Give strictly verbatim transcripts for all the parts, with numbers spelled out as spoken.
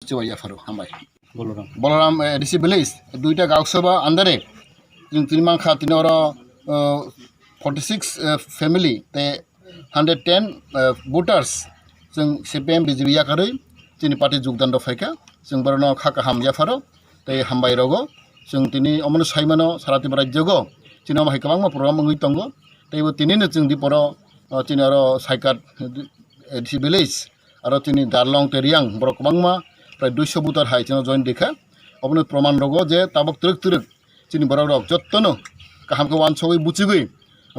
Chibai yapharo, hambai. Boloram. Boloram, eh, A D C village, duita Gauksabha andare, chwng tini mankha tini oro, eh, forty six, eh, family, te hundred ten, eh, voters, chwng C P M B J P yakarwi chini party jogdan rok phaikha, chwng borokno kha kaham yapharo, tei hambai rogo, chwng tini omono saimano sara Tripura rajyogo, chini omo hai kwbangma program wngwi tongo, tei bo tinino chwng diporo, eh, chini oro Saikat, eh, A D C village, aro chini Darlong tei Riang borok kwbangma prai duiso voter hai chwngno join rikha. Obono proman rogo je tabuk twrwk twrwk chini borok rok jottono kaham khe wansogwi buchigwi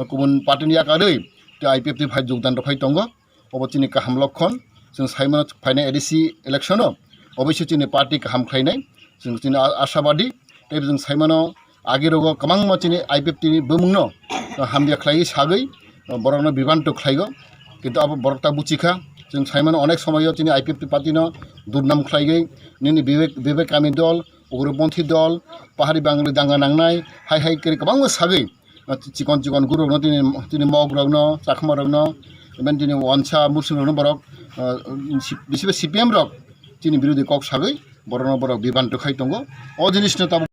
kubun party ni yakarwi tei I P F T phai jogdan rok phai tongo. Obo chini kaham lokhon. Chwng saimano phainai A D C election o oboise chini party kaham khlainai. Chwng chini a-, ashabadi tei chwng saimano agi rogo kwbangma chini I P F T ni bumungno hamya khlaiwi sagwi borokno bibanto khlaigo. Kintu abo borok ta buchikha. Chwng saimano onek somoyo chini I P F T party no durnam khlaigwi nini Vivek, Vivek Kami dol, Ugroponthi dol, Pahari Bangali danga nangnai, hai hai kiri kwbangma sagwi chikon chikon gurukno tini, tini mogrokno, chakmarokno, even tini wansa, musungrokno borok, ah, bisi C P M rok chini birodhi kok sagwi borokno borok bibanto khai tongo. O jinisno tabuk.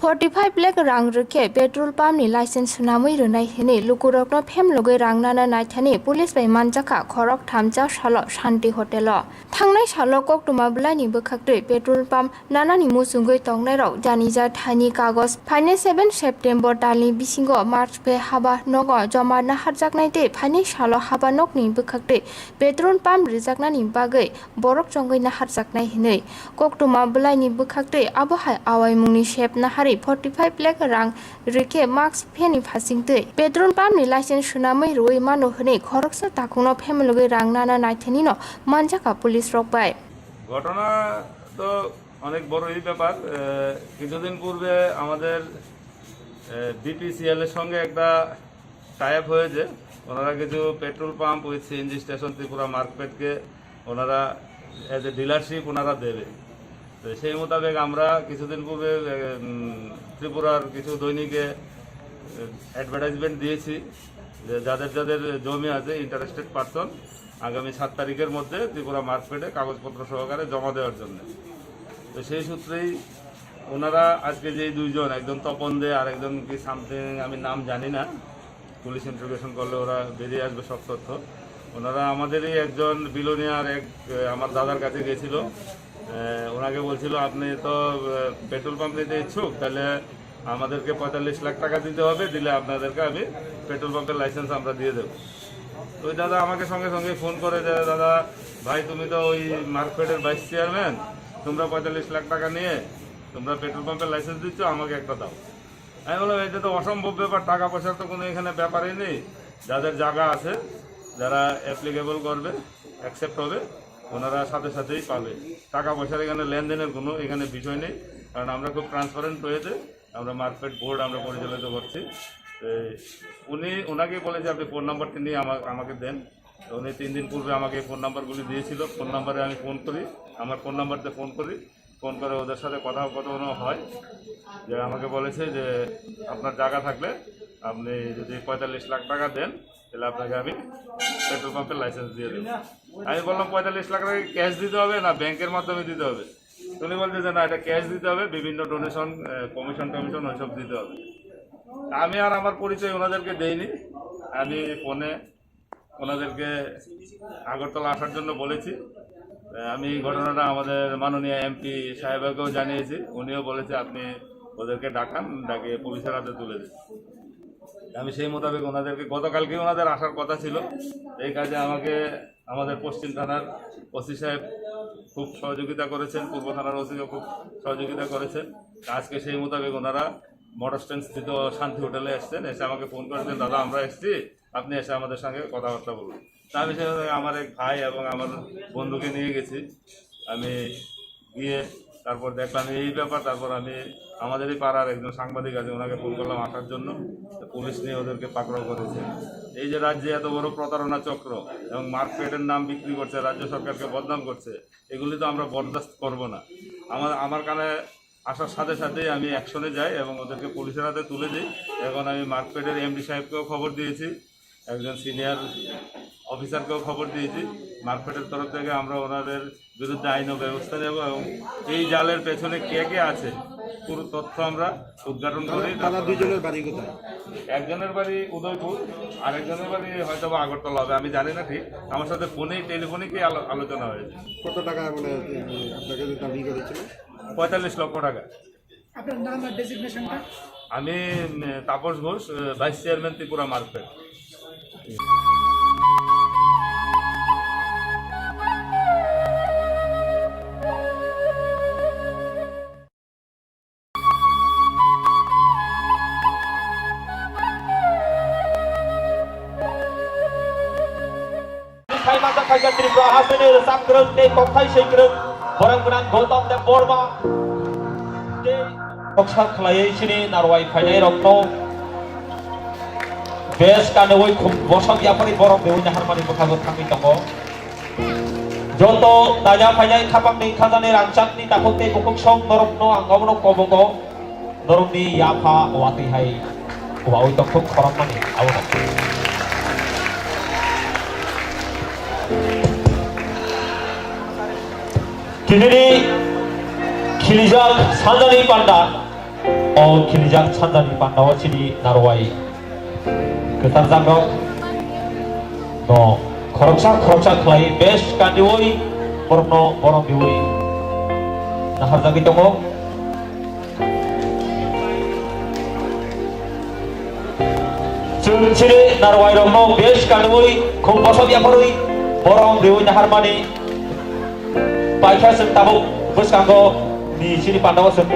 Forty five lakh rang rwkhe petrol pump ni license swnamwi rwnai hwnwi lukurokno phemlogwi rang nana naithani police bai manjakha khorok thamcha salo Shanti Hotel o. Thangnai salo koktwma bwlaini bwkhaktwi petrol pump nanani muchungwi tongnairok janija thani kagoj phainai seven September talni bisingo March phe haba nogo joma naharjaknai tei phainai salo haba nokni bwkhaktwi petrol pump rijaknani bagwi borok chongwi naharjaknai hwnwi koktwma bwlaini bwkhaktwi abo hai awaimungni sep naharwi forty five lakh rang rwkhe mask pheni phasingtwi petrol pump ni license swnamwi rwui mano hwnwi khoroksa takhukno phemlogwi rang nana naithanino manjakha police rok bai. ঘটনা তো অনেক বড়ই ব্যাপার। এ, কিছুদিন পূর্বে আমাদের, এ, বিপিসিএল এর সঙ্গে একটা টাই আপ হয়েছে। ওনারা কিছু petrol pump with CNG station Tripura মার্কেটকে ওনারা অ্যাজ এ ডিলারশিপ ওনারা দেবে। তো সেই মোতাবেক আমরা কিছুদিন পূর্বে, এ, উম, ত্রিপুরার কিছু দৈনিকে, এ, অ্যাডভার্টাইজমেন্ট দিয়েছি যে যাদের যাদের জমি আছে, ইন্টারেস্টেড পারসন আগামী সাত তারিখের মধ্যে ত্রিপুরা মার্কেটে কাগজপত্র সহকারে জমা দেওয়ার জন্য। তো সেই সূত্রেই ওনারা আজকে যে দুইজন, একজন তপন দে আর একজন কি সামথিং, আমি নাম জানি না, পুলিশ ইন্টারোগেশন করলে ওরা বেরিয়ে আসবে সব তথ্য। ওনারা আমাদেরই একজন বিলোনিয়ার এক, আহ, আমার দাদার কাছে গেছিল। আহ, ওনাকে বলছিল, "আপনি তো, আহ, পেট্রোল পাম্প নিতে ইচ্ছুক, তাহলে আমাদেরকে পঁয়তাল্লিশ লাখ টাকা দিতে হবে, দিলে আপনাদেরকে আমি পেট্রোল পাম্পের লাইসেন্স আমরা দিয়ে দেবো।" তো ওই দাদা আমাকে সঙ্গে সঙ্গে ফোন করে যে, "দাদা, ভাই, তুমি তো ওই মার্কেটের ভাইস চেয়ারম্যান, তোমরা পঁয়তাল্লিশ লাখ টাকা নিয়ে তোমরা পেট্রোল পাম্পের লাইসেন্স দিচ্ছ, আমাকে একটা দাও।" আমি বললাম, "এটা তো অসম্ভব ব্যাপার, টাকা পয়সার তো কোনো এখানে ব্যাপারই নেই। যাদের জায়গা আছে, যারা অ্যাপ্লিকেবল করবে, অ্যাকসেপ্ট হবে, ওনারা সাথে সাথেই পাবে। টাকা পয়সার এখানে লেনদেনের কোনো এখানে বিষয় নেই, কারণ আমরা খুব ট্রান্সপারেন্ট ওয়েতে আমরা মার্কেট বোর্ড আমরা পরিচালিত করছি।" তো উনি, ওনাকে বলে যে, "আপনি ফোন নাম্বারটি নিয়ে আমা-, আমাকে দেন।" তো উনি তিন দিন পূর্বে আমাকে ফোন নাম্বারগুলি দিয়েছিল, ফোন নাম্বারে আমি ফোন করি, আমার ফোন নাম্বারতে ফোন করি। ফোন করে ওদের সাথে কথা কথা হয় যে আমাকে বলেছে যে, "আপনার জায়গা থাকলে আপনি যদি পঁয়তাল্লিশ লাখ টাকা দেন, তাহলে আপনাকে আমি পেট্রোল পাম্পের লাইসেন্স দিয়ে দেবো।" আমি বললাম, "পঁয়তাল্লিশ লাখ টাকা ক্যাশ দিতে হবে না ব্যাংকের মাধ্যমে দিতে হবে?" উনি বলছে যে, "না, এটা ক্যাশ দিতে হবে, বিভিন্ন ডোনেশন, আহ, কমিশন টমিশন ওইসব দিতে হবে।" আমি আর আমার পরিচয় ওনাদেরকে দেইনি। আমি ফোনে ওনাদেরকে আগরতলা আসার জন্য বলেছি। আহ, আমি এই ঘটনাটা আমাদের মাননীয় এমপি সাহেবকেও জানিয়েছি, উনিও বলেছে, "আপনি ওদেরকে ডাকান, ডাকে পুলিশের হাতে তুলে দিন।" আমি সেই মোতাবেক ওনাদেরকে, গতকালকে ওনাদের আসার কথা ছিল, এই কাজে আমাকে আমাদের পশ্চিম থানার ওসি সাহেব খুব সহযোগিতা করেছেন, পূর্ব থানার ওসিও খুব সহযোগিতা করেছেন। আজকে সেই মোতাবেক ওনারা মোটর স্ট্যান্ড স্থিত শান্তি হোটেলে এসছেন, এসে আমাকে ফোন করেছেন, "দাদা, আমরা এসছি, আপনি এসে আমাদের সঙ্গে কথাবার্তা বলুন।" তা আমি সেখানে আমার এক ভাই এবং আমার বন্ধুকে নিয়ে গেছি। আমি গিয়ে তারপর দেখলাম এই ব্যাপার। তারপর আমি, আমাদেরই পাড়ার একজন সাংবাদিক আছে, ওনাকে ফোন করলাম আসার জন্য। তো পুলিশ নিয়ে ওদেরকে পাকড়াও করেছে। এই যে রাজ্যে এত বড় প্রতারণা চক্র এবং মার্কেটের নাম বিক্রি করছে, রাজ্য সরকারকে বদনাম করছে, এগুলি তো আমরা বরদাস্ত করব না। আমার, আমার কানে আসার সাথে সাথেই আমি অ্যাকশনে যাই এবং ওদেরকে পুলিশের হাতে তুলে দিই। এখন আমি মার্কফেডের এমডি সাহেবকেও খবর দিয়েছি, একজন সিনিয়র অফিসারকেও খবর দিয়েছি। মার্কফেডের তরফ থেকে আমরা ওনাদের বিরুদ্ধে আইন ও ব্যবস্থা নেব এবং এই জালের পেছনে কে কে আছে, পুরো তথ্য আমরা উদ্ঘাটন করি। তারা দুইজনের বাড়ি কোথায়? একজনের বাড়ি উদয়পুর, আরেকজনের বাড়ি হয়তো বা আগরতলা হবে, আমি জানি না ঠিক। আমার সাথে ফোনে, টেলিফোনে কি আলো-, আলোচনা হয়েছে। কত টাকা, মানে, আপনাকে দাবি করেছিল? পঁয়তাল্লিশ লক্ষ টাকা। আপনার নাম আর ডেজিগনেশনটা? আমি, উম, তাপস ঘোষ, আহ, vice chairman Tripura market. Phaimajak phaikha Tripura hasteni rwchapkwrwng tei kokthai swikwrwng borok gwnang Gautam Debbarma tei khoroksa khlaiwi chini narwai phainairokno bes kanwi khum bosok yapharwi borok bewi naharmani bwkhago thangwi tongo. Joto naina phainai khapangni khajani rangchakni takhuk tei bukhuk song norokno ang obono kobogo. Norokni yapha watwi hai wawi tongthok khorokmani abo no. Tinini khilijak sanjani panda, o khilijak sanjani panda o chini narwai kwtal jagrok no khoroksa khoroksa khlai bes kandiwi borokno borom diwi naharjagwi tongo. Chwng chini narwai rokno bes kanwi khum bosok yapharwi borom riwi naharmani paikha chwng tabuk bwskango ni chini pandao chwng.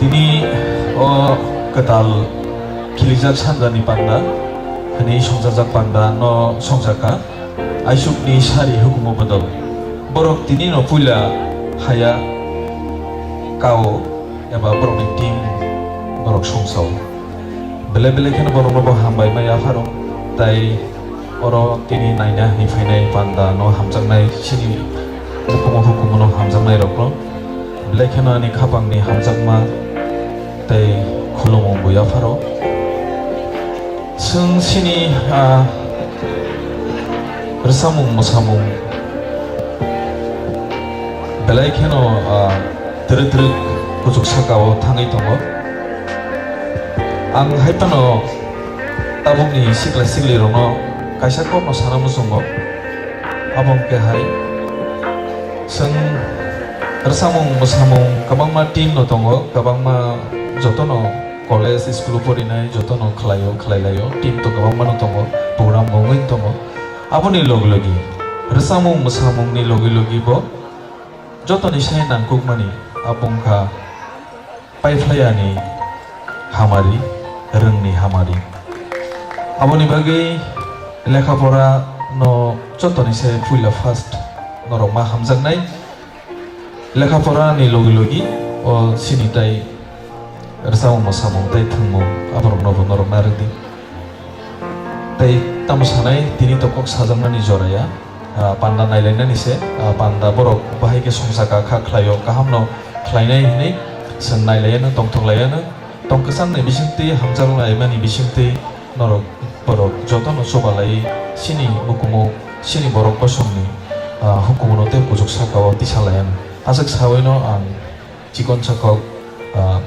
Tini o kwtal khilijak sanjani panda hwnwi songchajak panda no songchakha. Aisukni sari hukumu bodol. Borok tini no puila haya kao eba borokni team borok songchao. Belai belai kheno borokno bo hambai ma yapharo. Tai oro tini naina hwnwi phainai panda no hamjaknai chini hukumu hukumu no hamjaknai rokno. Belai kheno ani khapangni hamjakma tei khulumung bo yapharo. Chwng chini, ah, rwchapmung mwsamung belai kheno, ah, twrwk twrwk kuchuk saka o thangwi tongo. Ang hai phano tabukni sikla sikli rokno kaisa kokno sana muchungo. Abo hwnkhe hai. Chwng rwchapmung mwsamung kwbangma team no tongo, kwbangma jotono college, school o porinai jotono khlaio, khlailaio, team to kwbangma no tongo, program bo wngwi tongo. Aboni logi logi rwchapmung mwsamungni logi logi bo jotoni se nangkukmani abo wngkha paiphlaiani hamari, rwngni hamari. Aboni bagwi lekha pora no jotoni se puila first norok ma hamjaknai. Lekha pora ni logi logi o sini tai rwchapmung mwsamung tai thwngmung aborok no bo norok narwk di. Tai tamo sanai tini to kok sajaknani jora ya. Ah, panda nailainani se, ah, panda borok bahai khe songchakha kha khlaio, kahamno khlainai hinwi chwng nailaiyano, tongthok laiyano, tong kwchangni bisingtwi, hamjak laimani bisingtwi norok borok jotono chubalai chini hukumu, chini borok bosongni, ah, hukumuno tei bujuk sakao tisa laiyano. Aswk sawino ang chikon sakhok, ah,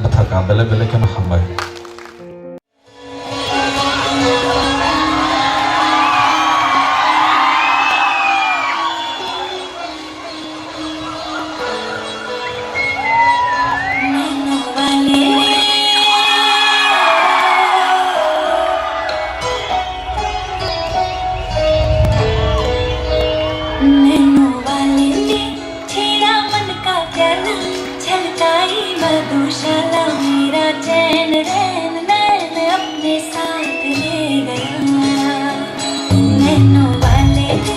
bwthaka belai belai kheno hambai. छेड़ा मन का प्याला, छलकाई मधुशाला, मेरा चैन रैन नैन अपने साथ ले गया। नैनों वाले ने,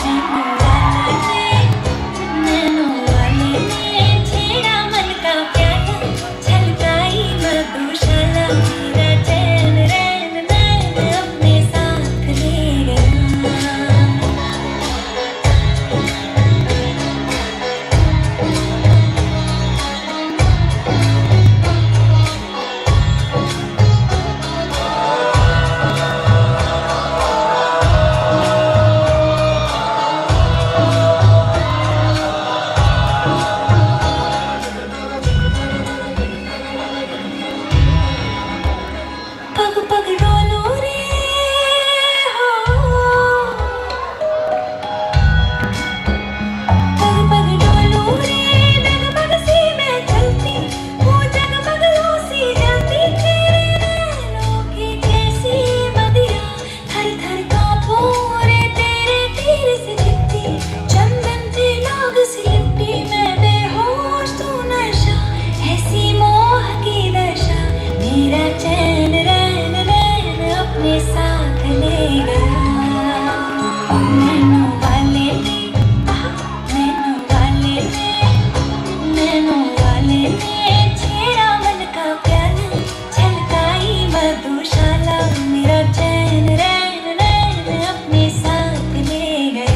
नैनों वाले ने, नैनों वाले ने छेड़ा मन का प्याला, छलकाई मधुशाला, मेरा चैन रैन नैन अपने साथ ले गया। पग पग डोलो रे हो, पग पग डोलो रे, डगमग सी मैं चलती हूँ, जगमग लो सी जलती, तेरे नैनों की कैसी मदिरा, थर थर कांपो रे तेरे तीर से छिपती, चंदन से नाग सी लिपटी, मैं बेहोश तू नशा, ऐसी मोह की दशा, मेरा चैन रैन नैन अपने साथ ले गया। नैनों वाले ने, आह, नैनों वाले ने, नैनों वाले ने छेड़ा मन का प्याला, छलकाई मधुशाला, मेरा चैन रैन नैन अपने साथ ले गया।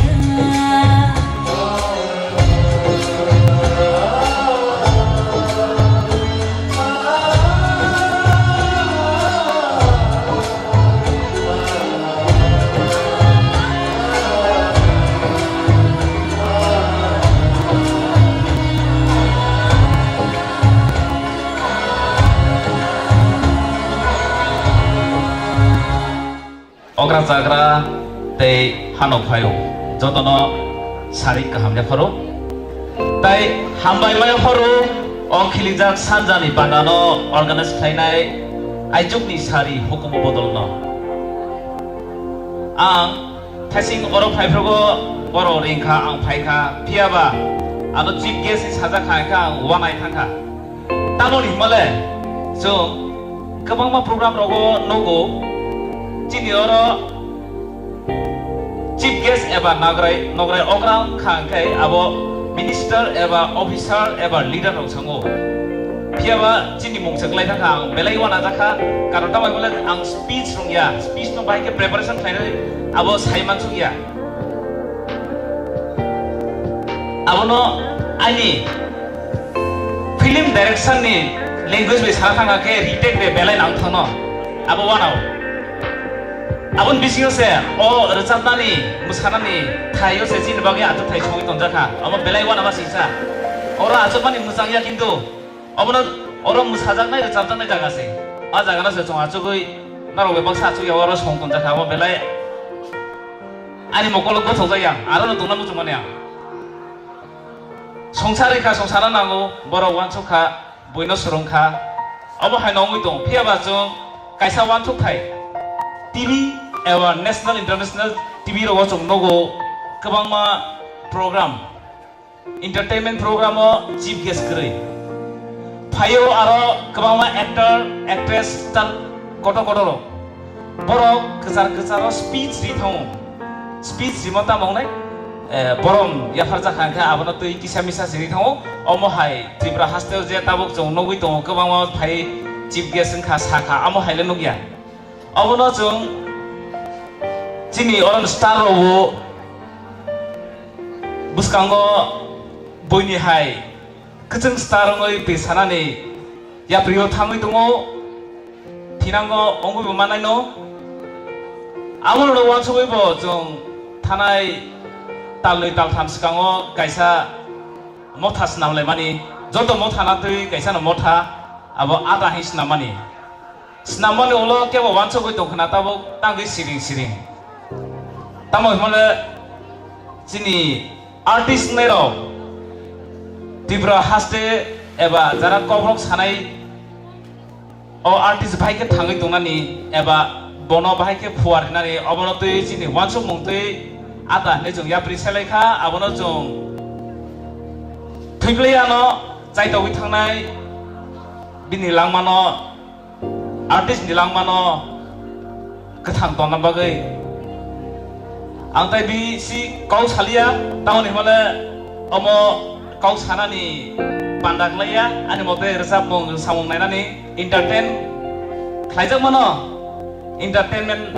Okra chagra tei hanok phaio, jotono sari kaham yapharo. Tai hambai mai pharo o khilijak sanjani bandano organize khlainai aichukni sari hukumu bodolno. Ang thasing oro phaiphrogo, borok ringkha, ang phaikha, phiyaba ano chief guest ni sajak kha, hwnkhe ang wanai thangkha. Tamoni hwnmale chwng kwbangma program rogo nugo, chini oro chief guest eba nagrai, nograi okra wngkha hwnkhe abo minister eba officer eba leader rok sango. Phiyaba chini mung se kwlai thangkha, ang belai uanajakha, karon tamo hwnmale ang speech rwngya, speech no bahai khe preparation khlainai abo sai mansukya. Abono ani film direction ni language bai sana thangkha khe retake de belai nang thangno. Abo wanao. Aboni bisingo se o rwchapnani, mwsanani thaio se chini bagwi achukthai songwi tonjakha. Omo belai wanama singsa. Oro achukmani mwchangya kintu obono oro mwsajaknai, rwchapjaknai jaga se. A jagano se chwng achugwi norok bai baksa achukya oro song tonjakha. Omo belai ani mokolo gothokjakya ang. Arono tongna muchungmani ang. Songsari kha, songsana nango, borok uansuk kha, buino swrwng kha. Obo hai no wngwi tongo. Phiya ba chwng kaisa uansuk thai T V eba national, international T V rogo chwng nogo kwbangma program, entertainment program o chief guest kwrwi. Phaio aro kwbangma actor, actress, tal kotor kotor rok. Borok kwchar kwcharo speech ri thango. Speech rimo tamo wngnai, eh, borom yapharjak kha hwnkhe abono twi kisa misa se ri thango. Omo hai Tripura hasteo je tabuk chwng nugwi tongo, kwbangma phai chief guest wngkha, sakha, amo hai le nukya. Obono chwng chini oro star rokbo Bwskango buini hai kwchwng star wngwi twi sanani yaprio thangwi tongo, thinango wngwibo manaino. Amorokno uansugwibo chwng thanai talnwi taltham swkango kaisa motha snamlaimani, joto motha natwi kaisano motha abo ada hai snammani. Snammani ulo kebo uansugwi tongkhna tabuk tangwi siring siring. Tamo hwnmale chini artist nairok Tripura haste eba jara kokrok sanai o artist bahai khe thangwi tongnani eba bono bahai khe phuar rinani obono twi chini uansukmung twi ada hinwi chwng yapri selai kha, abono chwng thwiplai ano chaitogwi thangnai bini langmano. Artist ni langmano kwthang tongna bagwi ang tai bisi kok saliya, tamoni hwnmale omo kok sanani panda khlaiya, ani mote rwchapmung samung nainani entertain khlaijak mano, entertainment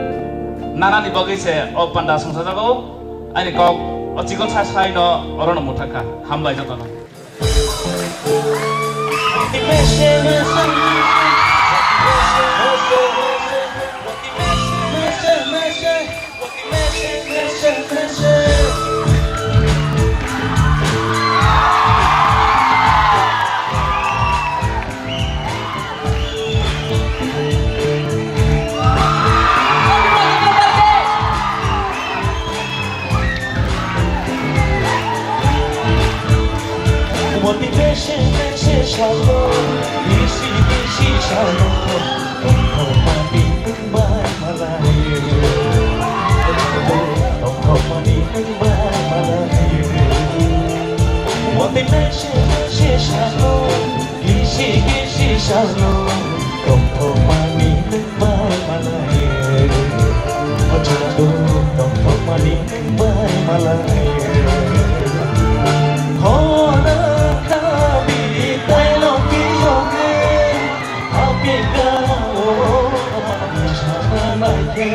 nanani bagwi se o panda songsajago. Ani kok o chikon sa saino orono muthakha. Hambai jotono. Kisi kisi salo, tongthokmani nwng bai malai. O chwng tongthokmani nwng bai malai. Hona khabi tailong biyong e, habi gana o, habi sana nai khe.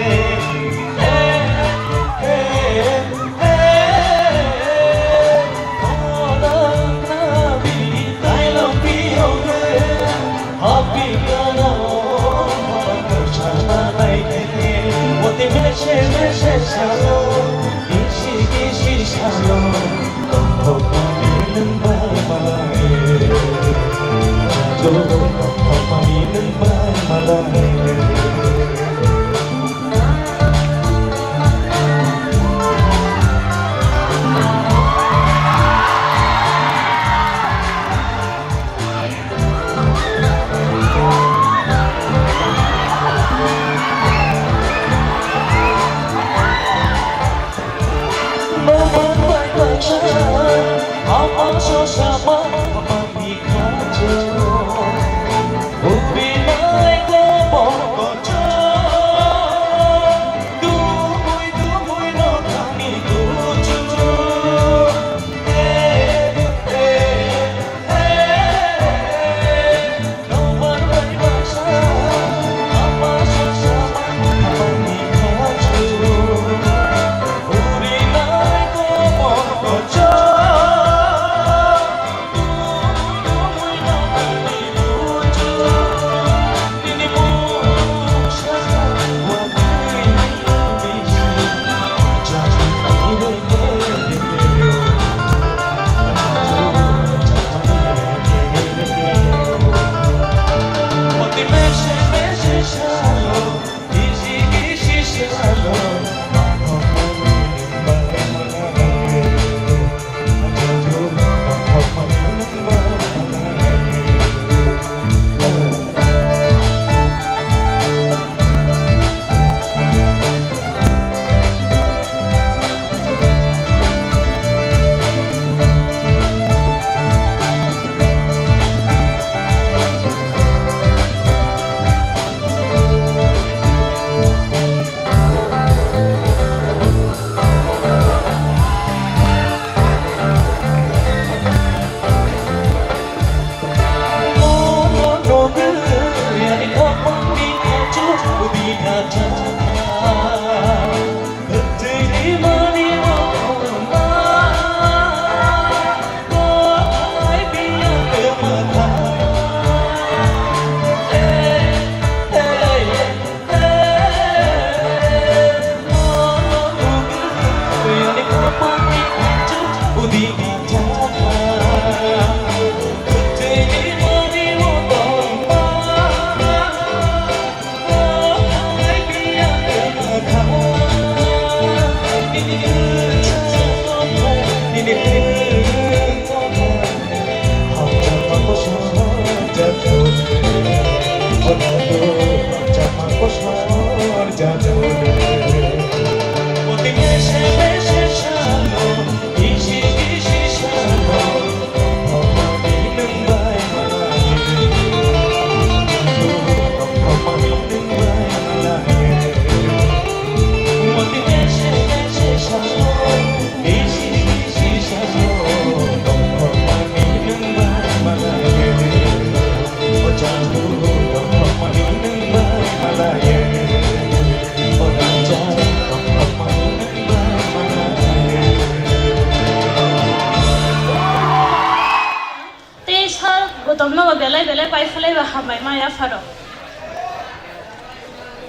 Belai belai pai phalai ba hambai ma yapharo.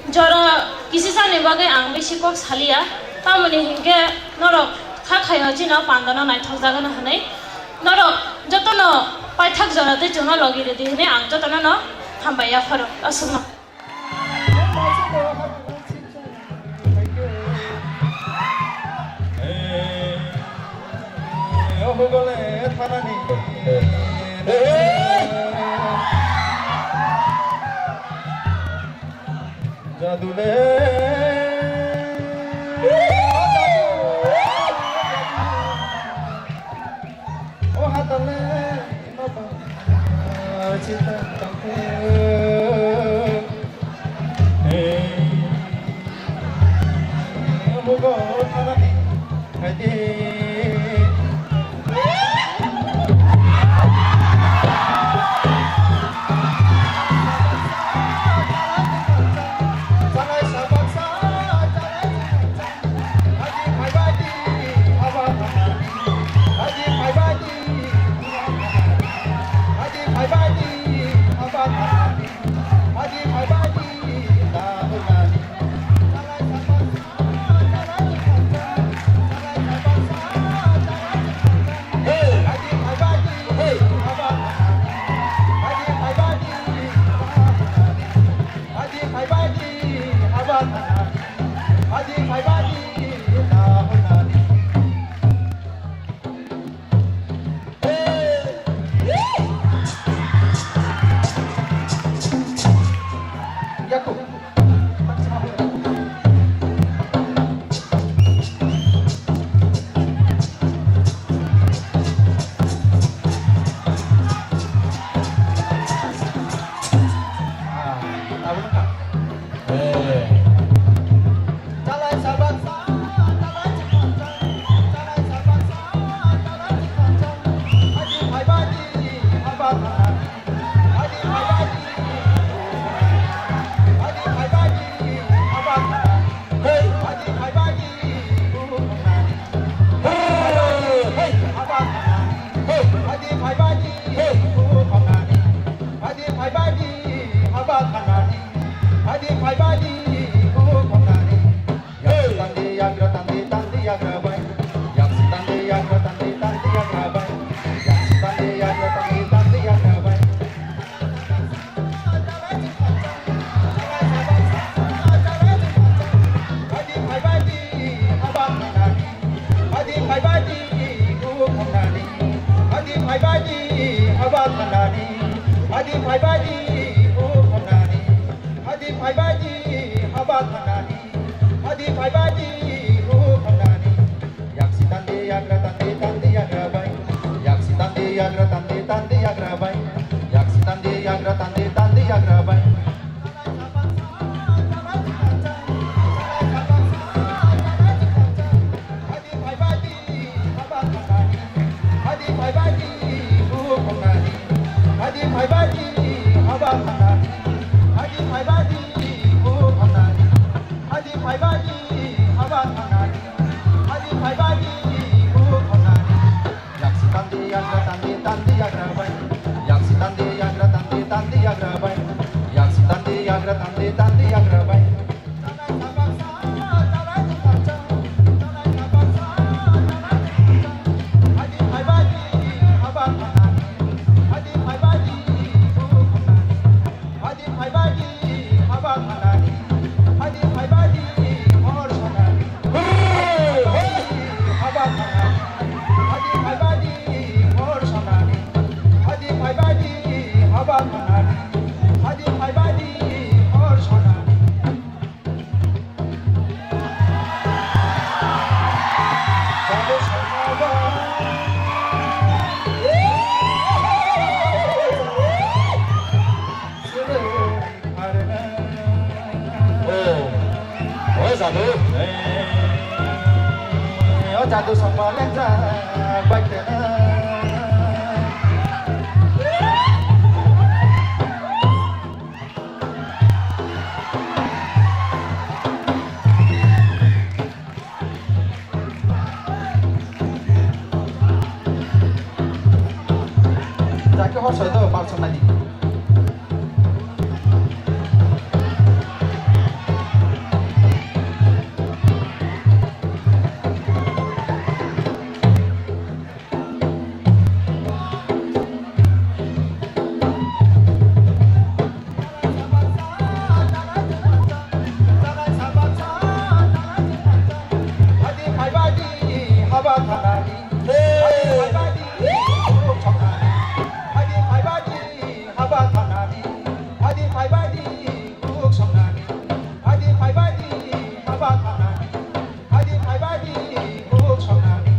Jora kisisani bagwi ang bisi kok saliya, tamoni hinkhe norok kha khayo chini o pandano naithok jagano hwnwi norok jotono paithak jora tei chwngno logi rwdi hwnwi ang jotono no hambai yapharo. Aswkno. Jadule. O hatale, mapa, chita, tangkhe. Hey. Mugo, thanani, haide. Hadi phaibai di, haba thanani. Hadi phaibai di, bukhuk thanani. Yaksi tandi yagra tandi tandi yagra bai. Yaksi tandi yagra tandi tandi yagra bai. Yaksi tandi yagra tandi tandi yagra bai. Hadi phaibai di, haba thanani. Hadi phaibai di, bukhuk thanani. Hadi phaibai di, haba thanani. Hadi phaibai di, bukhuk thanani. Hadi phaibai di, haba thanani. Hadi phaibai di, bukhuk thanani. Yaksi tandi yagra tandi tandi yagra bai. Yaksi tandi yagra tandi tandi yagra bai. Yaksi tandi yagra tandi tandi yagra bai. Hadi phaibai di, haba thanani. Hadi phaibai di, bukhuk thanani. Hadi phaibai di, haba thanani. Hadi phaibai di, bukhuk thanani. Hadi phaibai di, haba thanani. Hadi phaibai di, bukhuk thanani. Yaksi tandi yagra tandi tandi yagra bai. Yaksi tandi yagra tandi tandi yagra bai. Yaksi tandi yagra tandi tandi yagra bai. Hadi phaibai di, haba thanani. Hadi phaibai di, bukhuk thanani. Hadi phaibai di, haba thanani. Hadi phaibai di, hor thanani. Haba thanani. Hadi phaibai di, hor thanani. Hadi phaibai di, haba thanani. Hadi phaibai di, hor thanani. O, o jadu. O jadu sokma lengjak bai khe. Jaki hor soi to pal sonai di. Phaibadi, kuk songnani. Hadi phaibadi, haba khanani. Hadi phaibadi, kuk songnani.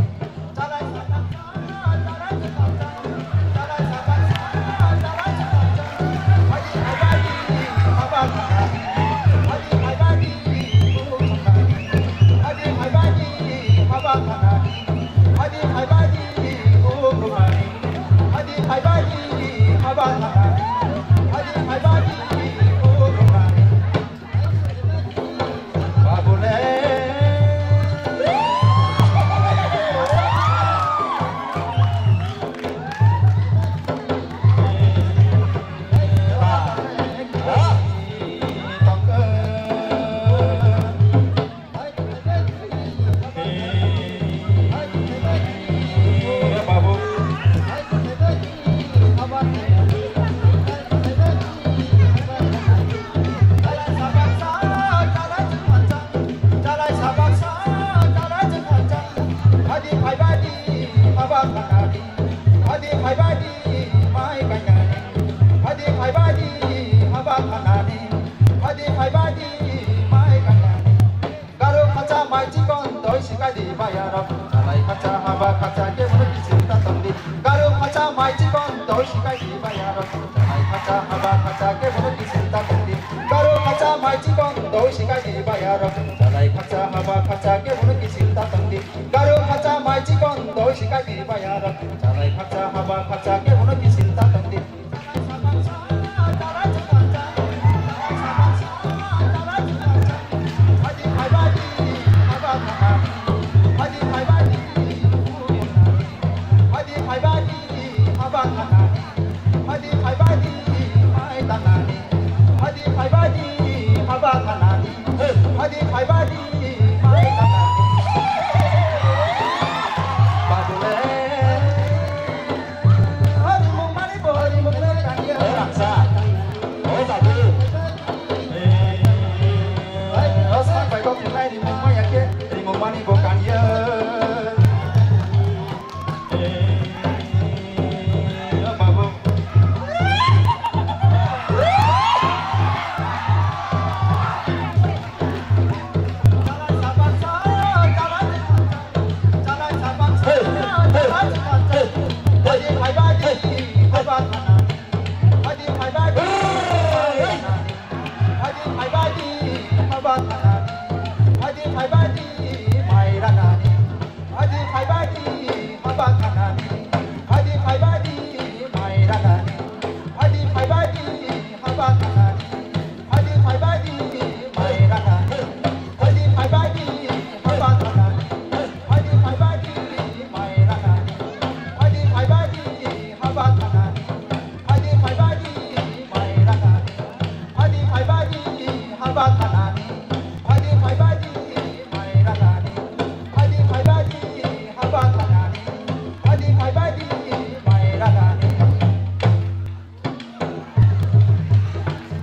Hadi phaibadi, haba khanani. Hadi phaibadi, mai khanani. Garo khacha mai chikon doi sikai di bayarok. Chalai khacha haba khacha kebono kisil ta tongdi. Garo khacha mai chikon doi sikai di bayarok. Chalai khacha haba khacha kebono kisil ta tongdi. Garo khacha mai chikon doi sikai di bayarok. Chalai khacha haba khacha kebono kisil ta tongdi. Garo khacha mai chikon doi sikai di bayarok. Chalai khacha haba khacha kebono kisil ta tongdi.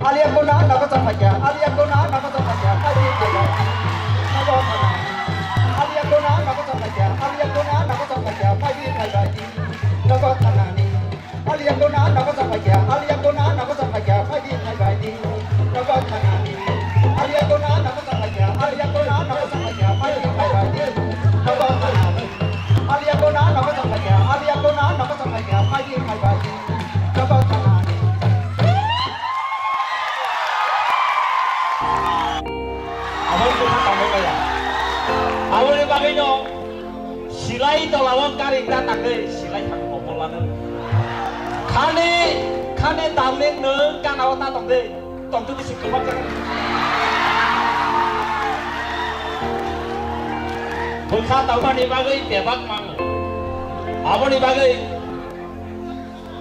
Aliya kona nago chaphaikya, aliya kona nago chaphaikya, phaidi phaidi. Nago thana. Aliya kona nago chaphaikya, aliya kona nago chaphaikya, phaidi phaidi. Nago thanani. Aliya kona nago chaphaikya, aliya kona nago chaphaikya, phaidi phaidi. Nago thanani. Aliya kona nago chaphaikya, aliya kona nago chaphaikya, phaidi phaidi. Nago thanani. Aliya kona nago chaphaikya, aliya kona nago chaphaikya, phaidi phaidi. Nago thanani. Abo bwkha tangwi maya. Aboni bagwino silai tolao karing da tangwi silai thang kobolano. Khani, khani darling nwng kanao ta tongdi. Tongtwtwi si kwbang jaga. Bwkha tongmani bagwi bebak mango. Aboni bagwi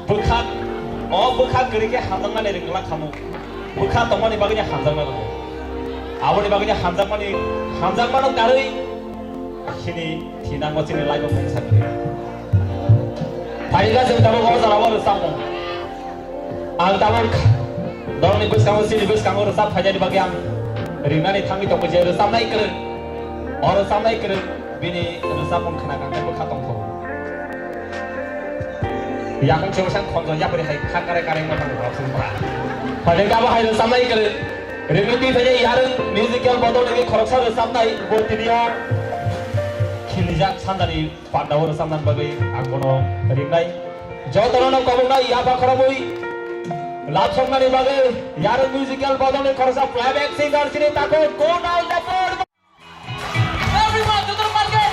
Bwkha, o bwkha kwrwi khe hamjakmani rwngla khamu. Bwkha tongmani bagwino hamjakma rwngo. Aboni bagwino hamjakmani, hamjakmano karwi chini thinango chini life-o mungsa kwrwi. Phaikha chwng tabuk o jorao rwchapmung. Ang tabuk norokni bwskango chini bwskango rwchap phainani bagwi ang rinani thangwi tongo je rwchapnai kwrwng. O rwchapnai kwrwng bini rwchapmung khna kang khe bwkha tongthok. Yakung chwng sang khonjo yapri hai kha kare kare ma tang rok sung pra. Phaikhe abo hai rwchapnai kwrwi. Rimiti phaiya Yarwng Musical Bodol ni khoroksa rwchapnai bo tini o khilijak sanjani pandao rwchapnani bagwi ang bono ringnai. Jotono no koboknai yapha khorobwi lab songmani bagwi Yarwng Musical Bodol ni khoroksa playback singer chini takhuk Kunal Debbarma. Everyone to the market.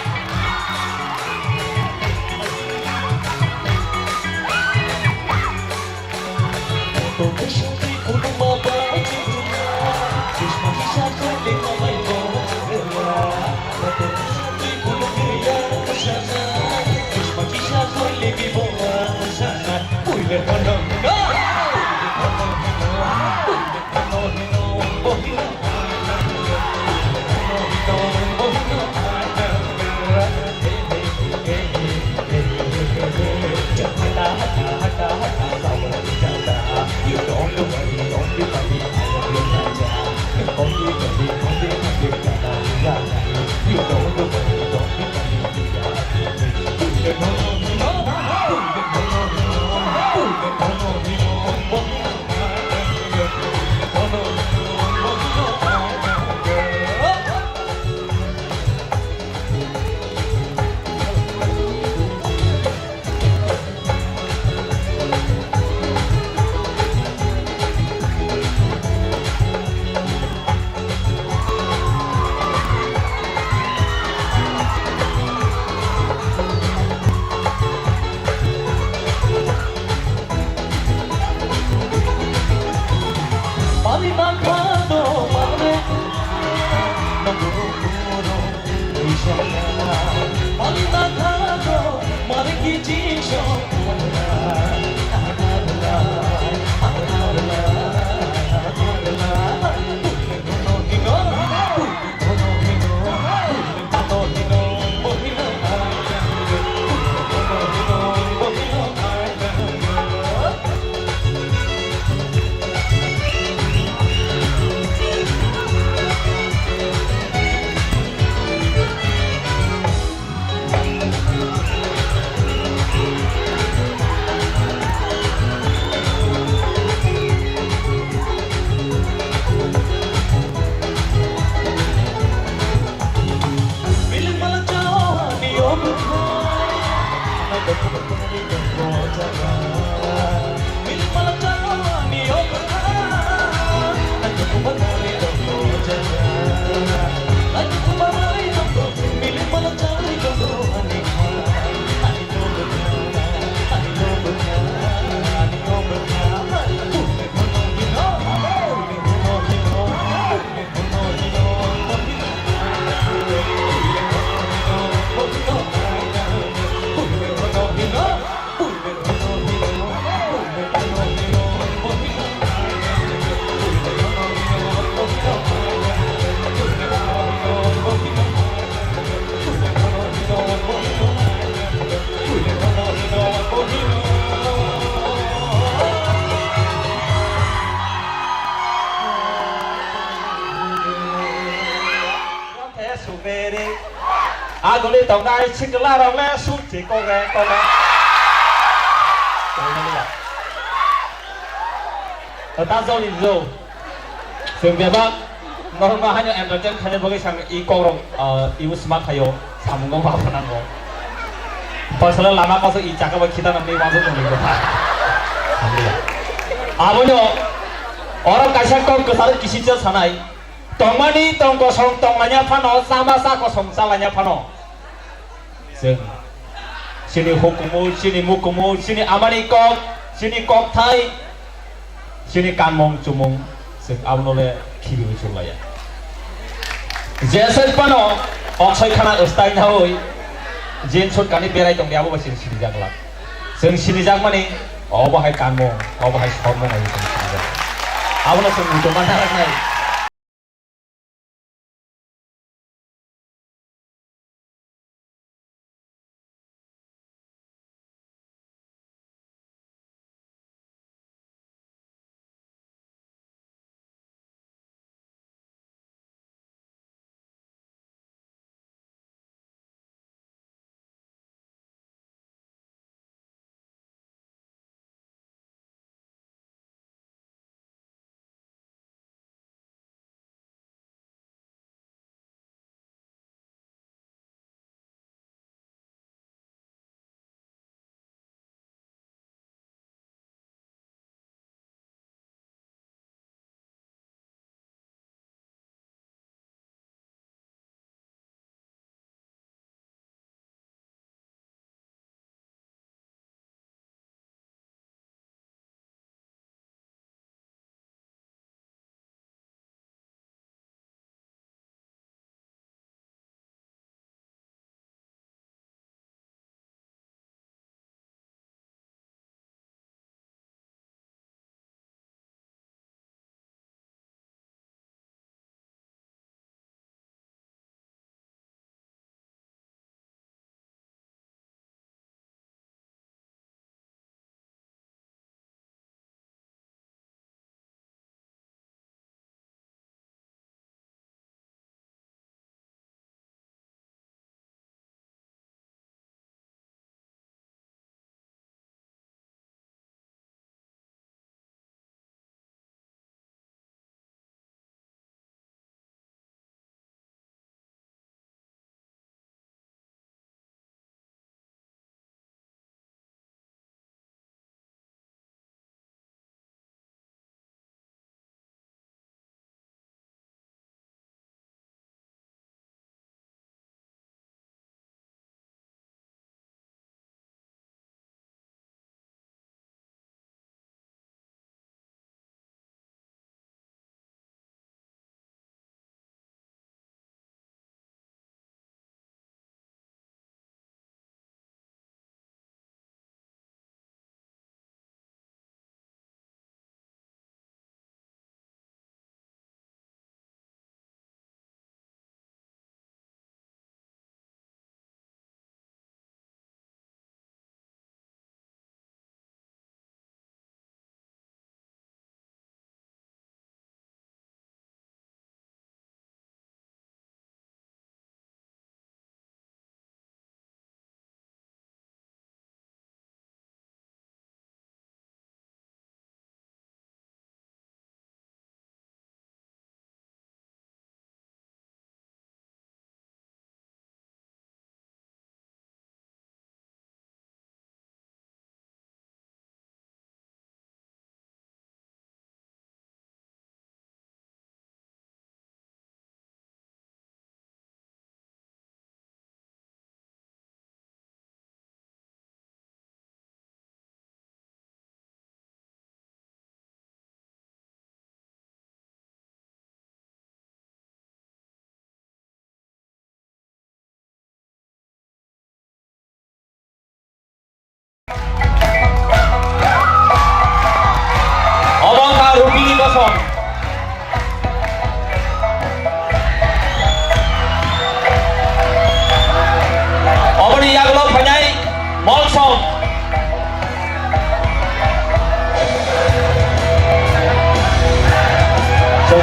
Agoni tongnai sikla rok le suk chi kok re kok re. Ta joli jo. Chwng bebak norma haino entertain khaina bagwi sang i kok rok, ah, i usma khayo samungo ma phanango. Pasala lama kaso i chaka ba khita namni wajo tongni ko. Abono oro kaisa kok kwthar kisi cha sanai. Tongmani tong kosong tonglaina phano, chama cha kosong chalaina phano. Chwng chini hukumu, chini mukumu, chini amani kok, chini kokthai, chini kanmung chumung, chwng abono le khibiwi chulaiya. Jeswk phano oksoi khana ustai nawi, jeans suit kani berai tongdi abo bai chwng sinijak glak. Chwng sinijakmani obo hai kanmung, obo hai sormung hai chwng sinijak. Abono chwng muchungma naraknai.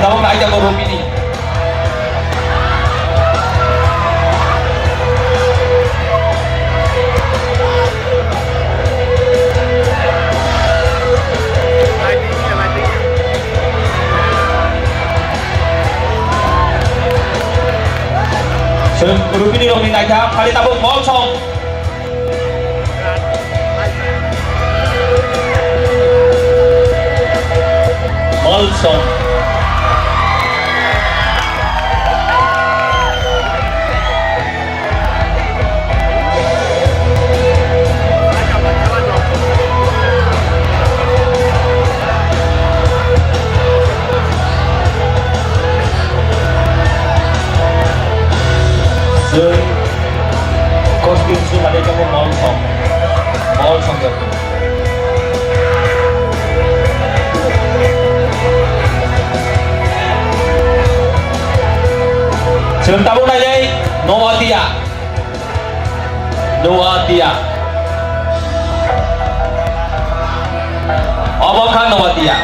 Tabuk naijak o Rupini. Chwng Rupini rokni naithak, phali tabuk Molsong. Molsong. Chwng costume swngmani tongo Molsong. Molsong joto. Chwng tabuk nainai Noatia. Noatia. Obo wngkha Noatia.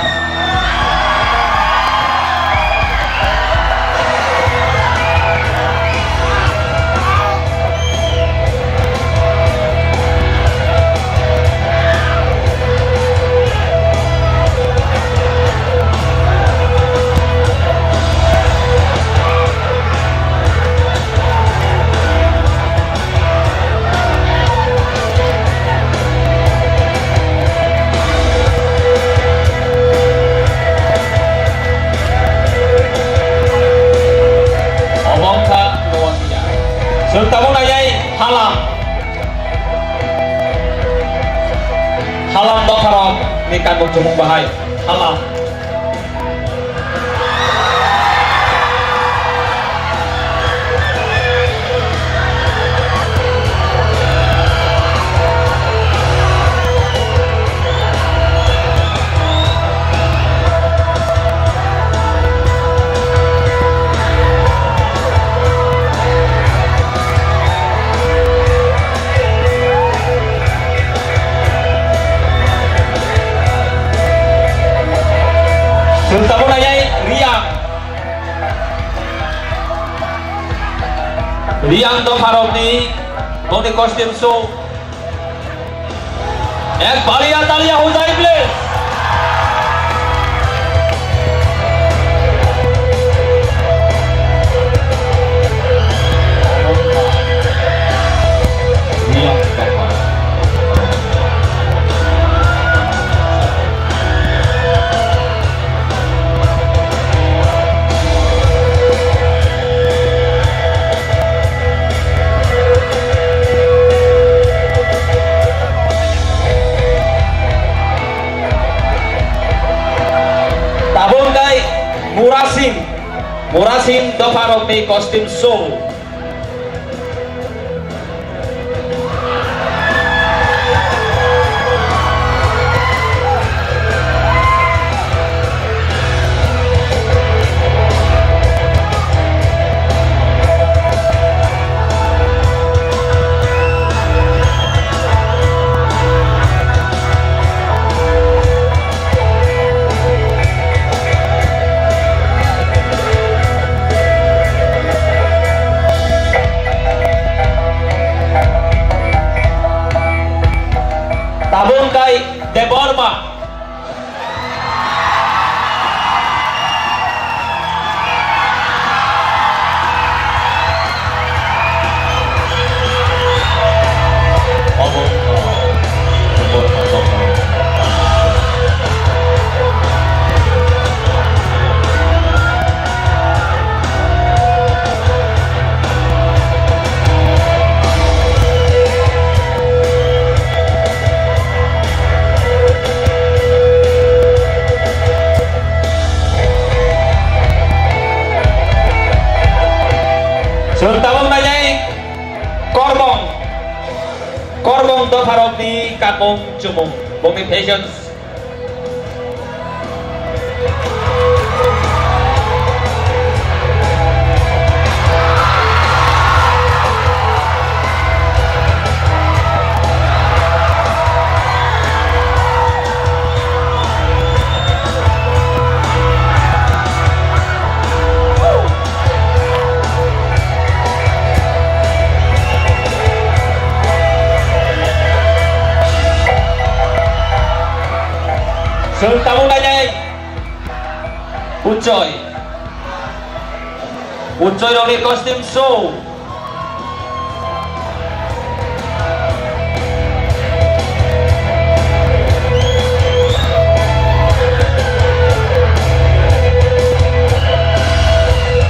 Obo wngkha Noatia. Chwng tabuk nainai Halam. Halam dopharok ni kanmung chumung bahai. Halam. Chwng tabuk nainai Riang. Riang dopharokni boni costume show. Ek baliya taliya ho jai, please. Tabuk wngkha Murasing, Murasing dopharokni costume show. Tabuk wngkha Debbarma. Chwng tabuk nainai Korbong. Korbong dopharokni kakung chumung. Bongni fashion. Uchoi. Uchoi rokni costume show.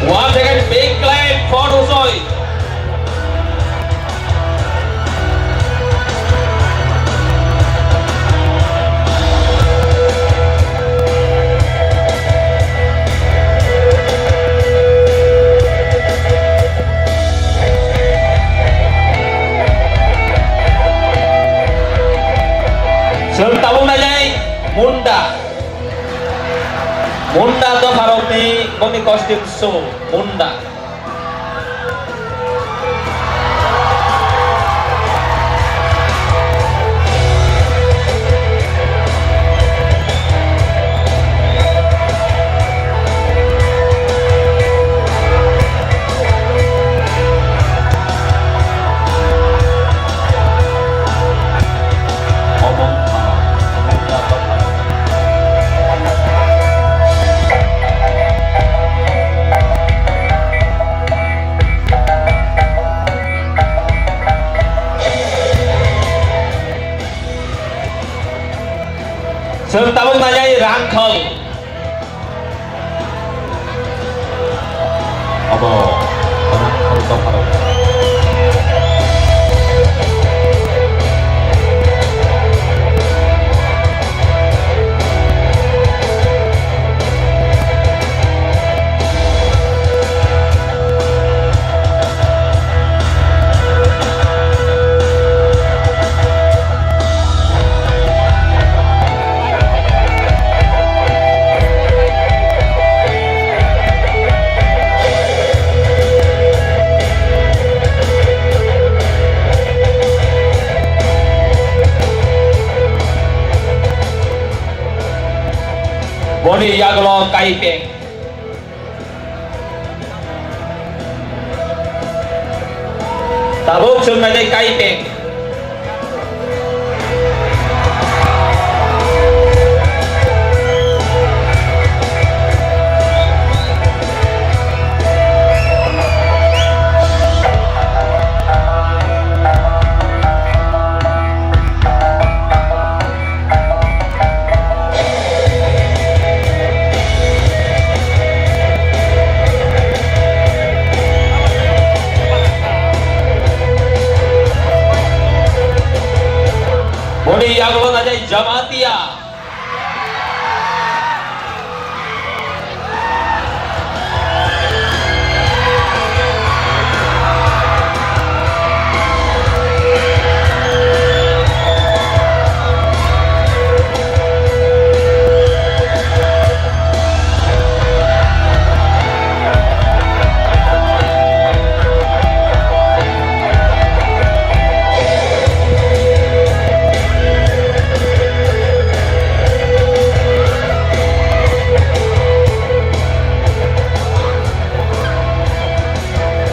Once again, big clap for Uchoi. Chwng tabuk nailai Munda. Munda dopharokni boni costume show, Munda. Chwng tabuk nailai Rangkhol. Obo Rangkhol dopharok. Boni yagulo kaipeng. Tabuk chwng nainai kaipeng. Boni yagulo nainai Jamatia.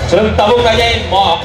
Chwng tabuk nainai mok.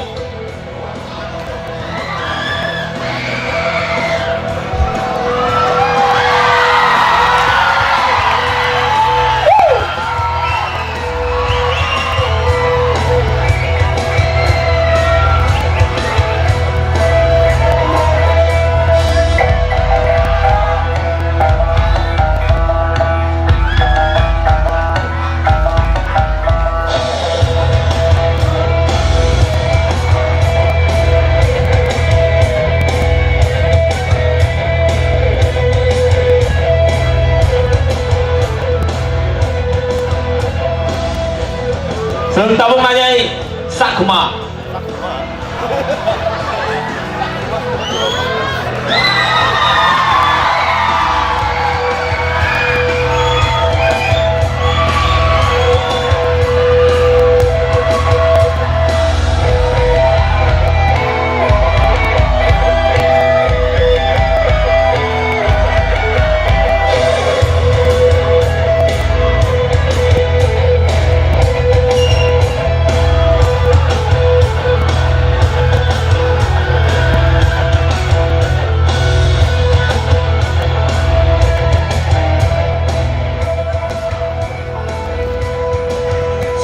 Chwng tabuk nainai Chakma.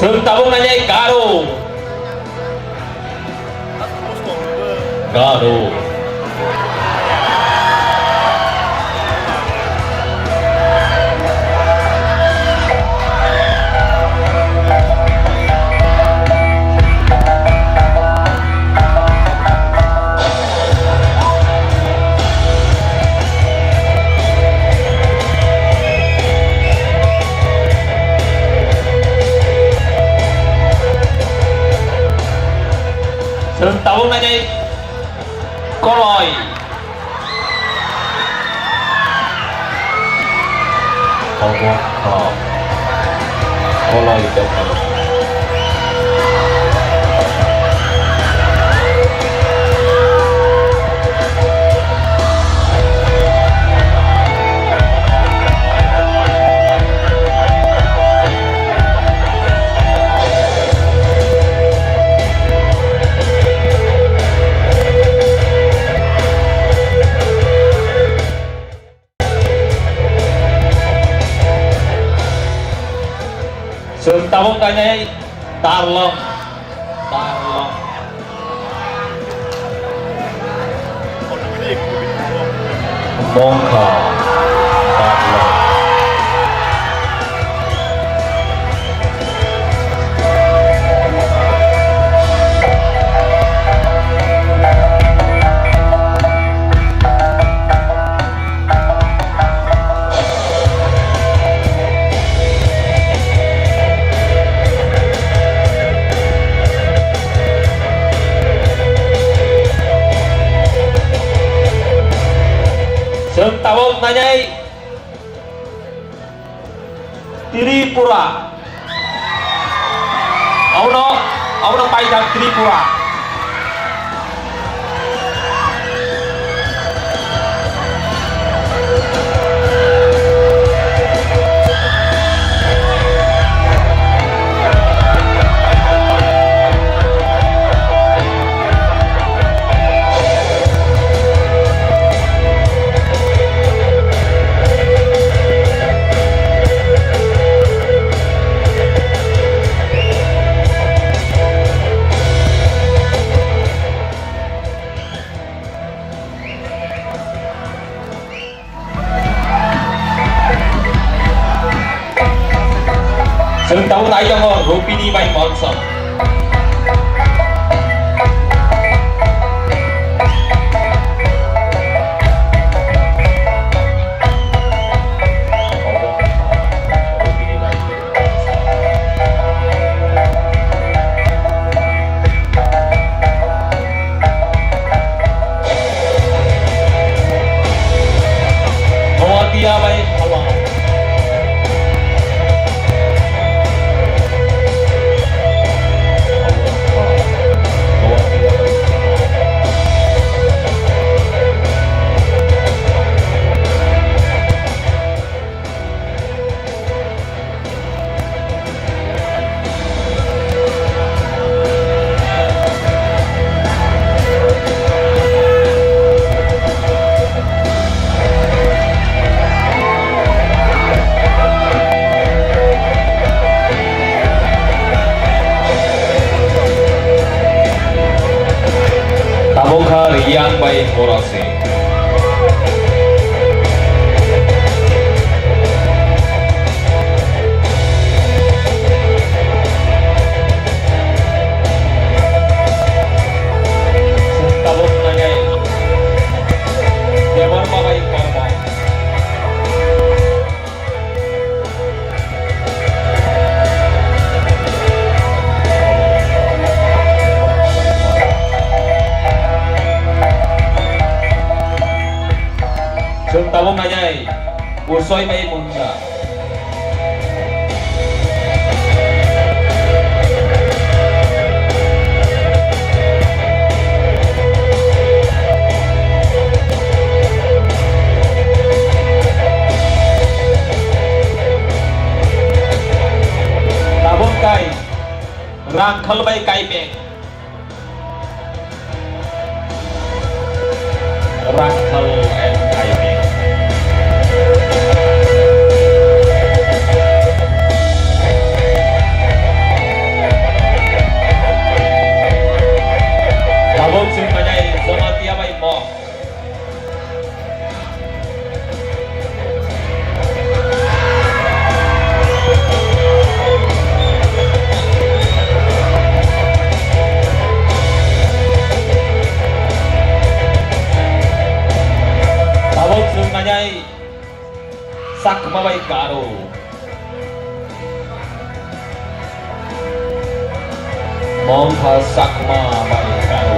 Chwng tabuk nainai Garo. Garo. Chwng tabuk nainai Koloi. Koloi. Chwng tabuk kainai Tarlok, Tarlok. Mongkha, Tarlok. Chwng tabuk nainai Tripura. Abono, abono paijak Tripura. Chwng tabuk nai tongo Rupini bai Molsom. Noatia bai Phalwang. Tabuk kha Riyang bai Horase. Tabuk nainai Debbarma bai Kormo. Chwng tabuk nainai Usoi bai Mundra. Tabuk kai Rangkhal bai Kaipeng. Rangkhal and Kaipeng. Wngkha Chakma bai Garo.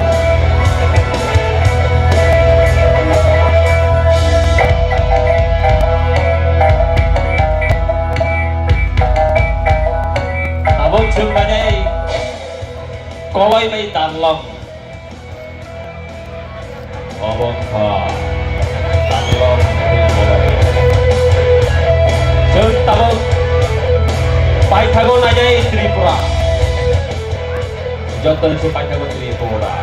Abo chwng manai Koloi bai Darlong. Obo wngkha Darlong tei Koloi. Chwng tabuk paithago nainai Tripura. Joto ni paithago Tripura.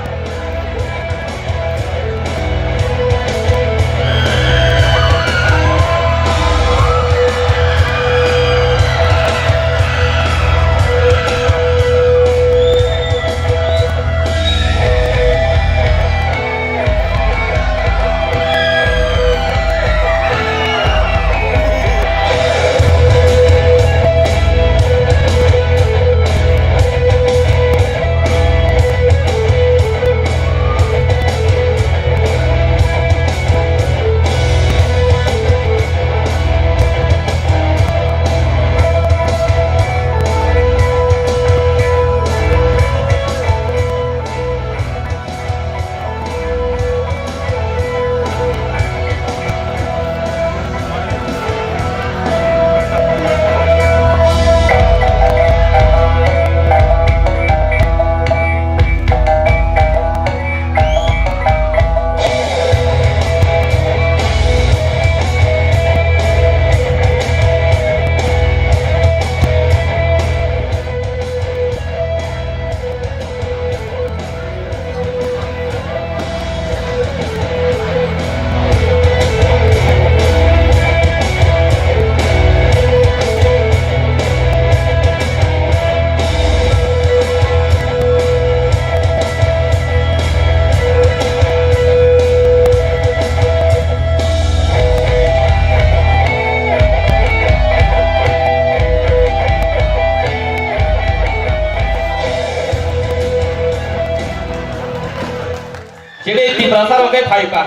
Chini Tiprasa rok khe phaikha.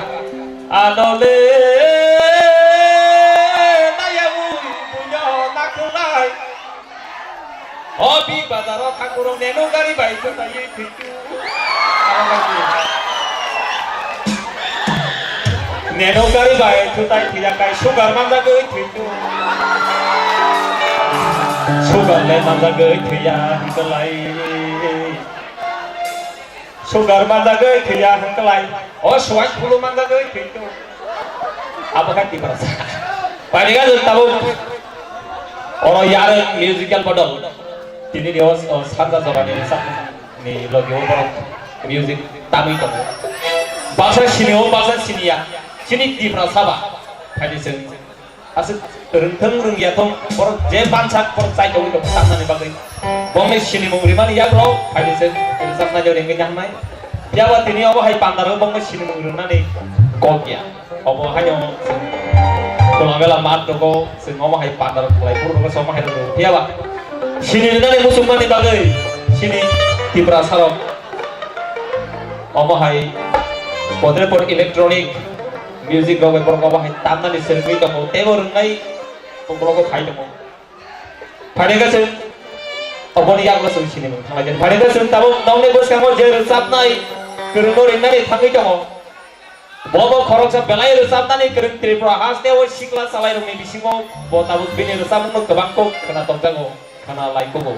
Ano le naya ui buino nakhunai. O bi bazaro thakurung neno gari bai thutaiwi thwitu. Neno gari bai thutai thwiya kai sugar manjagwi thwitu. Sugar le manjagwi thwiya hwnkhe lai. Sugar manjagwi thwiya hwnkhe lai, o swine flu manjagwi thwi tongo. Abo khe Tiprasa. Painai khe chwng tabuk oro yarwng musical bodol. Tini ni o, o sanja jorani sakni logi o borok music tamwi tongo. Baksa sini o, baksa siniya. Chini Tiprasa ba. Phaidi chwng Aswk rwngthwng rwngyathwng, borok je bansa borok chai tongwi tongkha tamnani bagwi. Bongni sinimung rimani yagrok phaidi se rwchapnai rwngwi nangnai. Phiya ba tini obo hai pandaro bongni sinimung rwnani kok ya. Obo haino khula mela mat rogo chwng omo hai pandaro khlai phuru rogo se omo hai rwgo. Phiya ba sini rwnani muchungmani bagwi sini Tiprasa rok omo hai podre pod electronic Music rok bai borok obo hai tamnani se rwngwi tongo, teibo rwngnai borok phai tongo. Phainai khe chwng oboni yago chwng sinimung thanglaijak. Phainai khe chwng tabuk nokni bwskango je rwchapnai kwrwngno ringnani thangwi tongo. Bo bo khoroksa belai rwchapnani kwrwng Tripura haste o sikla chalairokni bisingo bo tabuk bini rwchapmungno kwbang kok khna tongjago. Khana lai kugo.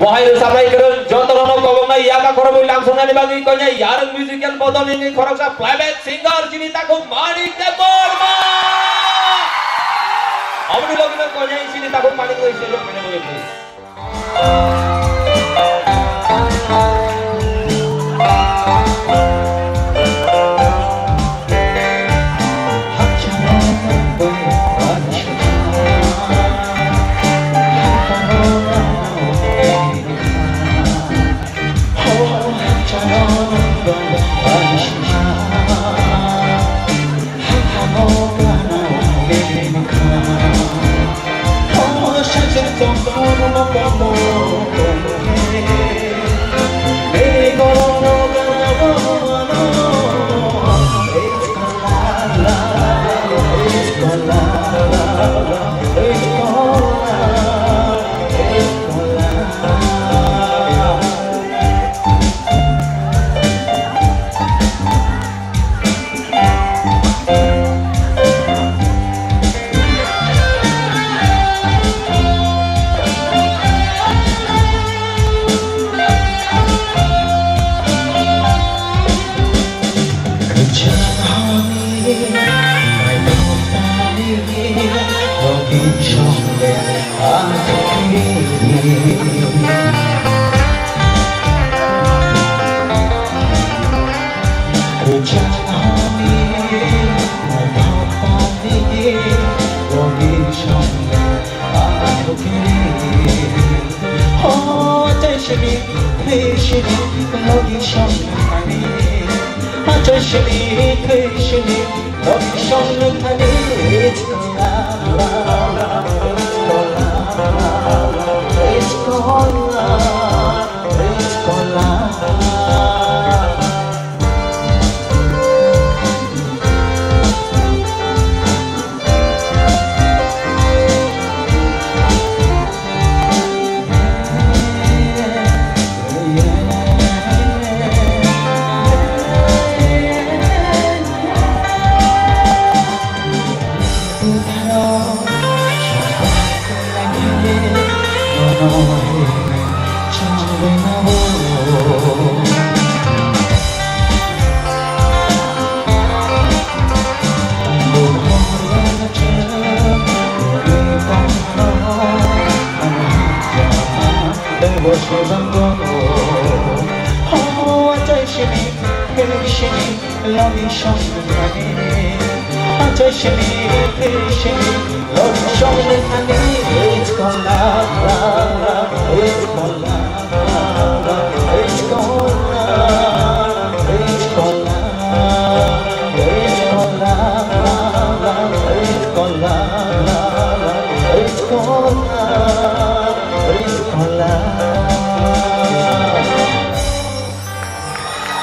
Bo hai rwchapnai kwrwng jotono koboknai yaka khorobwi lamsongnani bagwi koinai Yarwng Musical Bodol ni khoroksa playback singer chini takhuk Manik Debbarma. Aboni logino koinai chini takhuk Manik bai stage o phaina bagwi please.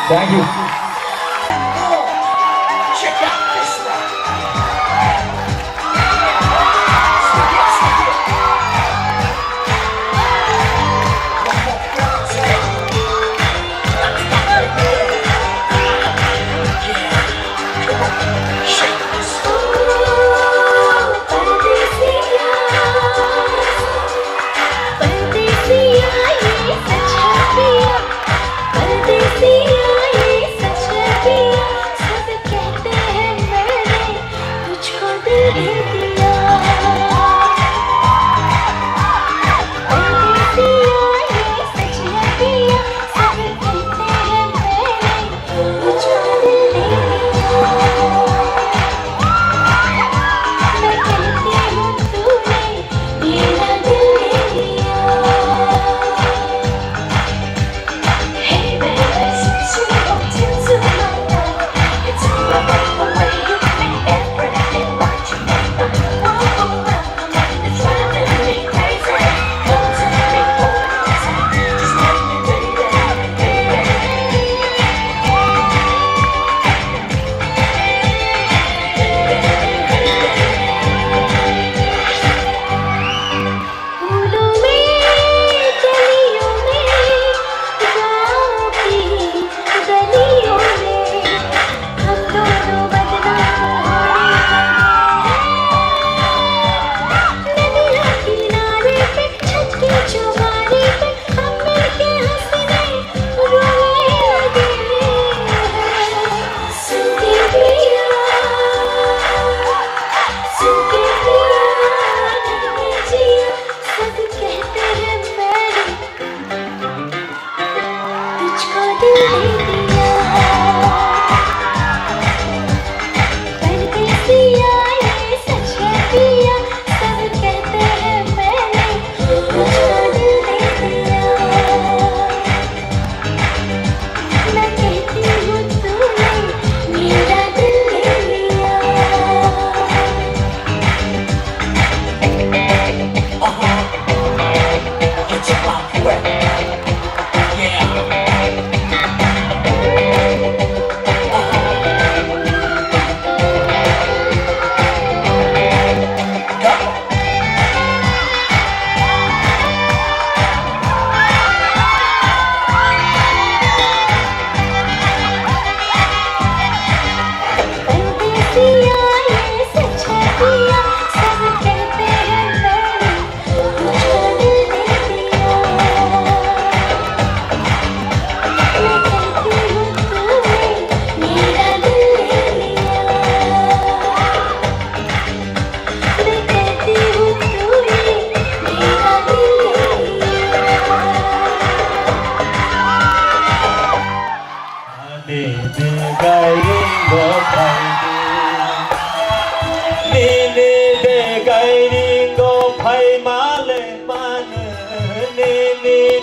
Thank you.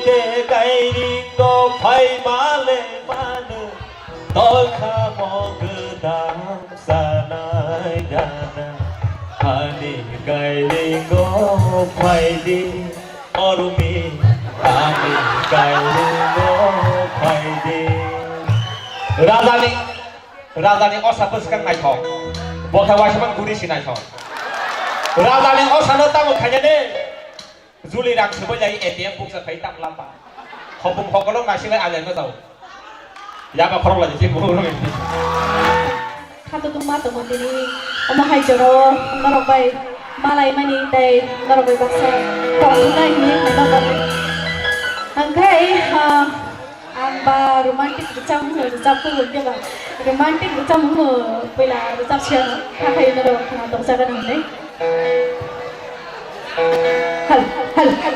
Te kairing no phai male manu, tolkha mo gwdam sanai gana. Ani kairing no phai di, ormi, ani kairing no phai di. Rajani, rajani osa bwskang naithok, bokha waisa man guri si naithok. Rajani osa no tamo khainani. Juli rang siboi lai A T M buksa khai tam lamba. Hopung hokolong nasi lai alai no jao. Yaba khorok lai jisi buru rong ini. Khato tungma tongo tini. Omo hai joro norok bai malai mani tei norok bai baksa tongthoknai hwnwi khaina bagwi. Hangkhai, ah, Ang ba romantic rwchapmung rwchapkhe hwnkhe ba romantic rwchapmung no puila rwchapsiya no kha khayo norok khna tongsa gana hwnwi. Hal, hal, hal.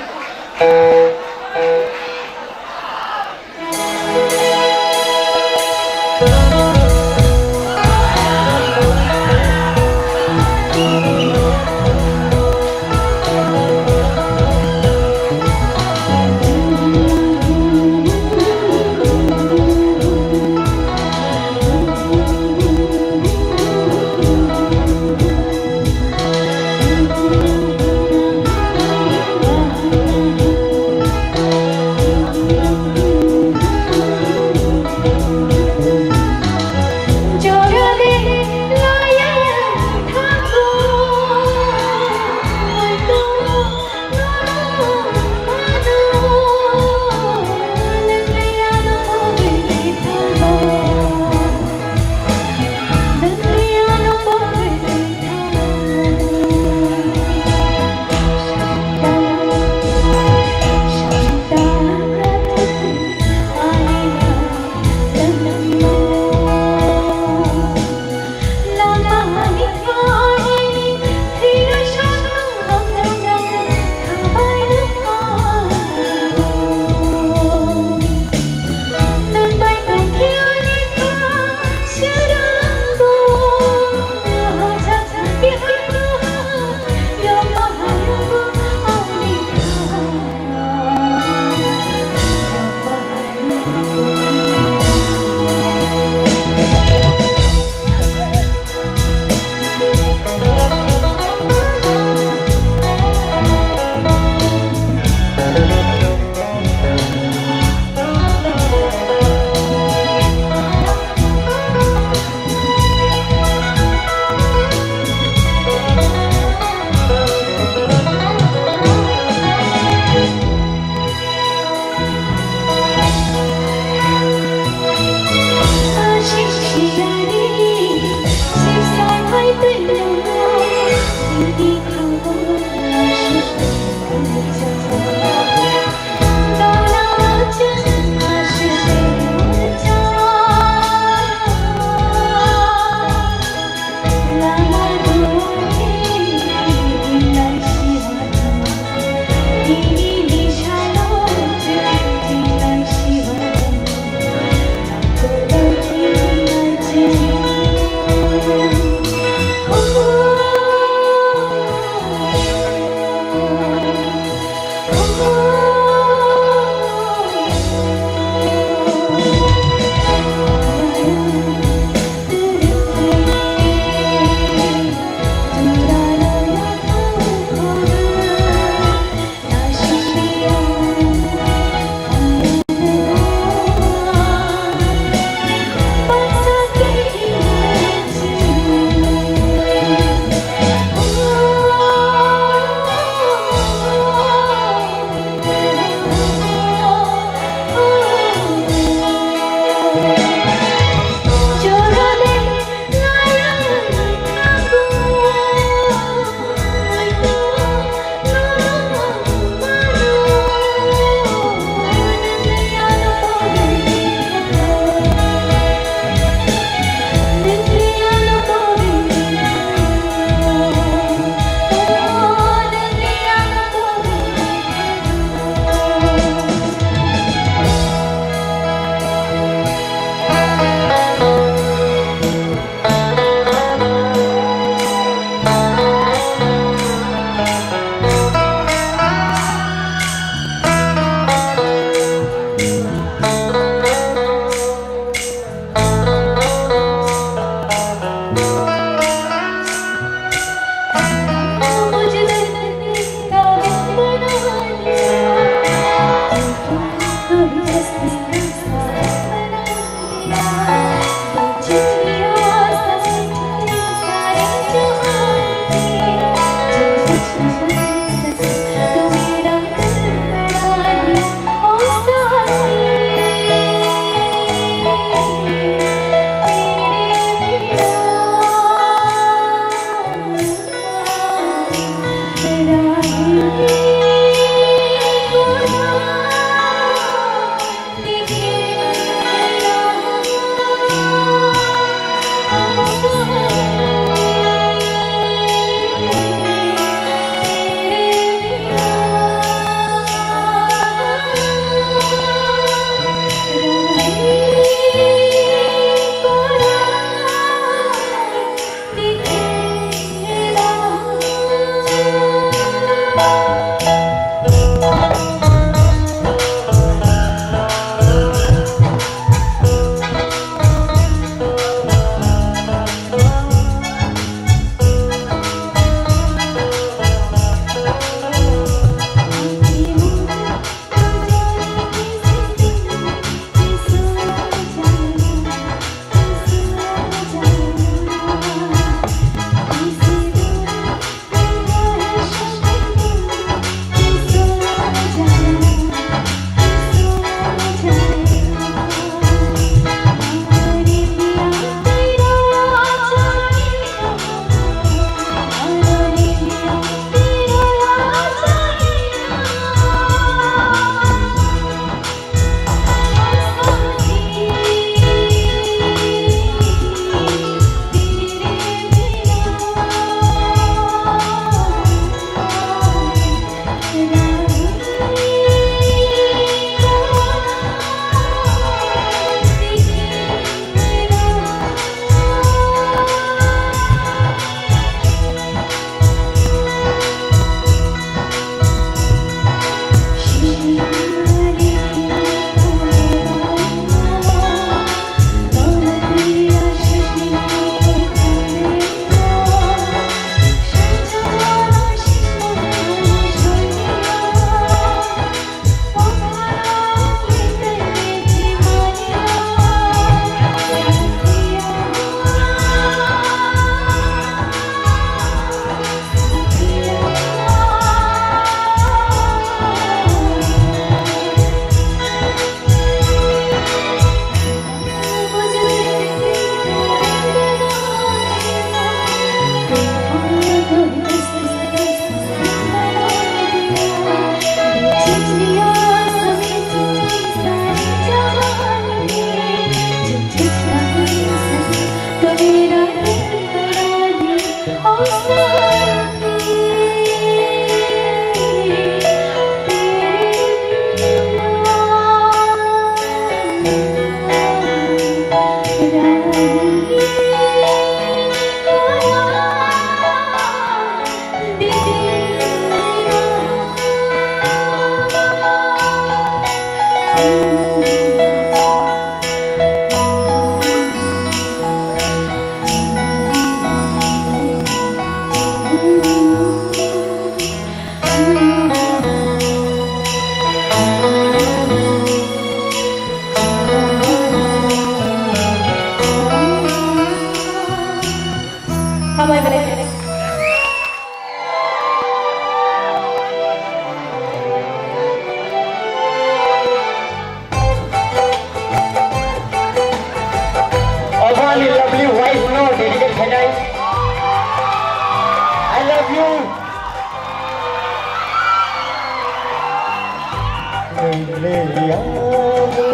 Leiyani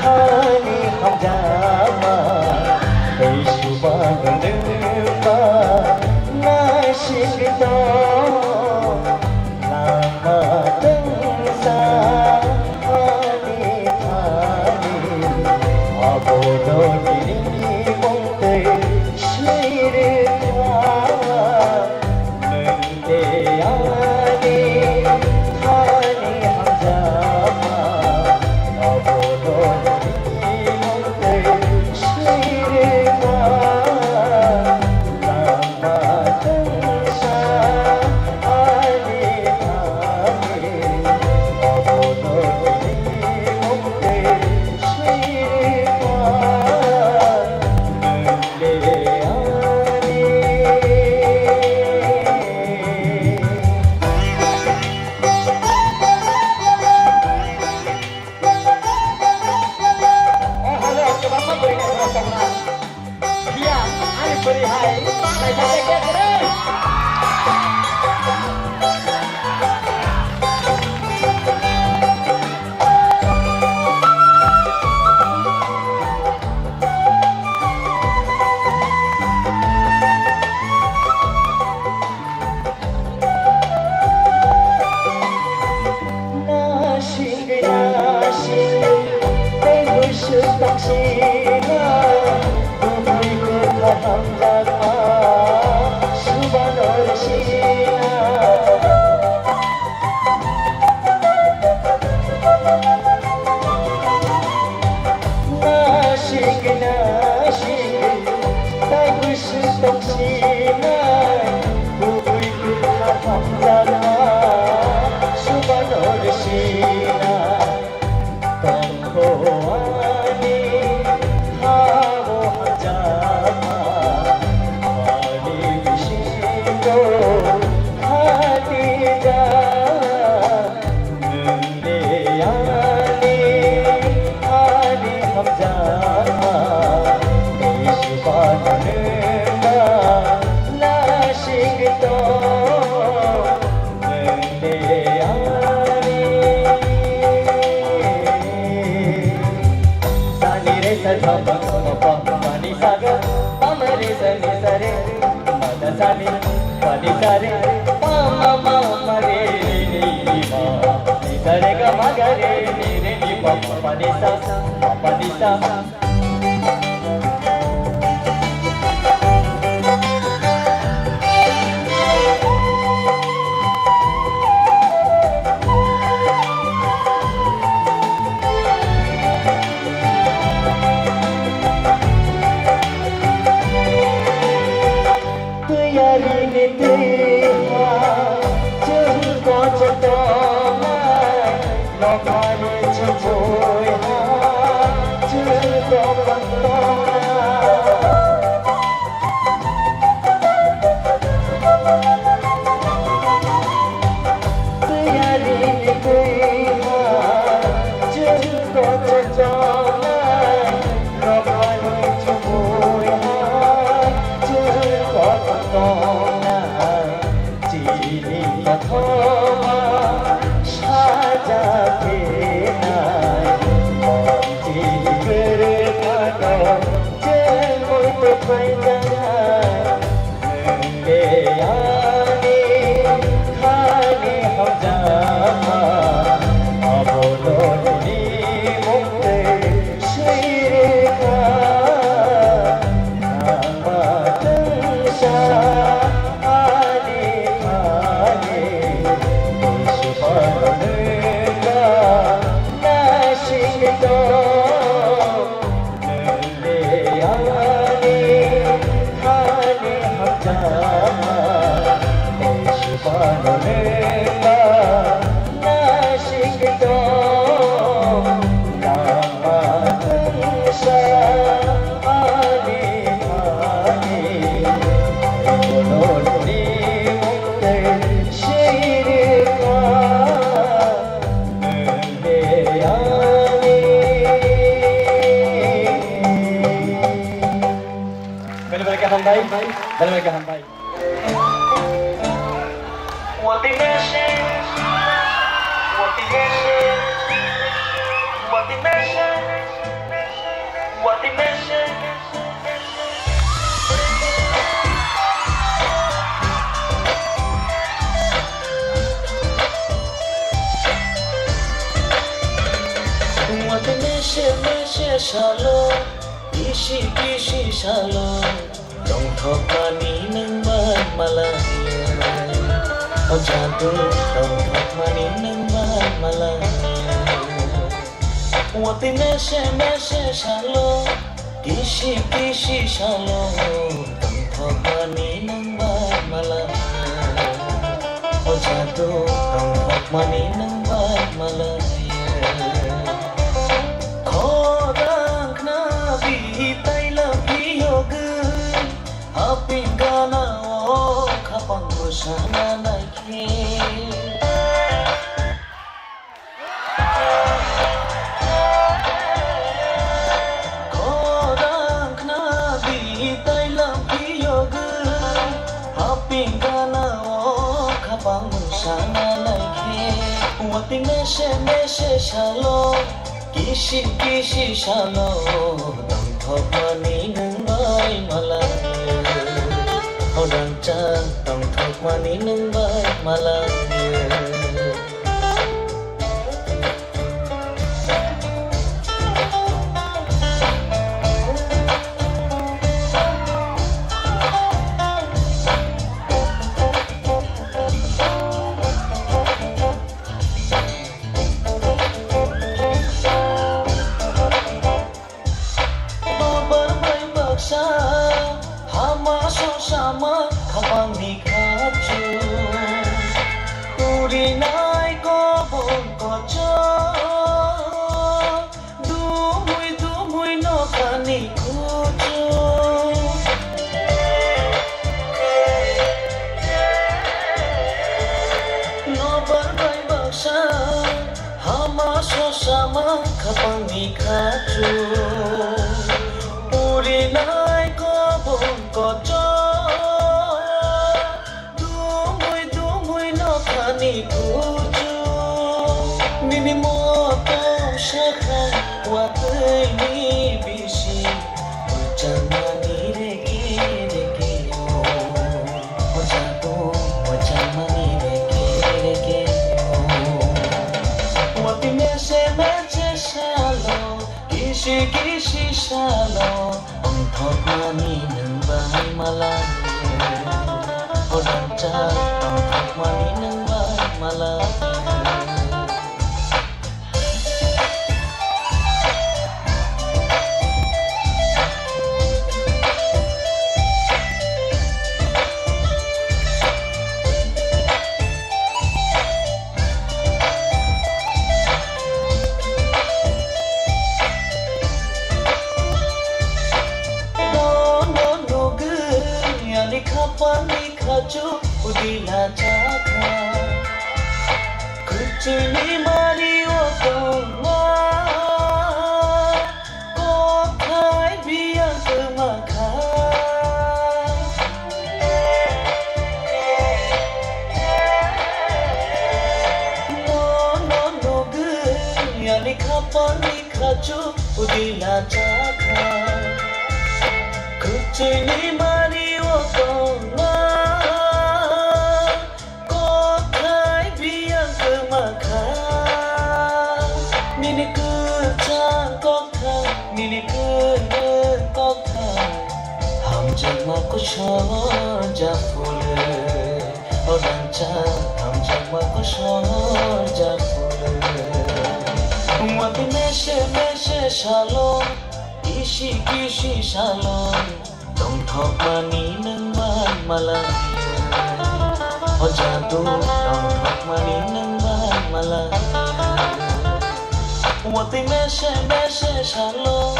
thani hamjakma, tei subang nwngba naisingwi tong. Lama tengsa thani thani, abono nini mung tei sirikha. Nasing nasing tei bwswk tangsina, kubui kwthar hamjakma subano rwsina. Nasing nasing tei bwswk tongsinai, kubui kwthar hamjakma subano rwsina. Tongkho ani habo hamjakma, ani bisingo khatijak. Nwng de ani, ani hamjakma, tei subano nwngba nasing tong. Nwng de ani. Sani re sa tha pa ma pa pa ni sa ga, pa ma re sa ni sa re. Mata sani, pani sare, pa ma ma ma re re ni ni ma, ni sare ga ma ga re ni re ni pa, pani sa, pa pani sa. Twi ari ni twi ha, chwng kochok tongnai, nokhani chumui ha, chwng kochok tongnai. Twi ari ni twi ha, chwng kochok tongnai, nokhani chumui ha, chwng kochok tongnai. Chini kothoma saja khenai, chini kwrwngano chengwi tongphai janai. Nwng de ani khani hamjakma, abono nini mung tei sirikha. Nangma tongsa ani ani, Iswar nwngba nasing tong. Nwng de ani ani hamjakma, Iswar nwngba nasing tong. Nangma tongsa ani ani, boloni mung tei sirikha nwng de ani. Belai belai kaham bai, belai belai kaham bai. Motivation, motivation. Watwi mese mese salo, kisi kisi salo, tongthokmani nwng bai malaya. O jadu, tongthokmani nwng bai malaya. Watwi mese mese salo, kisi kisi salo, tongthokmani nwng bai malaya. O jadu, tongthokmani nwng bai malaya. Khorang khna bi tai lam bi yogwi, haping gana o khapang bwsana naikhe. Khorang khna bi tai lam bi yogwi, haping gana o khapang bwsana naikhe. Watwi mese mese salo, kisi kisi salo, tongthokmani nwng bai malaya. O rangchak, tongthokmani nwng bai malaya. Babar bai baksa hama sosama khapangni khachu. Urinai kobong kochok, dumui dumui nokhani kuchu. Nobar bai baksa hama sosama khapangni khachu. Urinai kobong kochok, dumui dumui nokhani kuchu. Nini motom sakha watwini bisi, bwchangmani reke reke o. O jago, bwchangmani reke reke o. Watwi mese mese salo, kisi kisi salo, tongthokmani nwng bai malaya. O rangchak, tongthokmani nwng bai malaya. Bono nugwi ani khapangni khachu udila chakha. Kuchuni mari o tongma, kothai biyang kwma kha. Bono nugwi ani khapangni khachu udila chakha. Kuchuni mari o tongma, kothai biyang kwma kha. Nini kwchang koktha, nini kwnwi koktha, hamjakma kusor japhuru. O rangchak, hamjakma kusor japhuru. Watwi mese mese salo, kisi kisi salo, tongthokmani nwng bai malaya. O jadu, tongthokmani nwng bai malaya. Watwi mese mese salo,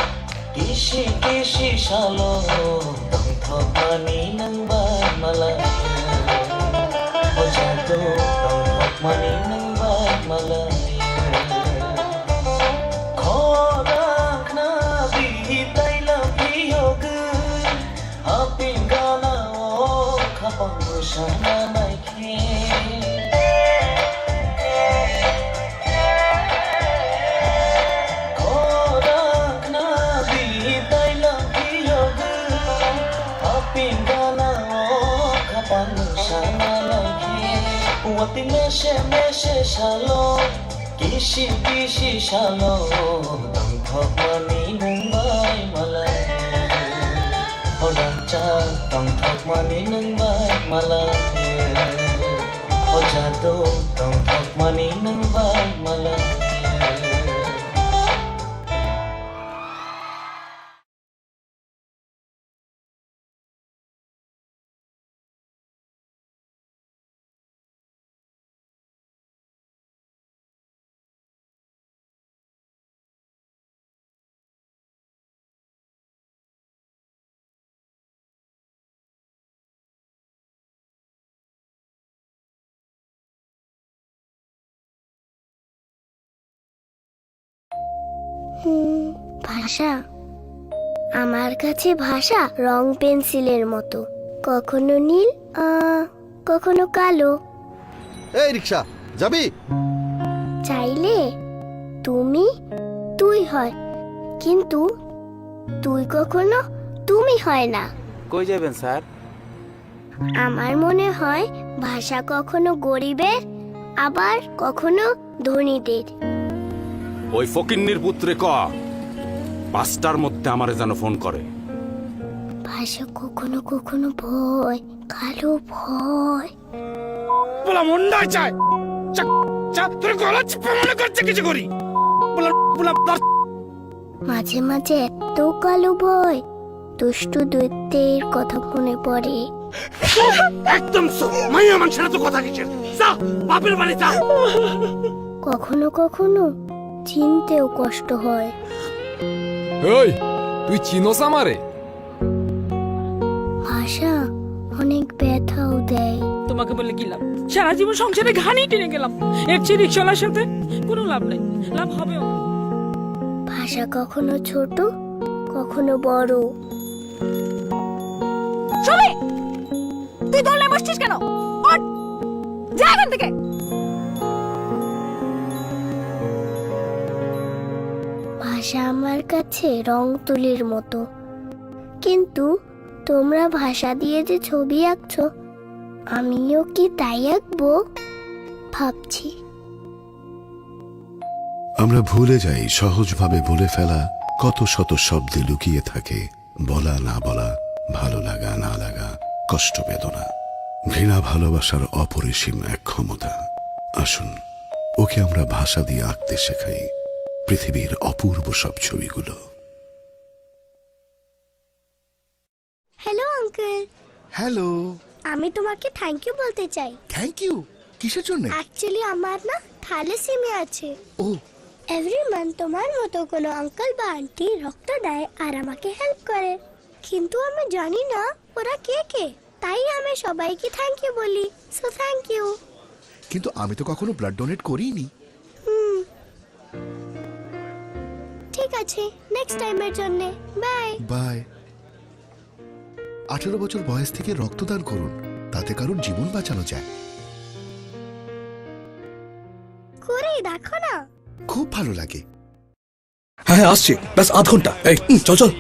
kisi kisi salo, tongthokmani nwng bai malaya. O jadu, tongthokmani nwng bai malaya. Khorang khna bi tai lam bi yogwi, haping gana o khapang bwsana naikhe. Khorang khna bi tai Meshe meshe salo, kisi kisi salo, tongthokmani nwng bai malai. O rangchak tongthokmani nwng bai malai. O jadu tongthokmani nwng bai malai. হুম, ভাষা। আমার কাছে ভাষা রং পেন্সিলের মতো, কখনো নীল, আহ, কখনো কালো। এই রিক্সা, যাবি? চাইলে তুমি তুই হয়, কিন্তু তুই কখনো তুমি হয় না। কই যাবেন স্যার? আমার মনে হয় ভাষা কখনো গরিবের, আবার কখনো ধনীদের। ওই ফকিন্নির পুত্রে ক, পাঁচটার মধ্যে আমারে যেন ফোন করে। ভাষা কখনো কখনো ভয়, কালো ভয়। বলা মন্ডা চায়। চা, চা, তোর গলা চিপে মনে করছে কিছু করি। বলা, বলা, বলা। মাঝে মাঝে এত কালো ভয়, দুষ্টু দৈত্যের কথা মনে পড়ে। একদম চুপ, মাইয়া মানুষের তো কথা কিসের? যা, বাপের বাড়ি যা। কখনো কখনো চিনতেও কষ্ট হয়। এই, তুই চিনোস আমারে? ভাষা অনেক ব্যথাও দেয়। তোমাকে বলে কি লাভ? সারা জীবন সংসারে ঘানি টেনে গেলাম, এর চেয়ে রিক্সাওয়ালার সাথে কোনো লাভ নেই, লাভ হবেও না। ভাষা কখনো ছোট, কখনো বড়। সুমি, তুই দোলনায় বসছিস কেন? ওঠ, যা এখান থেকে। ভাষা আমার কাছে রং তুলির মতো, কিন্তু তোমরা ভাষা দিয়ে যে ছবি আঁকছো, আমিও কি তাই আঁকবো ভাবছি। আমরা ভুলে যাই সহজভাবে বলে ফেলা কত শত শব্দে লুকিয়ে থাকে বলা না বলা, ভালো লাগা না লাগা, কষ্ট বেদনা, ঘৃণা ভালোবাসার অপরিসীম এক ক্ষমতা। আসুন, ওকে আমরা ভাষা দিয়ে আঁকতে শেখাই পৃথিবীর অপূর্ব সব ছবিগুলো। Hello uncle. হ্যালো। আমি তোমাকে থ্যাংক ইউ বলতে চাই। Thank you? কিসের জন্য? অ্যাকচুয়ালি আমার না থ্যালাসেমিয়া আছে। ও। এভরি মান্থ তোমার মতো কোনো আঙ্কেল বা আন্টি রক্ত দেয় আর আমাকে হেল্প করে, কিন্তু আমি জানি না ওরা কে কে, তাই আমি সবাইকে থ্যাংক ইউ বলি। So thank you. কিন্তু আমি তো কখনো ব্লাড ডোনেট করিনি। হুম। ঠিক আছে, নেক্সট টাইমের জন্য। বাই। বাই। আঠারো বছর বয়স থেকে রক্তদান করুন, তাতে কারোর জীবন বাঁচানো যায়। করে দেখো না। খুব ভালো লাগে। হ্যাঁ, হ্যাঁ, আসছি। ব্যাস আধ ঘন্টা। এই, হুম, চল, চল।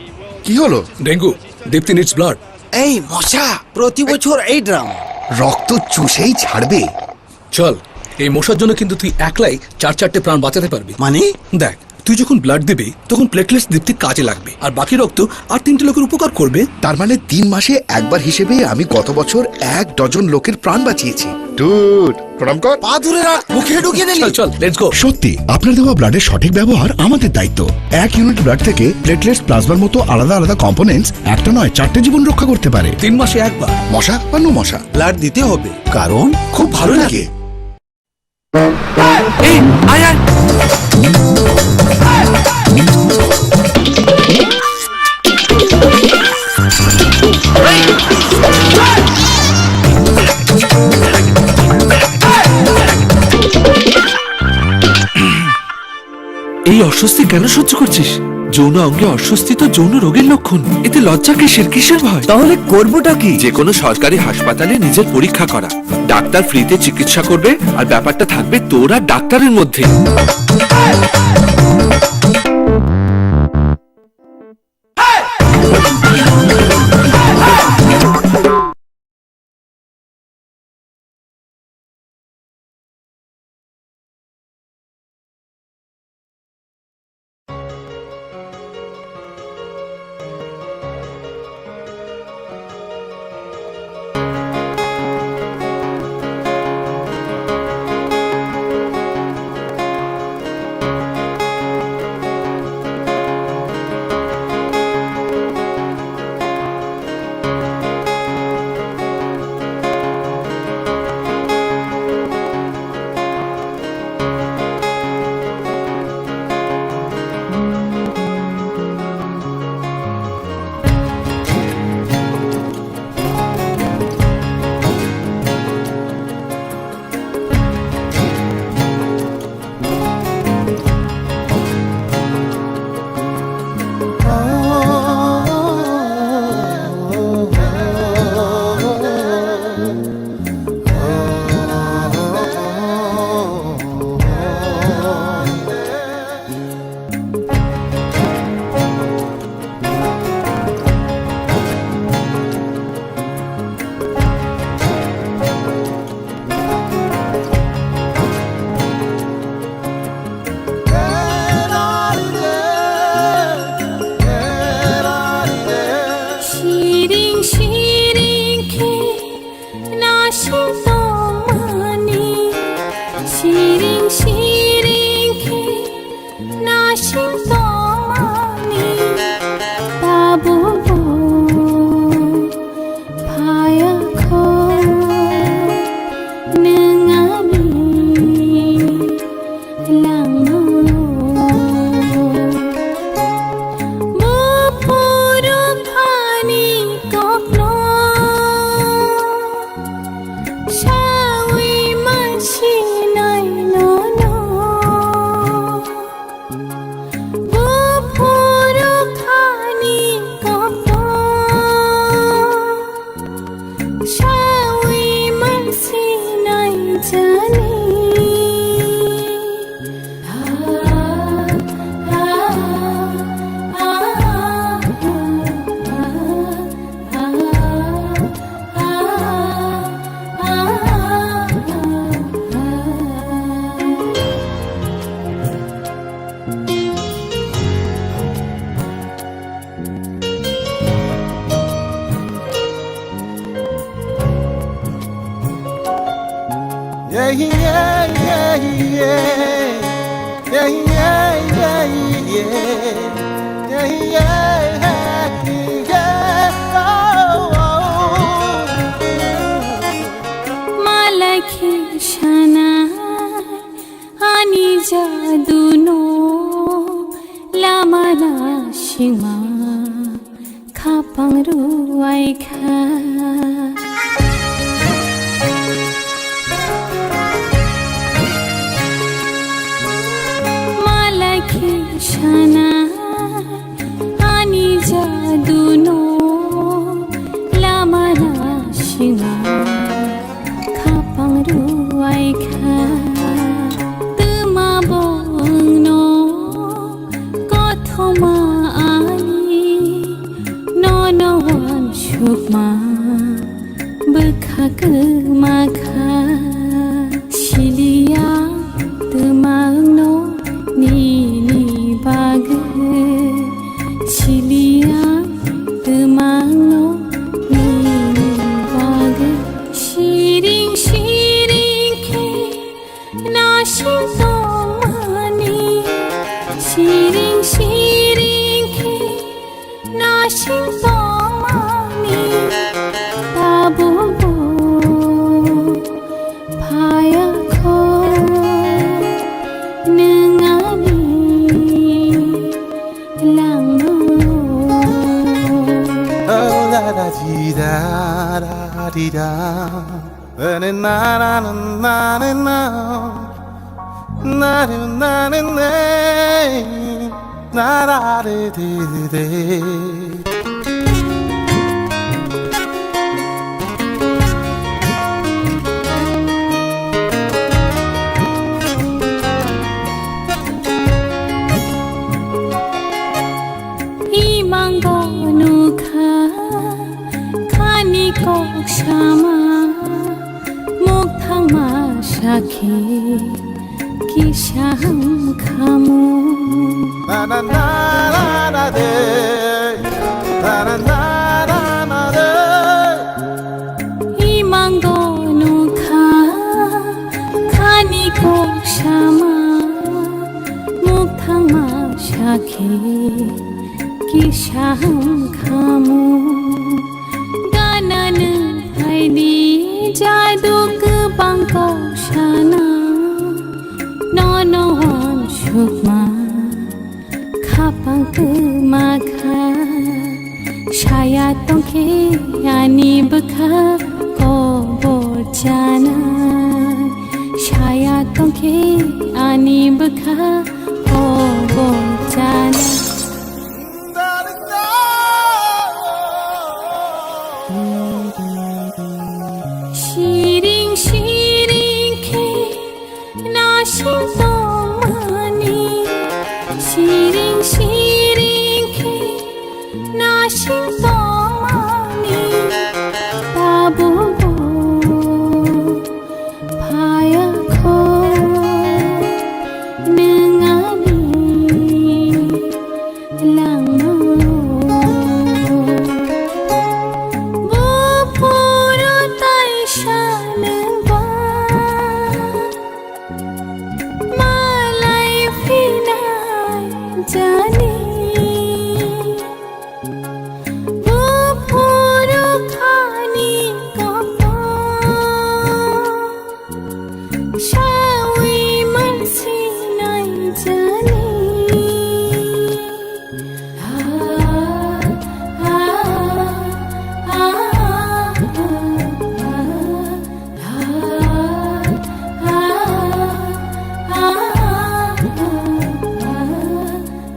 কি হলো? ডেঙ্গু। দীপ্তি নিডস ব্লাড। এই মশা, প্রতি বছর এই ড্রামা। রক্ত চুষেই ছাড়বে। চল, এই মশার জন্য কিন্তু তুই একলাই চার চারটে প্রাণ বাঁচাতে পারবি। মানে? দেখ, তুই যখন ব্লাড দিবি, তখন প্লেটলেটস দীপ্তির কাজে লাগবে, আর বাকি রক্ত আর তিনটে লোকের উপকার করবে। তার মানে তিন মাসে একবার হিসেবে আমি গত বছর এক ডজন লোকের প্রাণ বাঁচিয়েছি। ডুড, প্রণাম কর। পা ধরে রাখ, মুখে ঢুকিয়ে দিলি। চল, চল, লেটস গো। সত্যি, আপনার দেওয়া ব্লাডের সঠিক ব্যবহার আমাদের দায়িত্ব। এক ইউনিট ব্লাড থেকে প্লেটলেটস, প্লাজমার মতো আলাদা আলাদা কম্পোনেন্টস একটা নয়, চারটে জীবন রক্ষা করতে পারে। তিন মাসে একবার। মশা বা নো মশা, ব্লাড দিতে হবে, কারণ খুব ভালো লাগে। এই, আয়, আয়। এই অস্বস্তি কেন সহ্য করছিস? যৌন অঙ্গে অস্বস্তি তো যৌন রোগের লক্ষণ। এতে লজ্জা কিসের, কিসের ভয়? তাহলে করবোটা কি? যে কোনো সরকারি হাসপাতালে নিজের পরীক্ষা করা। ডাক্তার ফ্রিতে চিকিৎসা করবে, আর ব্যাপারটা থাকবে তোর আর ডাক্তারের মধ্যে। Malai khe sanai ani jadu no lama na singma khapang ruai kha. Malai khe sana ani jadu no lama na singma khapang ruai kha. Tma bongno kothoma ani nono wansukma bwkha kwma kha. Siliya tma wngno nini bagwi, siliya tma wngno nini bagwi. Siring siring khe nasing tongmani, siring siring khe nasing tongmani, tabukbo phaya kho nwng ani langmao. Oh, da da di da da di da. Na na na na na na. Na na na na na. Na da de de de de. Imango nukha khani kok sama, mukthangma sakhi kisa ham khamu. Na na na na na de, na na na na na de. Imango nukha khani kok sama, mukthangma sakhi kisa ham khamu. Gana nwng phaidi jadu kwbang kok sana, nono wansukma khapang kwma kha. Saya tongkhe ani bwkha kobor chana, saya tongkhe ani bwkha kobor chana. Siring siring khe nasing tongmani, siring siring khe nasing tongmani, tabukbo phaya kho nwng ani langmao. Buphuru taisa nwng ba malai phinai jani. Buphuru khani kotor sawi mansinai jani.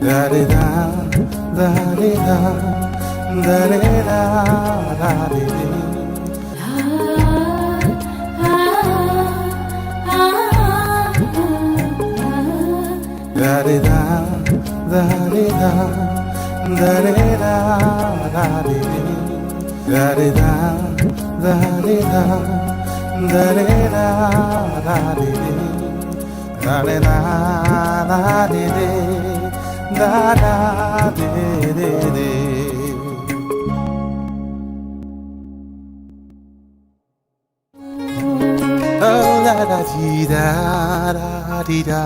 Da re da, da re da, da re da, da re de. Da re da, da re da, da re da, da re de. Da re da, da re da, da re da, da re de. Da re da, da re de, da da de de de. Oh, da da di da, da di da.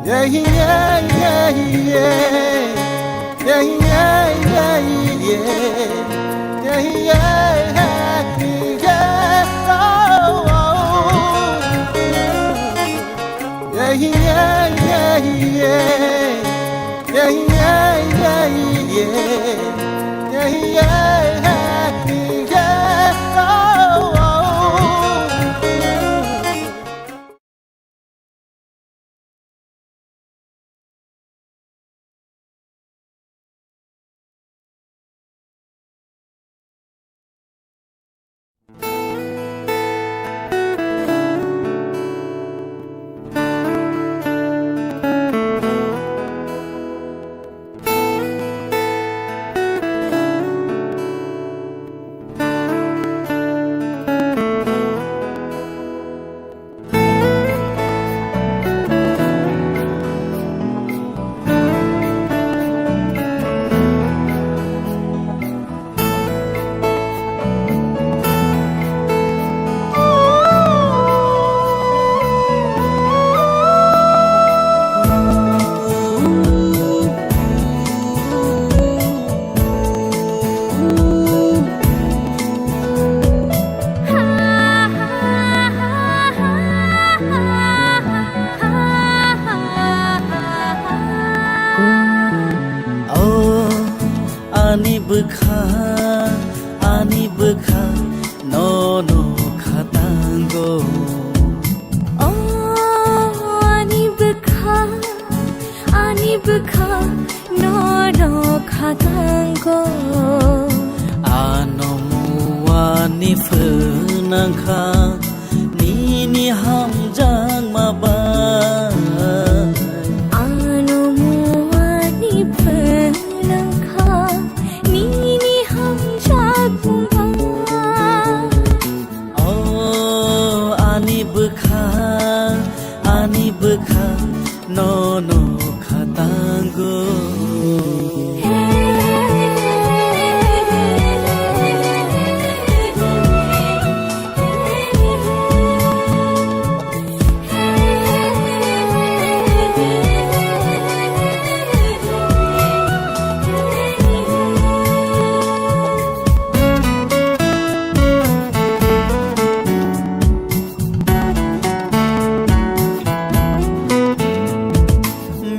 Yeah, yeah, yeah, yeah. Yeah, yeah, yeah, yeah. Yeah, yeah, yeah, yeah. Oh, oh. Yeah, yeah, yeah, yeah. Yeah, yeah, yeah, yeah. Yeah, yeah, yeah, yeah. Oh, oh. O ani bwkha, ani bwkha, nono khatango. O ani bwkha, ani bwkha, nono khatango. Ano muani phwnangkha, nini hamjakma bai. Ano muani phwnangkha, nini hamjakma bai. O ani bwkha, ani bwkha, nono khatango.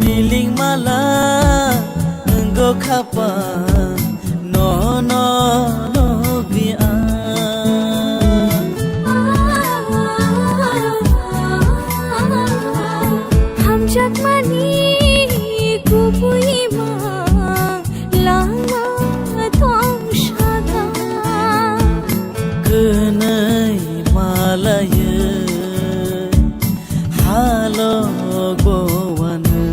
Miling mala wngkha pa, nono nugwi ang. Hamjakmani kubui mang lama tong sada. Kwnwi malayo halok bo wano.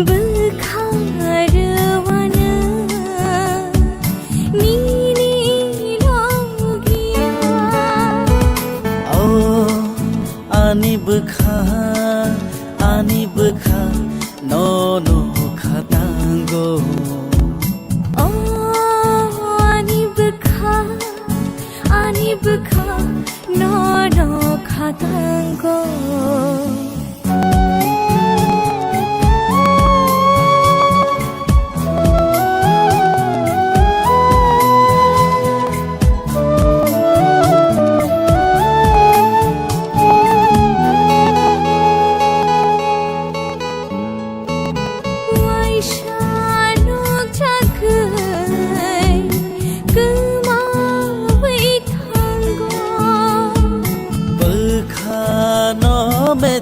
Bwkha rwano nini logia. O ani bwkha, ani bwkha, nono khatango. O ani bwkha, ani bwkha, nono khatango. Waisa nukjakgwi kwmawi thango. Bwkhano me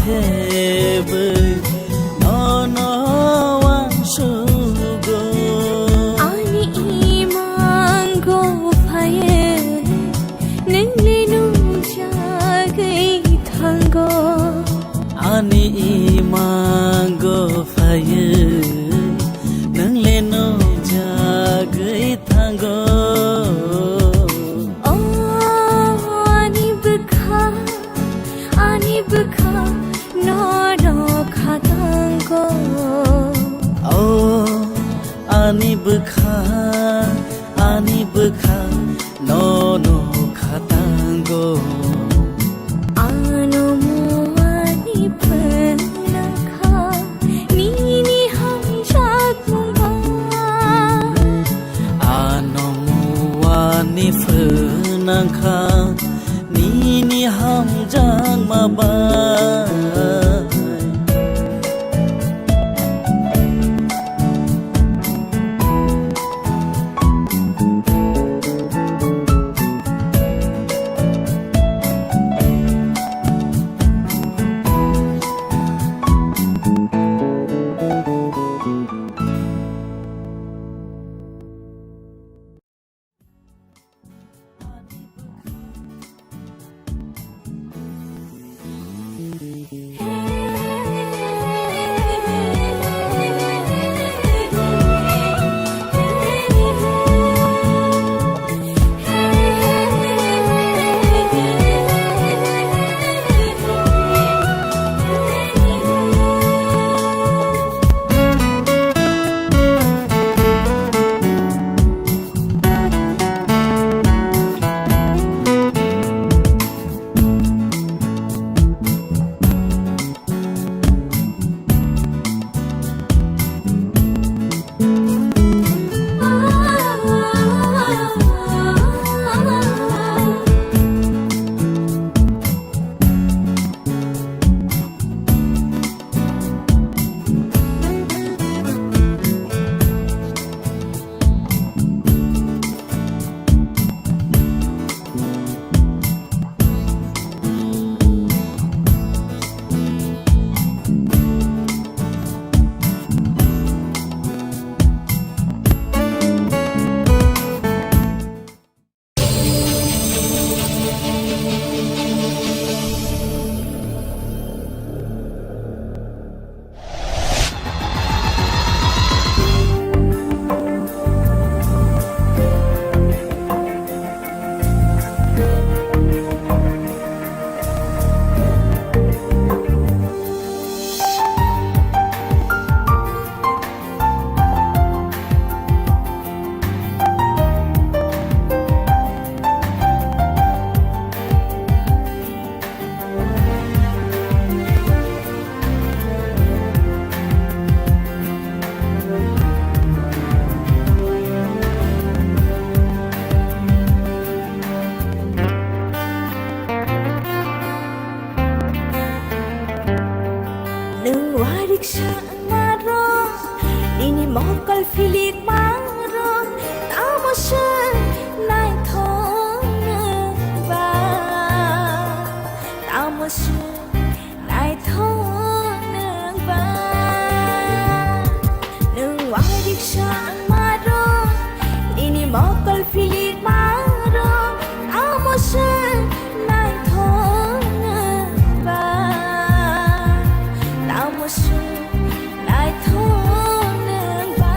Hebai nono uansugo. Ani imango phaiwi nwngni nungjagwi thango. Ani imango phaiwi nwngni nungjagwi thango. O ani bwkha, ani bwkha nono khatango. O ani bwkha, ani bwkha nono khatango. Ano muani phanakha nini hamjakmungba. Ano muani phanakha nini hamjakma bai. Nwng uariksa wngmarok, nini mokol philikmarok, tamo se naithok nwng ba, tamo se naithok nwng ba. Nwng uariksa wngmarok, nini mokol philikmarok, tamo se naithok nwng ba, tamo se naithok nwng ba.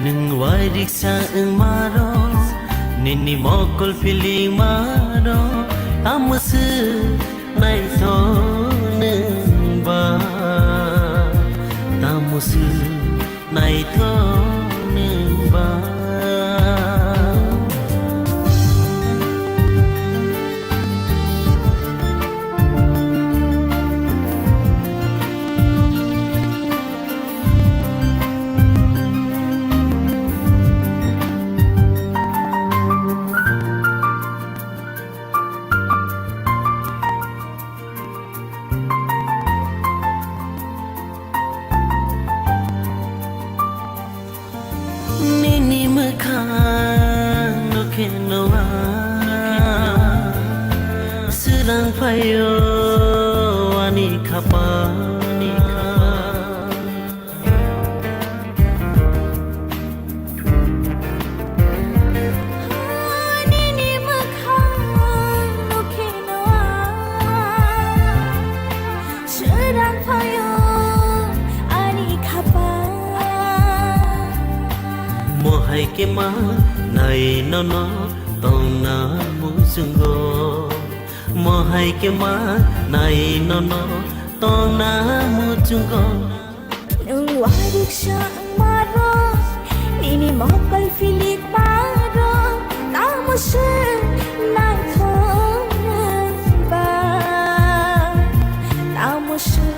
Nwng uariksa wngmarok, nini mokol philikmarok, tamo se naithok nwng ba, tamo se naithok nwng ba. Nini mwkhang nukhe nwa, swrang phaio. Khapani kha. Nini mwkhang nukhino ang srang phaio ani khapang. Mohai khe ma nai nono tongna muchungo. Mohai khe ma nai nono tongna muchungo. Nwng wariksa wngmarok, nini mokol philik marok, tamo se naithok nwng ba, tamo se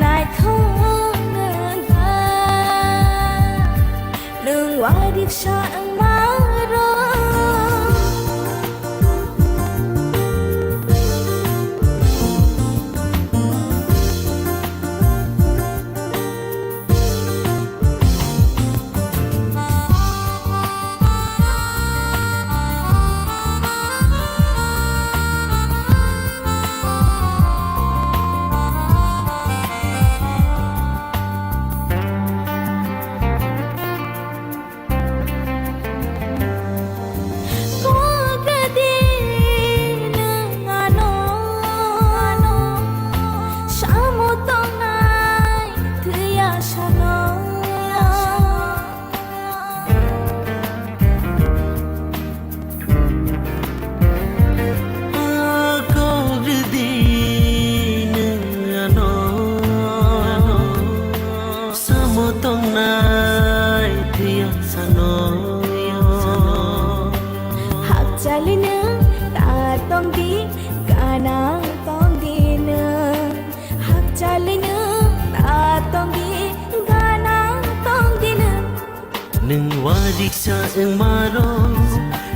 naithok nwng ba. Nwng wariksa wngmarok. Kok di nwng ano, ano samo tongnai thwiya sano. Kok di nwng ano, ano samo tongnai thwiya sano. Hakchali nwng ta tongdi, gana tongdi nwng. Hakchali nwng ta tongdi, gana tongdi nwng. Nwng wariksa wngmarok,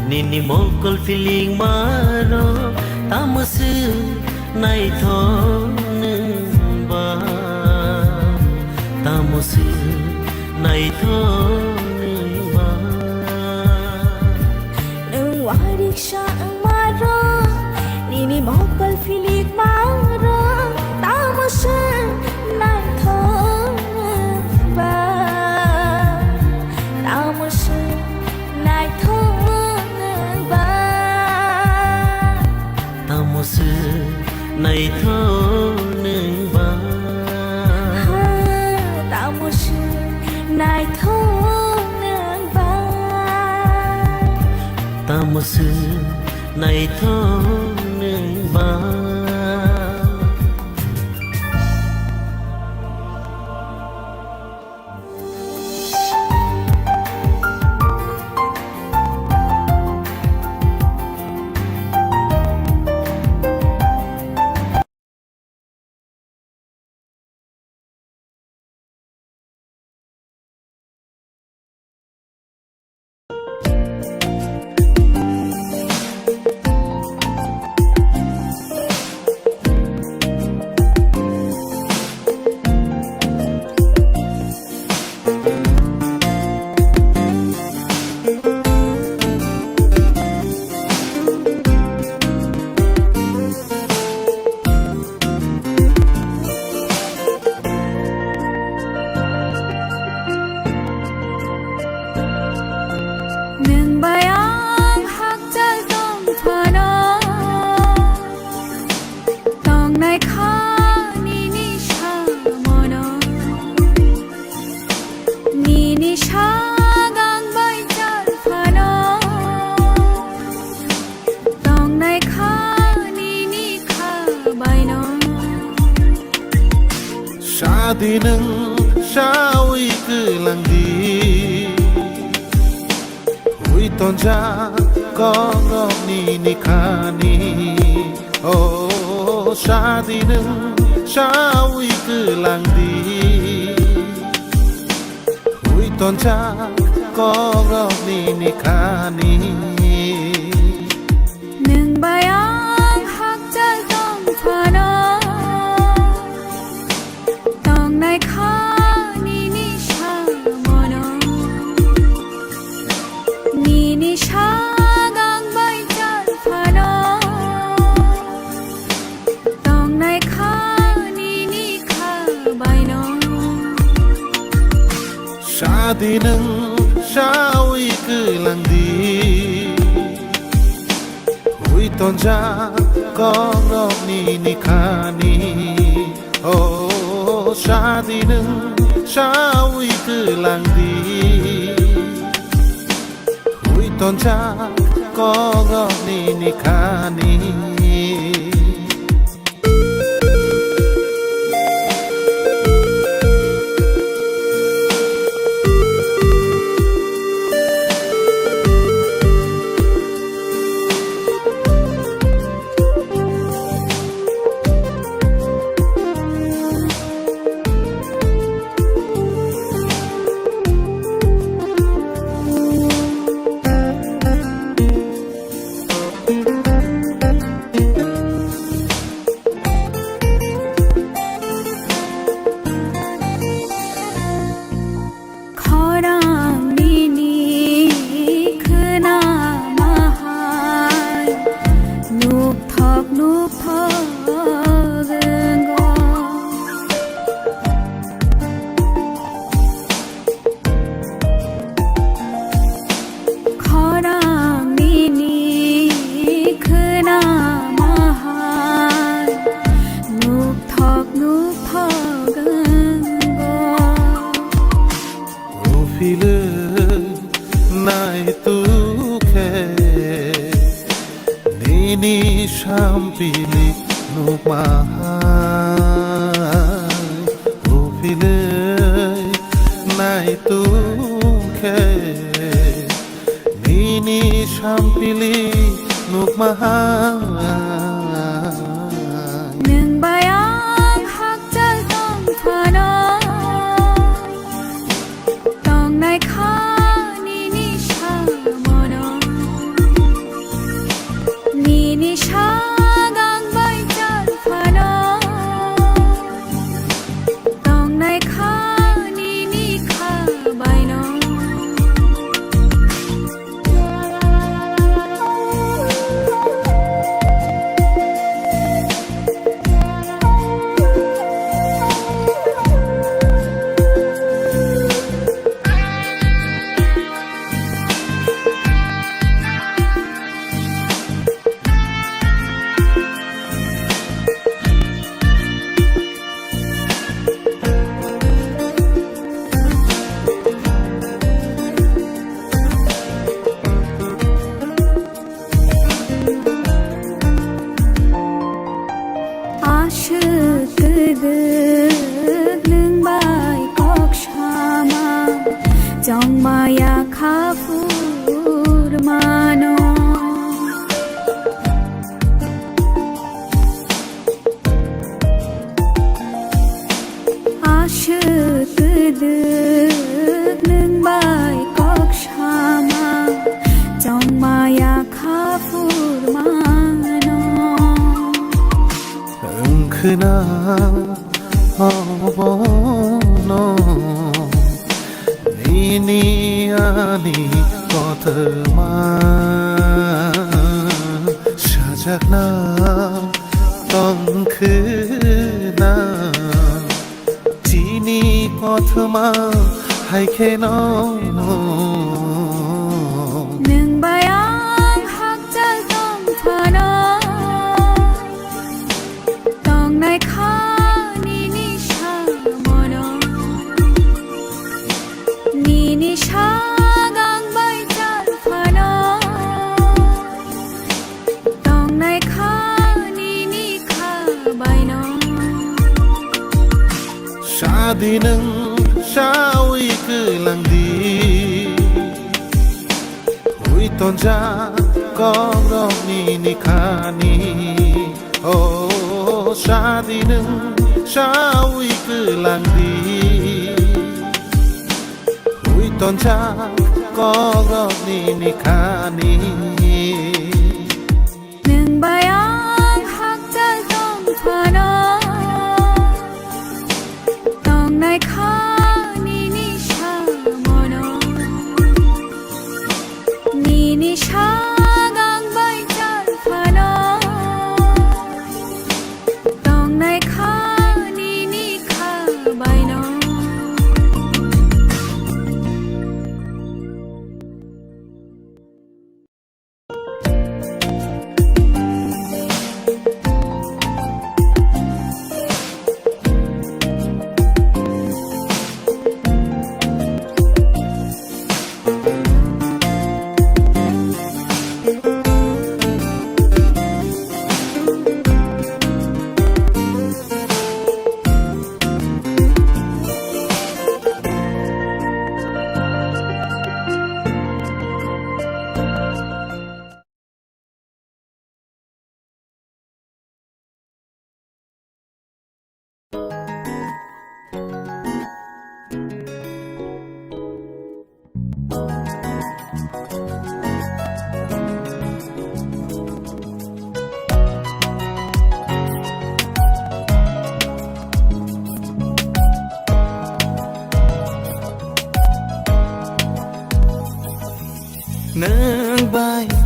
nini mokol philik marok, tamo se naithok nwng ba, tamo se naithok nwng ba. Nwng wariksa wngmarok, nini mokol philik marok, tamo se naithok nwng ba, tamo se naithok nwng ba. Tamo se naithok nwng ba. Ha, tamo se naithok nwng ba. Tamo se naithok nwng ba. Nwng bai ang hakchal tong phano, tongnai kha nini samono. Nini sagang bai chal phano, tongnai kha nini kha baino. Sadi nwng sawi kwlangdi, hui tonjak kongrok nini khani. O sadi nwng sawi kwlangdi, hui tonjak kongrok nini khani. Nwng bai ang hakchal tong phano, tongnai kha nini samono. Nini sagang bai chal phano, tongnai kha Adi nwng sawi kwlang di, hui tonjak kokrok nini khani. O sadi nwng sawi kwlang di, hui tonjak kokrok nini khani. Khorang nini khwnama hai nukthok nukthok wngo. Khorang nini khwnama hai nukthok nukthok wngo. Uphilwi naitukhe nini sampili nukma hai. Uphilwi naitukhe nini sampili nukma hai. Nwng bai ang hakchal tong phano, tongnai kha nini samono. Nini sagang bai chal phano, tongnai kha nini kha baino. Aswk kwdwk nwng bai kok sama, chongmaya kha phur mano. Aswk kwdwk nwng bai kok sama, chongmaya kha phur mano. Wngkhwna obono nini ani kothoma sajakna tongkhwna chini kothoma hai kheno. Nwng bai ang hakchal tong phano, tongnai kha nini samono. Nini sagang bai chal phano, tongnai kha nini kha baino. Sadi nwng sawi kwlang di, hui tonjak kokrok nini khani. O sadi nwng sawi kwlang di, hui tonjak kokrok nini khani. Nwng bai ang hakchal tong phano, tongnai kha nini samono. Nini sagang bai chal phano, tongnai kha nini kha baino.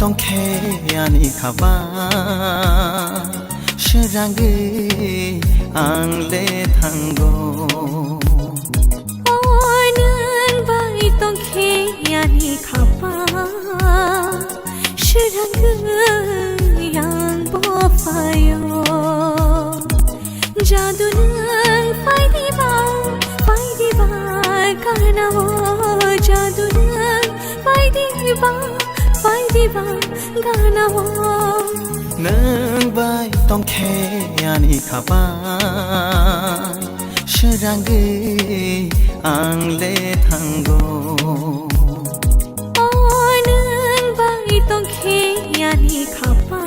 tongkhe ani khaba, srangwi ang le thango. O nwng bai tongkhe ani khaba, srangwi ang bo phaio. Jadu nwng phai diba, phai diba, gana o. Jadu nwng phai diba, phai diba, gana o. Nwng bai tongkhe ani khaba, srangwi ang le thango. O nwng bai tongkhe ani khaba,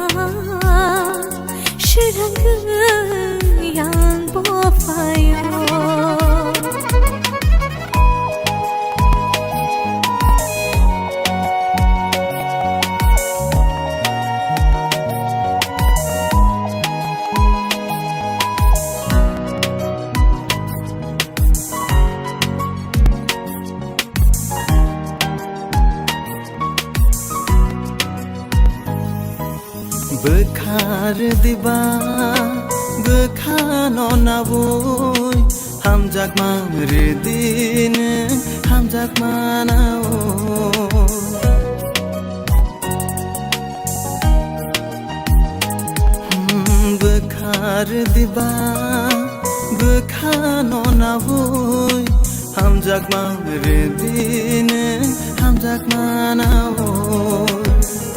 srangwi ang bo phaio. Bwkha rwdiba, bwkha no nabwi, hamjakma rwdi nwng, hamjakma nao. Hmm, bwkha rwdiba, bwkha no nabwi, hamjakma rwdi nwng, hamjakma nao.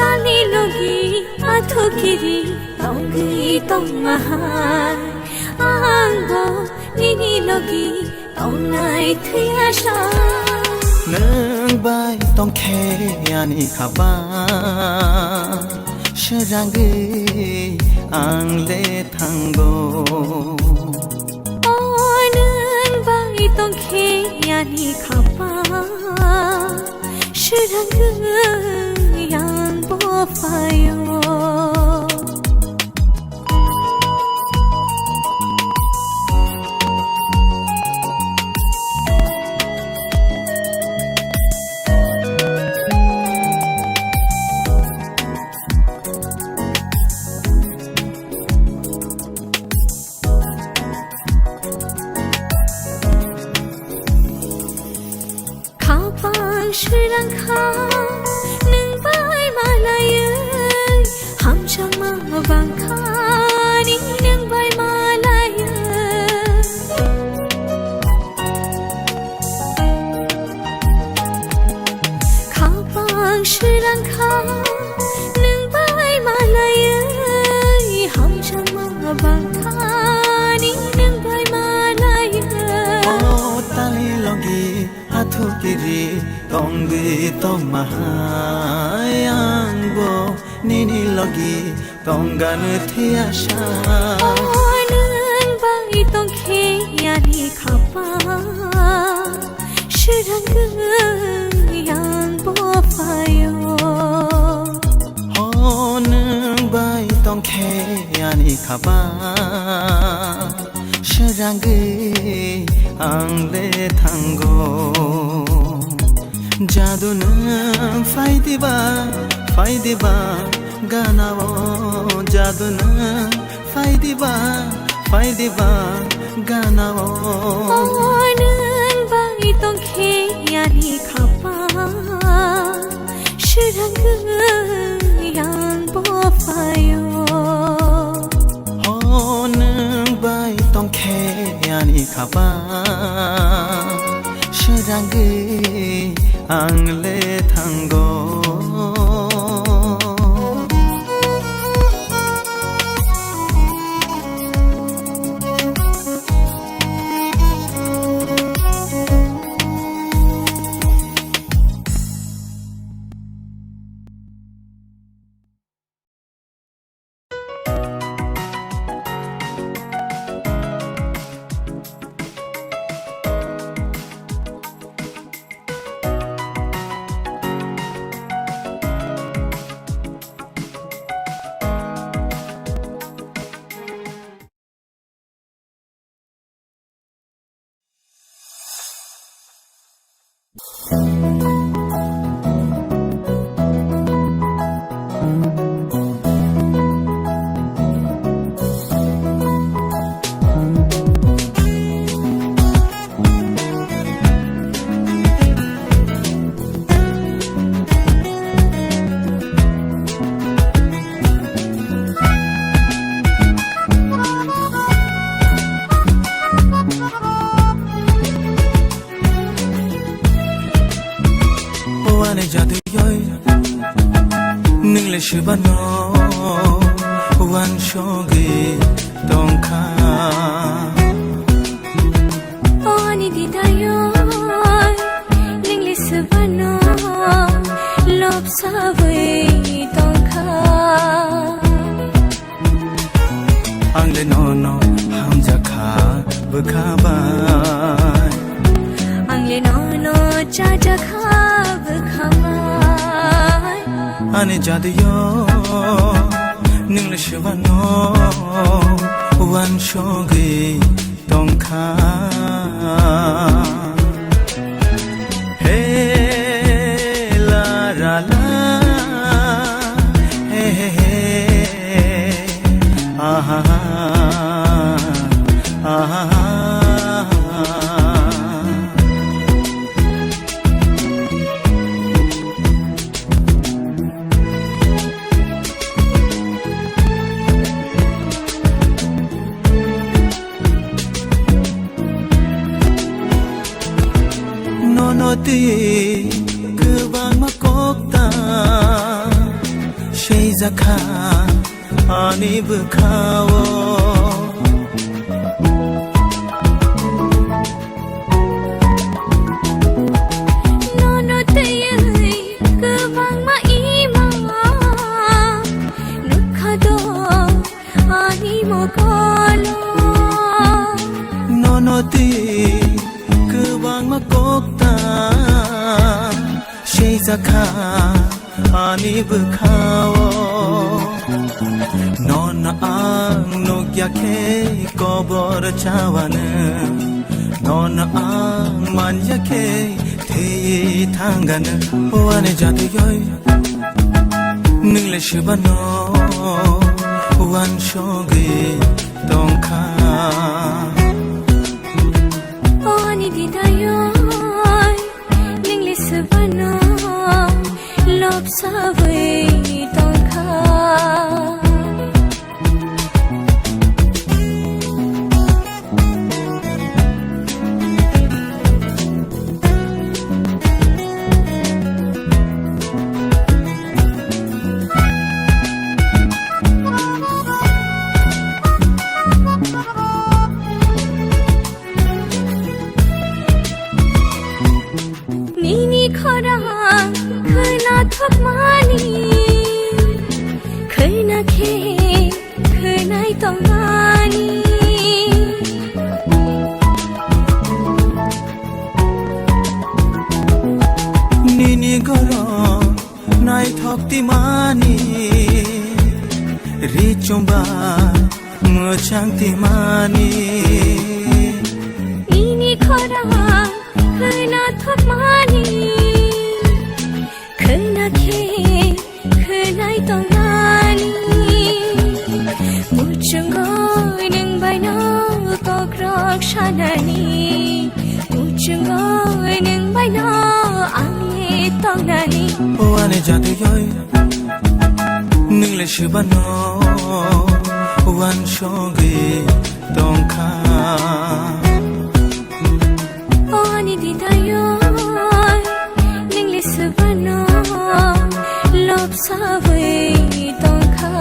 Talni logi athu kiri tongwi tongma hai, ang bo nini logi tongnai thwi asa. Nwng bai tongkhe ani khaba, srangwi ang le thango. O nwng bai tongkhe ani khaba, srangwi ang bo phaio. Khapang srwrang kha nwng bai malaiwi, hamjakma bang kha ani nwng bai malaiwi. Khapang srwrang kha nwng bai malaiwi, hamjakma bang kha ani nwng bai malaiwi. O tali logi athu kiri tongwi tongma hai, ang bo nini logi tongna thwi asa. O nwng bai tongkhe ani khaba, srwrang ang bo phaio. O nwng bai tongkhe ani khaba, srwrangwi ang le thango. Jadu nwng phai diba, phai diba ganao. Jadu nwng phai diba, phai diba ganao. O nwng bai tongkhe ani khaba, srwrangwi ang bo phaio. O nwng bai tongkhe ani khaba, srwrangwi ang le thango. Swbano uansugwi tongkha. O ani didayoi, ningli swbano lobsagwi tongkha. Ang le nono hamjakha bwkha bai. Ang le nono chajakha bwkha bai. Ani jaduyoi, ningli swbano uansugwi tongkha. He la ra la, he he he, aha, aha. Nono twi kwbangma kok ta seijakha ani bwkhao. Nono twiwi kwbangma imo nukha do ani mokolo. Nono twi kwbangma kok ta seijakha ani bwkhao. Nono ang nukya khe kobor chawano, nono ang manya khe thwi thangano. O ani jaduyoi, ningli swbano uansugwi tongkha. O ani didayoi, ningli swbano lobsagwi tongkha. Nini khorang khwnathokmani, khwna khe khwnai tongmani. Nini goron naithok timani, ri chumba mwchang timani. Nini khorang khwnathokmani, khwna khe khwnai tongmani. Muchungo nwng baino kokrok sanani, muchungo nwng baino ang le tongnani. O ani jaduyoi, nwng le swbano uansugwi tongkha. O ani didayoi, ningli swbano lobsagwi tongkha.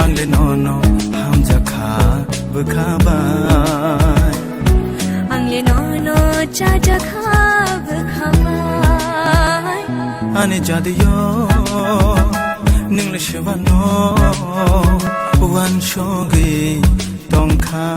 Ang le nono hamjakha bwkha bai. Ang le nono chajakha bwkha bai. Ani jaduyoi, ningli swbano uansugwi tongkha.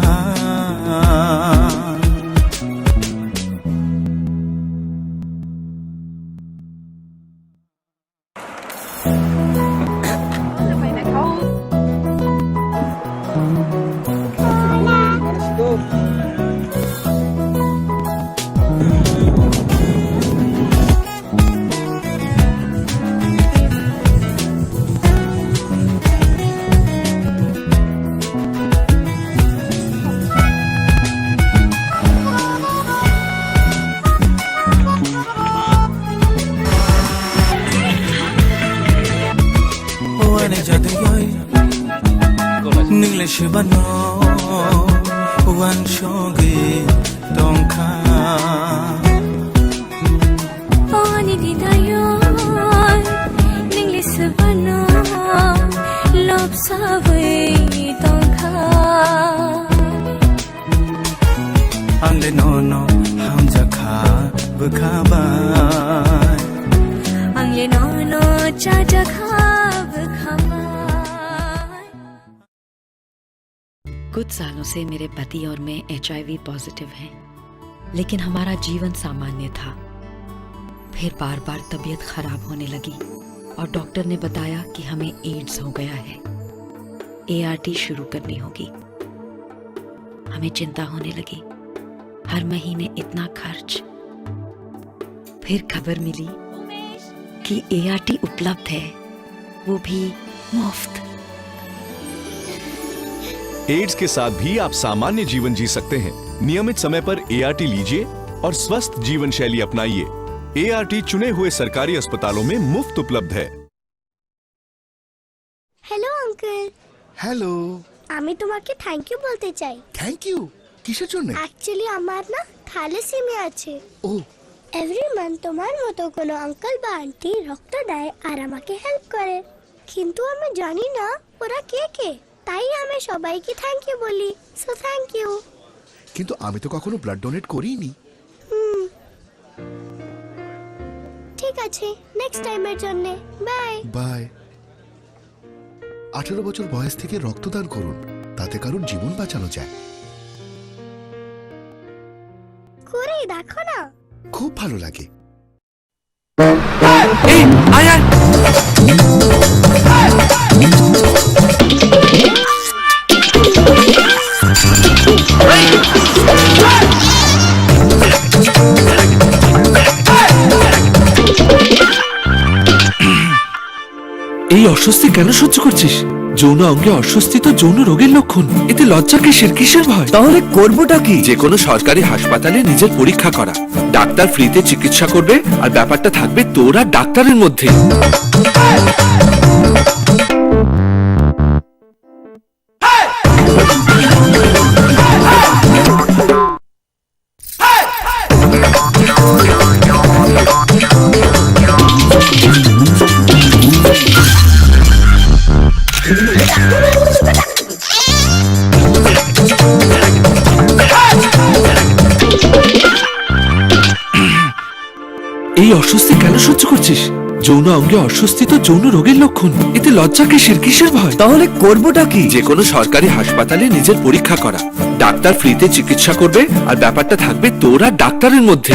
O ani jaduyoi, ningli swbano uansugwi tongkha. O ani didayoi, Sabwi tongkha. Ang le nono hamjakha bwkha bai. Ang le nono chajakha bwkha bai. कुछ सालों से मेरे पति और मैं HIV positive हैं, लेकिन हमारा जीवन सामान्य था। फिर बार-बार तबीयत खराब होने लगी और डॉक्टर ने बताया कि हमें एड्स हो गया है। एआरटी शुरू करनी होगी। हमें चिंता होने लगी, हर महीने इतना खर्च। फिर खबर मिली कि एआरटी उपलब्ध है, वो भी मुफ्त। एड्स के साथ भी आप सामान्य जीवन जी सकते हैं। नियमित समय पर एआरटी लीजिए और स्वस्थ जीवन शैली अपनाइए। एआरटी चुने हुए सरकारी अस्पतालों में मुफ्त उपलब्ध है। Hello uncle. হ্যালো। আমি তোমাকে থ্যাংক ইউ বলতে চাই। Thank you? কিসের জন্য? অ্যাকচুয়ালি আমার না থ্যালাসেমিয়া আছে। ও। এভরি মান্থ তোমার মতো কোনো আঙ্কেল বা আন্টি রক্ত দেয় আর আমাকে হেল্প করে, কিন্তু আমি জানি না ওরা কে কে, তাই আমি সবাইকে থ্যাংক ইউ বলি। So thank you. কিন্তু আমি তো কখনো ব্লাড ডোনেট করিনি। হুম। ঠিক আছে, নেক্সট টাইমের জন্য। বাই। বাই। আঠারো বছর বয়স থেকে রক্তদান করুন, তাতে কারোর জীবন বাঁচানো যায়। করে দেখো না। খুব ভালো লাগে। এই, আয়, আয়। এই অস্বস্তি কেন সহ্য করছিস? যৌন অঙ্গে অস্বস্তি তো যৌন রোগের লক্ষণ। এতে লজ্জা কিসের, কিসের ভয়? তাহলে করবোটা কি? যে কোনো সরকারি হাসপাতালে নিজের পরীক্ষা করা। ডাক্তার ফ্রিতে চিকিৎসা করবে, আর ব্যাপারটা থাকবে তোর আর ডাক্তারের মধ্যে। এই অস্বস্তি কেন সহ্য করছিস? যৌন অঙ্গে অস্বস্তি তো যৌন রোগের লক্ষণ। এতে লজ্জা কিসের, কিসের ভয়? তাহলে করবোটা কি? যে কোনো সরকারি হাসপাতালে নিজের পরীক্ষা করা। ডাক্তার ফ্রিতে চিকিৎসা করবে, আর ব্যাপারটা থাকবে তোর আর ডাক্তারের মধ্যে।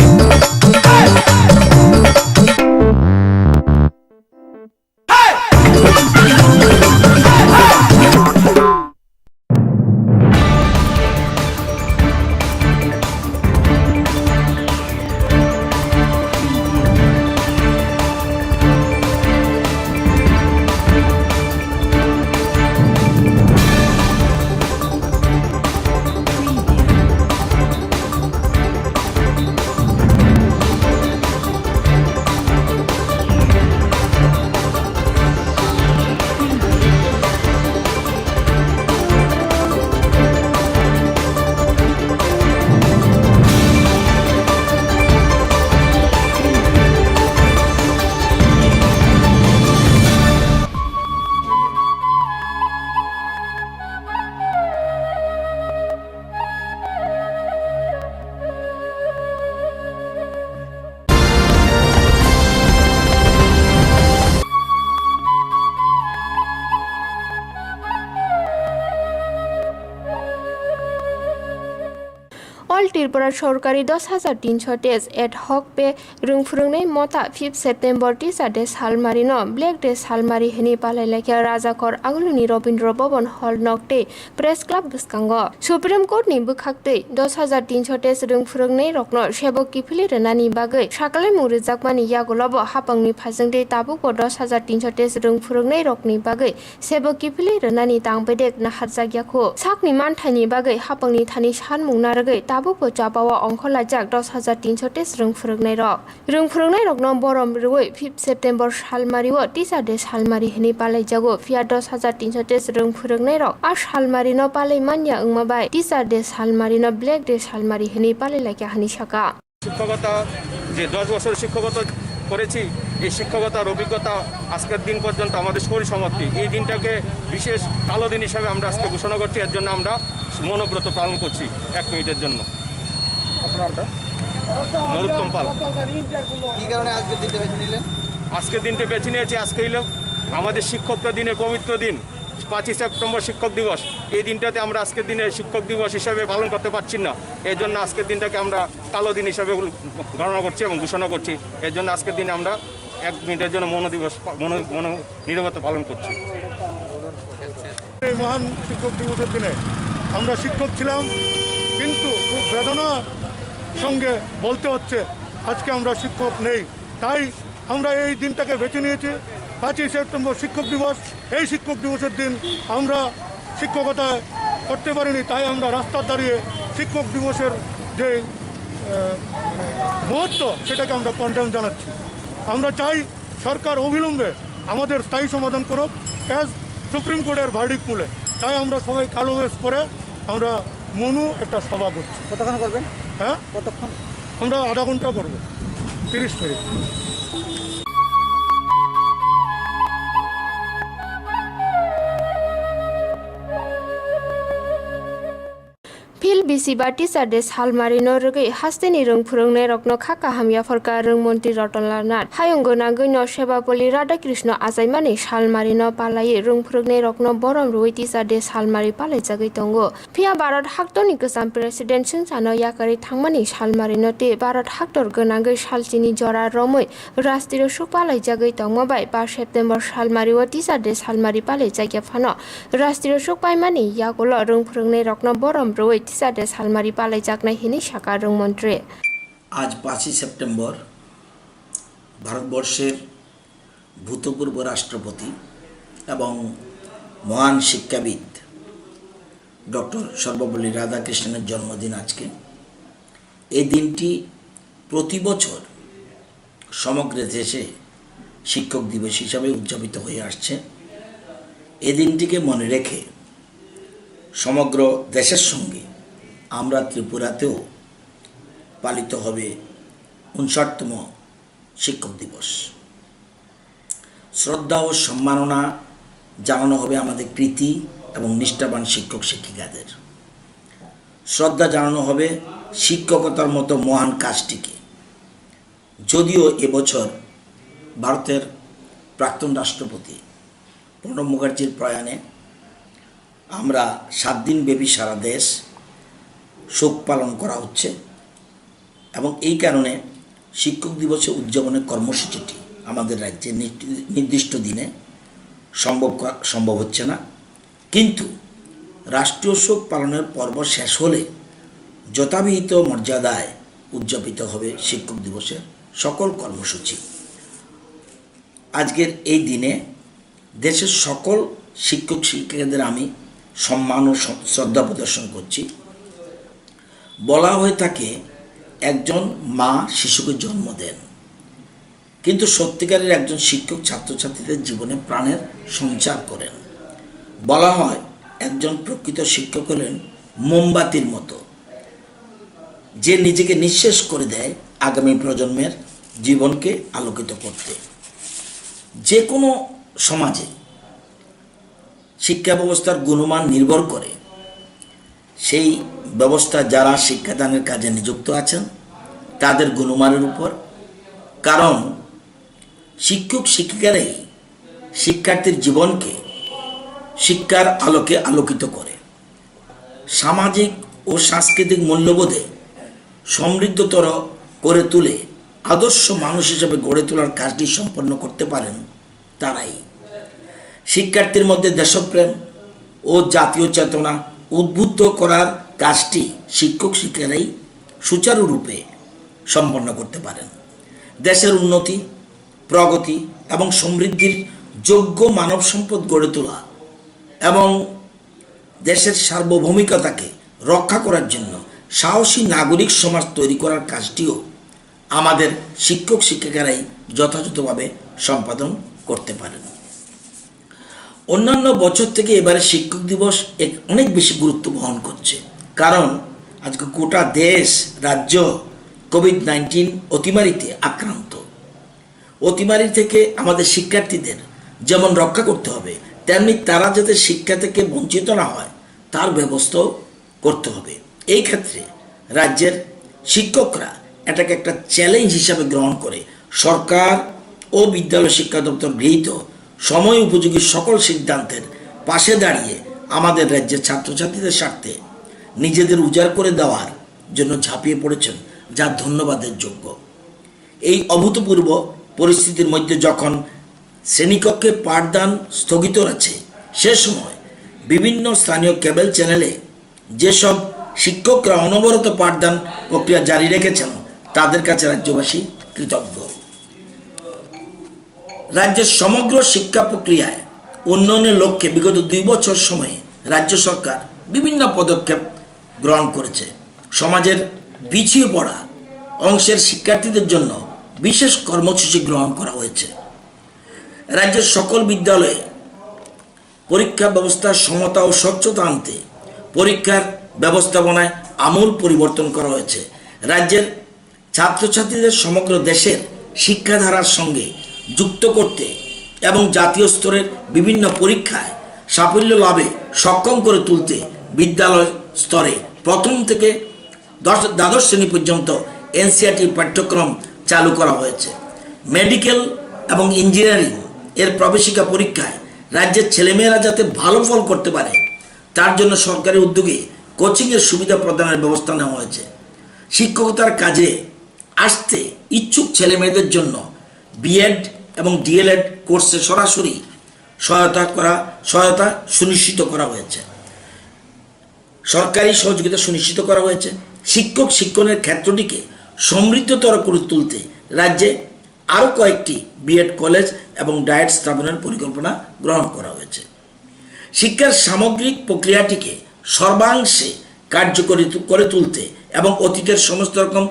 All Tripura sorkari dos hajar tinsho tes ad hoc pay rwng phwrwngnai mota fifth September Teacher Day salmari no Black Day salmari hwnwi palai laikha Rajakor Aguluni Rabindra Bhavan Hall nok tei Press Club bwskango. Supreme Court ni bwkhaktwi dos hajar tinsho tes rwng phwrwngnai rokno sebo kiphilwi rwnani bagwi sakalaimung rwjakmani yagulobo hapangni phajwngtwi tabukbo dos hajar tinsho tes rwng phwrwngnai rokni bagwi sebo kiphilwi rwnani tang bedek naharjakya khu. Sakni manthaini bagwi hapangni thani sanmung narwgwi tabukbo chapao ongkhorlaijak dos hajar tinsho tes rwng phwrwngnairok. Rwng phwrwngnairokno borom rwui fifth September salmario Teacher Day salmari hwnwi palaijago, phiya dos hajar tinsho tes rwng phwrwngnairok a salmarino palai manya wngma bai Teacher Day salmarino Black Day salmari hwnwi palailaikha hwnwi sakha. শিক্ষকতা, যে দশ বছর শিক্ষকতা করেছি। এই শিক্ষকতার অভিজ্ঞতা আজকের দিন পর্যন্ত আমাদের সমাপ্তি। এই দিনটাকে বিশেষ কালো দিন হিসাবে আমরা আজকে ঘোষণা করছি। এর জন্য আমরা মৌনব্রত পালন করছি এক মিনিটের জন্য। আপনার নামটা? নরোত্তম পাল। কি কারণে আজকের দিনটা বেছে নিলেন? আজকের দিনটা বেছে নিয়েছি, আজকে হলো আমাদের শিক্ষকরা দিনের পবিত্র দিন, পাঁচই সেপ্টেম্বর শিক্ষক দিবস। এই দিনটাতে আমরা আজকের দিনে শিক্ষক দিবস হিসাবে পালন করতে পারছি না। এই জন্য আজকের দিনটাকে আমরা কালো দিন হিসাবে গণনা করছি এবং ঘোষণা করছি। এর জন্য আজকের দিনে আমরা এক মিনিটের জন্য মৌন দিবস পা-, মৌন, মৌন নীরবতা পালন করছি। এই মহান শিক্ষক দিবসের দিনে আমরা শিক্ষক ছিলাম, কিন্তু খুব বেদনার সঙ্গে বলতে হচ্ছে, আজকে আমরা শিক্ষক নেই। তাই আমরা এই দিনটাকে বেছে নিয়েছি, পাঁচই সেপ্টেম্বর শিক্ষক দিবস। এই শিক্ষক দিবসের দিন আমরা শিক্ষকতায় করতে পারিনি, তাই আমরা রাস্তায় দাঁড়িয়ে শিক্ষক দিবসের যে, আহ, মহত্ব, সেটাকে আমরা কন্ডেম জানাচ্ছি। আমরা চাই সরকার অবিলম্বে আমাদের স্থায়ী সমাধান করুক, অ্যাজ সুপ্রিম কোর্টের ভার্ডিক্ট মূলে। তাই আমরা সবাই কালো ড্রেস পরে আমরা মনু একটা সভা করছি। কতক্ষণ করবেন? হ্যাঁ? কতক্ষণ? আমরা আধা ঘন্টা করবো, তিরিশ minute. Phil bisi ba teacher day salmari no rwgwi hasteni rwng phwrwngnai rokno kha kaham yapharkha rwng montri Ratan Lal Nath. Hayung gwnangwi no Sebapali Radhakrishna achaimani salmari no palaiwi rwng phwrwngnai rokno borom rwui teacher day salmari palaijagwi tongo. Phiya Bharat haktorni kwcham president chwngsano yakarwi thangmani salmarino tei Bharat haktor gwnangwi salchini jora romwi rastrio suk palaijagwi tongma bai ba September salmario teacher day salmari palaijakya phano rastrio suk paimani yagulo rwng phwrwngnairokno borom rwui teacher day salmari palaijaknai hinwi sakha rwng montri. আজ পাঁচই সেপ্টেম্বর ভারতবর্ষের ভূতপূর্ব রাষ্ট্রপতি এবং মহান শিক্ষাবিদ ডক্টর সর্বপল্লী রাধাকৃষ্ণনের জন্মদিন আজকে। এই দিনটি প্রতি বছর সমগ্র দেশে শিক্ষক দিবস হিসাবে উদযাপিত হয়ে আসছে। এই দিনটিকে মনে রেখে সমগ্র দেশের সঙ্গে আমরা ত্রিপুরাতেও পালিত হবে ঊনষাটতম শিক্ষক দিবস। শ্রদ্ধা ও সম্মাননা জানানো হবে আমাদের কৃতি এবং নিষ্ঠাবান শিক্ষক শিক্ষিকাদের। শ্রদ্ধা জানানো হবে শিক্ষকতার মতো মহান কাজটিকে। যদিও এবছর ভারতের প্রাক্তন রাষ্ট্রপতি প্রণব মুখার্জির প্রয়াণে আমরা সাত দিনব্যাপী সারা দেশ শোক পালন করা হচ্ছে এবং এই কারণে শিক্ষক দিবসের উদযাপনের কর্মসূচিটি আমাদের রাজ্যে নির্দি-, নির্দিষ্ট দিনে সম্ভব করা, সম্ভব হচ্ছে না। কিন্তু রাষ্ট্রীয় শোক পালনের পর্ব শেষ হলে যথাবিহিত মর্যাদায় উদযাপিত হবে শিক্ষক দিবসের সকল কর্মসূচি। আজকের এই দিনে দেশের সকল শিক্ষক শিক্ষিকাদের আমি সম্মান ও শ্র-, শ্রদ্ধা প্রদর্শন করছি। বলা হয়ে থাকে, একজন মা শিশুকে জন্ম দেন, কিন্তু সত্যিকারের একজন শিক্ষক ছাত্রছাত্রীদের জীবনে প্রাণের সঞ্চার করেন। বলা হয়, একজন প্রকৃত শিক্ষক হলেন মোমবাতির মতো, যে নিজেকে নিঃশেষ করে দেয় আগামী প্রজন্মের জীবনকে আলোকিত করতে। যে কোনো সমাজে শিক্ষা ব্যবস্থার গুণমান নির্ভর করে সেই ব্যবস্থা যারা শিক্ষাদানের কাজে নিযুক্ত আছেন তাদের গুণমানের উপর। কারণ শিক্ষক শিক্ষিকারাই শিক্ষার্থীর জীবনকে শিক্ষার আলোকে আলোকিত করে, সামাজিক ও সাংস্কৃতিক মূল্যবোধে সমৃদ্ধতর করে তুলে আদর্শ মানুষ হিসেবে গড়ে তোলার কাজটি সম্পন্ন করতে পারেন তারাই। শিক্ষার্থীর মধ্যে দেশপ্রেম ও জাতীয় চেতনা উদ্বুদ্ধ করার কাজটি শিক্ষক শিক্ষিকারাই সুচারুরূপে সম্পন্ন করতে পারেন। দেশের উন্নতি, প্রগতি এবং সমৃদ্ধির যোগ্য মানব সম্পদ গড়ে তোলা এবং দেশের সার্বভৌমিকতাকে রক্ষা করার জন্য সাহসী নাগরিক সমাজ তৈরি করার কাজটিও আমাদের শিক্ষক শিক্ষিকারাই যথাযথভাবে সম্পাদন করতে পারেন। অন্যান্য বছর থেকে এবারে শিক্ষক দিবস এক অনেক বেশি গুরুত্ব বহন করছে, কারণ আজকে গোটা দেশ, রাজ্য কোভিড নাইন্টিন অতিমারিতে আক্রান্ত। অতিমারি থেকে আমাদের শিক্ষার্থীদের যেমন রক্ষা করতে হবে, তেমনি তারা যাতে শিক্ষা থেকে বঞ্চিত না হয়, তার ব্যবস্থাও করতে হবে। এই ক্ষেত্রে রাজ্যের শিক্ষকরা এটাকে একটা চ্যালেঞ্জ হিসাবে গ্রহণ করে সরকার ও বিদ্যালয় শিক্ষা দপ্তর গৃহীত সময় উপযোগী সকল সিদ্ধান্তের পাশে দাঁড়িয়ে আমাদের রাজ্যের ছাত্রছাত্রীদের স্বার্থে নিজেদের উজাড় করে দেওয়ার জন্য ঝাঁপিয়ে পড়েছেন, যা ধন্যবাদের যোগ্য। এই অভূতপূর্ব পরিস্থিতির মধ্যে যখন শ্রেণীকক্ষে পাঠদান স্থগিত আছে, সে সময় বিভিন্ন স্থানীয় কেবল চ্যানেলে যেসব শিক্ষকরা অনবরত পাঠদান প্রক্রিয়া জারি রেখেছেন, তাদের কাছে রাজ্যবাসী কৃতজ্ঞ। রাজ্যের সমগ্র শিক্ষা প্রক্রিয়ায় উন্নয়নের লক্ষ্যে বিগত দুই বছর সময়ে রাজ্য সরকার বিভিন্ন পদক্ষেপ গ্রহণ করেছে। সমাজের পিছিয়ে পড়া অংশের শিক্ষার্থীদের জন্য বিশেষ কর্মসূচি গ্রহণ করা হয়েছে। রাজ্যের সকল বিদ্যালয়ে পরীক্ষা ব্যবস্থার সমতা ও স্বচ্ছতা আনতে পরীক্ষার ব্যবস্থাপনায় আমূল পরিবর্তন করা হয়েছে। রাজ্যের ছাত্রছাত্রীদের সমগ্র দেশের শিক্ষাধারার সঙ্গে যুক্ত করতে এবং জাতীয় স্তরের বিভিন্ন পরীক্ষায় সাফল্য লাভে সক্ষম করে তুলতে বিদ্যালয় স্তরে প্রথম থেকে দশ, দ্বাদশ শ্রেণী পর্যন্ত এনসিইআরটি পাঠ্যক্রম চালু করা হয়েছে। মেডিকেল এবং ইঞ্জিনিয়ারিং এর প্রবেশিকা পরীক্ষায় রাজ্যের ছেলেমেয়েরা যাতে ভালো ফল করতে পারে, তার জন্য সরকারি উদ্যোগে কোচিংয়ের সুবিধা প্রদানের ব্যবস্থা নেওয়া হয়েছে। শিক্ষকতার কাজে আসতে ইচ্ছুক ছেলেমেয়েদের জন্য বিএড এবং ডিএলএড কোর্সে সরাসরি সহায়তা করা, সহায়তা সুনিশ্চিত করা হয়েছে। সরকারি সহযোগিতা সুনিশ্চিত করা হয়েছে। শিক্ষক শিক্ষণের ক্ষেত্রটিকে সমৃদ্ধতর করে তুলতে রাজ্যে আরও কয়েকটি বিএড কলেজ এবং ডায়েট স্থাপনের পরিকল্পনা গ্রহণ করা হয়েছে। শিক্ষার সামগ্রিক প্রক্রিয়াটিকে সর্বাংশে কার্যকরী তু-, করে তুলতে এবং অতীতের সমস্ত রকম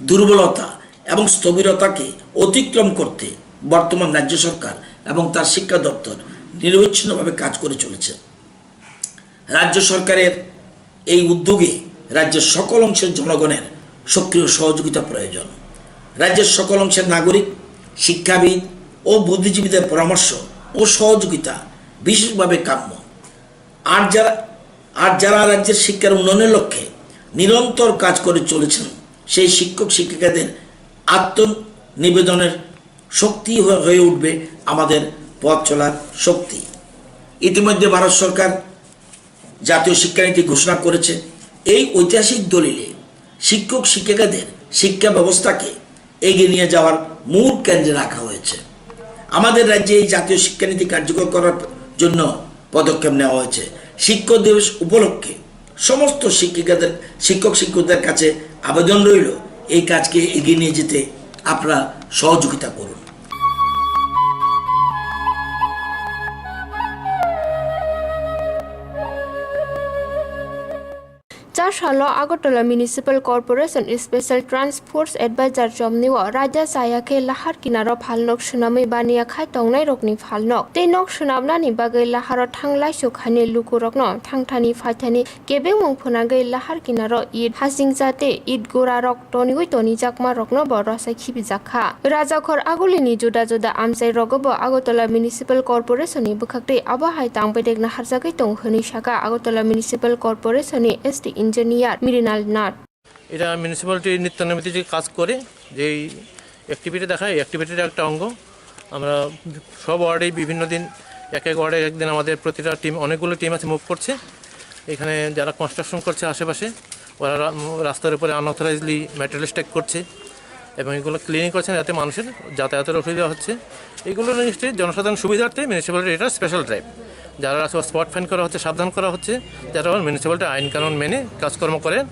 দুর্বলতা এবং স্থবিরতাকে অতিক্রম করতে বর্তমান রাজ্য সরকার এবং তার শিক্ষা দপ্তর নিরবচ্ছিন্নভাবে কাজ করে চলেছে। রাজ্য সরকারের এই উদ্যোগে রাজ্যের সকল অংশের জনগণের সক্রিয় সহযোগিতা প্রয়োজন। রাজ্যের সকল অংশের নাগরিক, শিক্ষাবিদ ও বুদ্ধিজীবীদের পরামর্শ ও সহযোগিতা বিশেষভাবে কাম্য। আর যারা, আর যারা রাজ্যের শিক্ষার উন্নয়নের লক্ষ্যে নিরন্তর কাজ করে চলেছেন, সেই শিক্ষক শিক্ষিকাদের আত্মনিবেদনের শক্তি হয়ে, হয়ে উঠবে আমাদের পথ চলার শক্তি। ইতিমধ্যে ভারত সরকার জাতীয় শিক্ষানীতি ঘোষণা করেছে। এই ঐতিহাসিক দলিলে শিক্ষক শিক্ষিকাদের শিক্ষা ব্যবস্থাকে এগিয়ে নিয়ে যাওয়ার মূল কেন্দ্রে রাখা হয়েছে। আমাদের রাজ্যে এই জাতীয় শিক্ষানীতি কার্যকর করার জন্য পদক্ষেপ নেওয়া হয়েছে। শিক্ষক দিবস উপলক্ষে সমস্ত শিক্ষিকাদের, শিক্ষক শিক্ষকদের কাছে আবেদন রইল, এই কাজকে এগিয়ে নিয়ে যেতে আপনারা সহযোগিতা করুন। Char salo Agartala Municipal Corporation Special Task Force Advisor chomni o raida chaya khe lahar kinaro phalnok swnamwi baniya khai tongnai rokni phalnok tei nok swnamnani bagwi laharo thanglai sukhaini lukurokno thangthani phaithani kebengmung phwnangwi lahar kinaro it hasingcha tei it gura rok toniwi tonijakma rokno bo rwchai khibijak kha. Rajakhor agulini juda juda amchai rogo bo Agartala Municipal Corporation ni bwkhak tei abo hai tang bedek naharjagwi tongo hwnwi sakha Agartala Municipal Corporation ni S D Engineer Mrinal Nath. এটা মিউনিসিপ্যালিটি নিত্য নৈমিত্তিক যে কাজ করে, যেই অ্যাক্টিভিটি দেখায়, এই অ্যাক্টিভিটির একটা অঙ্গ। আমরা সব ওয়ার্ডেই বিভিন্ন দিন, এক এক ওয়ার্ডে একদিন আমাদের প্রতিটা টিম, অনেকগুলো টিম আছে, মুভ করছে। এখানে যারা কনস্ট্রাকশন করছে আশেপাশে, ওরা রা-, রাস্তার উপরে আনঅথরাইজলি ম্যাটেরিয়াল স্ট্যাক করছে এবং এগুলো ক্লিনিং করছে, যাতে মানুষের যাতায়াতের অসুবিধা হচ্ছে। এগুলো নিশ্চয়ই জনসাধারণ সুবিধার্থে মিউনিসিপ্যালিটির এটা স্পেশাল ড্রাইভ। যারা আছে স্পট ফাইন করা হচ্ছে, সাবধান করা হচ্ছে, যারা মিউনিসিপ্যালিটির আইন কানুন মেনে কাজকর্ম করেন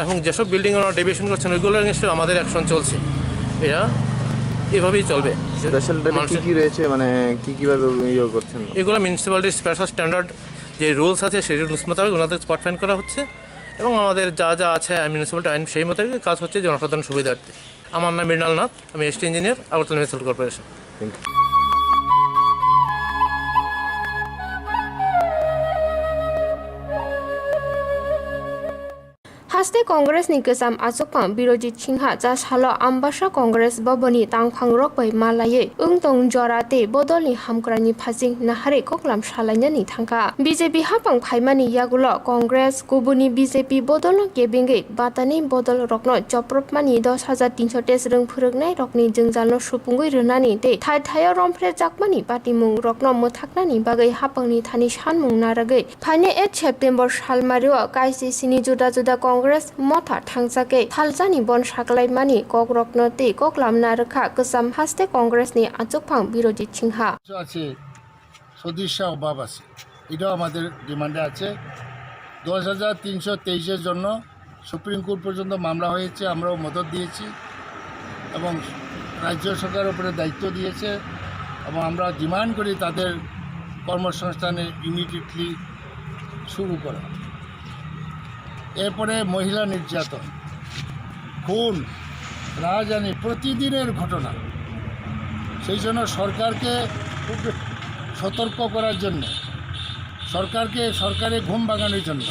এবং যেসব বিল্ডিং ওনারা ডেভিয়েশন করছেন, ওইগুলো নিশ্চয়ই আমাদের অ্যাকশন চলছে। এটা এভাবেই চলবে। স্পেশাল ড্রাইভে কী মানুষের কী রয়েছে, মানে কী কীভাবে ইয়ে করছেন? এগুলো মিউনিসিপ্যালিটির স্পেশাল স্ট্যান্ডার্ড যে রুলস আছে, সেই রুলস মোতাবেক ওনাদের স্পট ফাইন করা হচ্ছে এবং আমাদের যা যা আছে মিউনিসিপ্যালিটি আইন, সেই মোতাবেক কাজ হচ্ছে জনসাধারণ সুবিধার্থে। আমার নাম মৃণাল নাথ, আমি ST engineer, Agartala municipal corporation. Thank you. Haste Congress ni kwcham achukphang Birojit Singha cha salo Ambasa Congress boboni tangphang rok bai malaiwi wngtong jora tei bodolni hamkrai ni phasing naharwi koklam salainani thangkha. B J P hapang phaimani yagulo Congress kubuni B J P bodolno kebengwi batani bodol rokno chopropmani dos hajar tinso tes rwng phwrwknai rokni jwngjalno supungwi rwnani tei thai thaio romphre jakmani patimung rokno mwthaknani bagwi hapangni thani sanmung narwgwi phainai eight September salmario K C C ni juda juda Congress motha thangchakwi thalchani bon saklaimani kokrokno tei koklamna rwkha kwcham haste Congress ni achukphang Birojit Singha. আছে, সদিচ্ছা অভাব আছে, এটাও আমাদের ডিমান্ডে আছে। দশ হাজার তিনশো তেইশের জন্য সুপ্রিম কোর্ট পর্যন্ত মামলা হয়েছে, আমরাও মদত দিয়েছি এবং রাজ্য সরকারের উপরে দায়িত্ব দিয়েছে এবং আমরা ডিমান্ড করি তাদের কর্মসংস্থানে ইমিডিয়েটলি শুরু করা। এরপরে মহিলা নির্যাতন, খুন, রাহাজানি প্রতিদিনের ঘটনা। সেই জন্য সরকারকে খুব সতর্ক করার জন্য, সরকারকে, সরকারের ঘুম ভাঙানোর জন্য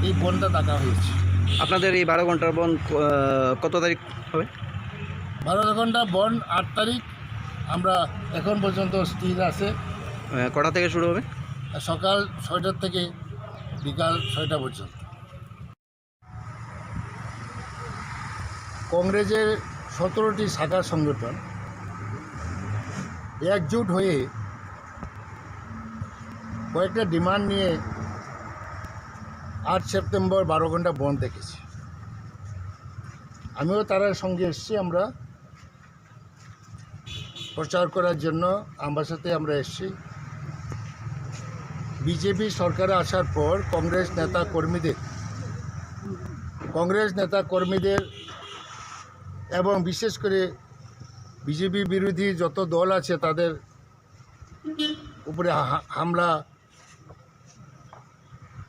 এই বনটা ডাকা হয়েছে। আপনাদের এই বারো ঘন্টার বন, আহ, কত তারিখ হবে? বারো ঘন্টা বন আট তারিখ। আমরা এখন পর্যন্ত স্থির আছে। আহ, কটা থেকে শুরু হবে? সকাল ছয়টার থেকে বিকাল ছয়টা পর্যন্ত। কংগ্রেসের সতেরোটি শাখা সংগঠন একজোট হয়ে কয়েকটা ডিমান্ড নিয়ে আট সেপ্টেম্বর বারো ঘন্টা বন্ধ ডেকেছি। আমিও তার সঙ্গে এসেছি। আমরা প্রচার করার জন্য আমবাসাতে আমরা এসেছি। বিজেপি সরকারে আসার পর কংগ্রেস নেতা কর্মীদের, কংগ্রেস নেতা কর্মীদের এবং বিশেষ করে বিজেপি বিরোধী যত দল আছে তাদের উপরে হা-, হামলা,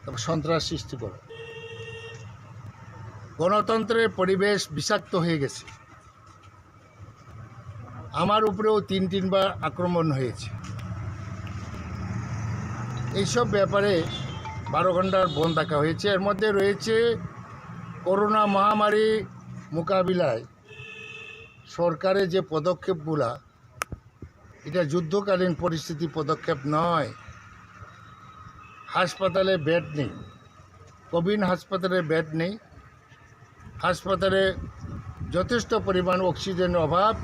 তারপর সন্ত্রাস সৃষ্টি করে। গণতন্ত্রের পরিবেশ বিষাক্ত হয়ে গেছে। আমার উপরেও তিন তিনবার আক্রমণ হয়েছে। এইসব ব্যাপারে বারো ঘন্টার বন্ধ রাখা হয়েছে। এর মধ্যে রয়েছে করোনা মহামারী মোকাবিলায় সরকারের যে পদক্ষেপগুলা, এটা যুদ্ধকালীন পরিস্থিতি পদক্ষেপ নয়। হাসপাতালে বেড নেই, কবিন হাসপাতালে বেড নেই, হাসপাতালে যথেষ্ট পরিমাণ অক্সিজেনের অভাব।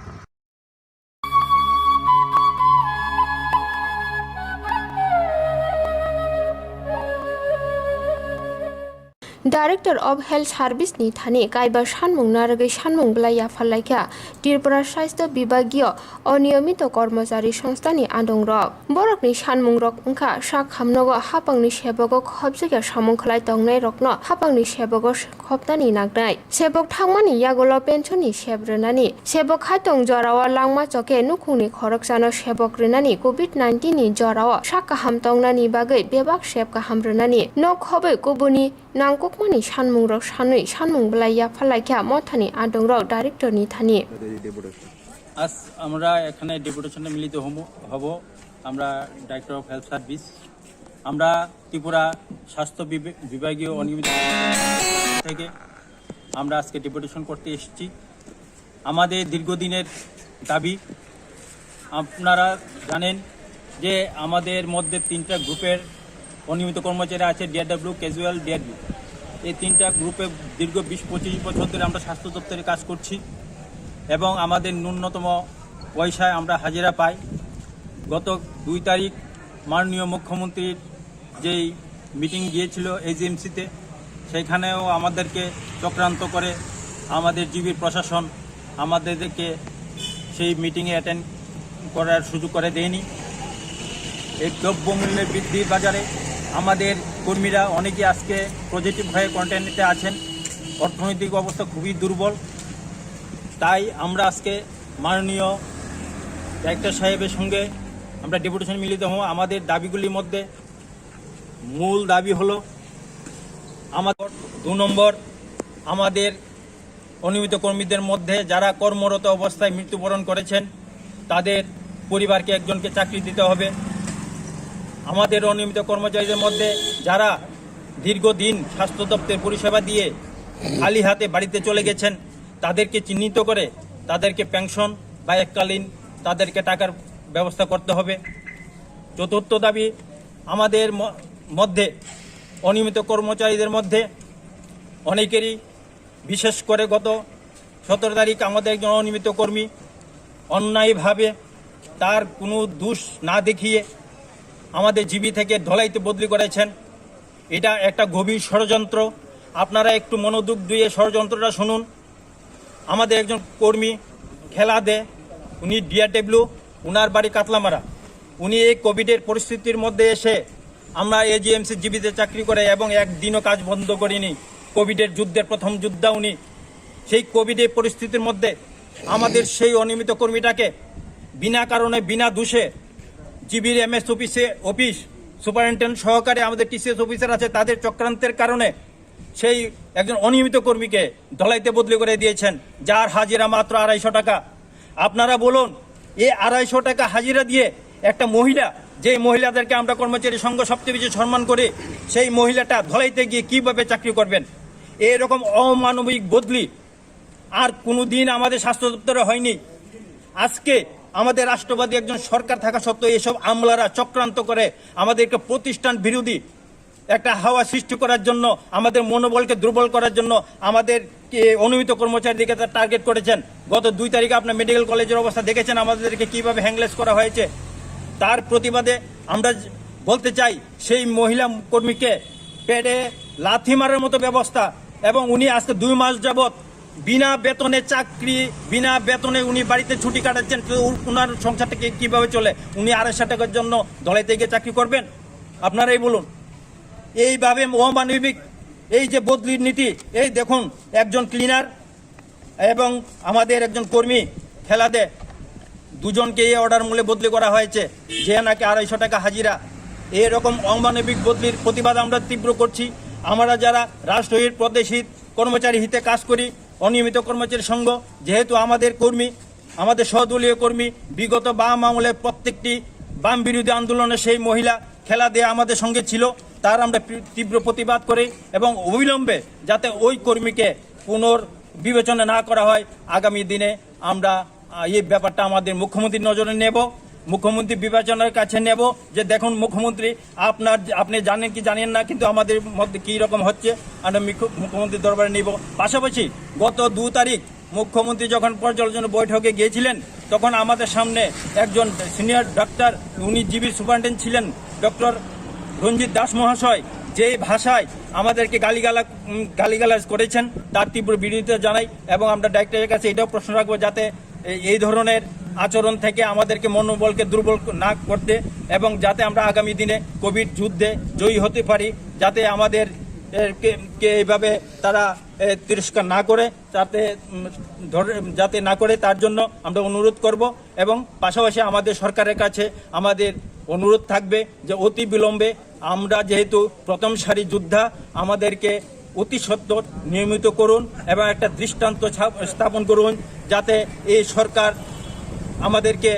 Director of Health Service ni thani kaiba sanmung narwgwi sanmung belai yaphar laikha Tripura Sastho Bibhagiyo Oniyomito Kormochari Songstha ni adongrok. Borokni sanmungrok wngkha sak hamnogo hapangni sebogo khopjakya samung khlai tongnairokno hapangni sebogo khopnani nangnai. Sebok thangmani yagulo pension ni sep rwnani, sebok khaitong jorao langma choke nukhungni khoroksano sebok rwnani, covid nineteen ni jorao sak kaham tongnani bagwi bebak sep kaham rwnani, nok khobwi kubuni nangkukmani sanmungrok sanwi sanmung belai yaphar laikha mothani adongrok director ni thani. আজ আমরা এখানে ডেপুটেশনে মিলিত হব, হব। আমরা director of health service, আমরা ত্রিপুরা স্বাস্থ্য বিবে-, বিভাগীয় অনিয়মিত থেকে আমরা আজকে ডেপুটেশন করতে এসেছি। আমাদের দীর্ঘদিনের দাবি, আপনারা জানেন যে আমাদের মধ্যে তিনটা গ্রুপের অনিয়মিত কর্মচারী আছে, ডিআরডব্লিউ, ক্যাজুয়াল, ডিআরবি। এই তিনটা গ্রুপে দীর্ঘ বিশ পঁচিশ বছর ধরে আমরা স্বাস্থ্য দপ্তরে কাজ করছি এবং আমাদের ন্যূনতম পয়সায় আমরা হাজিরা পাই। গত দুই তারিখ মাননীয় মুখ্যমন্ত্রীর যেই মিটিং গিয়েছিল এজিএমসিতে, সেইখানেও আমাদেরকে চক্রান্ত করে আমাদের জিবির প্রশাসন আমাদেরকে সেই মিটিংয়ে অ্যাটেন্ড করার সুযোগ করে দেয়নি। এই দ্রব্যমূল্যের বৃদ্ধি বাজারে আমাদের কর্মীরা অনেকেই আজকে পজিটিভ হয়ে কোয়ারেন্টাইনেতে আছেন। অর্থনৈতিক অবস্থা খুবই দুর্বল। তাই আমরা আজকে মাননীয় ডাইরেক্টর সাহেবের সঙ্গে আমরা ডেপুটেশন মিলিত হব। আমাদের দাবিগুলির মধ্যে মূল দাবি হলো আমাদের দু নম্বর, আমাদের অনিয়মিত কর্মীদের মধ্যে যারা কর্মরত অবস্থায় মৃত্যুবরণ করেছেন, তাদের পরিবারকে একজনকে চাকরি দিতে হবে। আমাদের অনিয়মিত কর্মচারীদের মধ্যে যারা দীর্ঘদিন স্বাস্থ্য দপ্তরে পরিষেবা দিয়ে খালি হাতে বাড়িতে চলে গেছেন, তাদেরকে চিহ্নিত করে তাদেরকে পেনশন বা এককালীন তাদেরকে টাকার ব্যবস্থা করতে হবে। চতুর্থ দাবি, আমাদের ম-, মধ্যে, অনিয়মিত কর্মচারীদের মধ্যে অনেকেরই, বিশেষ করে গত সতেরো তারিখ আমাদের একজন অনিয়মিত কর্মী অন্যায়ভাবে তার কোনো দোষ না দেখিয়ে আমাদের জিবি থেকে ধলাইতে বদলি করেছেন। এটা একটা গভীর ষড়যন্ত্র। আপনারা একটু মনোযোগ দিয়ে ষড়যন্ত্রটা শুনুন। আমাদের একজন কর্মী খেলা দে, উনি ডিআরডব্লিউ, উনার বাড়ি কাতলামারা। উনি এই কোভিডের পরিস্থিতির মধ্যে এসে আমরা এজিএমসি জিবিতে চাকরি করে এবং একদিনও কাজ বন্ধ করিনি। কোভিডের যুদ্ধের প্রথম যোদ্ধা উনি। সেই কোভিডের পরিস্থিতির মধ্যে আমাদের সেই অনিয়মিত কর্মীটাকে বিনা কারণে, বিনা দোষে জিবির এমএস অফিসে, অফিস সুপারিনটেন্ডেন্ট সহকারে আমাদের টিসিএস অফিসার আছে, তাদের চক্রান্তের কারণে সেই একজন অনিয়মিত কর্মীকে ধলাইতে বদলি করে দিয়েছেন, যার হাজিরা মাত্র আড়াইশো টাকা। আপনারা বলুন, এই আড়াইশো টাকা হাজিরা দিয়ে একটা মহিলা, যে মহিলাদেরকে আমরা কর্মচারী সংঘ সবচেয়ে বেশি সম্মান করি, সেই মহিলাটা ধলাইতে গিয়ে কিভাবে চাকরি করবেন? এরকম অমানবিক বদলি আর কোনোদিন আমাদের স্বাস্থ্য দপ্তরে হয়নি। আজকে আমাদের রাষ্ট্রবাদী একজন সরকার থাকা সত্ত্বেও এসব আমলারা চক্রান্ত করে আমাদেরকে প্রতিষ্ঠান বিরোধী একটা হাওয়া সৃষ্টি করার জন্য, আমাদের মনোবলকে দুর্বল করার জন্য, আমাদেরকে অনিয়মিত কর্মচারীদেরকে তারা টার্গেট করেছেন। গত দুই তারিখে আপনার মেডিকেল কলেজের অবস্থা দেখেছেন, আমাদেরকে কিভাবে হ্যাংলেস করা হয়েছে। তার প্রতিবাদে আমরা বলতে চাই, সেই মহিলা কর্মীকে পেটে লাথি মারার মতো ব্যবস্থা, এবং উনি আজকে দুই মাস যাবত বিনা বেতনে চাকরি, বিনা বেতনে উনি বাড়িতে ছুটি কাটাচ্ছেন। তো উ-, ওনার সংসারটা কি-, কিভাবে চলে? উনি আড়াইশো টাকার জন্য ধলাইতে গিয়ে চাকরি করবেন? আপনারাই বলুন। এইভাবে অমানবিক এই যে বদলির নীতি, এই দেখুন, একজন ক্লিনার এবং আমাদের একজন কর্মী খেলা দে, দুজনকে এই অর্ডার মূলে বদলি করা হয়েছে, যে নাকি আড়াইশো টাকা হাজিরা। এরকম অমানবিক বদলির প্রতিবাদ আমরা তীব্র করছি। আমরা যারা রাষ্ট্রহিত, প্রদেশহিত, কর্মচারী হিতে কাজ করি, অনিয়মিত কর্মচারী সংঘ, যেহেতু আমাদের কর্মী, আমাদের সহদলীয় কর্মী, বিগত বাম আমলে প্রত্যেকটি বাম বিরোধী আন্দোলনে সেই মহিলা খেলা দে আমাদের সঙ্গে ছিল, তার আমরা পি-, তীব্র প্রতিবাদ করি এবং অবিলম্বে যাতে ওই কর্মীকে পুনর্বিবেচনা না করা হয়। আগামী দিনে আমরা, আহ, এই ব্যাপারটা আমাদের মুখ্যমন্ত্রীর নজরে নেব, মুখ্যমন্ত্রী বিবেচনার কাছে নেব যে দেখুন মুখ্যমন্ত্রী, আপনার, আপনি জানেন কি জানেন না, কিন্তু আমাদের মধ্যে কী রকম হচ্ছে, আমরা মুখ্য-, মুখ্যমন্ত্রীর দরবারে নিব। পাশাপাশি গত দু তারিখ মুখ্যমন্ত্রী যখন পর্যালোচনা বৈঠকে গিয়েছিলেন, তখন আমাদের সামনে একজন সিনিয়র ডাক্তার, উনি জিবি সুপারিনটেন্ডেন্ট ছিলেন, ডক্টর রঞ্জিত দাস মহাশয়, যে ভাষায় আমাদেরকে গালিগালা-, উম, গালিগালাজ করেছেন, তার তীব্র বিরোধিতা জানাই। এবং আমরা ডাইরেক্টরের কাছে এটাও প্রশ্ন রাখবো, যাতে এই, এই ধরনের আচরণ থেকে আমাদেরকে মনোবলকে দুর্বল না করতে, এবং যাতে আমরা আগামী দিনে কোভিড যুদ্ধে জয়ী হতে পারি, যাতে আমাদের, এ, কে, কে এইভাবে তারা, এ, তিরস্কার না করে, যাতে, উম, ধরে, যাতে না করে, তার জন্য আমরা অনুরোধ করব। এবং পাশাপাশি আমাদের সরকারের কাছে আমাদের অনুরোধ থাকবে যে অতি বিলম্বে আমরা যেহেতু প্রথম সারি যোদ্ধা, আমাদেরকে অতি সত্বর নিয়মিত করুন এবং একটা দৃষ্টান্ত ছাপ-, স্থাপন করুন, যাতে এই সরকার আমাদেরকে,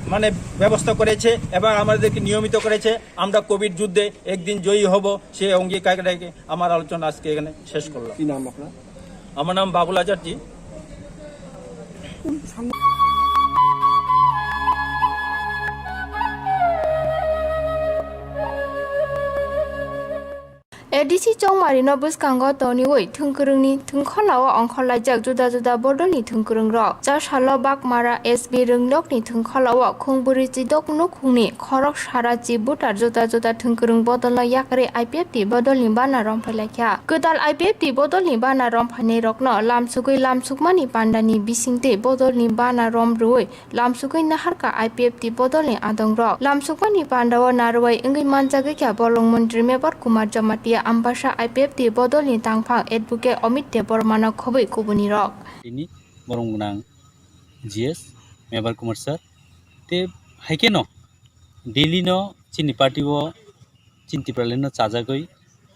মানে, ব্যবস্থা করেছে এবং আমাদেরকে নিয়মিত করেছে, আমরা কোভিড যুদ্ধে একদিন জয়ী হব, সেই অঙ্গীকার রেখে আমার আলোচনা আজকে এখানে শেষ করলাম। কি নাম আপনার? আমার নাম বাবুল আচার্য। ADC Chongmari no bwskango toniwi thwngkwrwngni thwngkholao ongkhorlaijak juda juda bodolni thwngkwrwngrok. Chasalo Bakmara S B rwngnokni thwngkholao khungbwrwi chidok nukhungni khorok sara chi butar juda juda thwngkwrwng bodolno yakarwi I P F T bodolni bana romphailaikha. Kwtal I P F T bodolni bana romphainairokno lamsugwi lamsukmani pandani bisingtwi bodolni bana romrwui lamsugwi naharkha I P F T bodolni adongrok. Lamsukmani pandao narwai wngwi manjagwikha bolong montri Mebar Kumar Jamatia, Ambasa I P F T bodolni tangphang Advocate Amit Debbarmano khobwi kubunirok. Tini borom gwnang G S Mebar Kumar sir, te haikhe no Delhi no chini party o chini Tipraland no chajagwi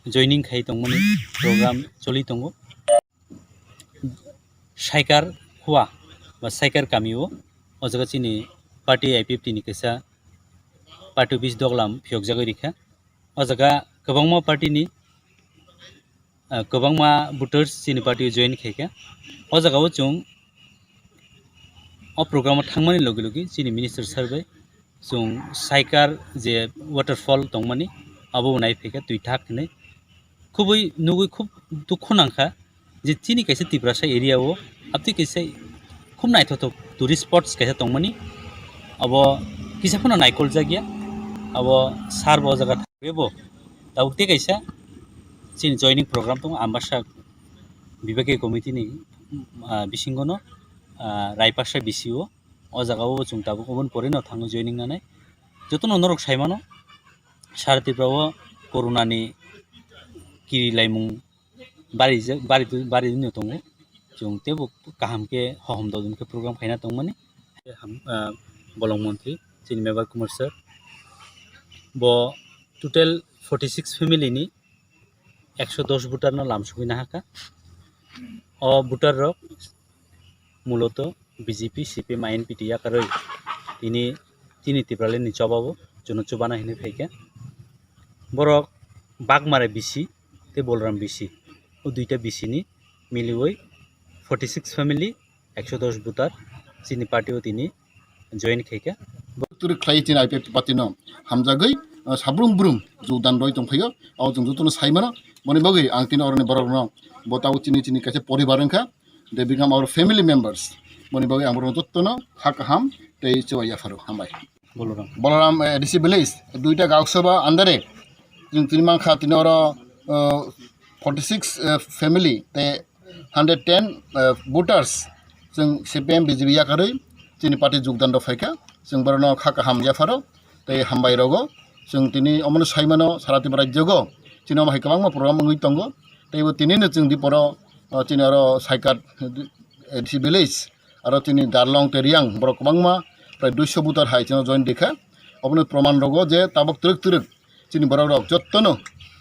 joining khai tongmani program choli tongo. Saikar hua ba Saikar kami o, o jaga chini party I P F T ni kaisa party office doglam phiyokjagwi rikha. O jaga kwbangma party ni ah, kwbangma voters chini party o join khaikha. O jaga o chwng o program o thangmani logi logi chini minister sir bai chwng Saikar je waterfall tongmani abo bo nai phaikha twi thak hinwi. Khubui nugui khub dukhu nangkha je chini kaisa Tiprasa area o abtwi kaisa khub naithothok tourist spots kaisa tongmani abo kisa phano naikol jakya abo sar bo o jaga thangwi bo tabuk tei kaisa chini joining program tongo Ambasa Bibakya committee ni, ah, bisingo no, ah, Raipasa B C O o jaga o chwng tabuk oboni pore no thango joining nanai jotono norok saimano sara Tripura o corona ni kiri laimung bari je, bari tu, bari no tongo. Chwng tebo kaham khe hohom dodon khe program khaina tongmani. Ham, ah, bolong montri chini Mebar Kumar sir bo total forty six family ni ekso dos voter no lamsugwi nahakha. O voter rok muloto B J P, C P M, I N P T yakarwi tini, tini Tipraland ni chobabo chwngno chubana hinwi phaikha. Borok Bagmara B C tei Bolram B C, o duita B C ni miliwi forty six family, ekso dos voter chini party o tini join khaikha. Turi khlai chini I P F T party no hamjagwi, ah, sabrum brum jogdan roi tongphaio. O chwng jotono saimano, boni bagwi ang tini oroni borokno bo tabuk chini chini kaisa poribar wngkha. They become our family members. Boni bagwi ang borokno jotono kha kaham tei chubai yapharo. Hambai. Bolaram. Bolaram, eh, A D C village, duita Gauksabha andare. Chwng tini mankha tini oro, eh, forty six, eh, family tei hundred ten, eh, voters. Chwng C P M B J P yakarwi chini party jogdan rok phaikha. Chwng borokno kha kaham yapharo tei hambai rogo. Chwng tini omono saimano sara Tripura rajyogo chini omo hai kwbangma program wngwi tongo. Tei bo tinino chwng diporo, o, chini oro Saikat A D C village, aro chini Darlong tei Riang borok kwbangma prai duiso voter hai chwngno join rikha. Obono proman rogo je tabuk twrwk twrwk chini borok rok jottono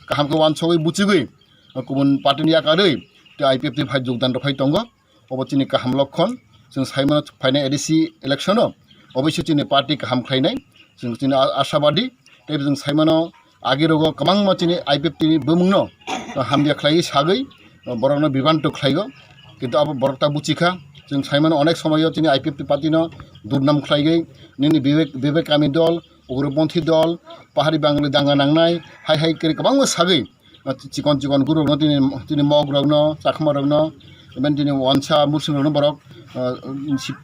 kaham khe wansogwi buchigwi, o, kubun party ni yakarwi tei I P F T phai jogdan rok phai tongo. Obo chini kaham lokkon. Chwng saimano phainai A D C election o oboiso chini party kaham khlainai. Chwng chini a-, ashabadi. Tei chwng saimano agi rogo kwbangma chini I P F T ni bumungno hamya khlaiwi sagwi borokno bibranto khlaigo. Kintu abo borok ta buchikha. Chwng saimano onek somoyo chini I P F T party no durnam khlaigwi nini Vivek, Vivek Kami dol, Ugroponthi dol, Pahari Bangali danga nangnai, hai hai khe kwbangma sagwi chikon chikon gururokno tini, tini mogrokno, chakmarokno, even tini wansa, mursumrokno borok, ah,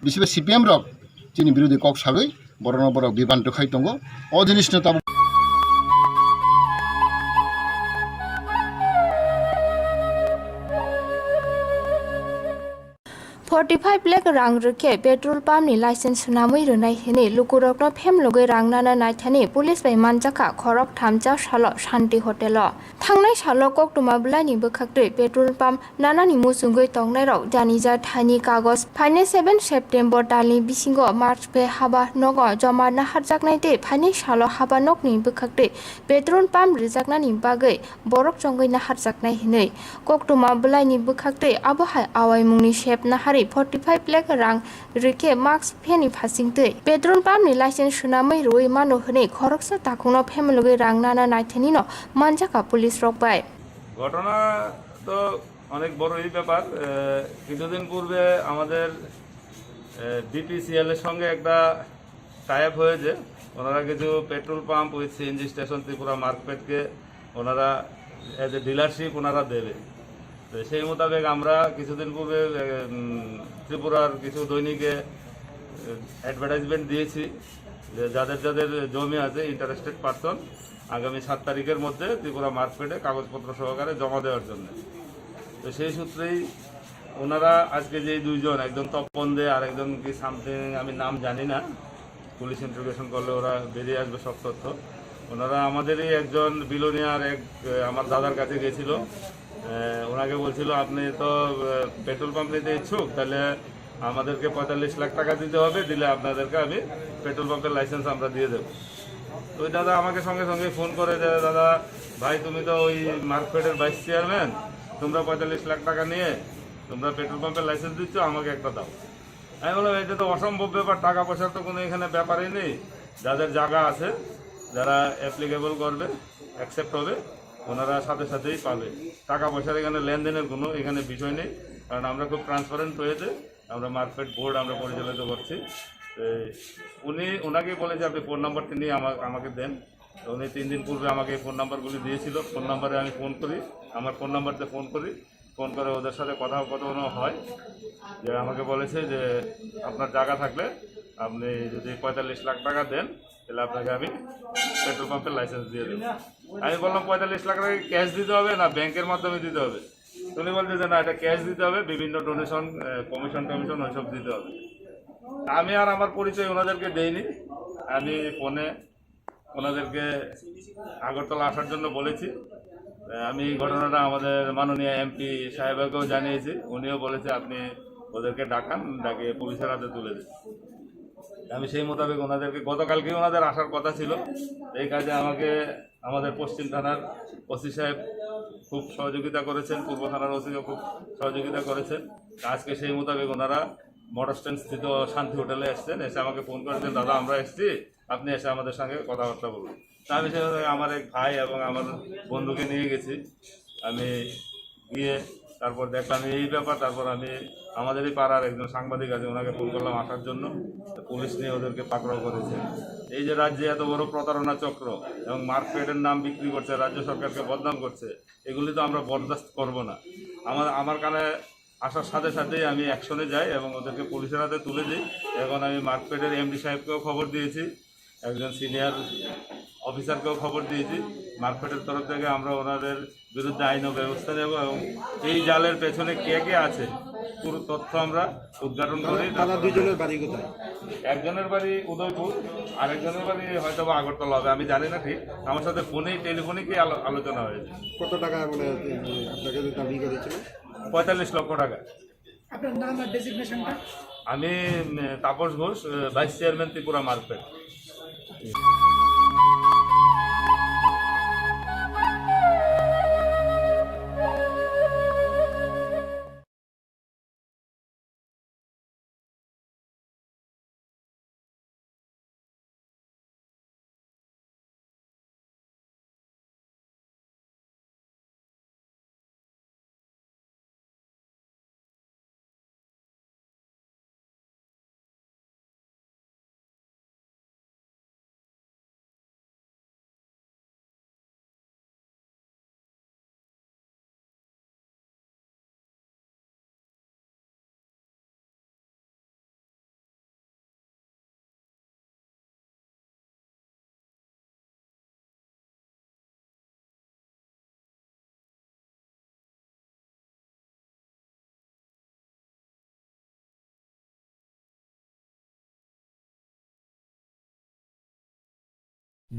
bisi bai C P M rok chini birodhi kok sagwi borokno borok bibranto khai tongo. O jinisno tabuk Forty five lakh rang rwkhe petrol pump ni license swnamwi rwnai hwnwi lukurokno phemlogwi rang nana naithani police bai manjakha khorok thamcha salo Shanti Hotel o. Thangnai salo koktwma bwlaini bwkhaktwi petrol pump nanani muchungwi tongnairok janija thani kagoj phainai seven September talni bisingo March phe haba nogo joma naharjaknai tei phainai salo haba nokni bwkhaktwi petrol pump rwjaknani bagwi borok chongwi naharjaknai hwnwi koktwma bwlaini bwkhaktwi abo hai awaimungni sep naharwi forty five lakh rang rwkhe mask pheni phasingtwi petrol pump ni license swnamwi rwui mano hwnwi khoroksa takhukno phemlogwi rang nana naithanino manjakha police rok bai. ঘটনা তো অনেক বড়ই ব্যাপার। এ, কিছুদিন পূর্বে আমাদের, এ, বিপিসিএল এর সঙ্গে একটা টাই আপ হয়েছে। ওনারা কিছু petrol pump with CNG station Tripura মার্কফেডকে ওনারা অ্যাজ এ ডিলারশিপ ওনারা দেবে। তো সেই মোতাবেক আমরা কিছুদিন পূর্বে, এ, উম, ত্রিপুরার কিছু দৈনিকে, এ, অ্যাডভার্টাইজমেন্ট দিয়েছি যে যাদের যাদের জমি আছে, ইন্টারেস্টেড পারসন, আগামী সাত তারিখের মধ্যে ত্রিপুরা মার্কফেডে কাগজপত্র সহকারে জমা দেওয়ার জন্য। তো সেই সূত্রেই ওনারা আজকে যে দুইজন, একজন তপন দে আর একজন কি সামথিং, আমি নাম জানি না, পুলিশ ইন্টারোগেশন করলে ওরা বেরিয়ে আসবে সব তথ্য। ওনারা আমাদেরই একজন বিলোনিয়ার এক, আহ, আমার দাদার কাছে গেছিল। আহ, ওনাকে বলছিল, "আপনি তো, আহ, পেট্রোল পাম্প নিতে ইচ্ছুক, তাহলে আমাদেরকে পঁয়তাল্লিশ লাখ টাকা দিতে হবে, দিলে আপনাদেরকে আমি পেট্রোল পাম্পের লাইসেন্স আমরা দিয়ে দেবো।" তো ওই দাদা আমাকে সঙ্গে সঙ্গে ফোন করে যে, "দাদা, ভাই, তুমি তো ওই মার্কফেডের ভাইস চেয়ারম্যান, তোমরা পঁয়তাল্লিশ লাখ টাকা নিয়ে তোমরা পেট্রোল পাম্পের লাইসেন্স দিচ্ছ, আমাকে একটা দাও।" আমি বললাম, "এটা তো অসম্ভব ব্যাপার, টাকা পয়সার তো কোনো এখানে ব্যাপারই নেই, যাদের জায়গা আছে, যারা অ্যাপ্লিকেবল করবে, অ্যাকসেপ্ট হবে, ওনারা সাথে সাথেই পাবে। টাকা পয়সার এখানে লেনদেনের কোনো এখানে বিষয় নেই, কারণ আমরা খুব ট্রান্সপারেন্ট ওয়েতে আমরা মার্কফেড বোর্ড আমরা পরিচালিত করছি। তো উনি, ওনাকে বলে যে আপনি ফোন নাম্বারটি নিয়ে আমা-, আমাকে দেন। তো উনি তিন দিন পূর্বে আমাকে ফোন নাম্বারগুলি দিয়েছিল, ফোন নাম্বারে আমি ফোন করি, আমার ফোন নাম্বারতে ফোন করি, ফোন করে ওদের সাথে কথা কথা হয় যে আমাকে বলেছে যে আপনার জায়গা থাকলে আপনি যদি পঁয়তাল্লিশ লাখ টাকা দেন, তাহলে আপনাকে আমি পেট্রোল পাম্পের লাইসেন্স দিয়ে দেবো। আমি বললাম, "পঁয়তাল্লিশ লাখ টাকা ক্যাশ দিতে হবে না ব্যাংকের মাধ্যমে দিতে হবে?" উনি বলছে যে, "না, এটা ক্যাশ দিতে হবে, বিভিন্ন ডোনেশন, কমিশন টমিশন ওইসব দিতে হবে।" আমি আর আমার পরিচয় ওনাদেরকে দেইনি। আমি ফোনে ওনাদেরকে আগরতলা আসার জন্য বলেছি। আমি এই ঘটনাটা আমাদের মাননীয় এমপি সাহেবকেও জানিয়েছি, উনিও বলেছে, "আপনি ওদেরকে ডাকান, ডাকিয়ে পুলিশের হাতে তুলে দিন।" আমি সেই মোতাবেক ওনাদেরকে, গতকালকেই ওনাদের আসার কথা ছিল, এই কাজে আমাকে আমাদের পশ্চিম থানার ওসি সাহেব খুব সহযোগিতা করেছেন, পূর্ব থানার ওসিও খুব সহযোগিতা করেছেন। আজকে সেই মোতাবেক ওনারা মোটর স্ট্যান্ড স্থিত শান্তি হোটেলে এসছেন, এসে আমাকে ফোন করেছেন, "দাদা, আমরা এসছি, আপনি এসে আমাদের সঙ্গে কথাবার্তা বলুন।" তা আমি সেভাবে আমার এক ভাই এবং আমার বন্ধুকে নিয়ে গেছি। আমি গিয়ে তারপর দেখলাম এই ব্যাপার, তারপর আমি আমাদেরই পাড়ার একজন সাংবাদিক আছে, ওনাকে ফোন করলাম আসার জন্য। তো পুলিশ নিয়ে ওদেরকে পাকড়াও করেছে। এই যে রাজ্যে এত বড় প্রতারণা চক্র এবং মার্কফেডের নাম বিক্রি করছে, রাজ্য সরকারকে বদনাম করছে, এগুলি তো আমরা বরদাস্ত করব না। আমার, আমার কানে আসার সাথে সাথেই আমি অ্যাকশনে যাই এবং ওদেরকে পুলিশের হাতে তুলে দিই। এখন আমি মার্কফেডের এমডি সাহেবকেও খবর দিয়েছি, একজন সিনিয়র অফিসারকেও খবর দিয়েছি। মার্কফেডের তরফ থেকে আমরা ওনাদের বিরুদ্ধে আইন ব্যবস্থা নেব এবং এই জালের পেছনে কে কে আছে পুরো তথ্য আমরা উদ্ঘাটন করি। তারা দুইজনের বাড়ি কোথায়? একজনের বাড়ি উদয়পুর, আরেকজনের বাড়ি হয়তো বা আগরতলা হবে, আমি জানি না ঠিক। আমার সাথে ফোনেই, টেলিফোনে কি আলো-, আলোচনা হয়েছে। কত টাকা মানে আপনাকে দাবি করেছিল? পঁয়তাল্লিশ লক্ষ টাকা। আপনার নাম আর ডেজিগনেশনটা? আমি, উম, তাপস ঘোষ, আহ, vice chairman Tripura market.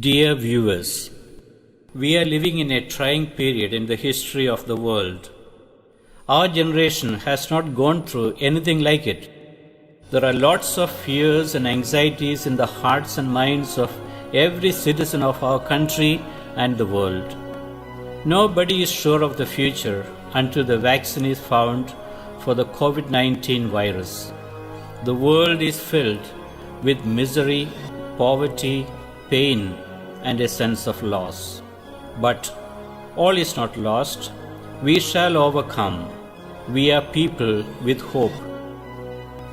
Dear viewers, we are living in a trying period in the history of the world. Our generation has not gone through anything like it. There are lots of fears and anxieties in the hearts and minds of every citizen of our country and the world. Nobody is sure of the future until the vaccine is found for the COVID nineteen virus. The world is filled with misery, poverty, pain, and a sense of loss. But all is not lost. We shall overcome. We are people with hope.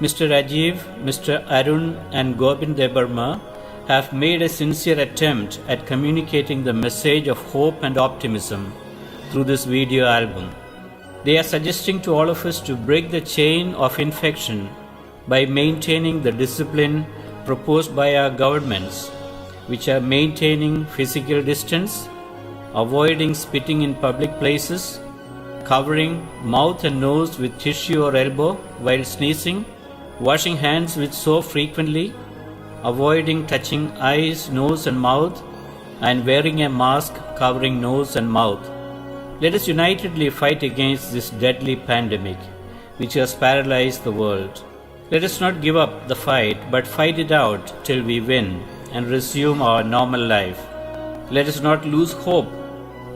Mister Rajiv, Mister Arun, and Govind Debbarma have made a sincere attempt at communicating the message of hope and optimism through this video album. They are suggesting to all of us to break the chain of infection by maintaining the discipline proposed by our governments, which are maintaining physical distance, avoiding spitting in public places, covering mouth and nose with tissue or elbow while sneezing, washing hands with soap frequently, avoiding touching eyes, nose, and mouth, and wearing a mask covering nose and mouth. Let us unitedly fight against this deadly pandemic which has paralyzed the world. Let us not give up the fight, but fight it out till we win and resume our normal life. Let us not lose hope,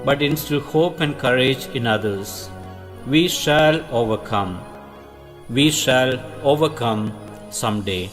but instill hope and courage in others. We shall overcome. We shall overcome someday.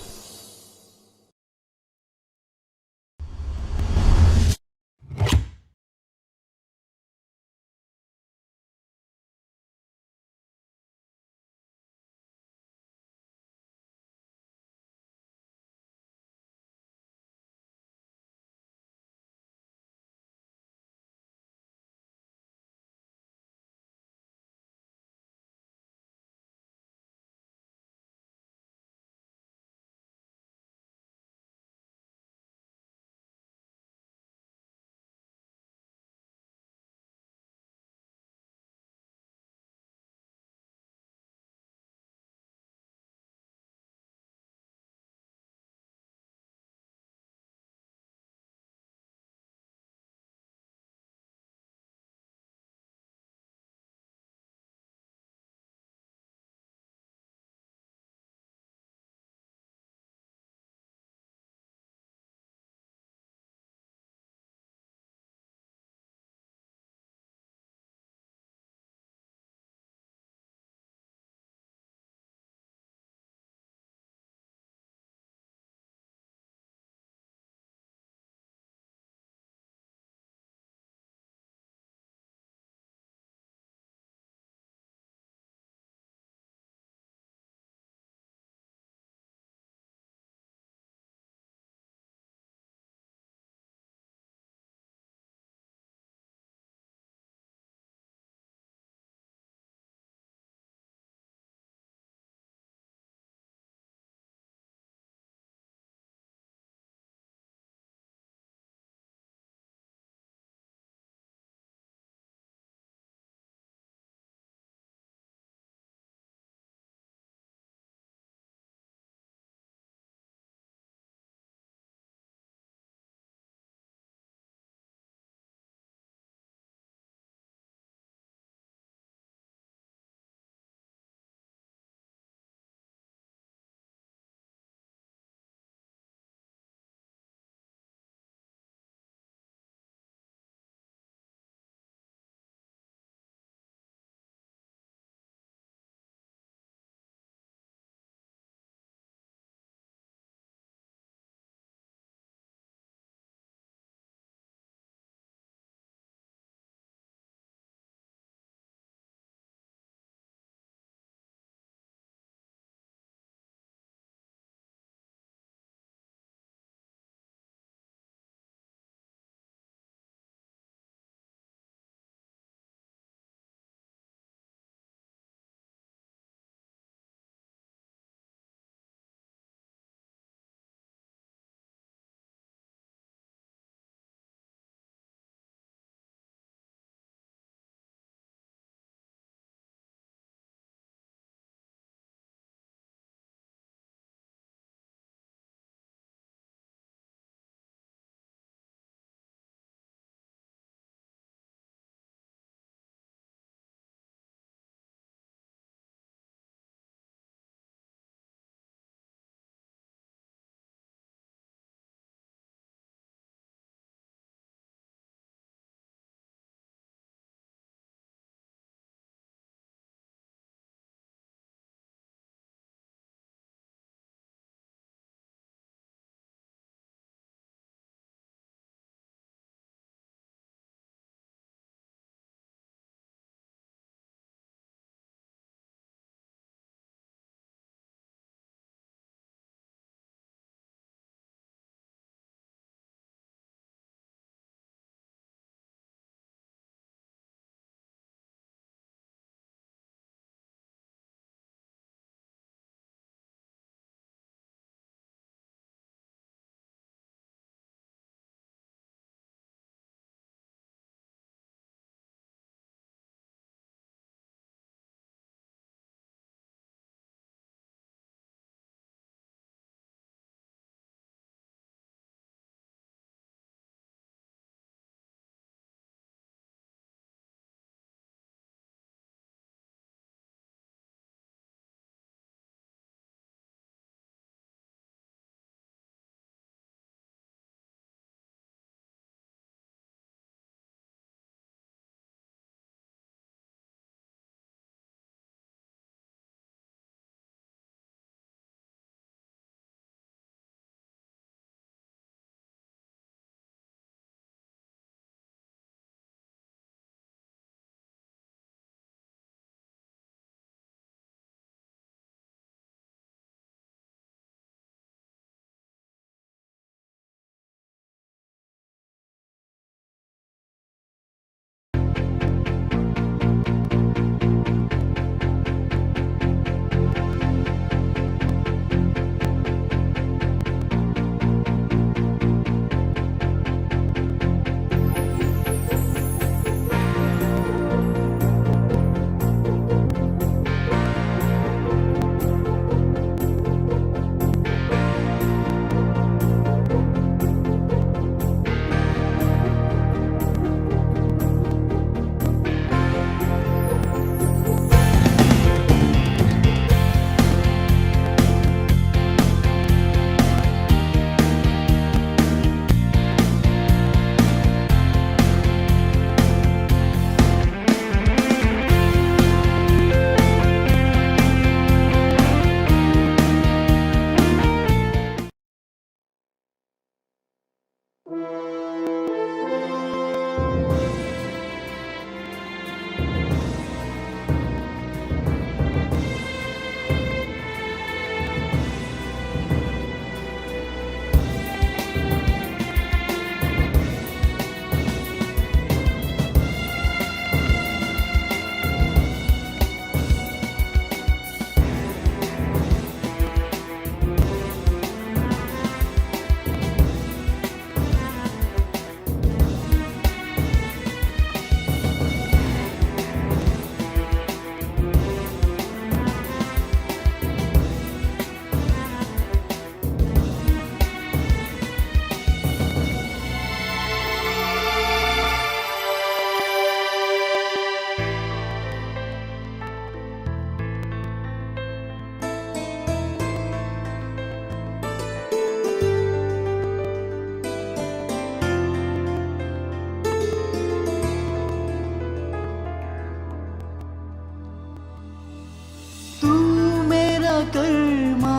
Karma,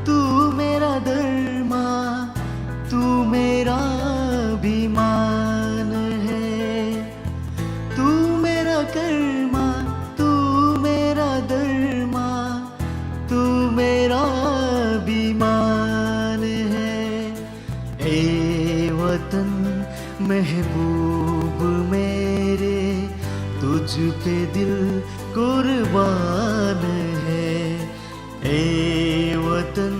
तू मेरा धर्मा, तू मेरा अभिमान है। तू मेरा कर्मा, तू मेरा धर्मा, तू मेरा अभिमान है। ए वतन महबूब मेरे, तुझ पे दिल कुर्बान है। ए वतन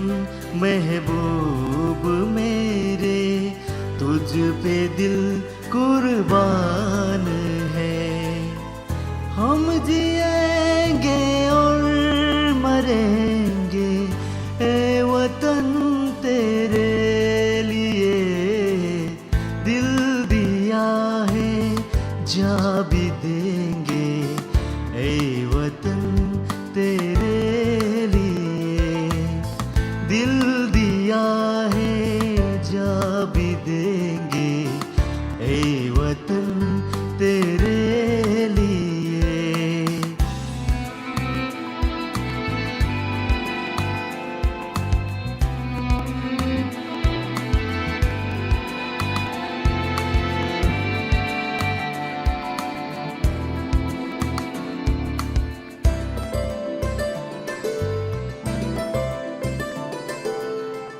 महबूब मेरे, तुझ पे दिल कुर्बान है। हम जिएंगे और मरेंगे, ए वतन तेरे लिए। दिल दिया है, जा भी देंगे, ए वतन तेरे लिए। दिल दिया है, जा भी देंगे, ए वतन तेरे लिए।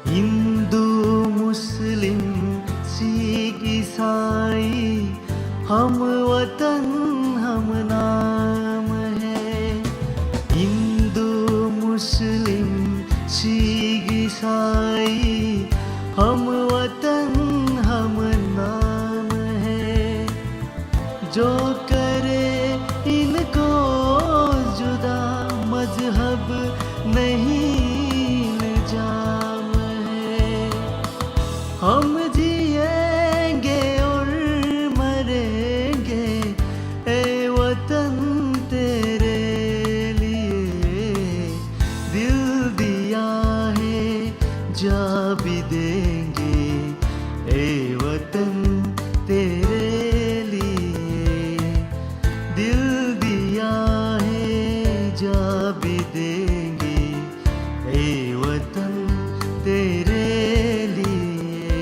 हिंदू, मुस्लिम, सिख, ईसाई, हम वतन, हम नाम है। हिंदू, मुस्लिम, सिख, ईसाई, हम वतन, हम नाम है। जो करे इनको जुदा, मजहब नहीं इल्जाम है। हम जिएंगे और मरेंगे, ए वतन तेरे लिए। दिल दिया है, जा भी देंगे, ए वतन तेरे लिए। दिल दिया है, जा भी देंगे, ए वतन तेरे लिए।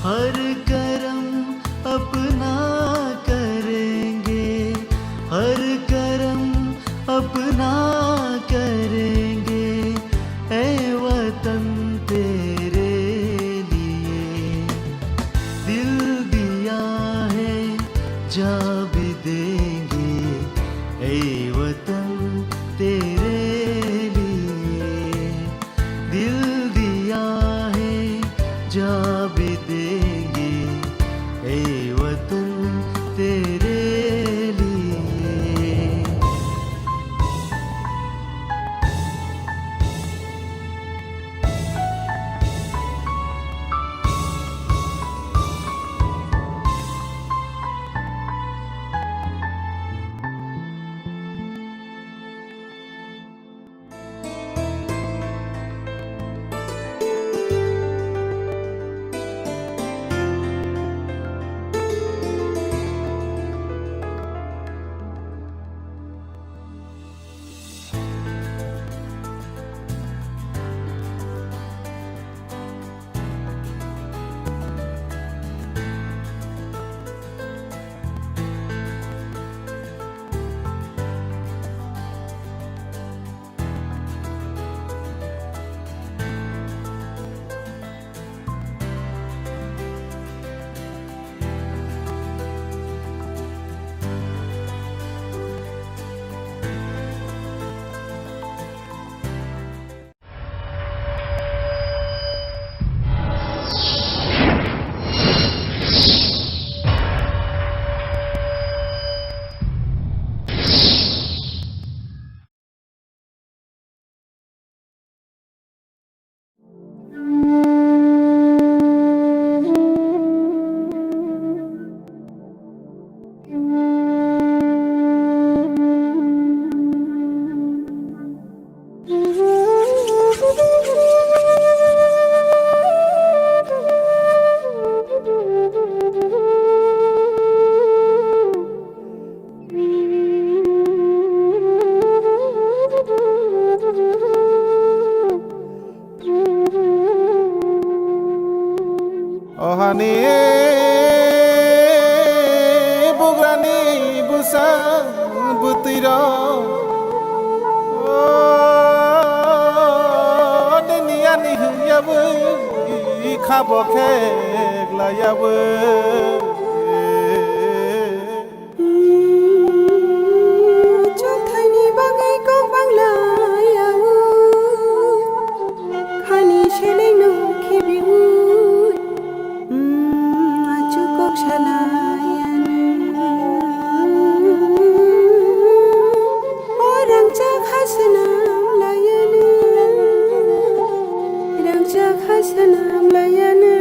हर करम अपना करेंगे, हर करम अपना करेंगे, ए वतन तेरे लिए। दिल दिया है, जा भी देंगे, ए वतन तेरे लिए। दिल दिया है, जा भी देंगे, ए वतन तेरे लिए। Rok, o, tini ani hwnyawi khabo khe glayawi. Chothaini bagwi kok banglayawi. Khani selengno khibiwi, mm, achukok salai ano. O rangchak ha swnam lai ano, rangchak ha swnam lai ano.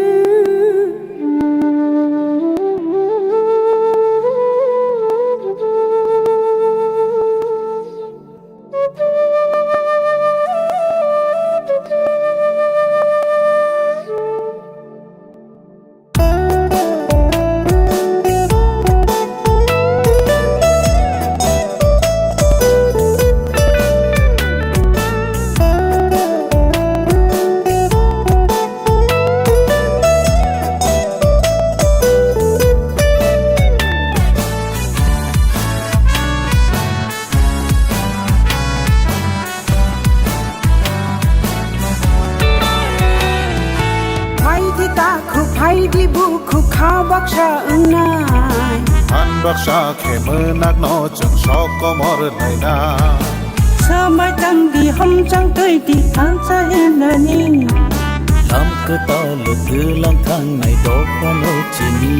Phaidi takhuk, phaidi bukhuk, kha baksa wngnai. Phan baksa khe mwnakno chwng sok komor laina. Swmai tangdi, hamchang twidi, thansa himnani. Lam kwtal twlang thangnai dophano chini.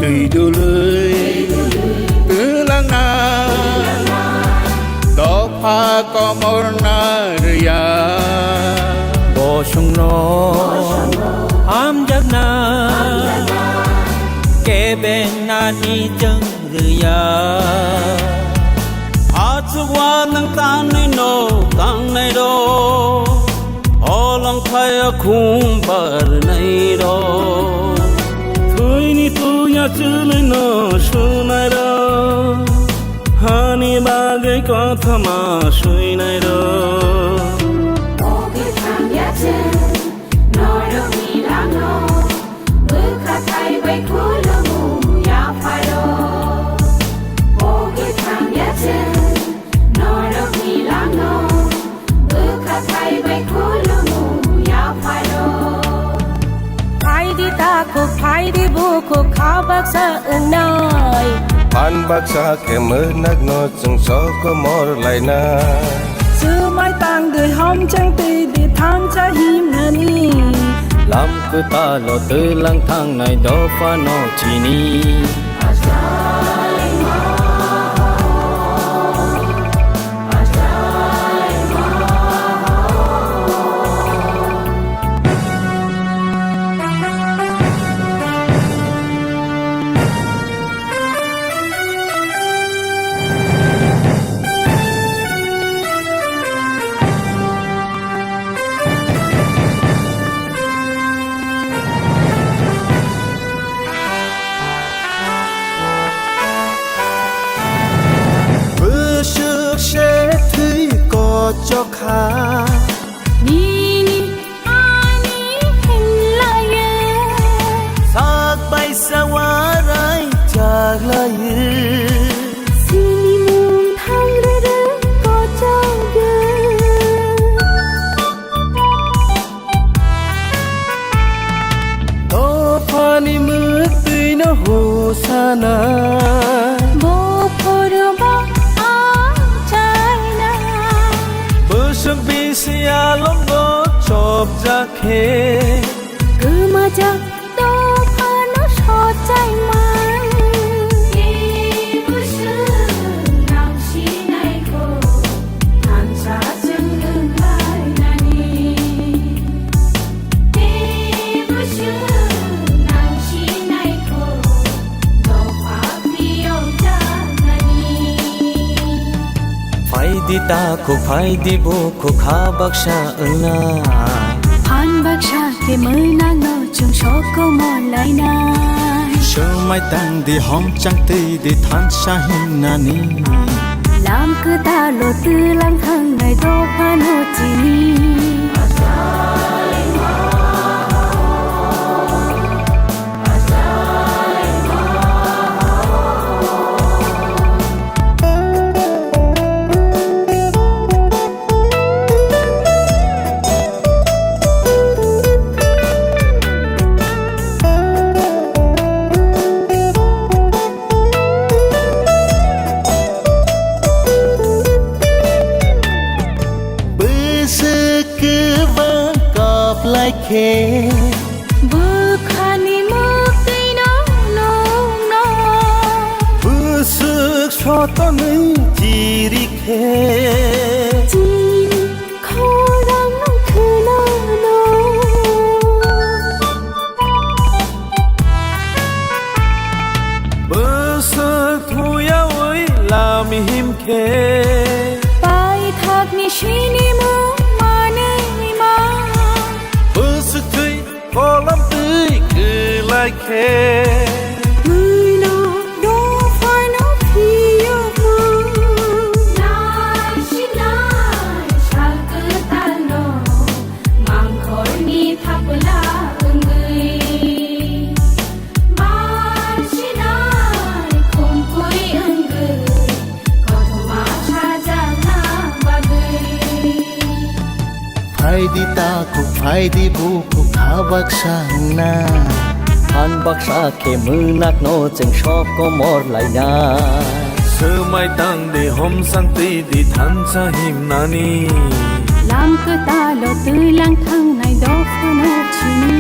Twi dului twlangna dopha komorna rwya. Bosongno hamjakna kebenani chwng rwya. Achukwa nwng tangnai no tangnai rok, holong phaiya khum barnai rok. Thwini tuya chwlwino sunai rok, hani bagwi kothoma suinai rok. O kwthang ya chwng, norokni langno bwkha thai bai khulumu yapharo. O kwthang ya chwng, norokni langno bwkha thai bai khulumu yapharo. Phaidi takhuk, phaidi bukhuk, kha baksa wngnai. Phan baksa khe mwnakno chwng sok komor laina. Swmai tangdi, hamchang twidi, thansa himnani. Lam kwtalo twlang thangnai dophano chini. Bwswk se thwi kochok kha. Nini ani hinlaye. Sak bai sawarai chaklaye. Sinimung thangrere kochokye. Dophani mwktwino hosana. Buphuru bo achaina. Bwswk bisi Di ta khuphai di bo khukha baksa wngna. Phan baksa khe mwnak no chwng sok komor lainai. Swmai tang di hom chang twi di thansa himnani. Lam kwtal o twlang thangnai dopha no chini. Bwswk kwbang kap lai khe. Bwkhani mwktwino nukno. Bwswk sotonwi chiri khe. Chini khorang khwnano. Bwswk thuyawi lam him khe. Paithakni sinimung manwi ma. Bwswk thwi kolam twi kwlai khe. Twino dophano phiyokma. Nai sinai sal kwtalno mangkhorni thapla wngwi. Barsinai khumkui wngwi, kothoma sajakna bagwi. Phaidi takhuk, phaidi bukhuk, kha baksa wngna. Phan baksa khe mwnakno chwng sok komor laina. Swmai tang di, homsang twi di, thansa himnani. Lam kwtalo twilang thangnai dophano chini.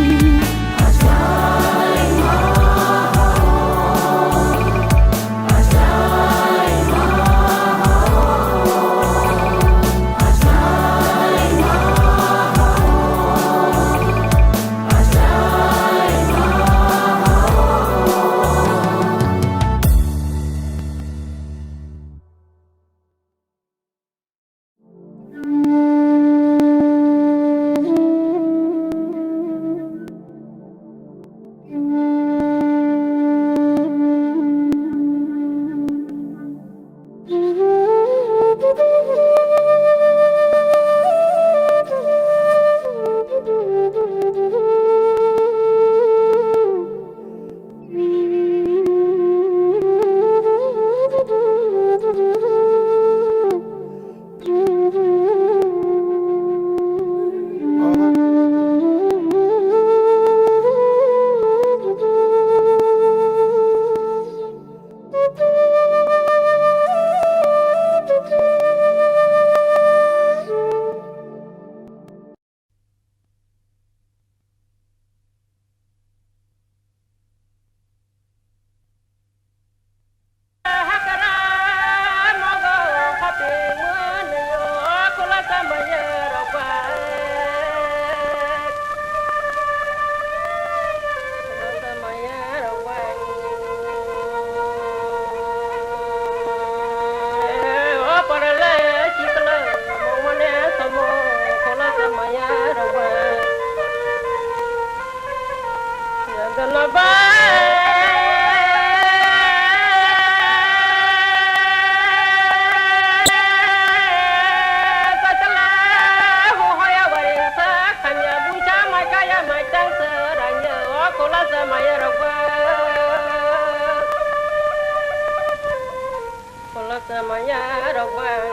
Khulasa maya rok bang.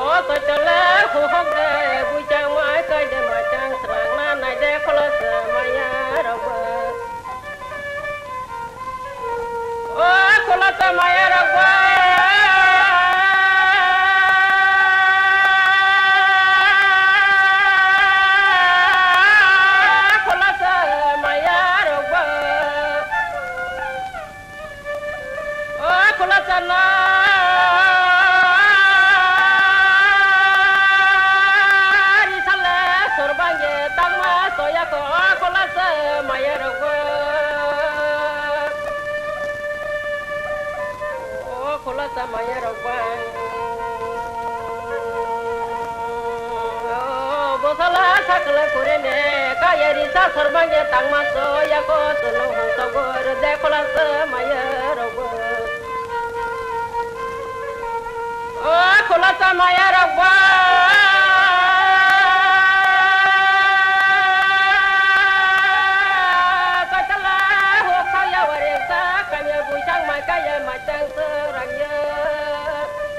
O kochole huhok de, buchang mai kai de, machang srang na nai de, khulasa maya rok bang. O khulasa maya rok bang. Khulasa maya rok bang. O khulasa na ri sale sorbangye tangma soya ko, o khulasa maya rok bang. Samaya rok bang. O bosala sakla kurene, kaya risa sorbangya tangma so yako sunu hung sogor de khola samaya rok bang. O khola samaya rok bang. Katala ho khaya ware sa kanya buisang mai kaya mai. Tang serang ya,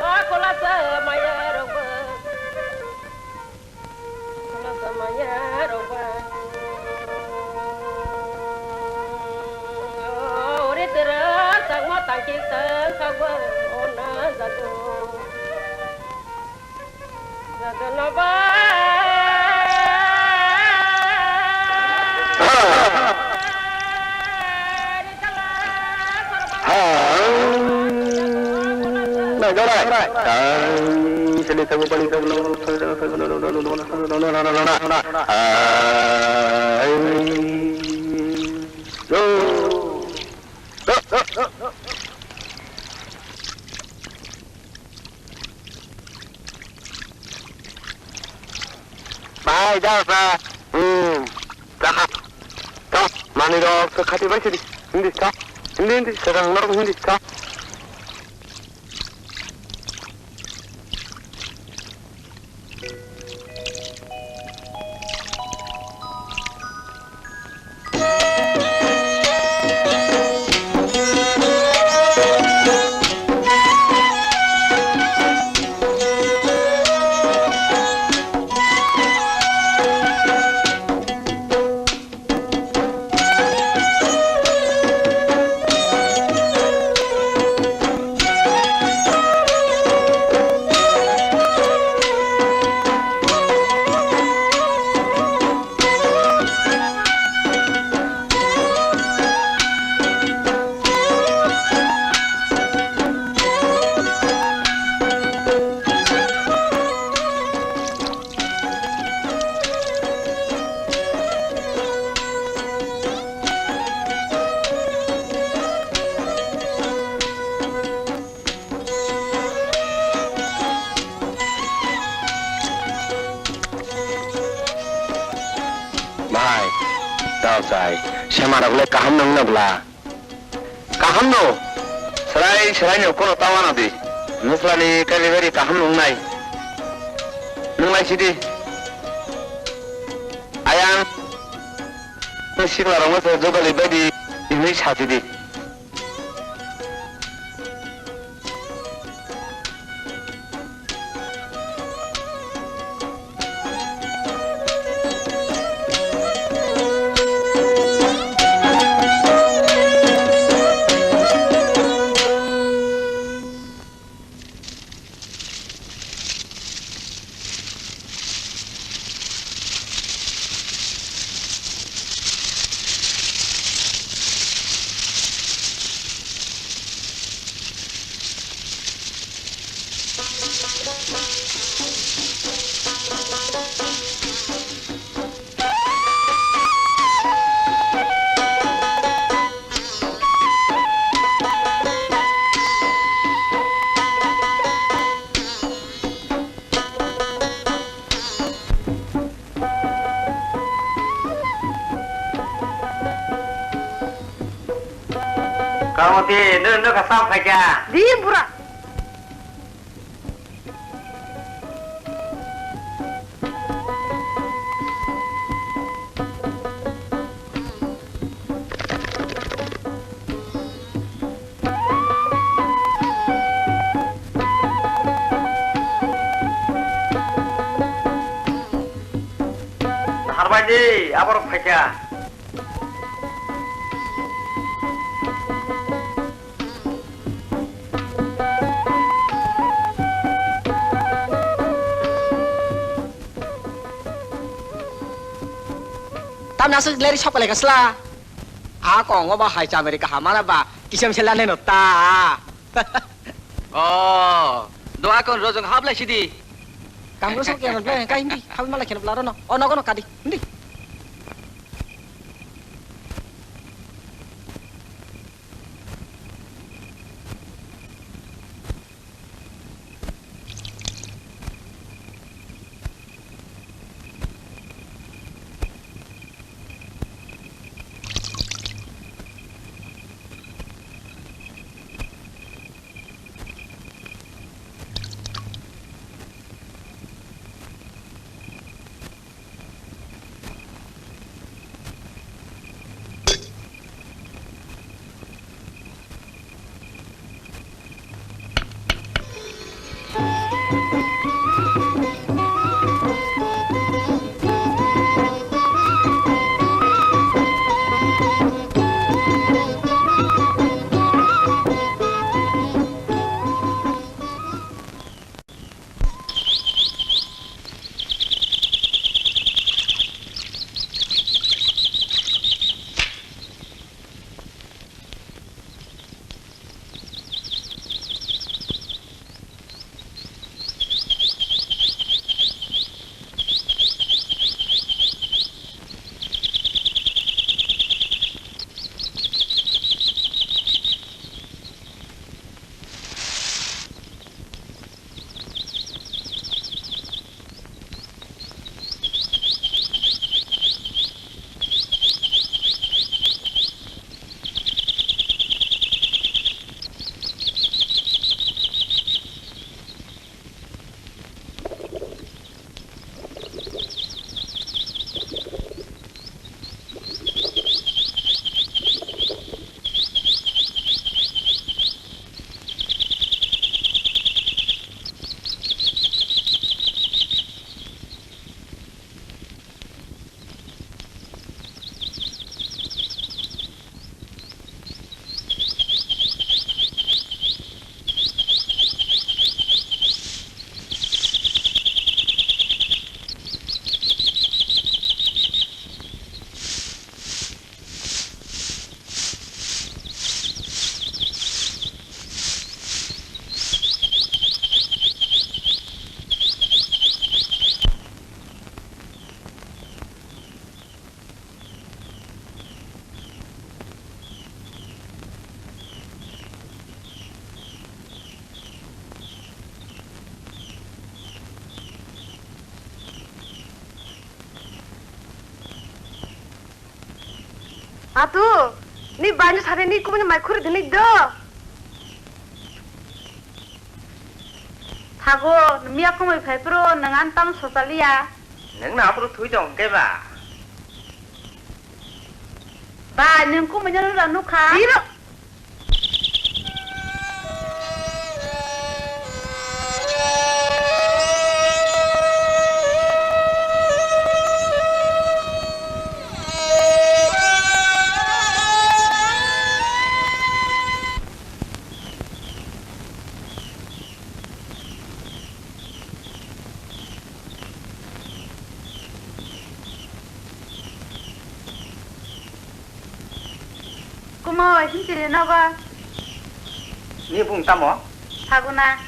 o khulasa maya rok ba. Khulasa maya rok ba. O ri tera tang ma tang ki tang kha ba, o na ja do. Bai, da, sa. Hmm. Sa kha. Sa, mani rok, sa khati bai sidi. Hindi, sa. Hindi, hindi, sa kang norok hindi, sa. Bhai, tao chai, sema rok le kaham nung na bla? Kaham no, serai serai no kono tawana di. Nukla ni kali bari kaham nung nai. Nung lai sidi. Ayang, sikla rok no se jogali badi, ini sa sidi. Kamoti, nung, nung ka sam khaikha. Di, bura. Harbaidi, aborok phaikha. Tamni aswk leri sokpalai ka sla? A kong o ba hai chamari kaham mana ba kisam sela neno ta. Oh, do akon rojong hablai sidi. Kangro sok yang blai kai hindi, habi mala khen blaro no. Oh, no, no, kadi. Hindi. Atu, ni bani sari ni kumuni mai khuri dini do. Thago, miya kumui phai pro, nang an tang sotaliya. Nang na apro thui tong ke ba? Ba, nang kumui nang ra nukha. Iro. Kumo, himchiri nogo. Ni bung tamo? Phaguna.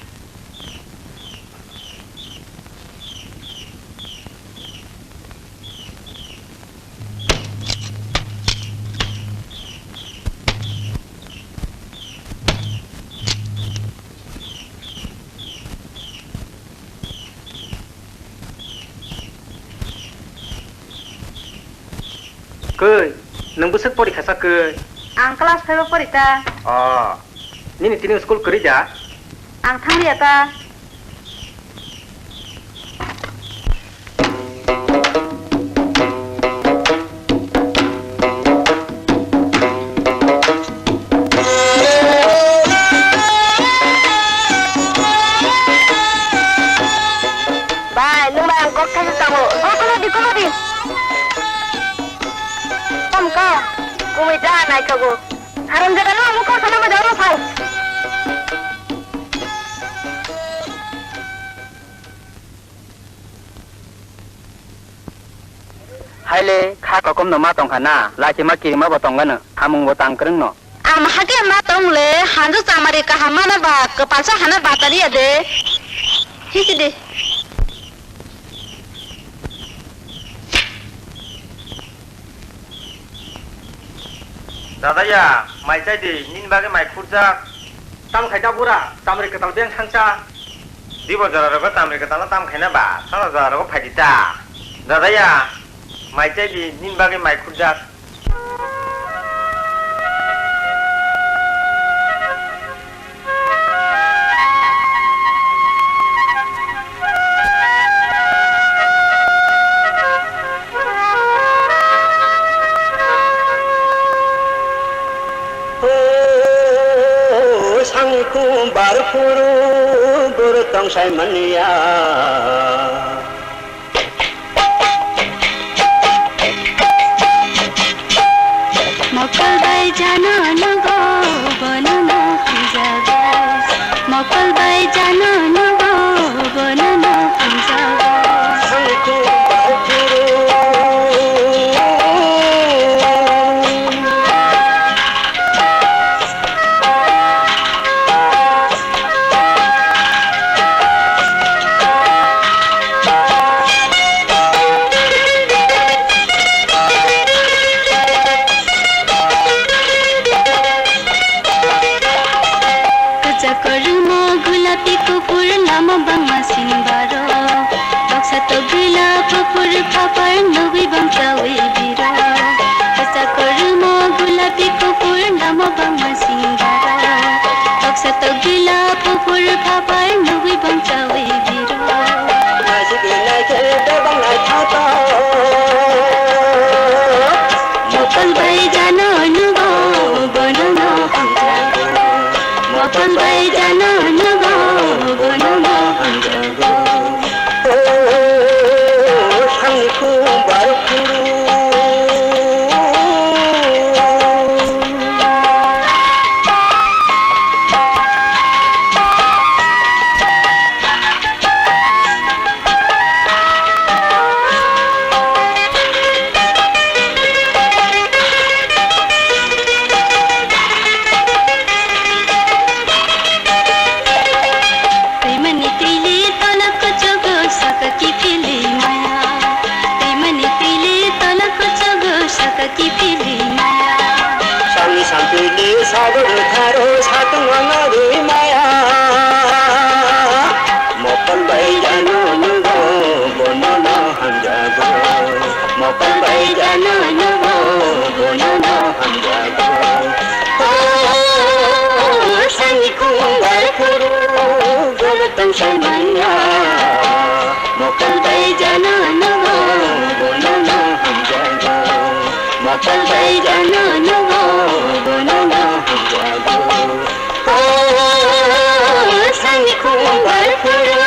Koi, nwng bwswk pori khasa koi? Ang class five o pori ta. O, nini tini school kwrwi da? Ang thangliya ta. Bai, nwng bai ang kok thaisa tongo. O, khulodi, khulodi. Kom ka, kumui ja naithogo. Haram jaga no, ang kok sana ma jaga phai. Haile kha kokomno ma tongkha na, lachima kirima bo tongano, hamung bo tang kwrwngno. Ang hake ma tong le, hanjo chamari kaham mano ba, kwpalsa hana batari ya de. Hisi de. Dadaya, mai chai di, nini bagwi mai khurjak. Tam khai da bura, chamri kwtal beng thangcha. Dibo jora rogo chamri kwtal no tam khaina ba, sano jora rogo phai di ta. Dadaya, mai chai di, nini bagwi mai khurjak. Ang kumbar phuru buru tong sai manya. Mokol bai jano nugo, bono no hamjago. Mokol bai jano nugo, bono no hamjago. Ang kumbar phuru. Kwchak kwrwngmo gulapi kuphur lama bangma sini baro. Toksa tokgwila kuphur phapar nugwi bangchawi biro. Kwchak kwrwngmo gulapi kuphur lama bangma sini baro. Toksa tokgwila kuphur phapar nugwi bangchawi biro. Naisik naikhe bebak naithotok. Mokol bai jano nugo, bono no hamjago. Mokol bai jano nugo, bono no hamjago. O, sangni kumbar phuru. Twimani twili tolak kuchugo saka kiphilwi maya. Twimani twili tolak kuchugo saka kiphilwi maya. Sangni sampili sago rwtharo satung wngna rwi maya. Mokol bai jano nugo, bono no hamjago. Mokol bai jano nugo, bono no hamjago. O, sani kumbar phuru, bono tong sai manya. Mokol bai jano nugo, bono no hamjago. Mokol bai jano nugo, bono no hamjago. O, sani kumbar phuru,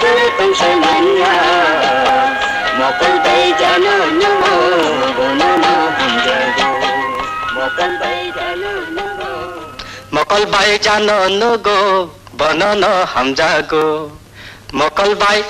bono tong sai manya. Mokol bai jano nugo, bono no hamjago. Mokol bai jano nugo. Mokol bai jano nugo, bono no hamjago. Mokol bai.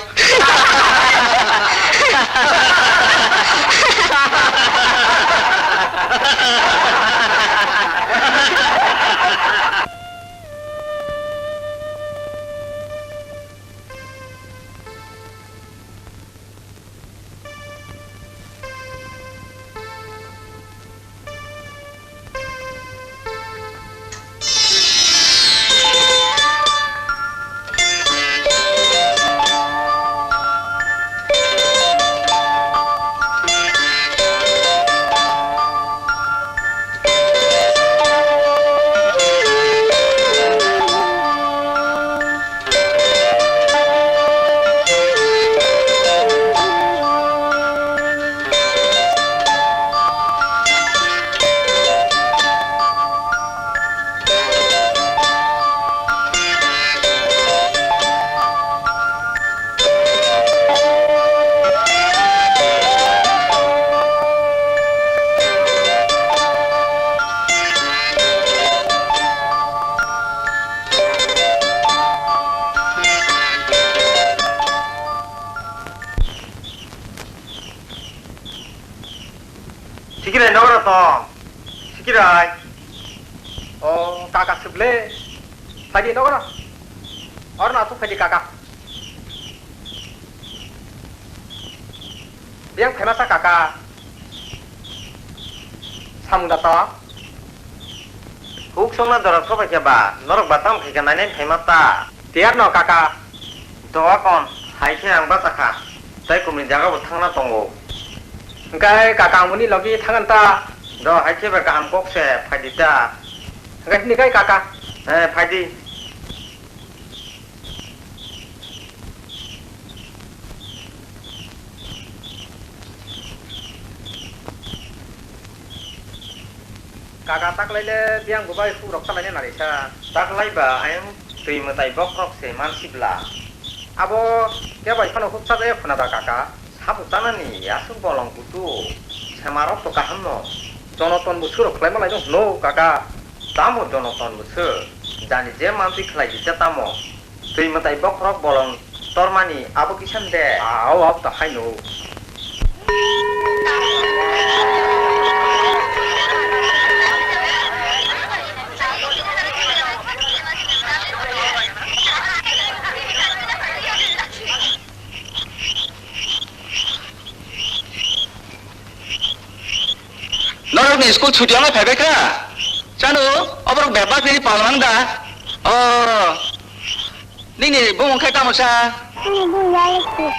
Sikirai nogoro tong. Sikirai. O kaka suble. Phaidi nogoro. Oro na asuk phaidi kaka. Biyang phaima sa kaka. Samung da to. Huk songna dorok sobai khe ba, norok ba tamo khe khe nainai phaima ta. Tiyar no kaka. Doa kon, hai khe ang bacha kha. Tai kumni jaga bo thangna tongo. Hwnkhe kaka ang boni logi thangan ta. Do hai khe ba kaham kok se phaidi ta. Hwnkhe hini kai kaka. Eh, phaidi. Kaka, taklaile biyang bo bai hukrok salaina narisa. Taklai ba ayang twi mwtai bokhorok se mansibla. Abo kebai phano huk sajaya phuna ba kaka. Sabo chanani aswk bolong kutu. Semarok to kahamno. Jonoton bo surok khlaima laino hwno kaka. Tamo jonoton bo sw. Jani je manswi khlai di je tamo. Twi mwtai bokhorok bolong tormani abo kisa de. Ao, ao, ta haino. Norokni school chuti wngwi phaibai kha? Chanu, oborok bebak nini pal mang da? O, nini bumung khe tamo sa? Ani bumung Lalipur.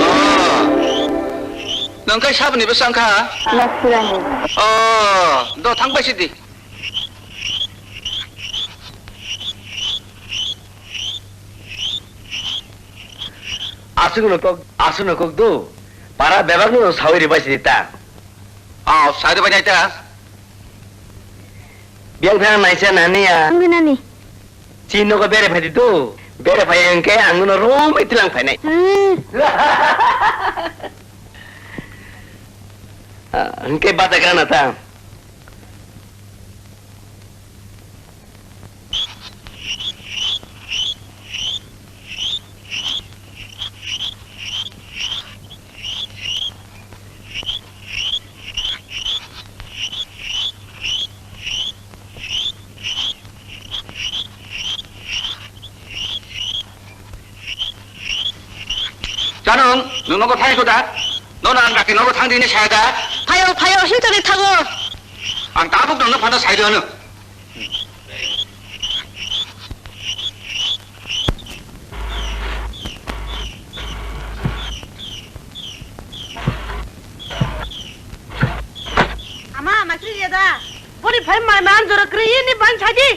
O, nwng khe saboni bwsa wng kha? Nathurani. O, do thang bai sidi. Aswkno kok, aswkno kok do. Para bebakno sawi ribai sidi ta. Aw, sawi ribai nai ta. Biyang thang naisa nani ya. Ang nani. Chini nogo bere phai di do. Bere phai hwnkhe ang nono romwi tilang phainai. Hmm. Ah, hwnkhe bata gana ta. Chanung, nwng nogo thai kho da? Nono ang dakti nogo thang di hinwi saya da? Phaio, phaio, silchari thango. Ang tabuk nwngno phano sai di hwno. Ama, maisri ya da? Boni phai mai man jora kri ni ban sai di.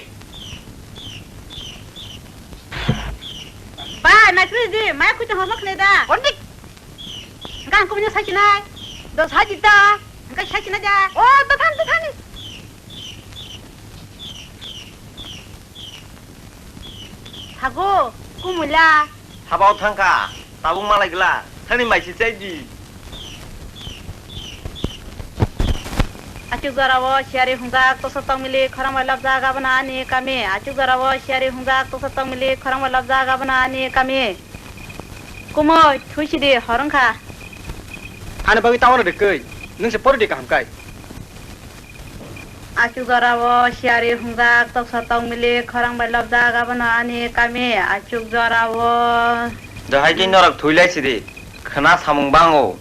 Ba, naikri di, maya kuita homa khne da. Onik. Hingka hingka punya sai chinai. Do sai chinta. Hingka sai chinai da. O, do than, do than. Thago, kumula. Habao thangka. Tabuk malai gla. Thani mai si chai di. Achuk jora o siyari hungjak, toso tongmili khorang bai lobjak, abono ani kami. Achuk jora o siyari hungjak, toso tongmili khorang bai lobjak, abono ani kami. Kumui, thui sidi, hor wngkha. Ani bagwi tamo rwdi kwi, nwng se pori di kaham kai. Achuk jora o siyari hungjak, toso tongmili khorang bai lobjak, abono ani kami. Achuk jora o. Dohai khe norok thwi lai sidi, khna samung bango.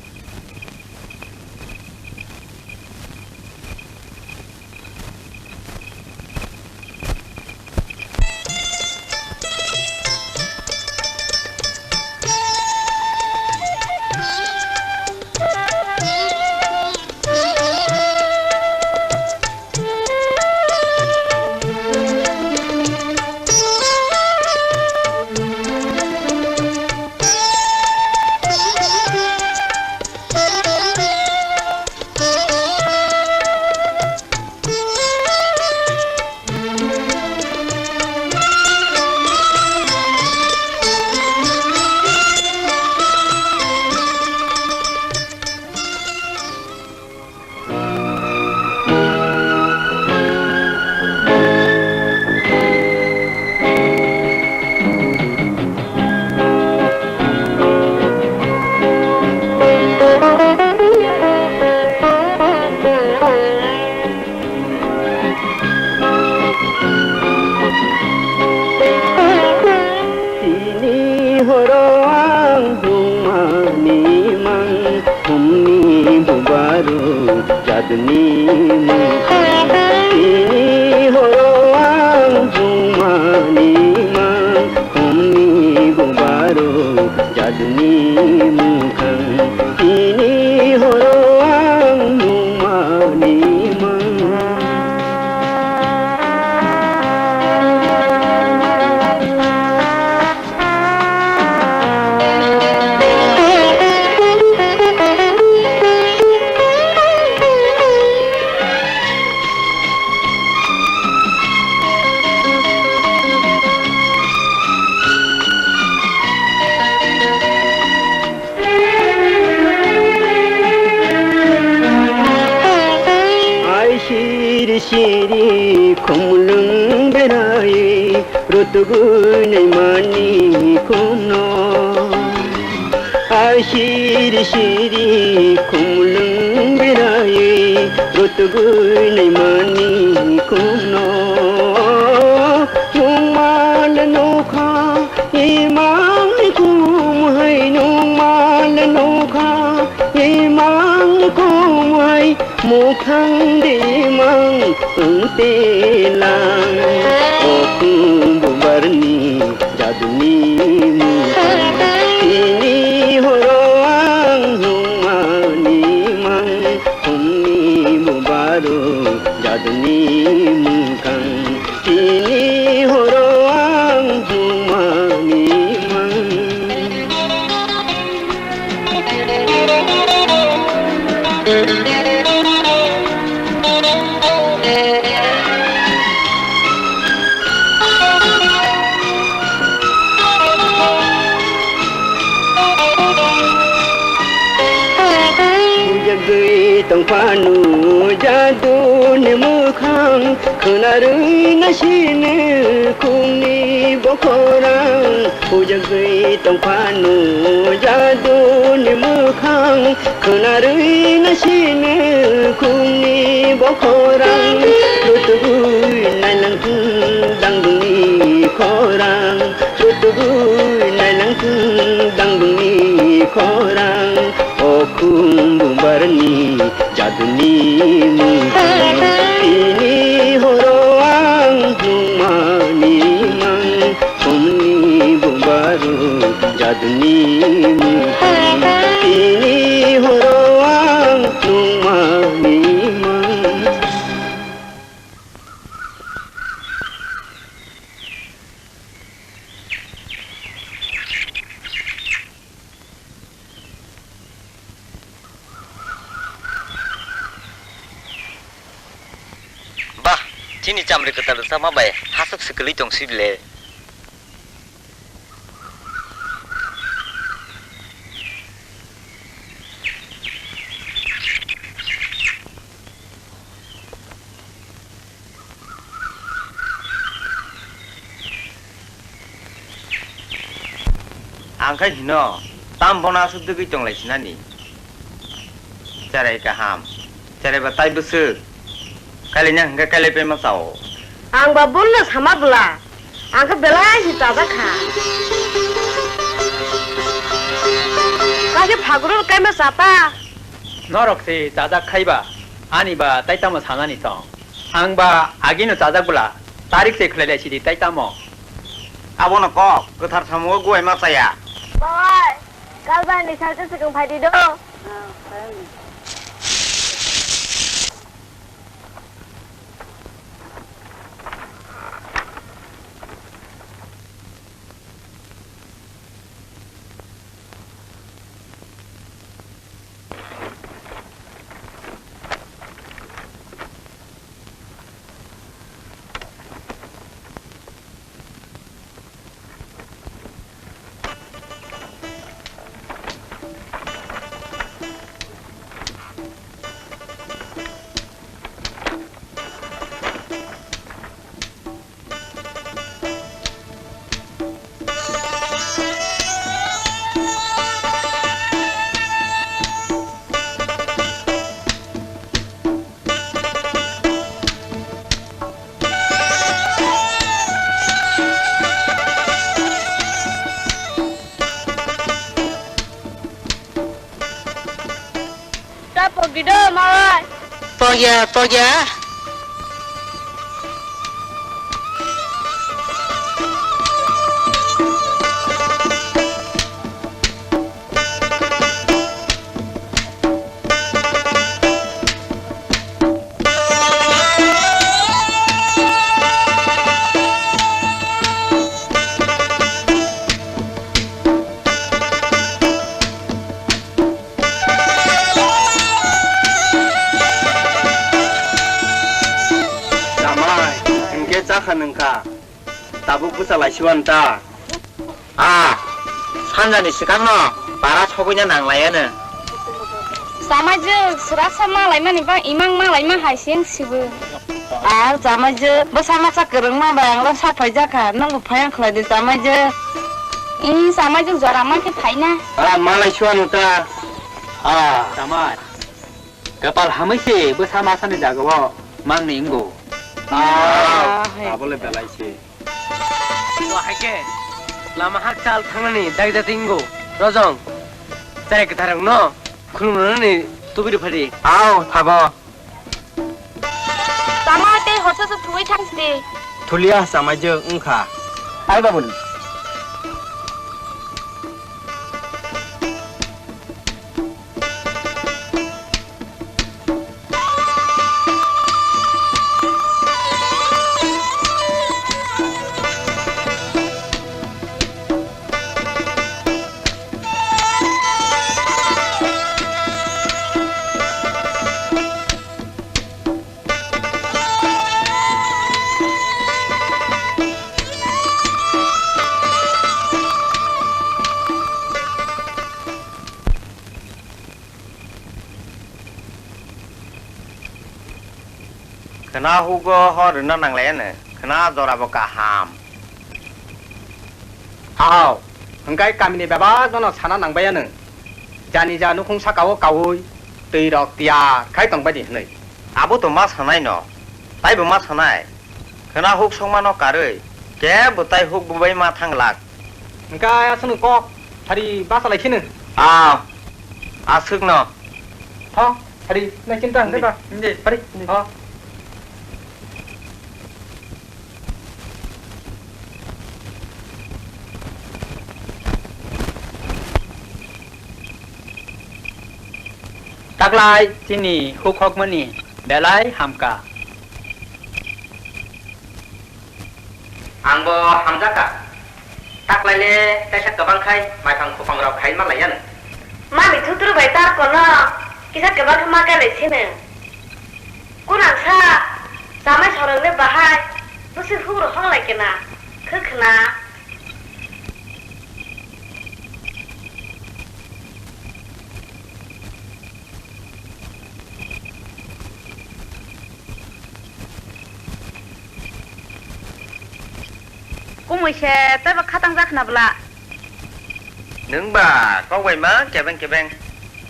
Tini horo ang hungmani mang, humni bubaru jatni mukha. Tini horo ang hungmani mang, humni bubaru jatni mukha. Tini horo ang nungmani mang. Siri khumlung berai rutugui naimani khumno. Ai siri siri khumlung berai rutugui naimani khumno. Nungmal nukha imang khum hai, nungmal nukha imang khum hai. Mukhang dimang wngte lang, o khum bubarni jaduni mukhang. Tini horo ang nungmani mang, khumni bubaro jaduni mukhang. Tini horo ang nungmani mang. Bujagwi tongphano jaduni mwkhang, khwnarwi nasini khumni bokhorang. Bujagwi tongphano jaduni mwkhang, khwnarwi nasini khumni bokhorang. Rutugwi nailangthung dangdungni khorang, rutugwi nailangthung dangdungni khorang. O khum bubarni jaduni mukhang, tini horo ang nungmani mang. Khumni bubaro jaduni mukhang, tini horo ang nungmani mang. Bah, chini chamri kwtal rwchapma bai hasuk swkali tong sibile. Ang khe hino, tam bono aswk dwgwi tonglaisina ni? Cherai kaham, cherai ba tai bwswk, kailaina hwnkhe kailai paima chao. Ang ba bulla sama bwla, ang khe belai se chajak kha. Kha khe phaguror kaima chata. Norok se chajak khai ba, ani ba tai tamo sanani tong. Ang ba agino chajak bwla, tarik se khlai lai sidi tai tamo. Abono kok, kwthar samungo guai ma chaya. Bawai, kal bai ni salsa swkang phai di do. Ta pokdi do, mawai. Pokya, pokya. Jamai, hwnkhe chakha nwngkha. Tabuk bwsa laisiwan ta. A, sanjani swkangno para sogwina nanglaiano. Tamaijwk, swrasa malaimani bang imang malaima hai se wng sibu. Ah, tamaijwk, bwsa masa kwrwngma bai ang rw sak phaijakha, nwngbo phai ang khlai di tamaijwk. Ih, tamaijwk jora ma khe phaina. Ah, malai suan ta. Ah, tamai. Kapal hamwi se bwsa masani jagao mangni wngo. Ah, hai. Abole belai se. To hai khe lama hakchal thangnani dagda tinggo. Rojong, cherai kwtharrokno khulumrwnani tubui rw phadi. Ao, thabo. Tama tei horsa se thuwi thang sidi. Thulia chamaijwk wngkha. Ai babuni. Khwna hugo hor rwna nanglaiya nw, khwna jorabo kaham. Ahao, hwnkhe kamini bebak nono sana nangbaiya nw. Jani ja nukhung sakao kaui, twi rok tiyar khai tongbaidi hwnwi. Abo to ma sanai no, taibo ma sanai. Khwna huk songmano karwi, kebo tai huk bubai ma thanglak. Hwnkhe aswkno kok, phari basa lai kheno. Ah, aswkno. Tho, phari, nai chinta hwnkhe ba. Hindi. Phari, hindi. Tho. Taklai chini hukhokmani belai hamkha. Angbo hamjakha. Taklai le kaisa kwbang khai maiphang khupang rok khai ma laiya nw. Mami thutru bai tar kono kisa kwbang khe ma kai lai sini. Kunang sa chamai sorok le bahai bwswk huk rok hok lai kena khwkhwna. Kumui se teibo khatang jak khna bwla. Nwng ba kok bai ma kebeng kebeng.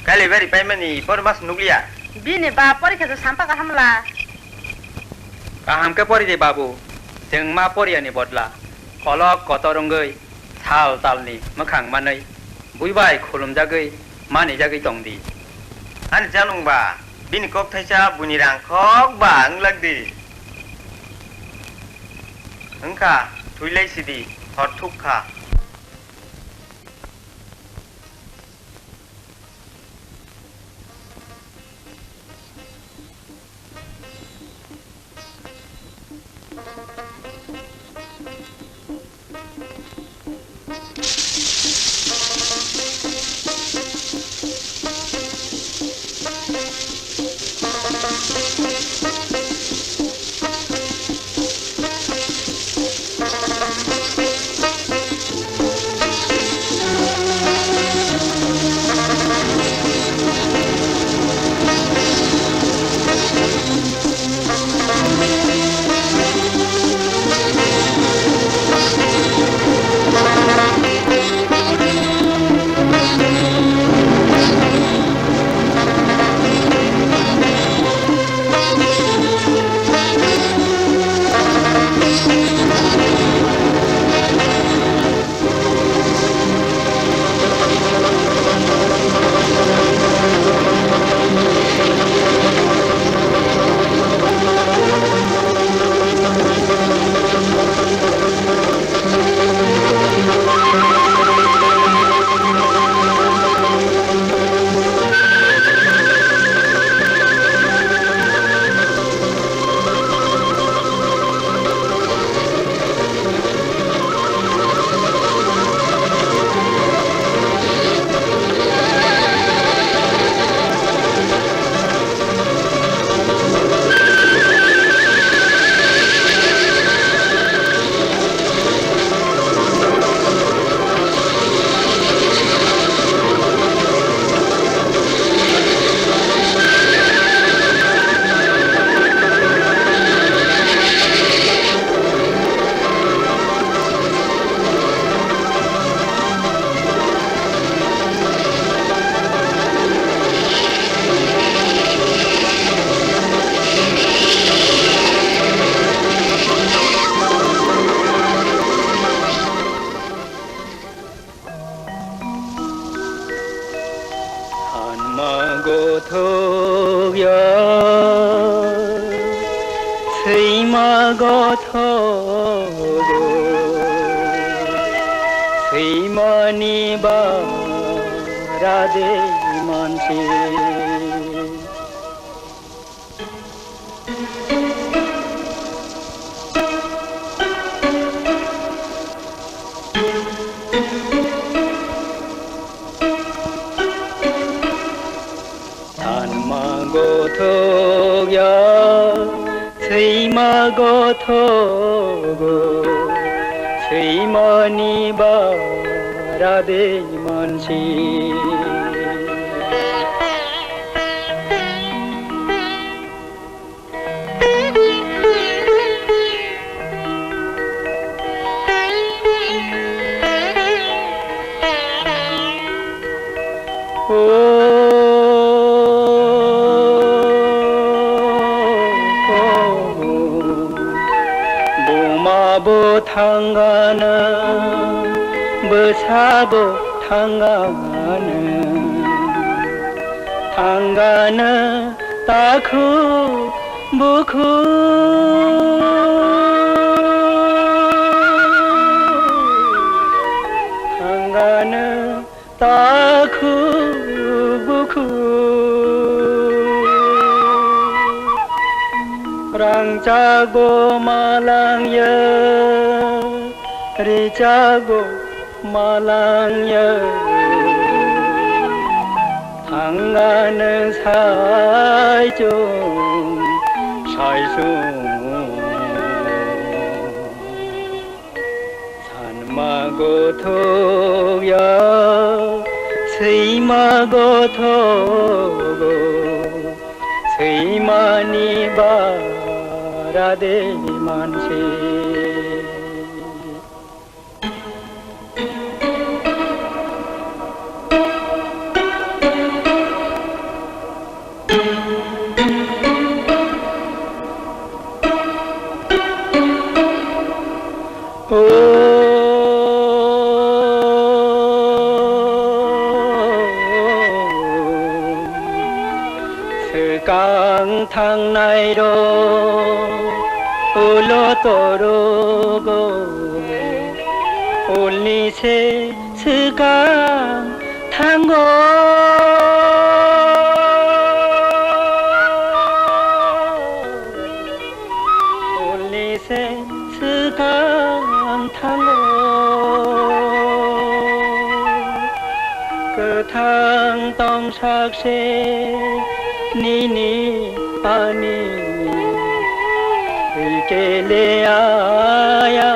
Kailaibari paimani porimas nukliya. Bini ba porikha se sampa kaham la. Kaham khe pori di babu. Chwng ma poriyani bodla kolok kotor wngwi. Sal talni mwkhang manwi bui bai khulumjagwi manijagwi tong di. Ani janung ba, bini kok thaisa buini rang khok ba wng lak di. Wng kha, thwi lai si di, hor thuk kha. Sima gothogo, simani bara de mansi. Sanma gothok ya, sima gothogo, simani bara de mansi. Buma bo thangano, bwsa bo thangano, thangano. Takhuk bukhuk thangano, takhuk bukhuk. Rangchakbo malangya, richakbo malangya. Thangano saichung saichung. Sanma gothok ya, sima gothogo, simani bara de mansi. O swkang thangnai rok ulo torogo, ulni se swkang thango. Ulni se swkang thango. Kwthang tongsak se nini ani rikele aya.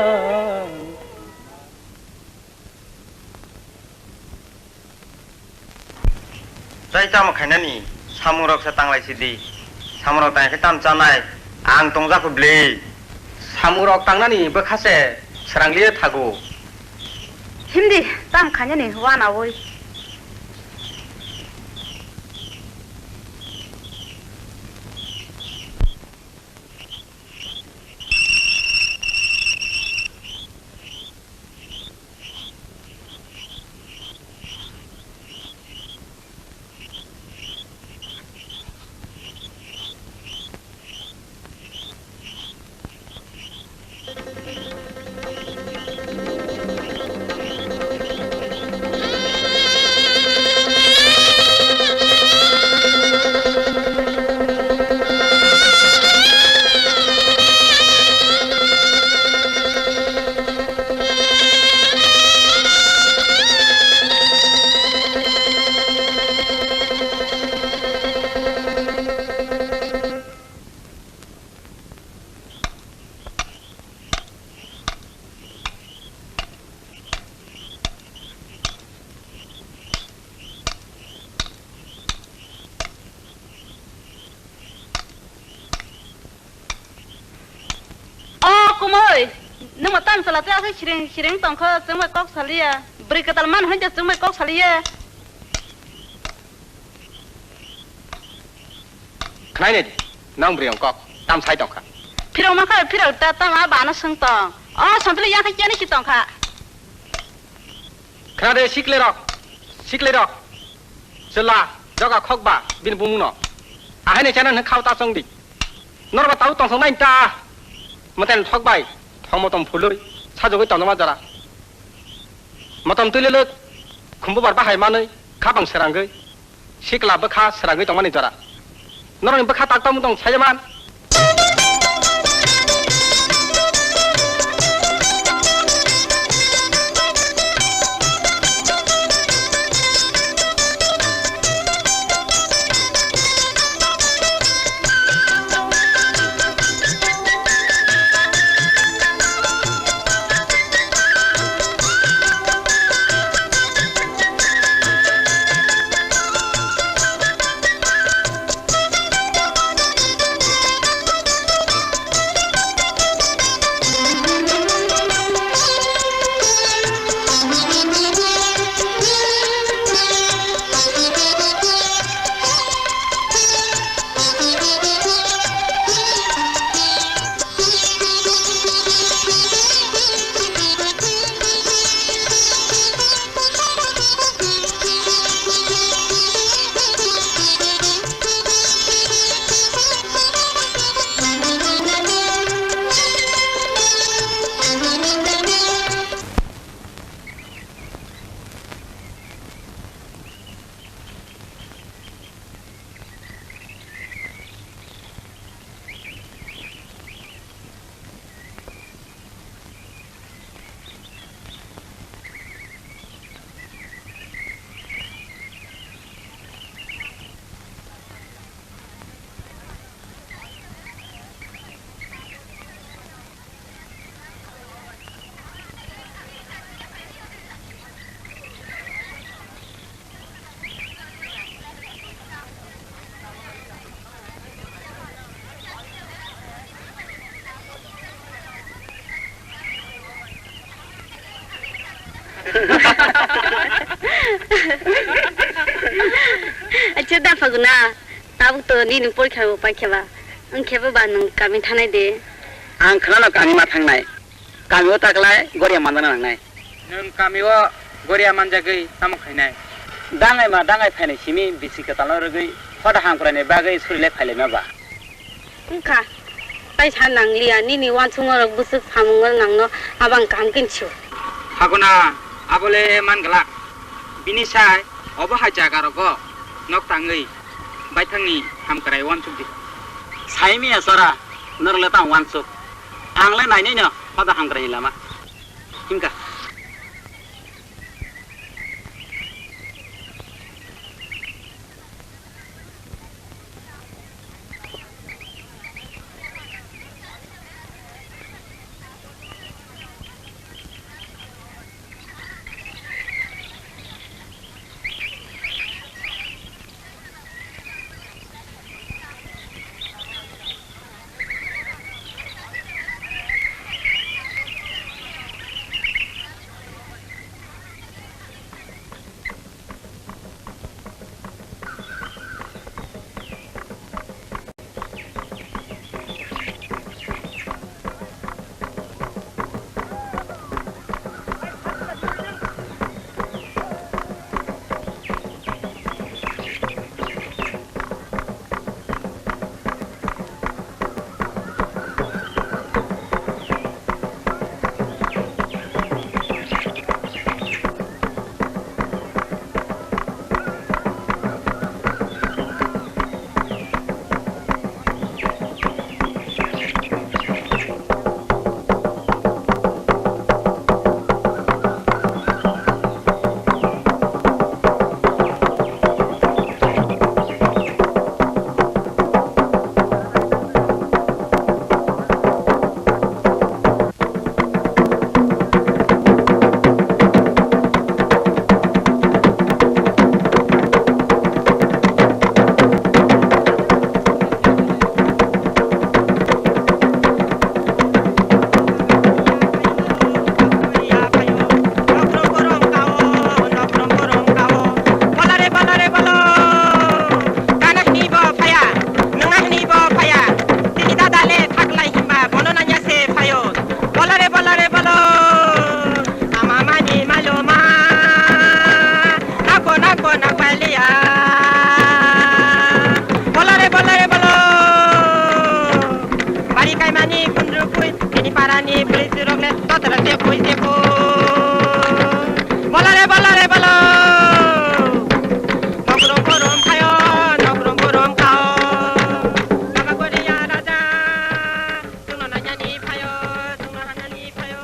Tei tamo khainani? Samungrok se tanglai sidi. Samungrok tang khe tam chanai? Ang tongjak bwle. Samungrok tangnani bwkha se srangli thago. Himdi, tam khainani wanawi. O kumui, nwng bo tang chwla tei aswk sireng sireng tong kho, chwng bai kok saliya. Bwrwi kwtal man hwn khe chwng bai kok saliya. Khwnai nai di, nang bwrwi rong kok tam sai tong kha. Phirok ma kha, phirok ta tama bana swng tong. O Santuli yang kha keni si tong kha. Khna de sikle rok, sikle rok. Chwla, joga khok ba, bini bumung no. Ahai ni chana nang khao ta chong di. Nor ba tau tong song nai ta. Mwtai thok bai, thok motom phului, sajagwi tongma jora. Motom twi lwlwk, khumbu bar bahai manwi, kha bang srangwi, sikla bwkha srangwi tongmani jora. Norokni bwkha tak tamo tong saya man. Acha da Faguna, tabuk to nini porikha bo paikha ba. Wng khe bo ba nwng kami thanai de. Ang khwnano kami ma thangnai. Kami o taklai goria manjana nangnai. Nwng kami o goria manjagwi tamo khainai? Dangai ma dangai phainai simi bisi kwtalno rwgwi hoda hamkraini bagwi surilai phailaima ba. Wngkha, tai sa nangliya, nini uansukma rok bwswk samung o nangno abang kaham khe sio. Haguna, abole man glak. Bini sai obo hai jaga rogo nok tangwi baithangni hamkrai uansuk di. Sai miya sora, norok le tang uansuk. Ang le nainai no hoda hamkrai ni lama. Himkha. Bola re, bola re, bolo. Nokrom borom khayo, nokrom borom khao. Baba Goriya Raja, chwngno nainani phaio, chwngno hanani phaio.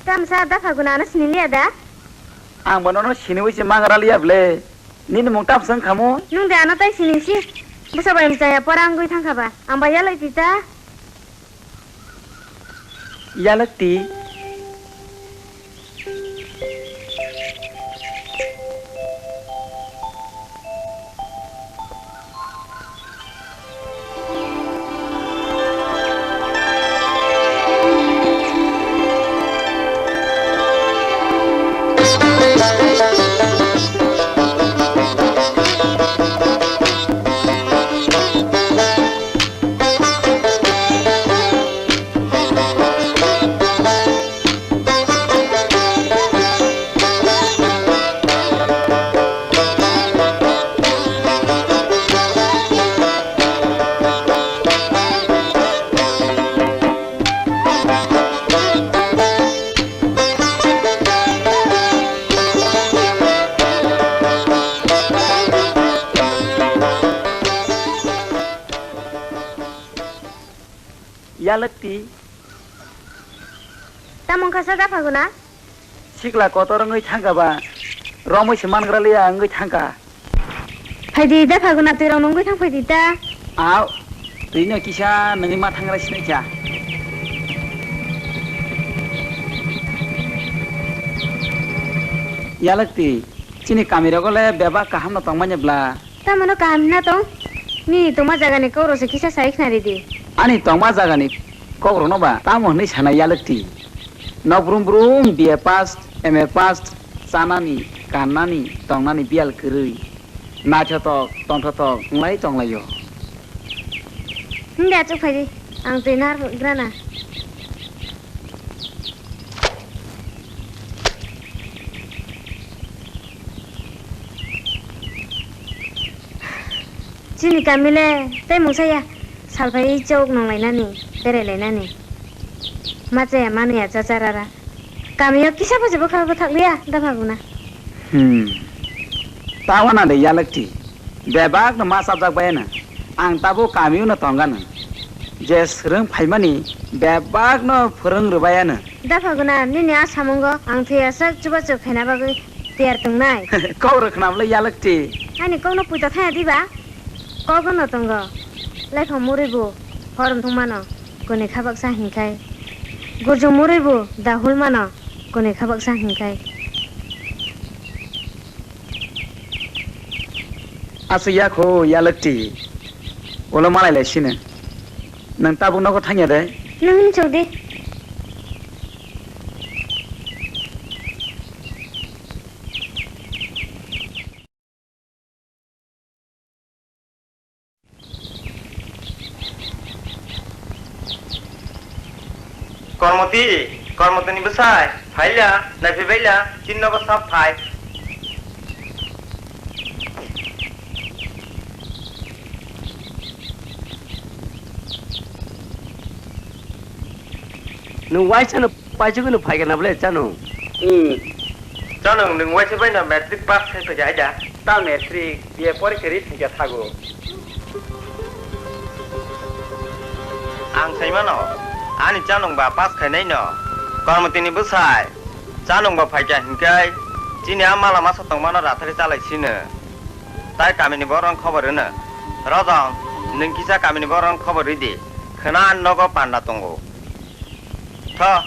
Tamsa da Phaguna ano siniliya da? Ang bo nono siniwi se mangra liya ble. Nini mung tamsa wngkha mo? Nwng de ano tai sining si. Bwsa bai mchaya pora wngwi thangkha ba. Ang bai yalai twi ta. Yalak ti. Yalakti. Tamo wngkha sa da Phaguna? Sikla kotor wngwi thangkha ba, romwi se mangra liya wngwi thangkha. Phaidi da Phaguna, twi rok nungwi thang phaidi ta. Au, twi no kisa nungwi ma thangra sinai kha. Yalakti, chini kami rogo le bebak kaham no tongmani bla? Tamano kaham hina tong? Nini tongma jagani kok rok se kisa sai khnari di. Ani tongma jagani kok rokno ba tamo hwnwi sana Yalakti? Nok brum brum B A pass, M A pass, chanani, kannani, tongnani biyal kwrwi. Naithotok, tongthotok wnglai tonglaio. Hwnde achuk phai di, ang twi narwk grana. Chini kami le tei mungsa ya, sal phai chok nong lainani, berai lainani. Ma chaya, ma nui ya, cha cha ra ra. Kami o kisa bo jebo kha bo thak liya, da Phaguna. Hmm. Tawana de Yalakti. Bebak no ma chapjak bai ano. Ang tabuk kami o no tong ano. Je swrwng phaimani bebak no phwrwng rwbai ano. Da Phaguna, nini a samungo ang thwi aswk chubachu khaina bagwi tiyar tongnai. Kok rw khna bwle Yalakti. Ani kokno puito thaya diba? Kok no tongo. Laiphang murui bo horom thung mano, kwnwi kha baksa hinkhai. Gurjung murui bo dahul mano, kwnwi kha baksa hinkhai. Aswk ya kho Yalakti. Ulo malai lai sino. Nwng tabuk nogo thangya de? Nwng hwnwi chok di. Kormoti, Kormotini bwsai, phaila, naiphi baila, chini nogo sab phai. Nwng waisa no paisugwi no phaikha na bwle Chanung? Hmm. Chanung, nwng waisa bai no matric pass khai phaikha aida? Ta matric, B A porikha ri thangkha thago. Ang sai mano, ani Chanung ba pass khainai no. Kormotini bwsai, Chanung ba phaikha hinkhai, chini a mala masa tongmano rathari chalai sino. Tai kamini borok khobor rwno. Rojong, nwng kisa kamini borok khobor rwdi. Khwna nogo panda tongo. Tho.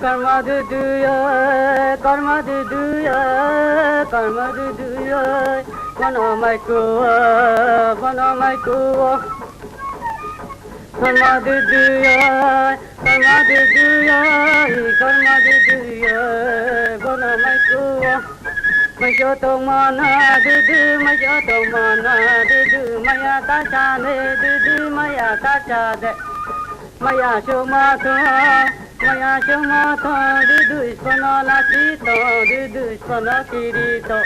Kormo dudu yo, kormo dudu yo, kormo dudu yo, bono mai kuo, bono mai kuo. Kormo dudu yo, kormo dudu yo, kormo dudu yo, bono mai kuo. Mai jo tong mano dudu, mai jo tong mano dudu, maya ta cha de dudu, maya ta cha de. Maya chuma thong, maya chuma thong, dudu iskono lasi thong, dudu iskono kiri thong.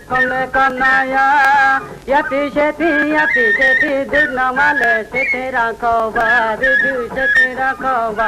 Komle komnaya, yapi sepi, yapi sepi, dudna male sepi rakhoba, dudu sepi rakhoba.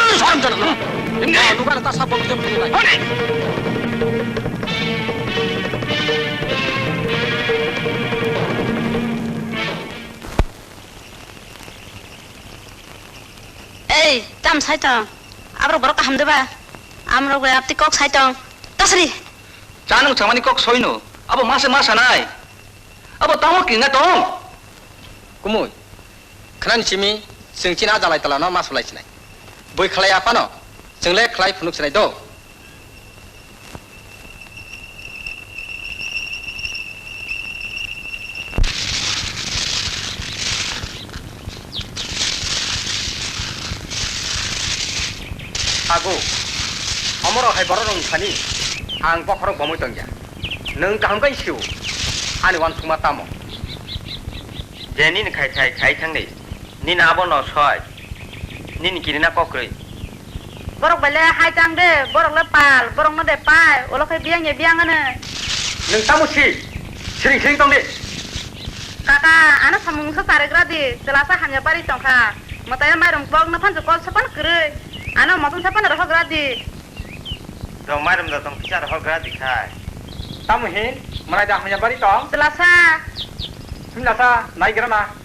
no, no, sorom jana no. Nugana ta sabon jam tu bai. Ei, tam sai tong. Abrok borok kaham de ba? Amrok bai apti kok sai tong. Tasri. Cha nwng changmani kok soino. Abo ma se ma sanai. Abo tamo kirina tong? Kumui, khnani simi chwng chini a jalai talano ma sulai sinai. Bui khlai aphano, chwng le khlai phunuk sinai do. Ago, omorok hai borok rok thani, ang bokhorok bomwi tongya. Nwng kaham khe sio, ani uansukma tamo? Je nini khai khai khai thangni, nini abo no soi, nini kirina kokrwi. Borok bai le hai tang de, borok le pal, borok no de pai, ulo khe biyang ya biyang ano. Nwng tamo si, siring siring tong di. Kaka, ano samung sa sarigra di, chwla sa hamya bari tong kha. Mwtai mairum kok no phan kol sapan kwrwi, ano motom sapan rohogra di. Rong mairum da tong kisa rohor gra di khai. Tamo hin, manai da hamya bari tong? Chwla sa. Himla sa, nai gra na.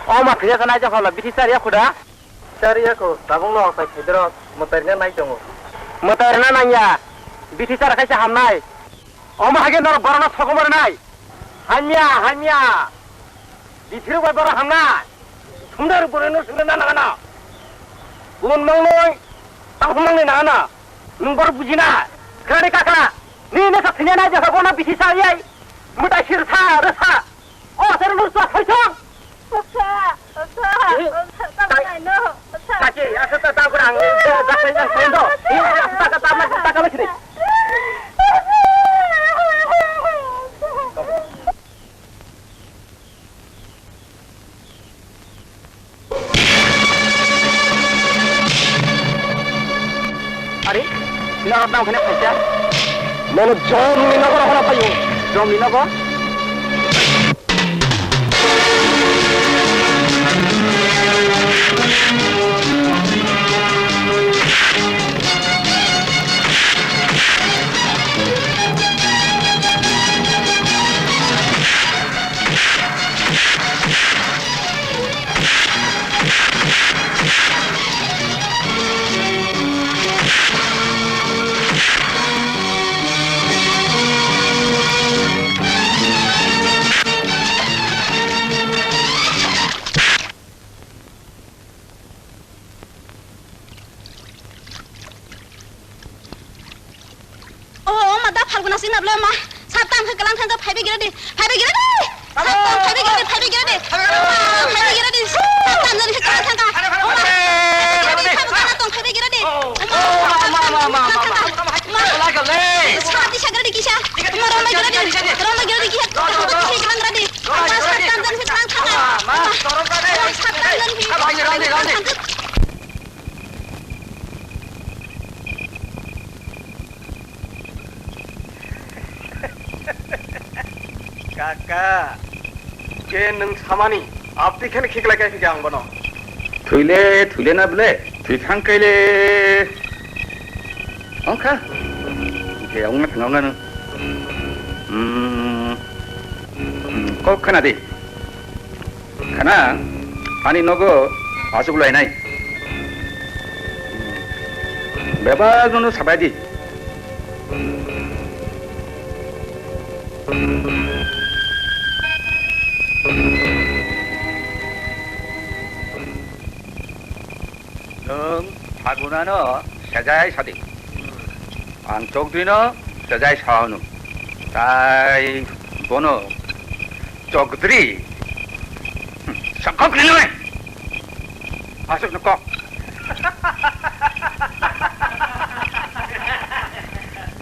O ma thwiya sanai jokhala bithi chariya khuda. Chariya khu, tabuk no oksai phaidorok mwtai rwna nai tongo. Mwtai rwna nangya, bithi chara khaisa hamnai. Omo hai khe norok borokno sokomornai. Hamya, hamya. Bithirok bai borok hamnai. Sumdar borokno sumdar na nangana. Bun mangnoi, tang mangnoi nangana. Nwng borok bujina. Khani kaka. Ni ne sa thina na jaga bona bithi sa yai. Mutai sir sa, rasa. O, sir, nwng sa thoi thong. Osa, osa, osa, tamo nai no, osa. Kaki, asa ta ta kurang, ta ta ta ta ta ta ta ta ta ta ta ta. Are, norok nang khene phaisa? Nono jomni nogo rohorna phaio. Jomni nogo? Oh, oh, ma, da Phalguna sing na bla ma. Sab tam khe kalang thang phai be gira di. Phai be gira di. Sab tam phai be gira di, phai be gira di. Phai be gira di. Sab tam jani khe kalang thang. Oh, ma. Phai be gira di, phai be gira di. Oh, ma, ma, ma, ma, ma, ma. Ma. Sab di sagar di kisa. Ma, rom be gira di. Rom be gira di kisa. Kalang gira di. Sab tam jani khe kalang thang. Ma, ma. Sab tam jani khe kalang thang. Kaka, ke nwng samani, apti kheno khiklai kai phikha ang bono. Thwile, thwile na bwle, thwithang kaile. Ongkha. Ke ongna thang ongna nw. Hmm. Hmm, kok khana di. Khana, ani nogo aswk lainai. Bebak nono sabai di. Nwng Phagunano sejai sadi. Ang Chokdrino sejai saono. Tai bono Chokdri. Sakok rinoi. Aswk no kok.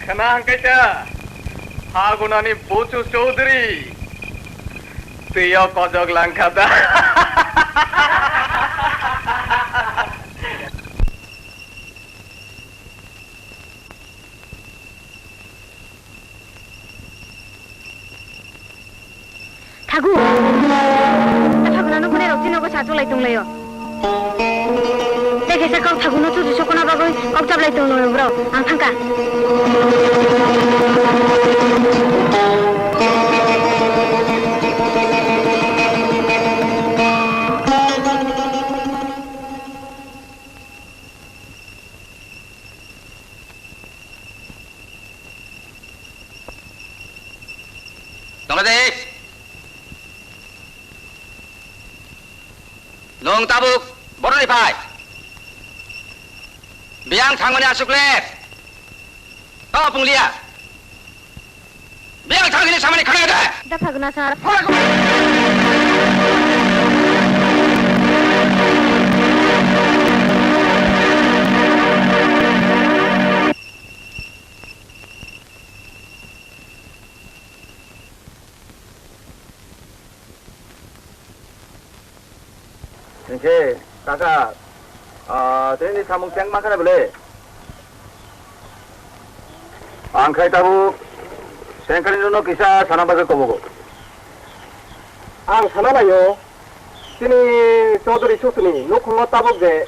Khna hangkaita. Phagunani Buchu Chowdhury. Twiyo kojok langkha da. Agu. Tei Phaguna nukmani rok chini nogo sa chulai tonglaio. Tei kaisa kok Phaguna chuchu sokona bagwi kok chaplai tonglaio bro. Ang thangkha. Tonglaide. Nwng tabuk boroni phai. Biyang thangmani aswk le. O pungliya. Biyang thangmani samani khana de. Da Phaguna sir. Hinkhe, kaka, ah, tini samung cheng mankha na bole? Ang khai tabuk chengkani no kisa sana bagwi kobogo. Ang sana laio, chini Chaudhary Susuni nukhungo tabuk je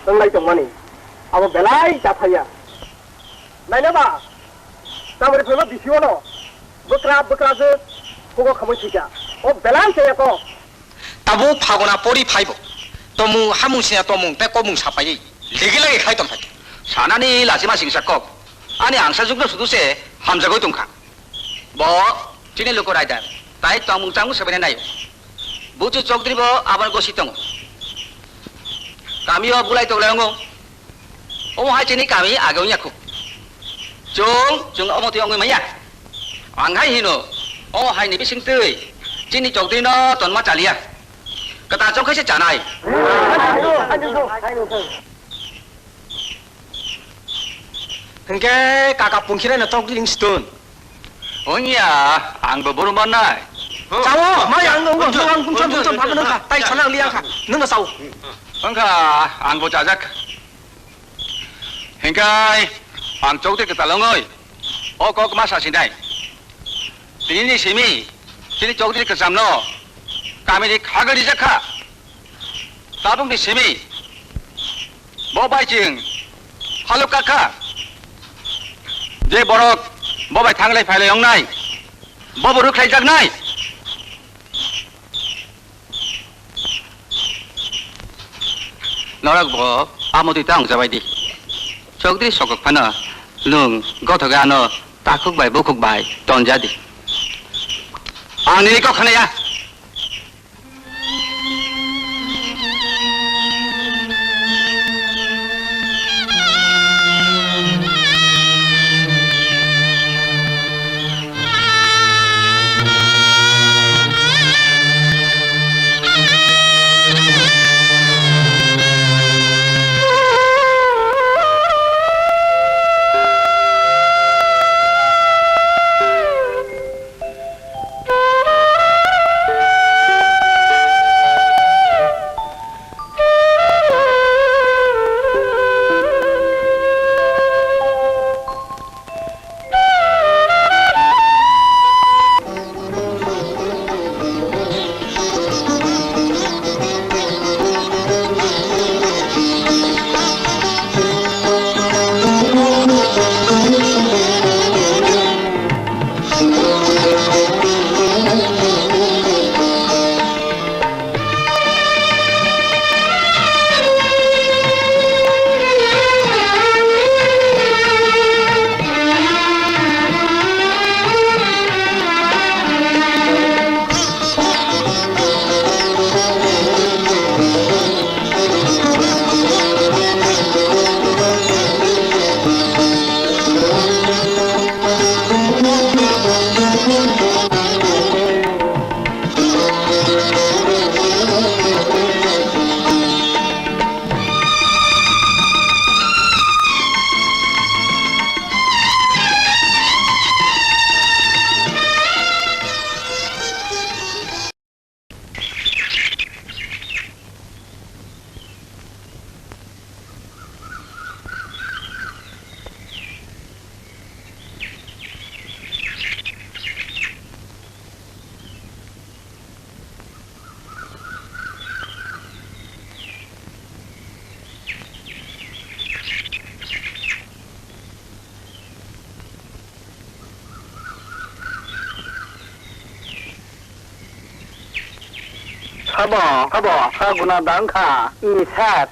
wnglai tongmani, abo belai chathaya. Naina ba, tamari phaima bisi ono, bwkra bwkra je hugo khamwi thwikha. O belai chaya kok. Tabuk Phaguna pori phaibo. Tomung hamung siya tomung tei komung sapaiwi ligi lagi khai tongthai. Sanani lachima singsa kok. Ani angsa jukno sudu se hamjagwi tongkha. Bo chini luku raidar. Tai tongmung chamung sebaina naio. Buchu Chokdri bo aboni gosi tongo. Kamio bulai toglai ongo. Omo hai chini kami age wngya khu. Chwng, chwng omo twi wngwi manya. Ang hai hino, omo hai ni bising twi chini Chokdri no tonma chaliya. Kwtal chong khe se chanai. Hwnkhe kaka pungkhirano Chokdri ring stone. Wngya, ang bo borom mannai. Chao, maya ang, ang, ang, ang, ang, ang, ang, tai sana liya kha. Nwng no chao. Wngkha, ang bo chajak. Hingkai, ang Chokdri kwtal wngwi, o kok ma sasinai. Tini ni simi, chini Chokdri kwcham no, kami ni khagwi rijak kha. Tabuk ni simi, bo bai chwng, halok kha kha. Je borok, bo bai thanglai phailai wngnai, bo bo rwkhlai jaknai. Norok bo amotwi ta wngjabai di. Chokdri sokok phano nwng gothok ano takhuk bai bukhuk bai tonja di. Ang nini kok khanaya. Abo, abo, ha guna dang kha. Ni sir.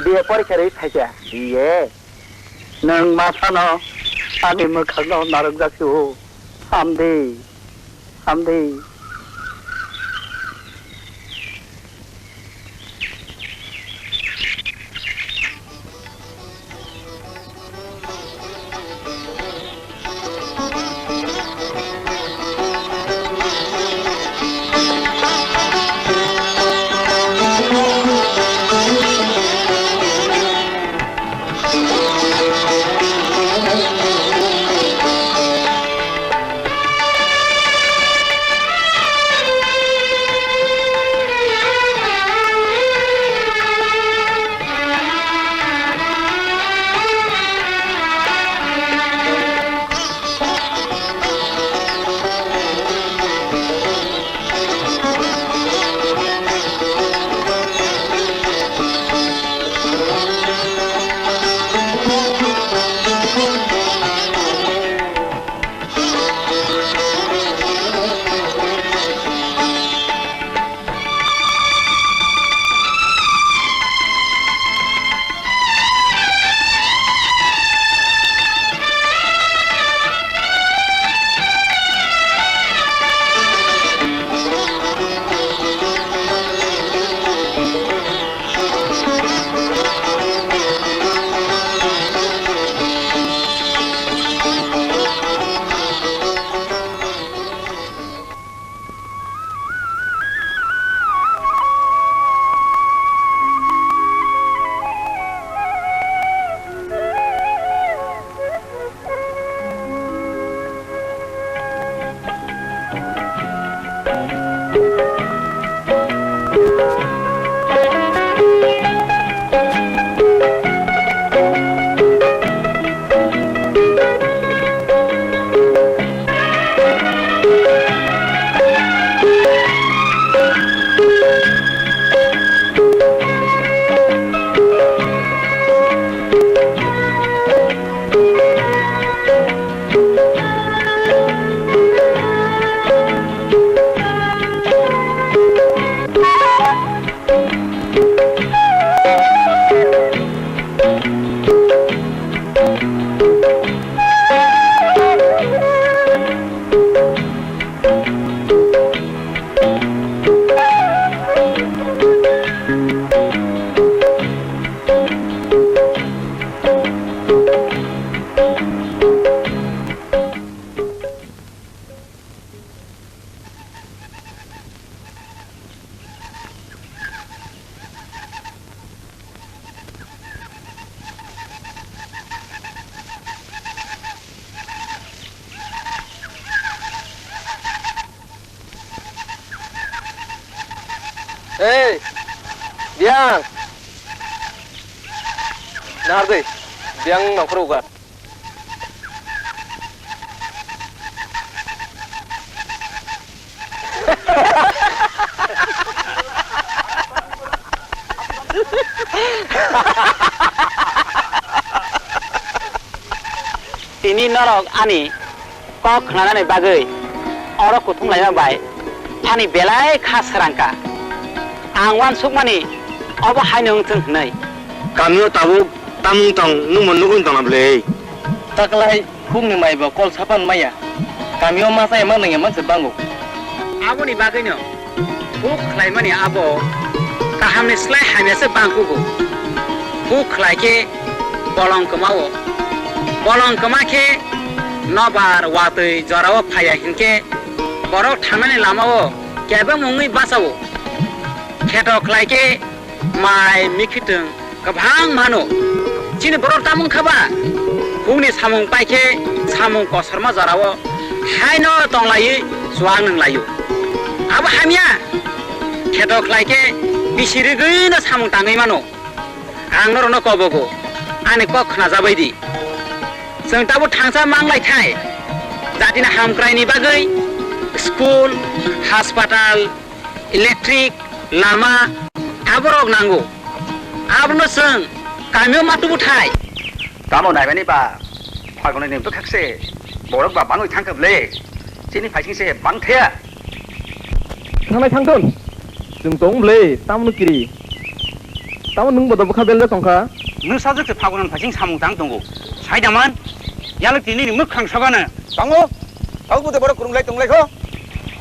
B A porikha rwi phaikha. B A? Nwng ma sano ani mwkhangno narwkjak se o. Hamdi, hamdi. Ei, Biang! Nahar dei, Biang nongkhor ugar. Tini norok ani kok khnanani bagwi oro kuthum laima bai ani belai kha srangkha. Ang uansukmani obo haino wng thung hwnwi. Kamio tabuk tamung tong nwngbo nugwi tongna bwlwi. Taklai hukni maibo kol sapan maya. Kamio ma chaya ma nangya manse bango. Aboni bagwino huk khlaimani abo kahamni slai hamyase bangkugo. Huk khlai khe bolong kwmao. Bolong kwma khe nobar watwi jorao phaiya hinkhe borok thangnani lamao kebeng wngwi bachao. Kheto khlai khe mai, mikhitwng kwbang mano. Chini borok tamung kha ba? Hukni samung pai khe samung kosorma jorao haino tonglaiwi chuak nung laio. Abo hamya? Kheto khlai khe bisi rigwino samung tangwi mano. Ang norokno kobogo, ani kok khnajabai di. Chwng tabuk thangsa manglai thai. Jatini hamkraini bagwi school, hospital, electric, lama, aborok nango. Abono chwng kamio ma tubu thai. Tamo naimani ba, phagunini bwkhak se borok ba bangwi thangkha ble. Chini phaising se bangthaya. Thangnai thangthun. Chwng tong bwle, tamo kiri. Tamo nwng bodo bwkha beljak tongkha. Nwng sajwk se Phagunan phaising samung tang tongo. Saidaman, yalwk tini ni mwkhang sogano. Tango, tau bwtwi borok kwrwnglai tonglaikho.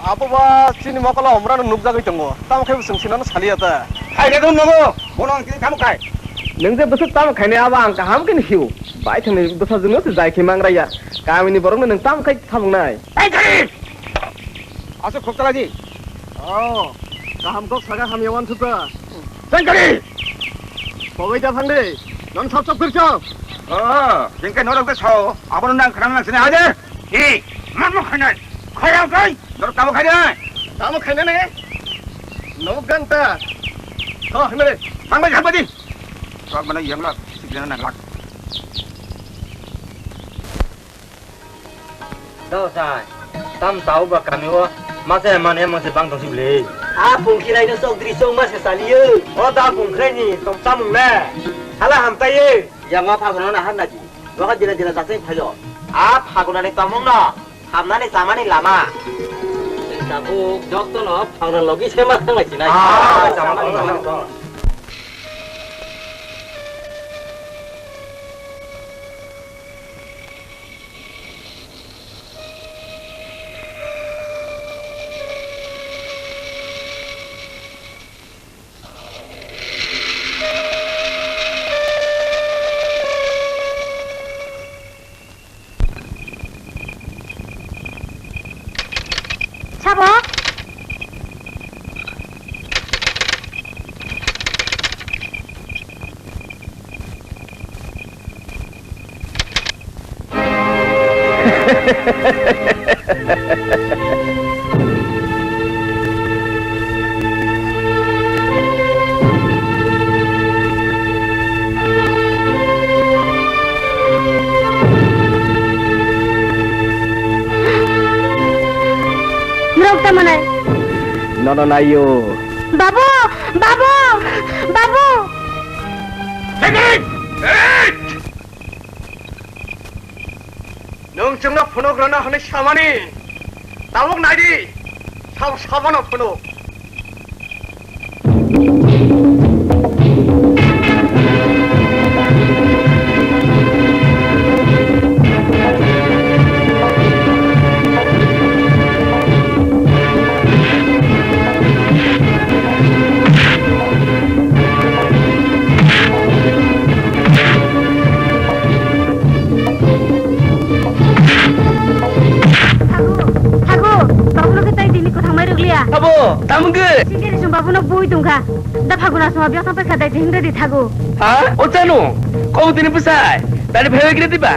Abo ba chini mokolo omrano nukjagwi tongo. Tamo khe bo chwng sinano saliya ta. Hai le dun nogo, bono ang tini tamo khai. Nwng je bwswk tamo khainai abo ang kaham khe nukhiu. Baithangni bwsajwkno se jai khe mangraiya. Kamini borokno nwng tamo khai thamungnai. Hai kari! Aswk khokchalai di. Oh, kaham kok saga hamya uansukha. Tengkari! Pogwi da thang de. Nang sap sap kir chao. Oh, tengkai norok de sao. Abono nang khrang nang sini aja. Hi, man mo khainai. Khaya kai. Norok tamo khainai. Tamo khainai ne? Nok ganta. Tho, himare. Thang bai, thang bai di. Sok mana yang lak. Sikjana nang lak. Dosai, tam tau ba kami o, masa emang emang se bang tong sibli. A pungkhirai no sok dri song mas ke saliyo. O da pungkhirai ni tong tamung le. Hala ham tai ye. Yang ma phagono na har naji. Waka jila jila jasai phailo. A phagono ni tamung no, hamnani chamani lama. Tabuk jokto no phagna logi sema thang lai chinai. Ah, chamani lama. Sabo? Norok tamo nai? Nono naio. Babu! Babu! Babu! Hei, hei! Hei! Nwng chwngno phunuk rwna hwnwi samani, tabuk nai di, sabo sabono phunuk. Thago, thago, babu no khe tai tini kwthang mai rwgliya. Abo, tamo khe? Singkiri sung babu no bui tongkha. Da phagu na sung biya sampai kha dai jing ready thago. Ha? O chano? Kau tini bwsai? Tani phai wai kre diba?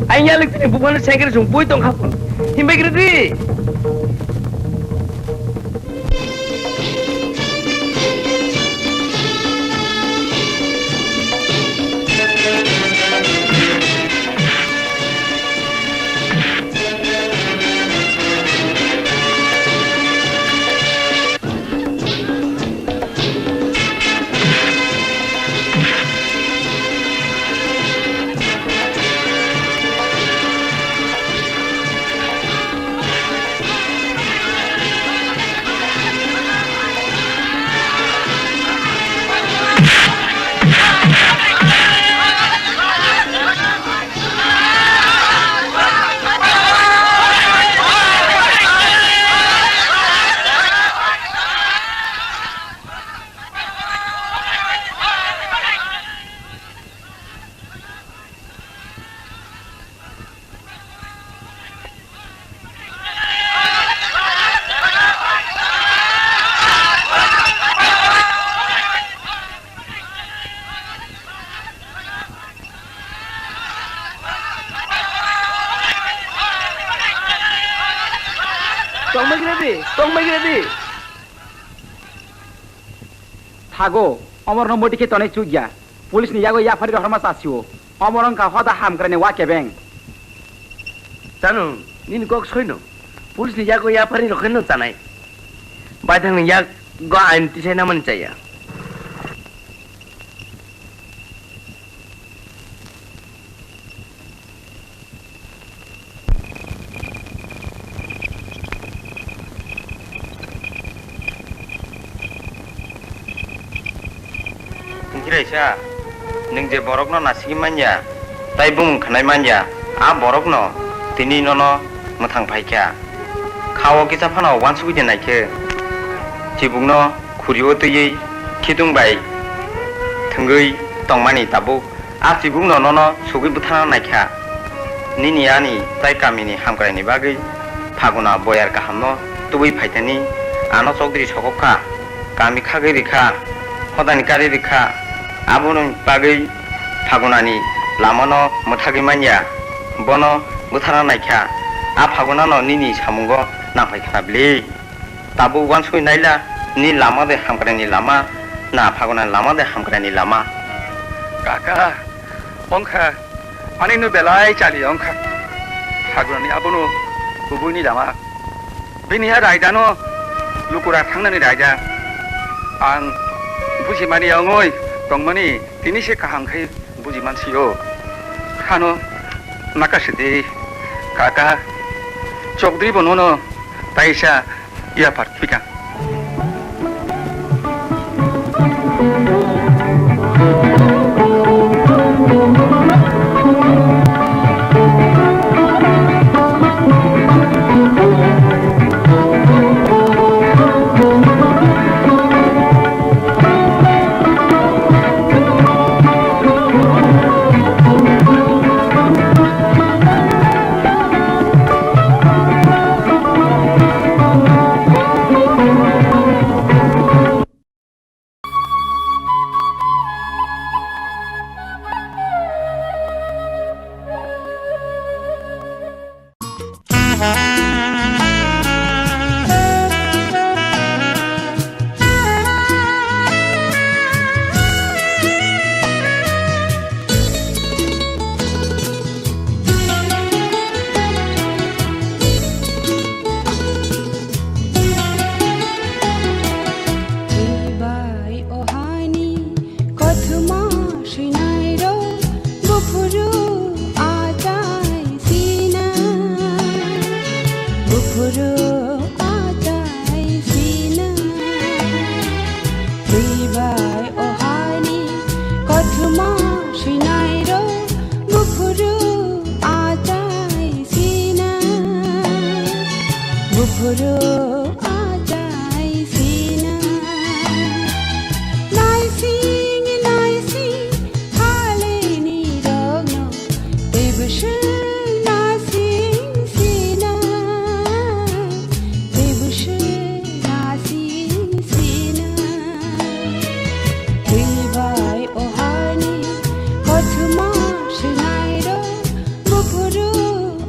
Ang yalik tini buphano sengkiri sung bui tongkha phun. Himbai kre di. Tongmai gre di, tongmai gre di. Thago, omorno moti khe tonwi chukya. Police ni yago yaphari rohorma chasio. Omor wngkha hoda hamkraini wa kebeng. Chano, nini kok soino. Police ni yago yaphari rokheno chanai. Baithangni yago ain tisai namani chaya. Kaisa, nwng je borokno nasigwi manya, tai bumung khnai manya, a borokno tini nono mwthang phai kha. Kha-o kisa phano uansugwi de nai khe, chibukno khuri-o twiwi khitung bai thwngwi tongmani tabuk a chibukno nono sugwi butharna nai kha. Nini ani tai kamini hamkraini bagwi Phaguna boyar kahamno tubui phaithani ano chokdri sokok kha. Kami khagwi rikha, hodani kari rikha, aboni bagwi Phagunani lamano mwthagwi manya, bono butharna naikha, a Phagunano nini samungo nangphai khna bili. Tabuk uansugwi naila, ni lama de hamkraini lama, na Phagunani lama de hamkraini lama. Kaka, ongkha, ani no belai chali ongkha. Phagunani abono kubuini lama. Bini a raidano lukura thangnani raida. Ang bujimani ongoi tongmani tini se kaham khai bujiman sio. Hano makasidi kaka chokdri bonono taisa yapar pika. Bai o haini kothoma swinairok, buphuru achai sina, buphuru achai sina. Twi bai o haini kothoma swinairok, buphuru achai sina, buphuru achai sina. Naising naising haleni rokno tei bwswk nasing sina, tei bwswk nasing sina. Twi bai o haini kothoma swinairok, buphuru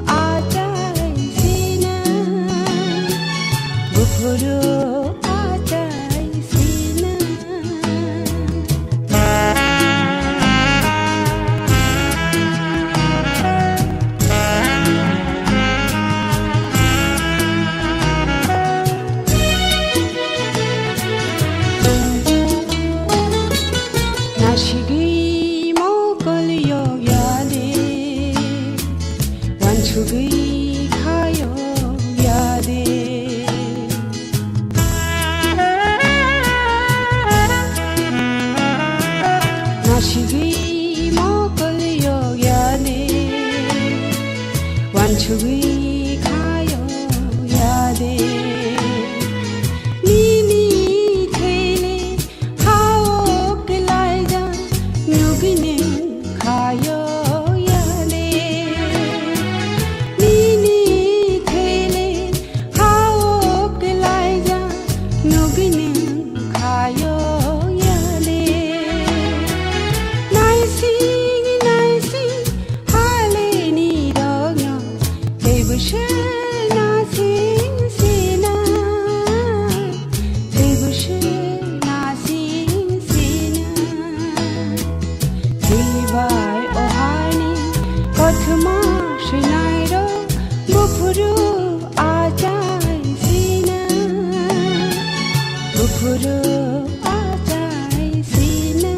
achai sina, buphuru achai sina. Nasigwi mokol yok ya de, wansugwi kha yok ya de. Nasigwi mokol yok ya de, wansugwi kha yok ya de. Nini thele hao kwlaijak nugwi nwng kha yok ya de. Nini thele hao kwlaijak nugwi nwng kha yok ya de. Naising naising haleni rokno tei bwswk nasing sina, tei bwswk nasing sina. Twi bai o haini kothoma swinairok, buphuru achai sina, buphuru achai sina.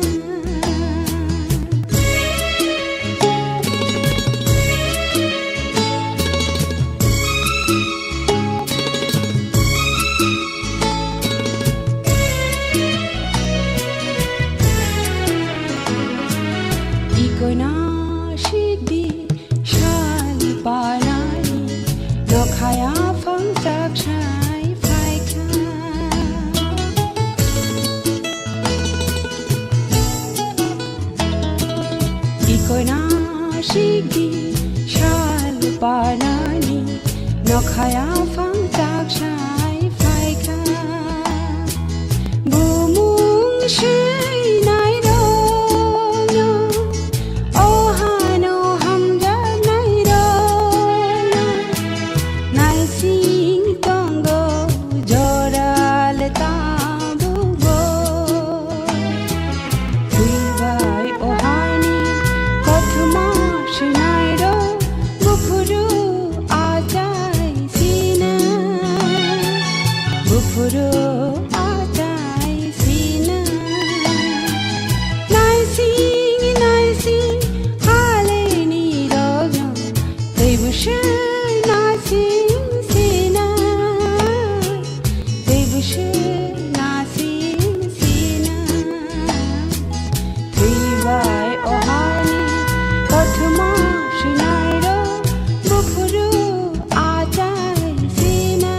Khaya phang chak sai phaikha. Ikoina sigdi sal panani nokhaya phang chak sai phaikha. Bumung seinai rokno, o hano hamjaknai rokno, naising tongo joral tabukbo. Twibai o hani kothoma sinairo, buphuru achai sina, buphuru achai sina. Naising, naising, haleni rogno, teibo se naising sina. Teibo se naising sina. Twibai o hani kothoma sinairo, buphuru achai sina,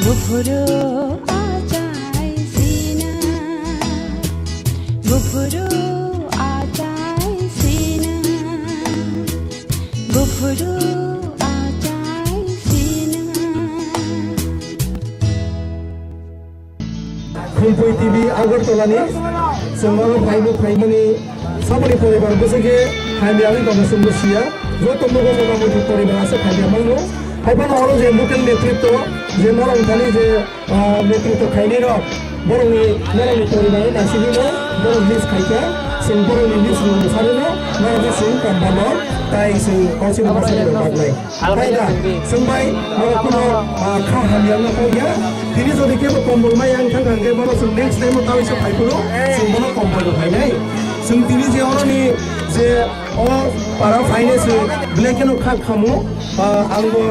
buphuru achai sina, buphuru achai sina. Buphuru achai sina. Khumpui T V Agartala ni chwng oro phaino phaimani saboni poribar bwswk khe hamya wngwi tongkha chwngno siya. Joto mugo motamoti poribar aswk hamya mano. Haiphano oro je local netritwo je norok thani je ah, netritwo khainai rok, borokni, norokni poribar no naisingwi no, borok list khaikha, chwng borokni list rwngno sarino, norokno chwng kambalo, tai chwng council ni bwsarok rok baknai. Tei da, chwng bai, norok kuno, ah, kha hamya wngna kok ya, tini jodi kebo kombol maya wng thang kha hwnkhe bono chwng next time o tawisa phai phuru, chwng bono kombol rw phainai. Chwng tini je oroni je o para phainai se belai kheno kha khamu, ah, ang bo,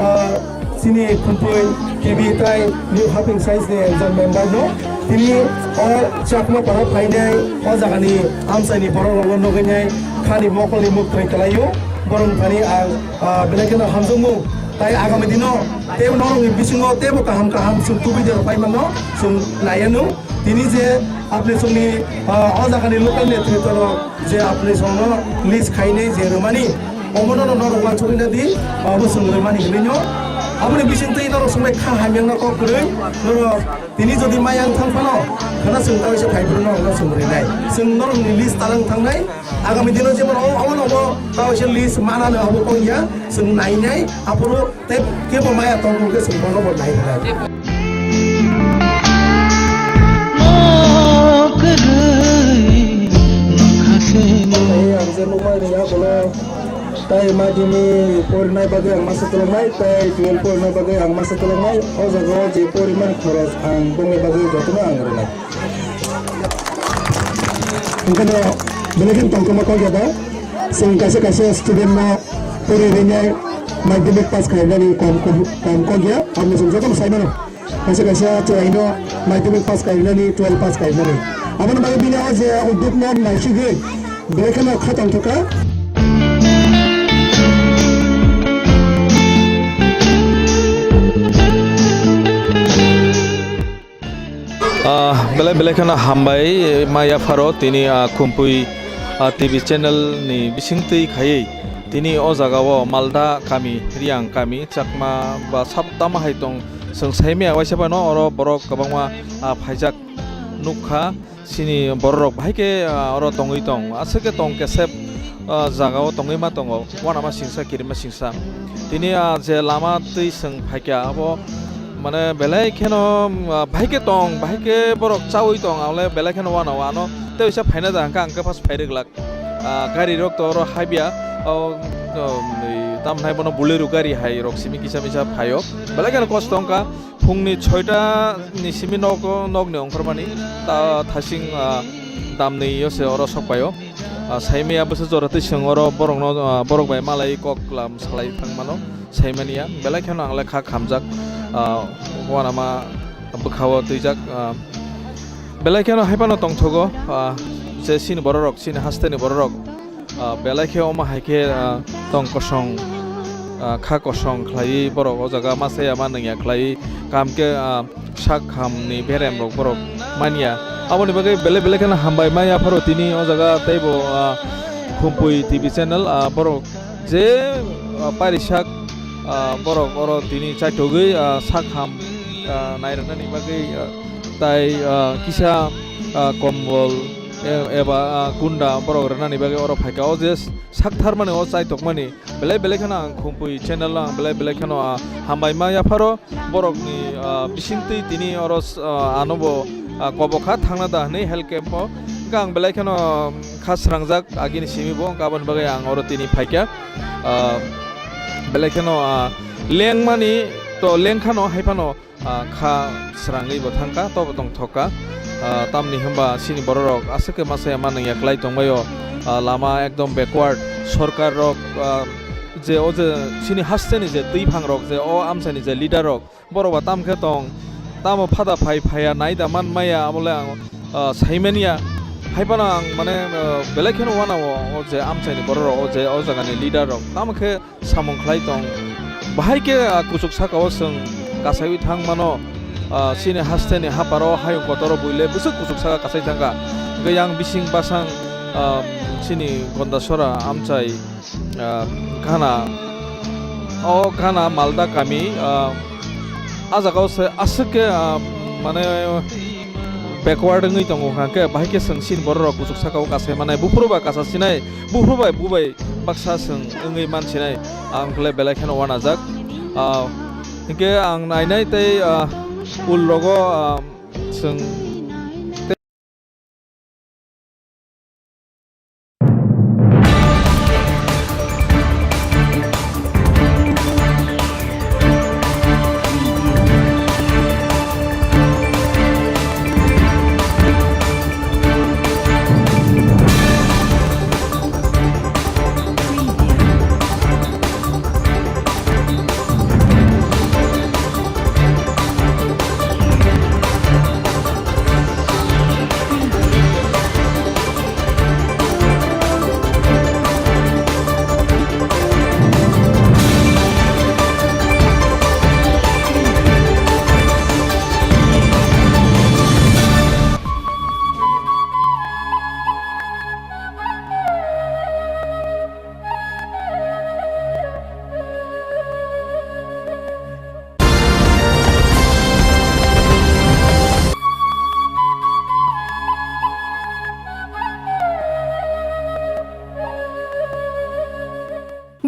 ah, Chini Khumpui T V tai New Haping Science ni ekjon member no. Tini o Chakma para phainai o jaga ni amchai ni borok rok no nugwi nai khani mokol ni muk twi kwlai o. Borok thani ang, ah, belai kheno hamjakmung. Tai agami dino tei norok ni bisingo teibo kaham kaham chwng tubui de rw pai mano chwng nai anw. Tini je apni chwngni, ah, o jaga ni local netritwo rok je apni chwngno list khainai je rwmani, omono no norok uansukgwi nadi, abo chwng rwmani hinwi no. Aboni bisingtwi norok chwngbai kha hamya wngna kok kwrwi, norok tini jodi maya wng thang phano, khwna chwng tawisa phai phuru norokno chwng rwnai. Chwng norokni list talang thangnai, agami dino jemon o, omono obo tawisa list manano abo kok ya, chwng nainai, aphuru Tei kebo maya tongmung khe chwng bono bo nai rwnai. Tei ang je nukmani yagulo tei madhyamik porinai bagwi ang masa toloknai, tei twelve porinai bagwi ang masa toloknai. O jaga o je porimani khoros ang bongni bagwi jotono ang rwnai. Hwnkhe no belai kheno tongthokma kok ya da? Chwng kaisa kaisa student no pori rinai madhyamik pass khainani kom, kom, kom kok ya, aboni chwng jotono sai mano. Kaisa kaisa chwraino madhyamik pass khainani, twelve pass khainani. Aboni bagwi bini o je udduk no naisingwi belai kheno kha tongthokha. Ah, belai belai kheno hambai, eh, ma yapharo tini, ah, Khumpui, ah, T V channel ni bisingtwi khaiwi tini o jaga o Malda kami, Riyang kami, Chakma ba sab tamo hai tong, chwng saimaya waisa phano oro borok kwbangma, ah, phaijak nukha. Chini bororok bahai khe, ah, oro tongwi tong, aswk khe tong kesep, ah, jaga o tongwi ma tongo, uanama singsa, kirima singsa. Tini, ah, je lama twi chwng phaikha, abo mane belai kheno, ah, bahai khe tong, bahai khe borok chaui tong, ang le belai kheno uanao ano tei waisa phaina da hwnkhe ang khe first phai rwglak. Ah, gari rok to oro habya, o, o, tamo hinai bono Bolero gari hai rok simi kisa misa phaio, belai kheno kosto wngkha. Phungni soita ni simi nogo, nokni ongkhormani ta thasing, ah, damni yo se oro sokpaio. Ah, saimaya bwswk jora twi chwng oro borokno, ah, borok bai malai kok lam salai thangmano saimaniya. Belai kheno ang le kha khamjak, ah, uanama bwkhao twijak, ah, belai kheno hai phano tongthogo, ah, je chini bororok, chini hasteni bororok. Ah, belai khe omo hai khe, ah, tong kosong ah, kha kosong khlaiwi borok o jaga ma chaya ma nungya khlaiwi, kaham khe, ah, sak hamni berem rok borok manya. Aboni bagwi belai belai kheno hambai ma yapharo tini o jaga teibo, ah, Khumpui T V channel, ah, borok je, ah, parisak, ah, borok oro tini chaithogwi, ah, sak ham, ah, nairwnani bagwi, ah, tai, ah, kisa, ah, kombol, e-, eba, ah, kunda borok rwnani bagwi oro phaikha. O je sak tharmani, o chaithokmani belai belai kheno ang Khumpui channel o ang belai belai kheno, ah, hambai ma yapharo. Borokni, ah, bisingtwi tini oro s-, ah, anobo, ah, kobo kha thangna da hwnwi health camp o. Hwnkhe ang belai kheno, um, kha srangjak agini simi bo, hwnkhe aboni bagwi ang oro tini phaikha. Ah, belai kheno, ah, lengmani to lengkhano, haiphano, ah, kha srangwi bo thangkha, tobo tongthokha. Ah, tamni hwnba chini bororok aswk khe ma chaya ma nungya klai tongbaio. Ah, lama ekdom backward, sorkar rok, ah, je o je chini hasteni je twiphang rok, je o amchaini je leader rok, borok ba tam khe tong, tamo phada phai phaiya, nai da man maya, abo le ang, ah, sai manya. Hai phano ang mane, ah, belai kheno uanao, o je amchaini borok rok, o je o jagani leader rok, tamo khe samung khlai tong. Bahai khe, ah, kuchuk saka o chwng kasaiwi thang mano, ah, chini hasteni haparo hayung kotoro buile bwswk kuchuk saka kasai thangkha. Hwnkhe yang bising bwsang, ah, chini Gondasora amchai, ah, gana, o gana Malda kami, ah, a jaga o se aswk khe, ah, mane backward wngwi tongo, hwnkha khe bahai khe chwng chini borok rok kuchuk saka o kasai manai, buphuru ba kasa sinai, buphuru bai bubai baksa chwng wngwi man sinai, ang khle belai kheno uanajak. Ah, hinkhe ang nainai tei, ah, ul rogo, ah, chwng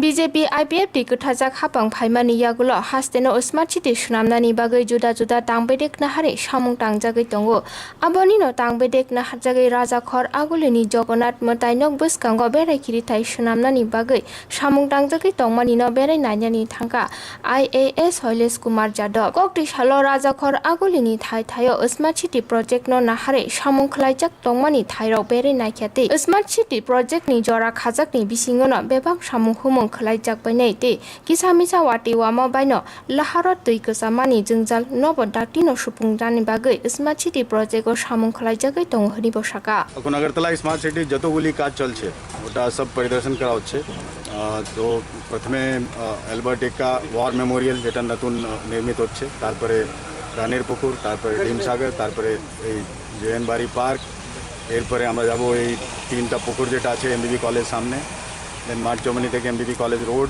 B J P I P F T kwthajak hapang phaimani yagulo hasteno Smart City swnamnani bagwi juda juda tangbedek nahari samung tangjagwi tongo. Abonino tangbedek naharjagwi Rajakhor Agulini Jagannath mwtai nok bwskango berai khirithai swnamnani bagwi samung tangjagwi tongmanino berai nainani thangkha I A S Hoilesh Kumar Jadhav. Koktwi salo Rajakhor Agulini thai thaio Smart City Project no naharwi samung khwlaijak tongmani thairok berai naikha tei Smart City Project ni jora khajakni bisingono bebak samung humung khwlaijak bainai tei kisa misa watwi wama baino laharo twi kwchamani jwngjal nobo daktino supungjani bagwi Smart City Project o samung khwlaijagwi tongo hwnwi bo sakha. এখন Agartala smart city যতগুলি কাজ চলছে, ওটা সব পরিদর্শন করা হচ্ছে। আহ, তো প্রথমে, আহ, অ্যালবার্ট এক্কা ওয়ার মেমোরিয়াল, যেটা নতুন, আহ, নির্মিত হচ্ছে, তারপরে রানীর পুকুর, তারপরে ডিমসাগর, তারপরে এই জে এন বাড়ি পার্ক, এরপরে আমরা যাব এই তিনটা পুকুর যেটা আছে এমবিবি কলেজ সামনে, দেন মাঠ চমনি থেকে এমবিবি কলেজ রোড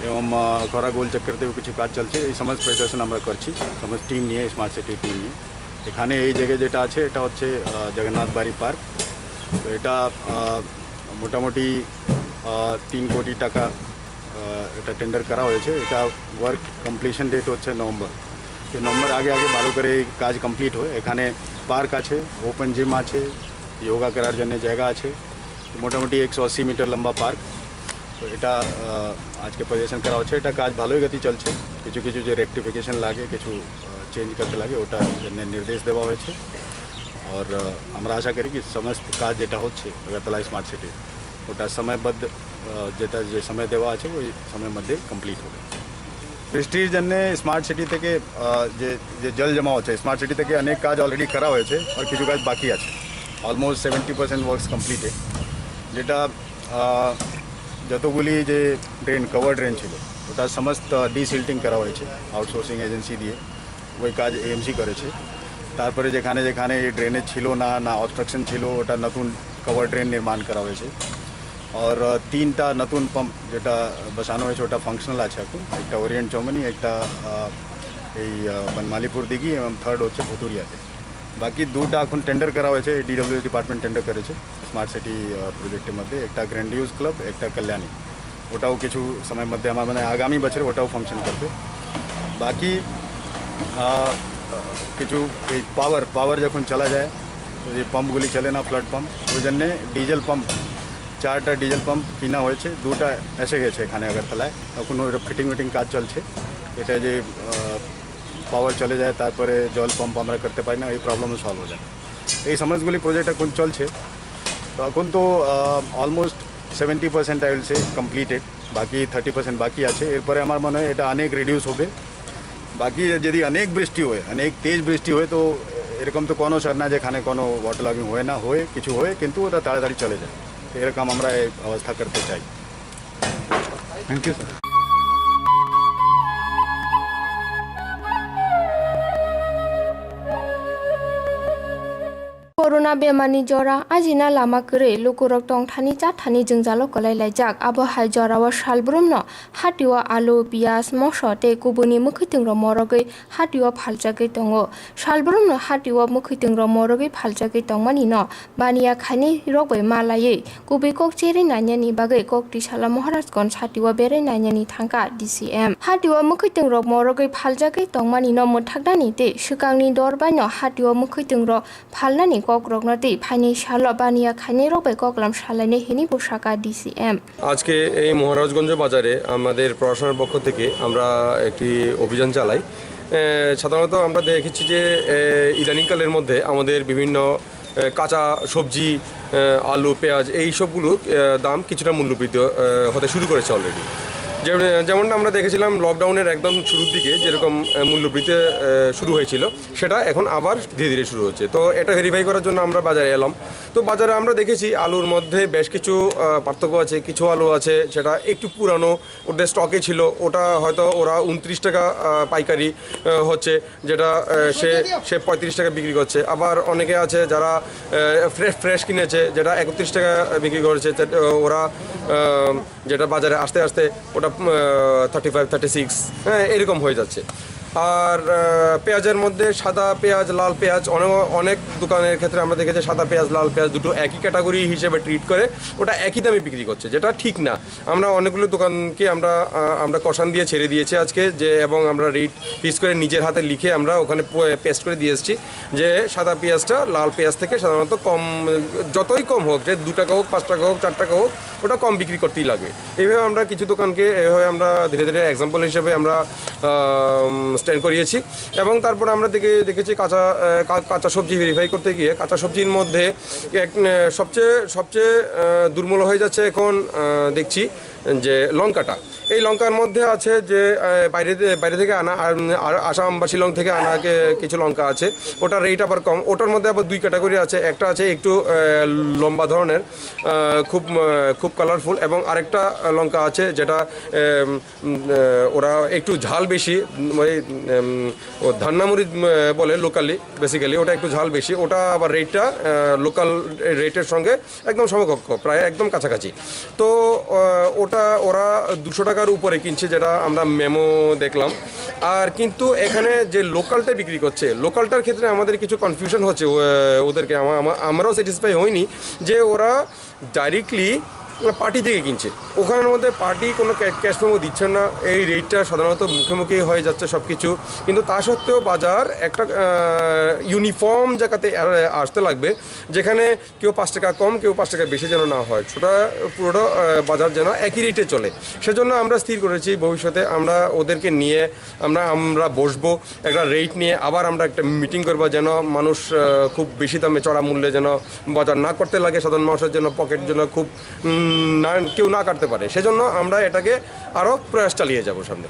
এবং, আহ, খরা গোল চক্কর থেকে কিছু কাজ চলছে। এই সমস্ত পরিদর্শন আমরা করছি, সমস্ত টিম নিয়ে, স্মার্ট সিটি টিম নিয়ে। এখানে এই জায়গায় যেটা আছে, এটা হচ্ছে, আহ, জগন্নাথ বাড়ি পার্ক। তো এটা, আহ, মোটামুটি, আহ, তিন কোটি টাকা, আহ, এটা টেন্ডার করা হয়েছে। এটা ওয়ার্ক কমপ্লিশন ডেট হচ্ছে নভেম্বর। তো নভেম্বর আগে আগে ভালো করে এই কাজ কমপ্লিট হয়। এখানে পার্ক আছে, ওপেন জিম আছে, যোগা করার জন্য জায়গা আছে। মোটামুটি একশো আশি মিটার লম্বা পার্ক। তো এটা, আহ, আজকে পরিদর্শন করা হচ্ছে। এটা কাজ ভালোই গতি চলছে। কিছু কিছু যে রেকটিফিকেশন লাগে, কিছু, আহ, চেঞ্জ করতে লাগে, ওটা জন্য নির্দেশ দেওয়া হয়েছে। আর, আহ, আমরা আশা করি কি সমস্ত কাজ যেটা হচ্ছে আগরতলা স্মার্ট সিটি, ওটা সময়বদ্ধ, আহ, যেটা যে সময় দেওয়া আছে, ওই সময়ের মধ্যে কমপ্লিট হবে। বৃষ্টির জন্য স্মার্ট সিটি থেকে, আহ, যে, যে জল জমা হচ্ছে, স্মার্ট সিটি থেকে অনেক কাজ অলরেডি করা হয়েছে আর কিছু কাজ বাকি আছে। Almost seventy percent works completed, যেটা, আহ, যতগুলি যে ড্রেন, কভার ড্রেন ছিল, তার সমস্ত ডিসিল্টিং করা হয়েছে আউটসোর্সিং এজেন্সি দিয়ে, ওই কাজ এএমসি করেছে। তারপরে যেখানে যেখানে এই ড্রেনেজ ছিল না, না অবস্ট্রাকশন ছিল, ওটা নতুন কভার ড্রেন নির্মাণ করা হয়েছে। আর আহ, তিনটা নতুন পাম্প যেটা বসানো হয়েছে, ওটা ফাংশনাল আছে এখন। একটা ওরিয়েন্ট চৌমনি, একটা আহ, এই আহ, বনমালীপুর দিঘি এবং থার্ড হচ্ছে ভুতুরিয়াতে। বাকি দুটা এখন টেন্ডার করা হয়েছে, ডিডব্লিউএস ডিপার্টমেন্ট টেন্ডার করেছে স্মার্ট সিটি প্রজেক্টের মধ্যে, একটা গ্র্যান্ডিউজ ক্লাব, একটা কল্যাণী। ওটাও কিছু সময়ের মধ্যে, আমার মানে আগামী বছর ওটাও ফাংশন করবে। বাকি আহ, কিছু এই পাওয়ার পাওয়ার যখন চলা যায়, ওই যে পাম্পগুলি চলে না, ফ্লাড পাম্প, ওই জন্যে ডিজেল পাম্প, চারটা ডিজেল পাম্প কিনা হয়েছে, দুটা এসে গেছে এখানে আগরতলায়। এখন ওই ফিটিং উইটিং কাজ চলছে। এটা যে পাওয়ার চলে যায়, তারপরে জল পাম্প আমরা করতে পারি না, এই প্রবলেমও সলভ হয়ে যায়। এই সমস্তগুলি প্রজেক্ট এখন চলছে। তো এখন তো almost seventy percent, I will say, completed. বাকি থার্টি পার্সেন্ট বাকি আছে। এরপরে আমার মনে হয় এটা অনেক রিডিউস হবে। বাকি যদি অনেক বৃষ্টি হয়, অনেক তেজ বৃষ্টি হয়, তো এরকম তো কোনো স্যার না যেখানে কোনো ওয়াটার লগিং হয় না, হয় কিছু হয়, কিন্তু ওটা তাড়াতাড়ি চলে যায়। এরকম আমরা এই ব্যবস্থা করতে চাই। Thank you sir. Corona bemarni jora ajina lama kwrwi lukurok tongthani chathani jwngjalo kwlai laijak. Abo hai jorao salbrumno hatio alu, piyaj, moso tei kubuini mwkhwtwng rok morogwi hatio phaljagwi tongo. Salbrumno hatio mwkhwtwng rok morogwi phaljagwi tongmani no baniya khainwi rok bai ma laiwi kubui kok cherwi nainani bagwi kok twisala Maharajganj hatio berai nainani thangkha D C M. Hatio mwkhwtwng rok morogwi phaljagwi tongmani no mwthaknani tei swkangni dor bai no hatio mwkhwtwng rok phalnani kokrokno tei phainai salo baniya khainai rok bai koklam salainai hwnwi bo sakha D C M. আজকে এই মহারাজগঞ্জ বাজারে আমাদের প্রশাসনের পক্ষ থেকে আমরা একটি অভিযান চালাই। এ, সাধারণত আমরা দেখেছি যে, এ, ইদানিংকালের মধ্যে আমাদের বিভিন্ন, এ, কাঁচা সবজি, এ, আলু, পেঁয়াজ, এই সবগুলো, এ, দাম কিছুটা মূল্যবৃদ্ধি, এ, হতে শুরু করেছে অলরেডি। যেমন, যেমনটা আমরা দেখেছিলাম লকডাউনের একদম শুরুর দিকে যেরকম, এ, মূল্যবৃদ্ধি, এ, শুরু হয়েছিল, সেটা এখন আবার ধীরে ধীরে শুরু হচ্ছে। তো এটা ভেরিফাই করার জন্য আমরা বাজারে এলাম। তো বাজারে আমরা দেখেছি আলুর মধ্যে বেশ কিছু, আহ, পার্থক্য আছে। কিছু আলু আছে সেটা একটু পুরানো, ওদের স্টকে ছিল, ওটা হয়তো ওরা ঊনত্রিশ টাকা, আহ, পাইকারি, আহ, হচ্ছে, যেটা, আহ, সে সে পঁয়ত্রিশ টাকা বিক্রি করছে। আবার অনেকে আছে যারা, আহ, ফ্রেশ ফ্রেশ কিনেছে, যেটা একত্রিশ টাকা বিক্রি করেছে, তে, আহ, ওরা, আহ, যেটা বাজারে আসতে আসতে ওটা, আহ, থার্টি ফাইভ, থার্টি সিক্স, হ্যাঁ, এরকম হয়ে যাচ্ছে। আর, আহ, পেঁয়াজের মধ্যে সাদা পেঁয়াজ, লাল পেঁয়াজ, অনেক, অনেক দোকানের ক্ষেত্রে আমরা দেখেছি সাদা পেঁয়াজ, লাল পেঁয়াজ দুটো একই ক্যাটাগরি হিসেবে ট্রিট করে ওটা একই দামে বিক্রি করছে, যেটা ঠিক না। আমরা অনেকগুলো দোকানকে আমরা, আহ, আমরা কষান দিয়ে ছেড়ে দিয়েছি আজকে যে, এবং আমরা রেট ফিক্স করে নিজের হাতে লিখে আমরা ওখানে পো-, পেস্ট করে দিয়ে এসেছি যে সাদা পেঁয়াজটা লাল পেঁয়াজ থেকে সাধারণত কম, যতই কম হোক, যে দু টাকা হোক, পাঁচ টাকা হোক, চার টাকা হোক, ওটা কম বিক্রি করতেই লাগে। এইভাবে আমরা কিছু দোকানকে এভাবে আমরা ধীরে ধীরে এক্সাম্পল হিসেবে আমরা, আম, স্ট্যান্ড করিয়েছি। এবং তারপরে আমরা দেখে, দেখেছি কাঁচা, আহ, কা-, কাঁচা সবজি ভেরিফাই করতে গিয়ে কাঁচা সবজির মধ্যে এক, আহ, সবচেয়ে, সবচেয়ে, আহ, দুর্মূল্য হয়ে যাচ্ছে এখন, আহ, দেখছি যে লঙ্কাটা। এই লঙ্কার মধ্যে আছে যে, আহ, বাইরে থে-, বাইরে থেকে আনা, আর, আর আসাম বা শিলং থেকে আনা কে-, কিছু লঙ্কা আছে, ওটার রেট আবার কম। ওটার মধ্যে আবার দুই ক্যাটাগরি আছে, একটা আছে একটু, আহ, লম্বা ধরনের, আহ, খুব, আহ, খুব কালারফুল, এবং আরেকটা লঙ্কা আছে যেটা, আহ, উম, আহ, ওরা একটু ঝাল বেশি, উম, ওই, উম, ও ধান্নামরিচ, উম, বলে লোকালি, বেসিক্যালি ওটা একটু ঝাল বেশি, ওটা আবার রেটটা, আহ, লোকাল রেটের সঙ্গে একদম সমকক্ষ, প্রায় একদম কাছাকাছি। তো, আহ, ওটা ওরা দুশো টাকার উপরে কিনছে, যেটা আমরা মেমো দেখলাম। আর কিন্তু এখানে যে লোকালটা বিক্রি করছে, লোকালটার ক্ষেত্রে আমাদের কিছু কনফিউশন হচ্ছে, ও-, ওদেরকে আমা-, আমা-, আমরাও স্যাটিসফাই হইনি যে ওরা ডাইরেক্টলি পার্টি থেকে কিনছে। ওখানের মধ্যে পার্টি কোনো ক্যা-, ক্যাশ মেমো দিচ্ছে না, এই রেটটা সাধারণত মুখে মুখেই হয়ে যাচ্ছে সব কিছু। কিন্তু তা সত্ত্বেও বাজার একটা, আহ, ইউনিফর্ম জায়গাতে আ-, আসতে লাগবে, যেখানে কেউ পাঁচ টাকা কম, কেউ পাঁচ টাকা বেশি যেন না হয়, সেটা পুরোটা, আহ, বাজার যেন একই রেটে চলে। সেজন্য আমরা স্থির করেছি ভবিষ্যতে আমরা ওদেরকে নিয়ে আমরা, আমরা বসবো, একটা রেট নিয়ে আবার আমরা একটা মিটিং করবো, যেন মানুষ, আহ, খুব বেশি দামে চড়া মূল্যে যেন বাজার না করতে লাগে, সাধারণ মানুষের জন্য পকেট যেন খুব, উম, না, কেউ না কাটতে পারে। সেজন্য আমরা এটাকে আরও প্রয়াস চালিয়ে যাব সামনে।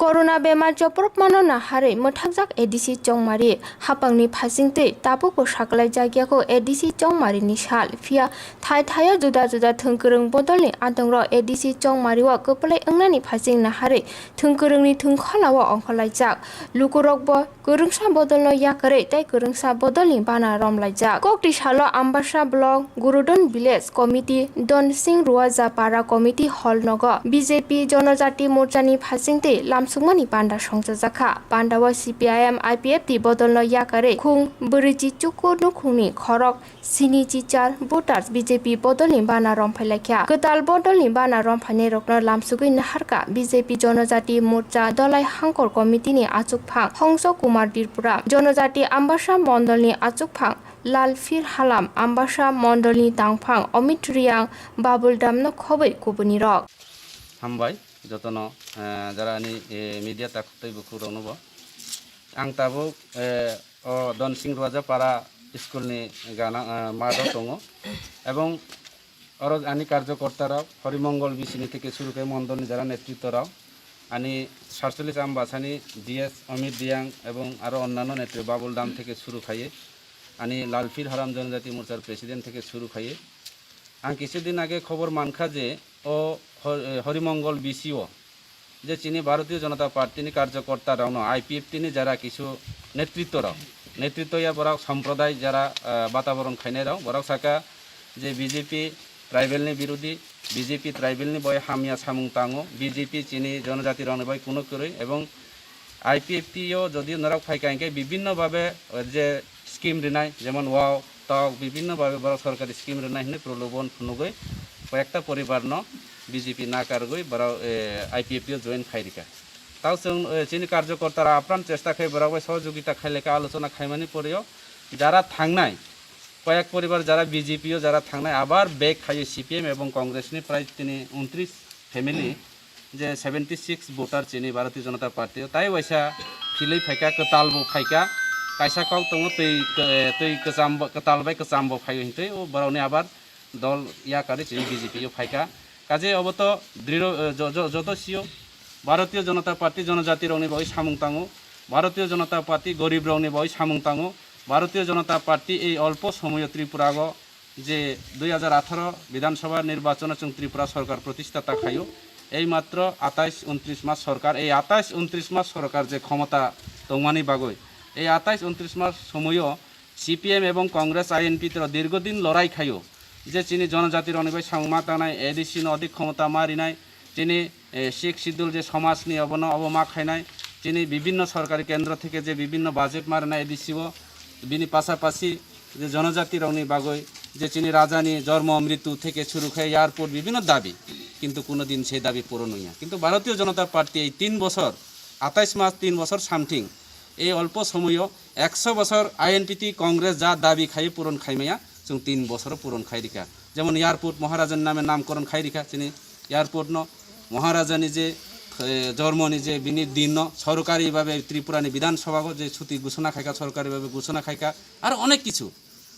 Corona bemar joprokmano naharwi mwthakjak A D C Chongmari. Hapangni phasingtwi tabukbo sakhlaijakya kho A D C Chongmarini sal, phiya thai thaio juda juda thwngkwrwng bodolni adongrok A D C Chongmario kwplai wngnani phasing naharwi thwngkwrwngni thwngkholao ongkhorlaijak. Lukurokbo kwrwngsa bodolno yakarwi tei kwrwngsa bodolni bana romlaijak. Kokti salo Ambasa Block Gurudon Village Committee, Donsing Ruaja Para Committee Hall nogo B J P Jonojati Morchani phasingtwi lamsukmani panda songchajakha. Pandao C P I M I P F T bodolno yakarwi khung bwrwichi chukur nukhungni khorok sini chichar voters B J P bodolni bana romphailaikha. Kwtal bodolni bana romphainairokno lamsugwi naharkha B J P Jonojati Morcha Dolai Hangkor Committee ni achukphang Hongso Kumar Tripura, Jonojati Ambasa Mondolni achukphang Lalphir Halam, Ambasa Mondolni tangphang Omit Riang, Babul Damno khobwi kubunirok. Hambai jotono, eh, jara ani, eh, media takhuk tei bukhuk rokno bo. Ang tabuk, eh, o Donsing Ruaja Para school ni gana, eh, math o tongo. Ebong oro ani karjokorta rok Horimongol B C ni theke suru khe mondol ni jara netritto rok, ani satchollis Ambasani G S Omit Riang ebong aro onnanno netri Babul Dam theke suru khaiye, ani Lalphir Haram Jonojati Morchar president theke suru khaiye. Ang kisa din age khobor mankha je o Hor-, eh, Horimongol B C o je chini Bharatiya Janata Party ni karjokorta rokno, I P F T ni jara kisu netritto rok, netritto ya borok samproday jara, ah, bataboron khainai rok, borok saka je B J P tribal ni birodhi, B J P tribal ni bai hamya samung tango, B J P chini jonojati rokni bai kuno kwrwi, ebong I P F T o jodi norok phaikha hinkhe bibhinno bhabe, eh, je scheme rinai, jemon wao, tok, bibhinno bhabe borok sorkari scheme rinai hinwi prolobon phunugwi koyekta poribarno B J P nakargwi borok, eh, I P F T o join khai rikha. Tao chwng, eh, chini karjokorta rok apran chesta khai borok bai sohojogita khai lekha alochona khaimani poreo jara thangnai, koyek poribar jara B J P o jara thangnai abar back khaio C P M ebong Congress ni prai tini untris family je seventy six voter chini Bharatiya Janata Party o tai waisa philwi phaikha, kwtal bo phaikha, kaisa kok tongo twi, twi kwcham bo, kwtal bai kwcham bo phaio hintwi o borokni abar dol yakarwi chini B J P o phaikha. Kaje obo to driro, eh, jo-, jo-, joto sio Bharatiya Janata Party jonojati rokni bagwi samung tango, Bharatiya Janata Party gorib rokni bagwi samung tango, Bharatiya Janata Party ei olpo somoyo Tripura o je dui hajar atharo Bidhan Sabha nirbachon o chwng Tripura sorkar protistha ta khaio. Ei matro atais untris mas sorkar, ei atais untris mas sorkar je khomota tongmani bagwi, ei atais untris mas somoio C P M ebong Congress I N P T rok dirgo din lorai khaio, je chini jonojati rokni bai samung ma tangnai, A D C no odik khomota ma rinai, chini, eh, Sixth Schedule je somaj ni obono obo ma khainai, chini bibhinno sorkari kendro theke je bibhinno budget ma rinai A D C o, bini pasapasi je jonojati rokni bagwi je chini raja ni jormo mritu theke suru khai airport bibhinno dabi, kintu kuno din se dabi puron oya. Kintu Bharatiya Janata Party ei tin bochor, atais mas, tin bochor something, ei olpo somoyo ekso bochor I N P T Congress ja dabi khai puron khai maya, chwng tin bochor puron khai rikha. Jemon airport Maharajani name namkoron khai rikha, chini airport no Maharajani je, eh, jormoni je bini din no sorkari babe Tripura ni Bidhan Sabha go je chuti ghosona khaikha, sorkari babe ghosona khaikha, aro onek kichu.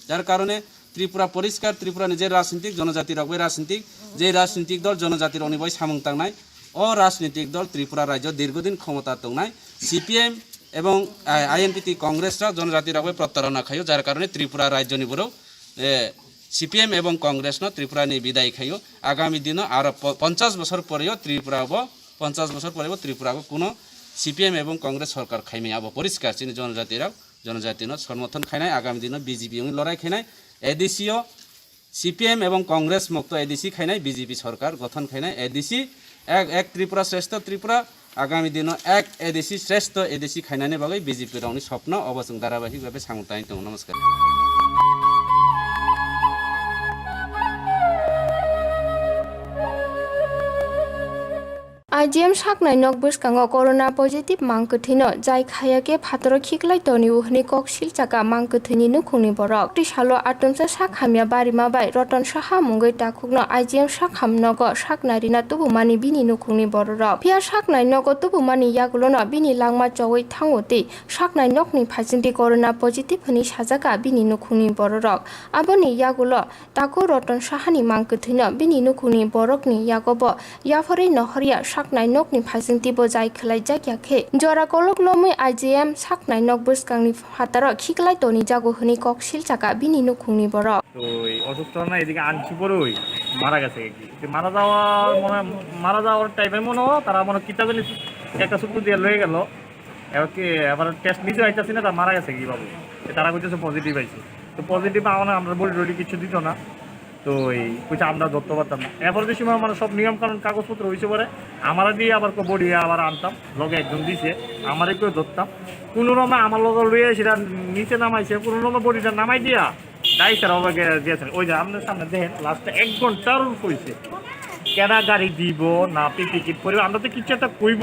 Jar karone Tripura poriskar, Tripura ni je rajnitik, jonojati rok bai rajnitik, je rajnitik dol jonojati rokni bai samung tangnai, o rajnitik dol Tripura rajyo dirgodin khomota tongnai C P M ebong, eh, I N P T Congress rok jonojati rok bai protarona khaio, jar karone Tripura rajyoni borok, eh, C P M ebong Congress no Tripura ni bidai khaio. Agami dino aro po-, ponchash bosor poreo Tripura bo, ponchash bosor poreo Tripura bo kuno C P M ebong Congress sorkar khaimaya abo poriskar chini jonojati rok. Jonojati no somorthon khainai, agami dino B J P wngwi lorai khainai, A D C o C P M ebong Congress mokto A D C khainai, B J P sorkar gothon khainai, A D C ek, ek Tripura Shrestho Tripura, agami dino ek A D C Shrestho A D C khainani bagwi B J P rokni sopno obo chwng dharabahik bhabe samung tangwi tongo. Namaskar. I G M saknai nok bwskango corona positive mang kwthwino jai khaya khe phataro khiklai tonwi hwnwi kok silchakha mang kwthwini nukhungni borok. Twi salo atumsa sak hamya barima bai Roton Saha mungwi takhukno I G M sak ham nogo saknai rina tubumani bini nukhungni bororok. Phiya saknai nogo tubumani yagulono bini langma chowi thango tei saknai nokni phaichingdi corona positive hwnwi sajakha bini nukhungni bororok. Aboni yagulo Takhuk Roton Sahani mang kwthwino bini nukhungni borokni yagobo yapharwi nohorya sak Saknai nokni phaising teibo jai khwlaijak ya khe, jora kolok lomwi I G M saknai nok bwskangni phataro khiklai tonijago hwnwi kok silchakha bini nukhungni borok. তো এই অসুস্থ না, এদিকে আনছি পরে ওই মারা গেছে আর কি। তো মারা যাওয়ার মনে, মারা যাওয়ার টাইমে মনে হয় তারা মনে হয় কিতা জানি একটা সূত্র দিয়ে লয়ে গেল। এবার কি, আবার টেস্ট নিচে আইতাছি না, তা মারা গেছে কি বাবু। তো তারা কইতেছে পজিটিভ আইছে। তো পজিটিভ আমার, আমরা বডি টডি কিছু দিত না। তো এই কইছে আমরা ধরতে পারতাম না। এবার যে সময় মানে সব নিয়ম কানুন কাগজপত্র হইছে পরে, আমরা দিয়ে আবার বডি আবার আনতাম, লগে একজন দিছে, আমারে কেউ ধরতাম। কোনো রকমে আমার লগে লইয়া সেটা নিচে নামাইছে, কোনো রকমে বডিটা নামাই দিয়া দায়ী স্যার ওভাবে গিয়ে দিয়েছেন। ওই যে আপনার সামনে দেখেন, লাস্টে এক ঘন্টার উপর হইছে। কেডা গাড়ি দিব না, পি টিকিট পরিব, আমরা তো কিচ্ছু একটা কইব।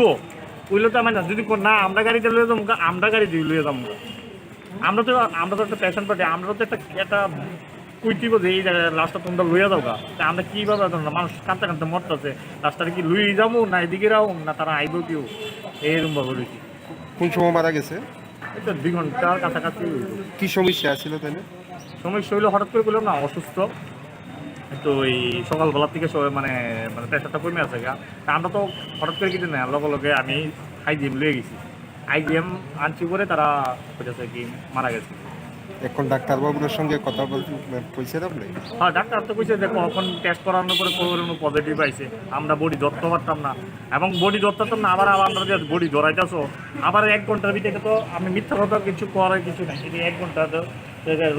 কইলে তো আমার না, যদি কো না, আমরা গাড়ি দিয়ে লইয়া যাবো, আমরা গাড়ি দিয়ে লইয়া যাবো। আমরা তো, আমরা তো একটা পেশেন্ট পার্টি, আমরা তো একটা, একটা কইতিব যে এই জায়গায় লাশটা তোমরা লইয়া যাও গা। তা আমরা কিভাবে ধরো না, মানুষ কাঁদতে কাঁদতে মরতেছে, লাশটা কি লইয়া যাবো না এদিকে রাখুন না তারা আইবো কেউ, এইরকম ভাবে রয়েছে। কোন সময় মারা গেছে? এটা দুই ঘন্টার কাছাকাছি হইল। কি সমস্যা ছিল তাহলে? সমস্যা হইলো হঠাৎ করে বললাম না অসুস্থ, তো এই সকালবেলার থেকে সবাই মানে, মানে প্রেশারটা কমে আছে গা। তা আমরা তো হঠাৎ করে কিছু না, লগে লগে আমি আইজিএম লয়ে গেছি। আইজিএম আনছি পরে তারা কইতেছে কি মারা গেছে। এখন ডাক্তারবাবুর সঙ্গে কথা বলতে, বলছেন আপনি? হ্যাঁ, ডাক্তার তো কইছে যে কখন টেস্ট করানোর পরে কোনো পজিটিভ আইছে, আমরা বডি ধরতে পারতাম না। এবং বডি ধরতে পারতাম না, আবার, আবার আমরা যে বডি ধরাইতেছো, আবার এক ঘন্টার ভিতরে তো আমি মিথ্যা কথা কিছু করার কিছু নাই। এই যে এক ঘন্টা তো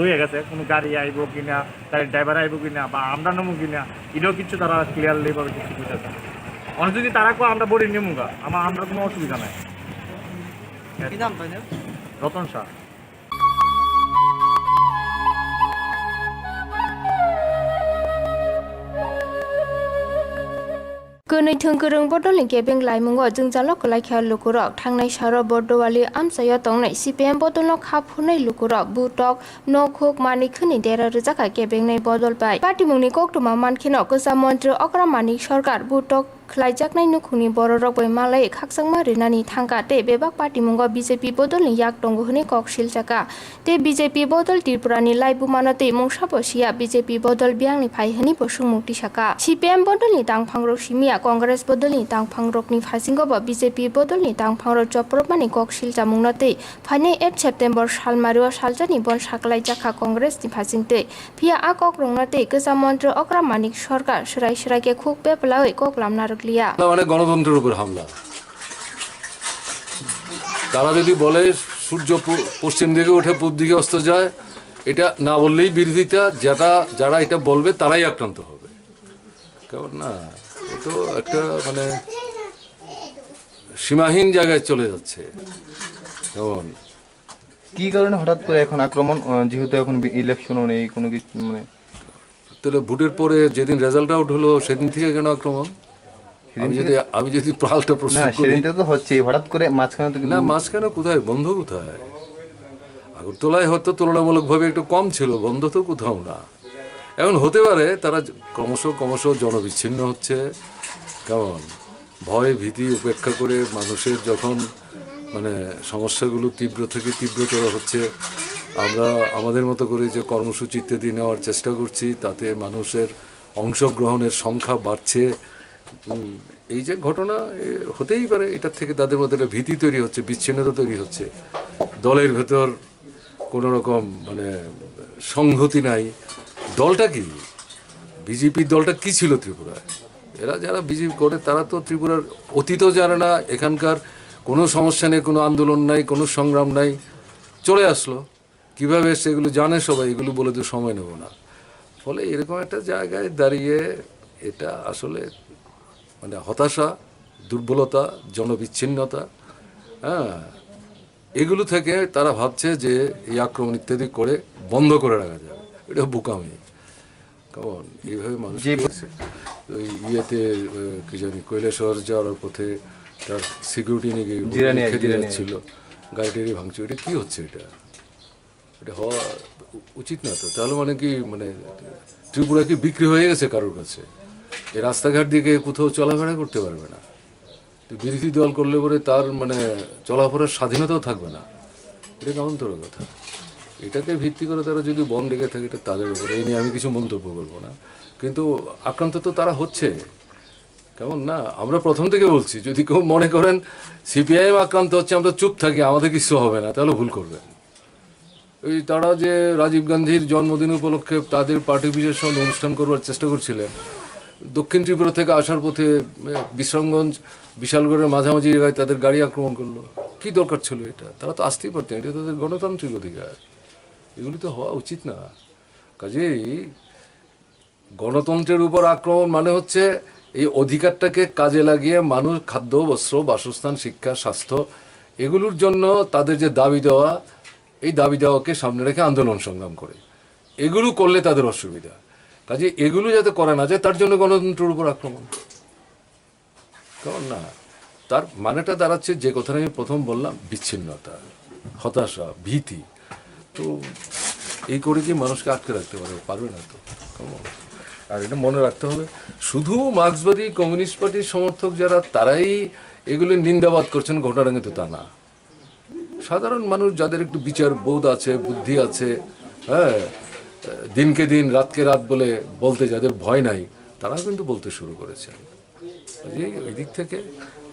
রয়ে গেছে, কোনো গাড়ি আইবো কিনা, গাড়ির ড্রাইভার আইবো কিনা বা আমরা নেবো কিনা, এটাও কিছু তারা ক্লিয়ারলি ভাবে কিছু বুঝাচ্ছে না। অনেক যদি তারা কো আমরা বডি নেবো গা, আমার, আমরা কোনো অসুবিধা নাই। কি নাম তাদের? রতন Shah. Kwnwi thwng kwrwng bodolni kebeng laimungo jwngjalo kwlai kha lukurok. Thangnai saro Bordowali amchaio tongnai C P M bodolno kha phunai lukurok. Butok, nokhuk, manwi khwnwi dera rwjakha kebengnai bodol bai. Patimungni koktwma mankheno kwcham montri Okra Manik Sarkar butok khwlaijaknai nukhungni bororok bai malai khakchangma rinani thangkha tei bebak patimungo B J P bodolni yak tongo hwnwi kok silchakha. Tei B J P bodol Tripurani laibumano tei mungsabo siya B J P bodol biyangni phai hwnwi bo swngmung tisakha. C P M bodolni tangphangrok simiya Congress bodolni tangphangrokni phasingo bo B J P bodolni tangphangrok chopropmani kok silchamungno tei phainai eight September salmario saljarni bon saklaijakha Congressni phasingtwi. Phiya a kokrokno tei kwcham montri Okra Manik Sarkar swrai swrai khe khuk beblawi kok lamna rwkliya. মানে গণতন্ত্রের উপর হামলা। তারা যদি বলে সূর্য প-, পশ্চিম দিকে ওঠে, পূব দিকে অস্ত যায়, এটা না বললেই বিরোধিতা, যারা, যারা এটা বলবে তারাই আক্রান্ত হবে। কেমন না? এ তো একটা মানে সীমাহীন জায়গায় চলে যাচ্ছে। কেমন? কি কারণে হঠাৎ করে এখন আক্রমণ, আহ, যেহেতু এখন বি-, ইলেকশনও নেই, কোনো কিছু মানে তাহলে ভোটের পরে যেদিন রেজাল্ট আউট হলো সেদিন থেকে কেন আক্রমণ? সেদিন আমি যদি, থেকে আমি যদি পাল্টা প্রশ্ন না, করি। সেদিন থেকে তো হচ্ছেই, হঠাৎ করে মাঝখানে তো না, কিছু মাঝখানে কোথায়? বন্ধ কোথায়? আগরতলায় হয়তো তুলনামূলকভাবে একটু কম ছিল, বন্ধ তো কোথাও না। এখন হতে পারে তারা ক্রমশ, ক্রমশ জনবিচ্ছিন্ন হচ্ছে। কেমন? ভয় ভীতি উপেক্ষা করে মানুষের যখন মানে সমস্যাগুলো তীব্র থেকে তীব্রতর হচ্ছে, আমরা আমাদের মতো করে যে কর্মসূচি ইত্যাদি নেওয়ার চেষ্টা করছি, তাতে মানুষের অংশগ্রহণের সংখ্যা বাড়ছে। উম, এই যে ঘটনা, এ, হতেই পারে, এটার থেকে তাদের মধ্যে একটা ভীতি তৈরি হচ্ছে, বিচ্ছিন্নতা তৈরি হচ্ছে, দলের ভেতর কোনো রকম মানে সংহতি নাই। দলটা কি? বিজেপি দলটা কি ছিল ত্রিপুরায়? এরা যারা বিজেপি করে, তারা তো ত্রিপুরার অতীতও জানে না, এখানকার কোনো সমস্যা নেই, কোনো আন্দোলন নাই, কোনো সংগ্রাম নাই, চলে আসলো। কিভাবে এসছে এগুলো জানে সবাই, এগুলো বলে তো সময় নেব না। ফলে এরকম একটা জায়গায় দাঁড়িয়ে এটা আসলে মানে হতাশা, দুর্বলতা, জনবিচ্ছিন্নতা, হ্যাঁ, এগুলো থেকে তারা ভাবছে যে এই আক্রমণ ইত্যাদি করে বন্ধ করে রাখা যাবে। এটা বোকামি। কেমন? এইভাবে মানুষ যে কি আছে? ওই ইয়েতে, আহ, কি জানি, কৈলাসহর যাওয়ার পথে তার সিকিউরিটি নাকি জিরানি, খেতে জিরানি। যাচ্ছিল, গাড়ি টাড়ি ভাঙছে। এটা কি হচ্ছে এটা? এটা হওয়া উ-, উচিত না তো। তাহলে মানে কি, মানে ত্রিপুরা কি বিক্রি হয়ে গেছে কারোর কাছে? এই রাস্তাঘাট দিয়ে কেউ কোথাও চলাফেরা করতে পারবে না। তো বিরোধী দল করলে পরে তার মানে চলাফেরার স্বাধীনতাও থাকবে না। এটা কেমন ধরনের কথা? এটাকে ভিত্তি করে তারা যদি বন্ধ ডেকে থাকে, এটা তাদের ব্যাপার, এই নিয়ে আমি কিছু মন্তব্য করবো না। কিন্তু আক্রান্ত তো তারা হচ্ছে। কেমন না? আমরা প্রথম থেকে বলছি, যদি কেউ মনে করেন সিপিআইএম আক্রান্ত হচ্ছে, আমরা চুপ থাকি, আমাদের কিছু হবে না, তাহলে ভুল করবেন। এই তারা যে রাজীব গান্ধীর জন্মদিন উপলক্ষে তাদের পার্টি অফিসের সামনে অনুষ্ঠান করবার চেষ্টা করছিলেন, দক্ষিণ ত্রিপুরা থেকে আসার পথে, এ, বিশ্রামগঞ্জ, বিশালগড়ের মাঝামাঝি জায়গায় তাদের গাড়ি আক্রমণ করলো। কি দরকার ছিল এটা? তারা তো আসতেই পারতেন, এটা তাদের গণতান্ত্রিক অধিকার, এগুলি তো হওয়া উচিত না। কাজেই গণতন্ত্রের উপর আক্রমণ মানে হচ্ছে এই অধিকারটাকে কাজে লাগিয়ে মানুষ খাদ্য, বস্ত্র, বাসস্থান, শিক্ষা, স্বাস্থ্য, এগুলোর জন্য তাদের যে দাবি দেওয়া, এই দাবি দেওয়াকে সামনে রেখে আন্দোলন সংগ্রাম করে, এগুলো করলে তাদের অসুবিধা। কাজে এগুলো যাতে করা না যায়, তার জন্য গণতন্ত্রের উপর আক্রমণ। কারণ না, তার মানেটা দাঁড়াচ্ছে যে কথাটা আমি প্রথম বললাম, বিচ্ছিন্নতা, হতাশা, ভীতি। তো এই করে কি মানুষকে আটকে রাখতে পারবে? পারবে না তো। Come on। আর এটা মনে রাখতে হবে, শুধু মার্ক্সবাদী কমিউনিস্ট পার্টির সমর্থক যারা, তারাই এগুলো নিন্দাবাদ করছেন, ঘটনাটা কিন্তু তা না। সাধারণ মানুষ যাদের একটু বিচার বোধ আছে, বুদ্ধি আছে, হ্যাঁ, দিনকে দিন, রাতকে রাত বলে বলতে যাদের ভয় নাই, তারা কিন্তু বলতে শুরু করেছেন। কাজেই ওই দিক থেকে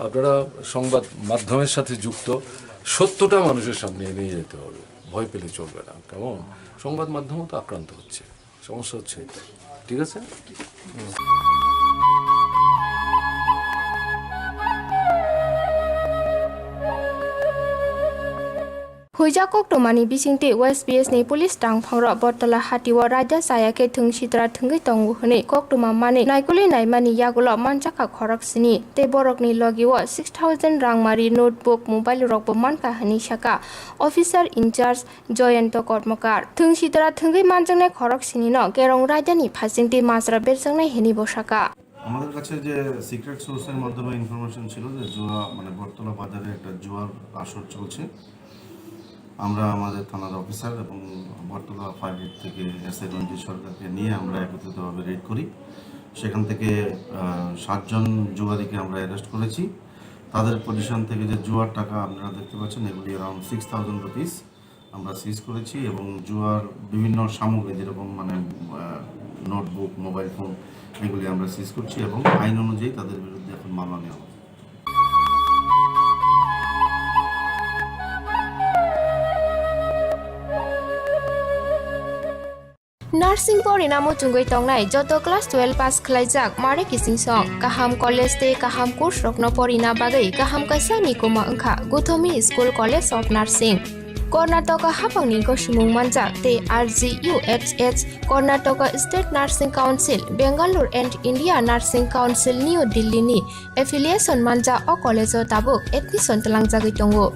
আপনারা সংবাদ মাধ্যমের সাথে যুক্ত, সত্যটা মানুষের সামনে নিয়ে যেতে হবে, ভয় পেলে চলবে না। কেমন? সংবাদ মাধ্যমও তো আক্রান্ত হচ্ছে, সমস্যা হচ্ছে এটা, ঠিক আছে? Huijak koktwmani bisingtwi West B S ni police tangphangrok Bortola hatio raida chaya khe thwng sitra thwngwi tongo hwnwi koktwma manwi naikolwi naimani yagulo manjakha khorok sini tei borokni logio six thousand rangmari, notebook, mobile rokbo mankha hwnwi sakha officer in charge Joyonto Kormokar. Thwng sitra thwngwi manjaknai khorok sinino kerong raidani phasingtwi majra berjaknai hwnwibo sakha. আমাদের কাছে যে সিক্রেট সোর্সের মাধ্যমে ইনফরমেশন ছিল যে জুয়া, মানে, বটতলা বাজারে একটা জুয়ার আসর চলছে, আমরা আমাদের থানার অফিসার এবং বটতলা ফায়ার ব্রিগেড থেকে এসআই রঞ্জিত সরকারকে নিয়ে আমরা একত্রিতভাবে রেড করি। সেখান থেকে, আহ, সাতজন জুয়ারিকে আমরা অ্যারেস্ট করেছি। তাদের পজিশন থেকে যে জুয়ার টাকা আপনারা দেখতে পাচ্ছেন, এগুলি অ্যারাউন্ড সিক্স থাউজেন্ড রুপিস। আমরা সিজ করেছি এবং জুয়ার বিভিন্ন সামগ্রী যেরকম মানে, আহ, নোটবুক, মোবাইল ফোন, এগুলি আমরা সিজ করছি এবং আইন অনুযায়ী তাদের বিরুদ্ধে এখন মামলা নেওয়া হবে। Nursing porina muchungwi tongnai joto class twelve pass khwlaijak mare kichingsong kaham college tei kaham course rokno porina bagwi kaham kaisa ni kuma wngkha Gothomi School College of Nursing. Karnataka haphangni gosimung manjak tei R G U H H, Karnataka State Nursing Council, Bangalore and India Nursing Council, New Delhi ni affiliation manjak o college o tabuk admission twlangjagwi tongo.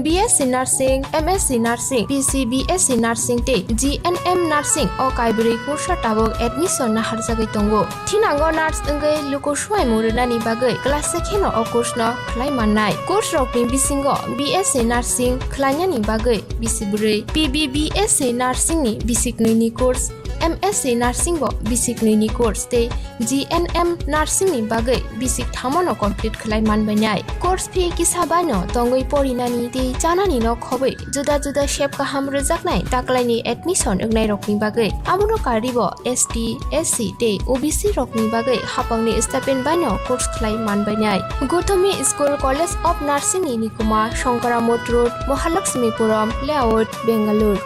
B S C Nursing, M S C Nursing, P C B S C Nursing tei G N M Nursing o kaibrwi course o tabuk admission naharjagwi tongo. Thinango nurse wngwi luku swimung rwnani bagwi class se kheno o course no khlai mannai. Course rokni bisingo B S C Nursing khlainani bagwi bisi bwrwi, P B B S C Nursing ni bisi knwi ni course, M S C Nursing bo bisi knwi ni course tei G N M Nursing ni bagwi bisi thamano complete khlai manbainai. Course fee kisa baino tongwi porinani tei chanani no khobwi juda juda sep kaham rwjaknai taklaini admission wngnai rokni bagwi. Abono karwibo S T, S C tei O B C rokni bagwi haphangni stipend baino course khlai manbainai. Gothomi School College of Nursing ni nikuma Shankara Mott Road, Mahalakshmipuram Layout, Bangalore.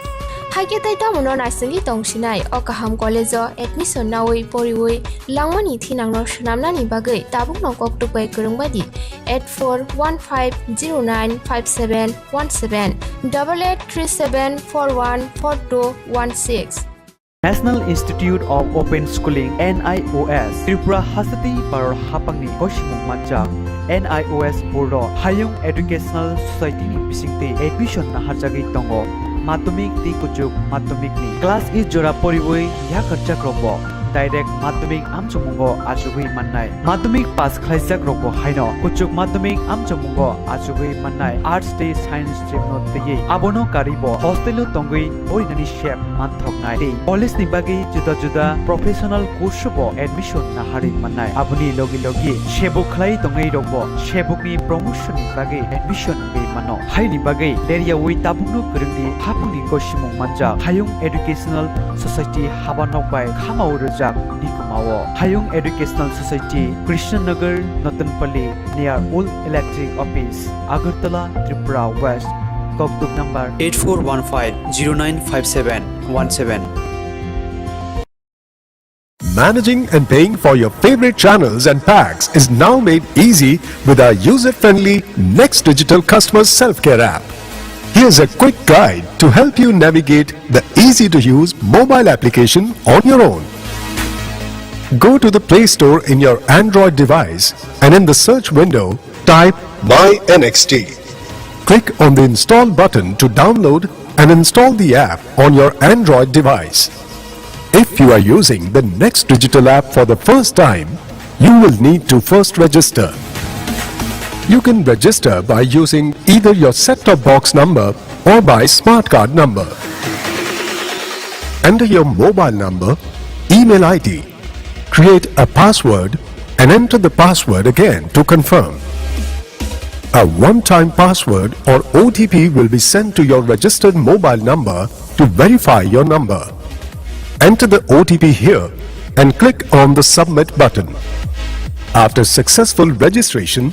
Haikhe tei tamono naisingwi tongsinai o kaham college o admission nawi poriwi langmani thinangno swnamnani bagwi tabukno koktwk bai kwrwng bai di eight four one five zero nine five seven one seven, double eight three seven four one four two one six. National Institute of Open Schooling, N I O S, Tripura hasteni Bharat haphangni gosimung manjak N I O S board o Hayung Educational Society ni bisingtwi admission naharjagwi tongo. Madhyamik tei kuchuk madhyamik ni class eight jora poriwi yakarjak rokbo direct madhyamik amchukmungo achugwi mannai. Madhyamik pass khlaijak rokbo haino kuchuk madhyamik amchukmungo achugwi mannai. Arts tei science stream no twiwi abono karwibo hostel o tongwi porinani sep manthoknai tei college ni bagwi juda juda professional course o bo admission naharwi mannai. Aboni logi logi sebuk khlai tongwi rokbo sebukni promotion ni bagwi admission wngwi mano. Haini bagwi leryawi tabukno kwrwngdi haphangni gosimung manjak Hayung Educational Society haba nok bai khamao rwjak nikuma Hayung Educational Society, Krishnanagar, Notonpally, near Old Electric Office, Agartala, Tripura West. Kokduk number eight four one five zero nine five seven one seven. Managing and paying for your favorite channels and packs is now made easy with our user-friendly Next Digital Customer Self-Care app. Here's a quick guide to help you navigate the easy-to-use mobile application on your own. Go to the Play Store in your Android device and in the search window, type My N X T. Click on the Install button to download and install the app on your Android device. If you are using the Next Digital app for the first time, you will need to first register. You can register by using either your set-top box number or by smart card number. Enter your mobile number, email I D, create a password, and enter the password again to confirm. A one-time password or O T P will be sent to your registered mobile number to verify your number. Enter the O T P here and click on the Submit button. After successful registration,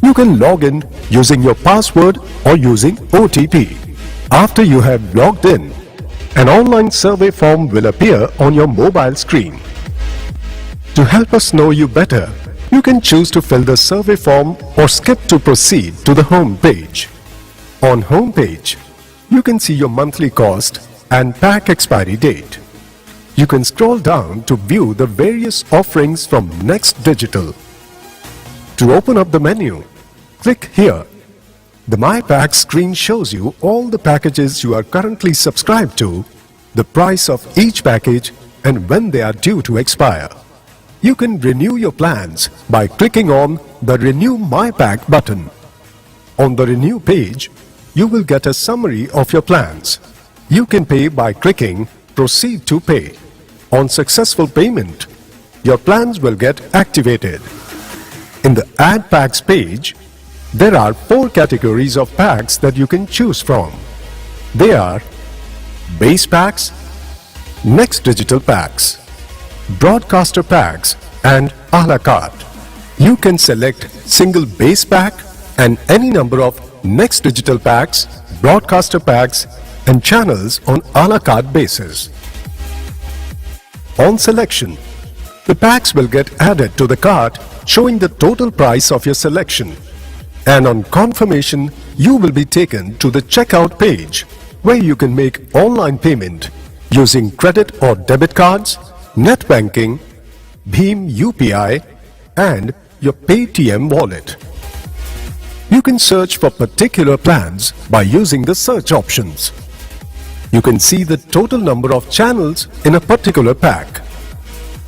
you can log in using your password or using O T P. After you have logged in, an online survey form will appear on your mobile screen. To help us know you better, you can choose to fill the survey form or skip to proceed to the home page. On home page, you can see your monthly cost and pack expiry date. You can scroll down to view the various offerings from Next Digital. To open up the menu, click here. The My Pack screen shows you all the packages you are currently subscribed to, the price of each package, and when they are due to expire. You can renew your plans by clicking on the Renew My Pack button. On the Renew page, you will get a summary of your plans. You can pay by clicking Proceed to Pay. On successful payment, your plans will get activated. In the Add Packs page, there are four categories of packs that you can choose from. They are Base Packs, Next Digital Packs, Broadcaster Packs, and A la Carte. You can select single base pack and any number of Next Digital Packs, Broadcaster Packs, and channels on a la carte basis. On selection, the packs will get added to the cart, showing the total price of your selection. And on confirmation, you will be taken to the checkout page, where you can make online payment using credit or debit cards, net banking, Bhim U P I, and your Paytm wallet. You can search for particular plans by using the search options. You can see the total number of channels in a particular pack.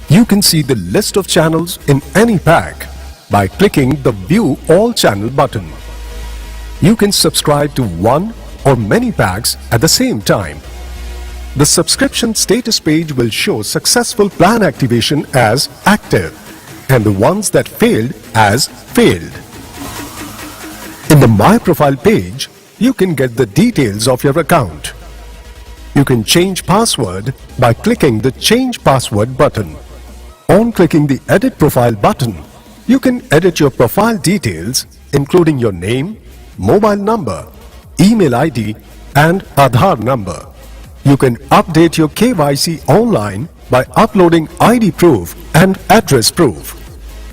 You can see the list of channels in any pack by clicking the View All Channel button. You can subscribe to one or many packs at the same time. The subscription status page will show successful plan activation as active and the ones that failed as failed. In the My Profile page, you can get the details of your account. You can change password by clicking the Change Password button. On clicking the Edit Profile button, you can edit your profile details, including your name, mobile number, email I D, and Aadhaar number. You can update your K Y C online by uploading I D proof and address proof.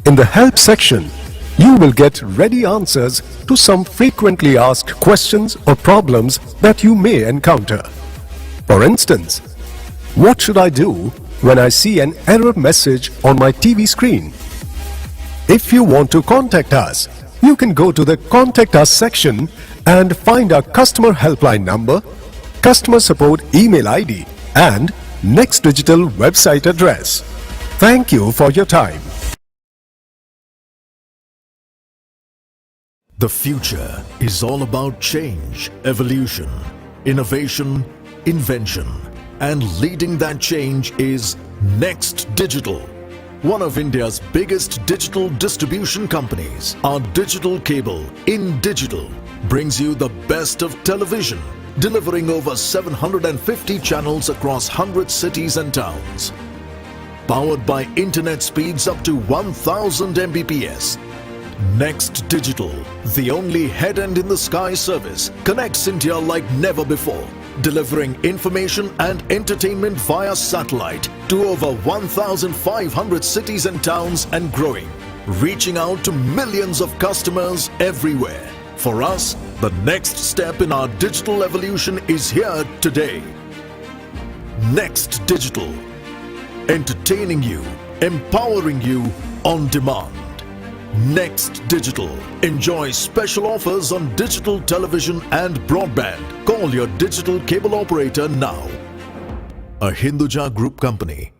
In the help section, you will get ready answers to some frequently asked questions or problems that you may encounter. For instance, what should I do when I see an error message on my T V screen? If you want to contact us, you can go to the Contact Us section and find our customer helpline number, customer support email I D, and Next Digital website address. Thank you for your time. The future is all about change, evolution, innovation, invention, and leading that change is Next Digital, one of India's biggest digital distribution companies. Our digital cable, In Digital, brings you the best of television, delivering over seven hundred and fifty channels across hundred cities and towns. powered by internet speeds up to one thousand M B P S. Next Digital, the only head and in the sky service, connects India like never before, delivering information and entertainment via satellite to over one thousand five hundred cities and towns and growing, reaching out to millions of customers everywhere. For us, the next step in our digital evolution is here today. Next Digital, entertaining you, empowering you on demand. Next Digital, enjoy special offers on digital television and broadband. Call your digital cable operator now. A Hinduja Group company.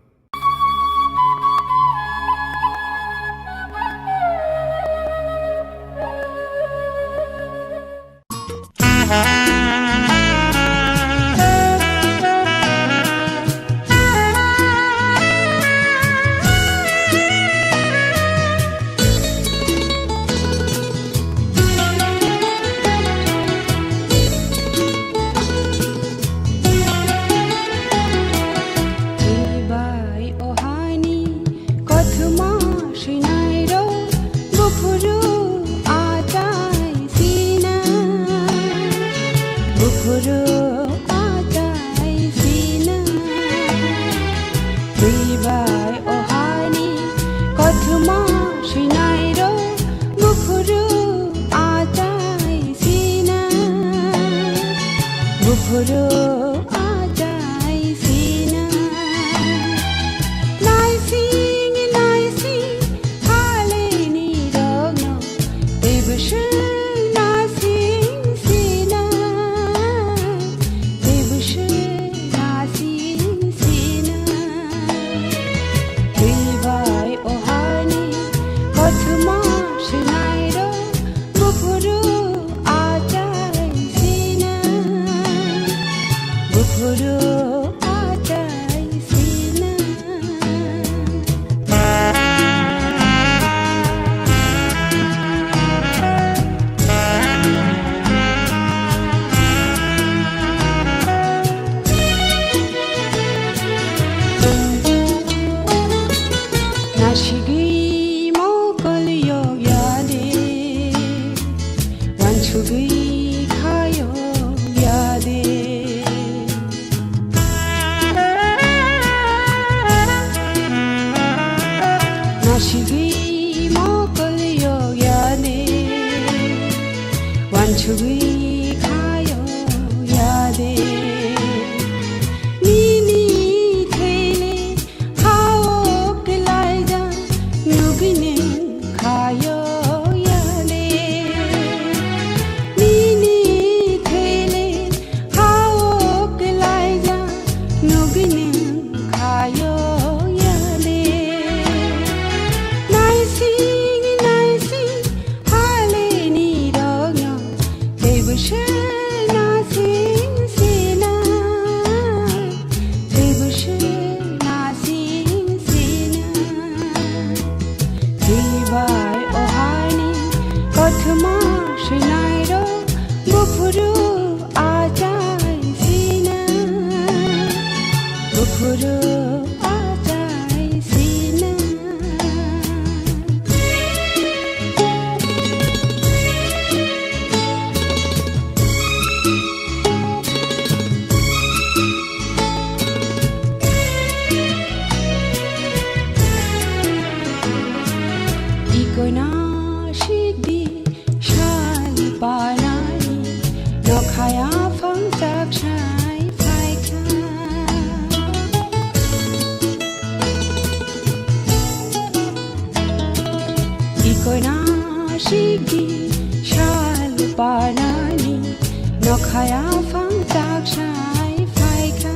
Bai o hani kothoma swinai rok buphuru achai sina, buphuru achai sina. Twi bai o hani kothoma swinai rok buphuru achai sina, buphuru achai sina. Naising naising phaleni rokno tei bwswk naising sina, tei bwswk naising sina. Twi bai o hani kothoma swinai rok buphuru achai sina, buphuru achai sina. Nasigwi mokol yok ya de, wansugwi kha yok ya de. Nasigwi mokol yok ya de, wansugwi kha yok ya de. Nini thele hao kwlaijak nugwini khayo yale. Nini thele hao kwlaijak nugwini khayo yale. Naising naising haleni rokno tei bwswk naising sina, tei bwswk naising sina. Twi bai o hani kothoma swinai rok buphuru achai sina, buphuru achai sina. Ikoina sikdi sal panai nokhaya phangchak sai phaikha. Ikoina sikdi sal panani nokhaya phangchak sai phaikha.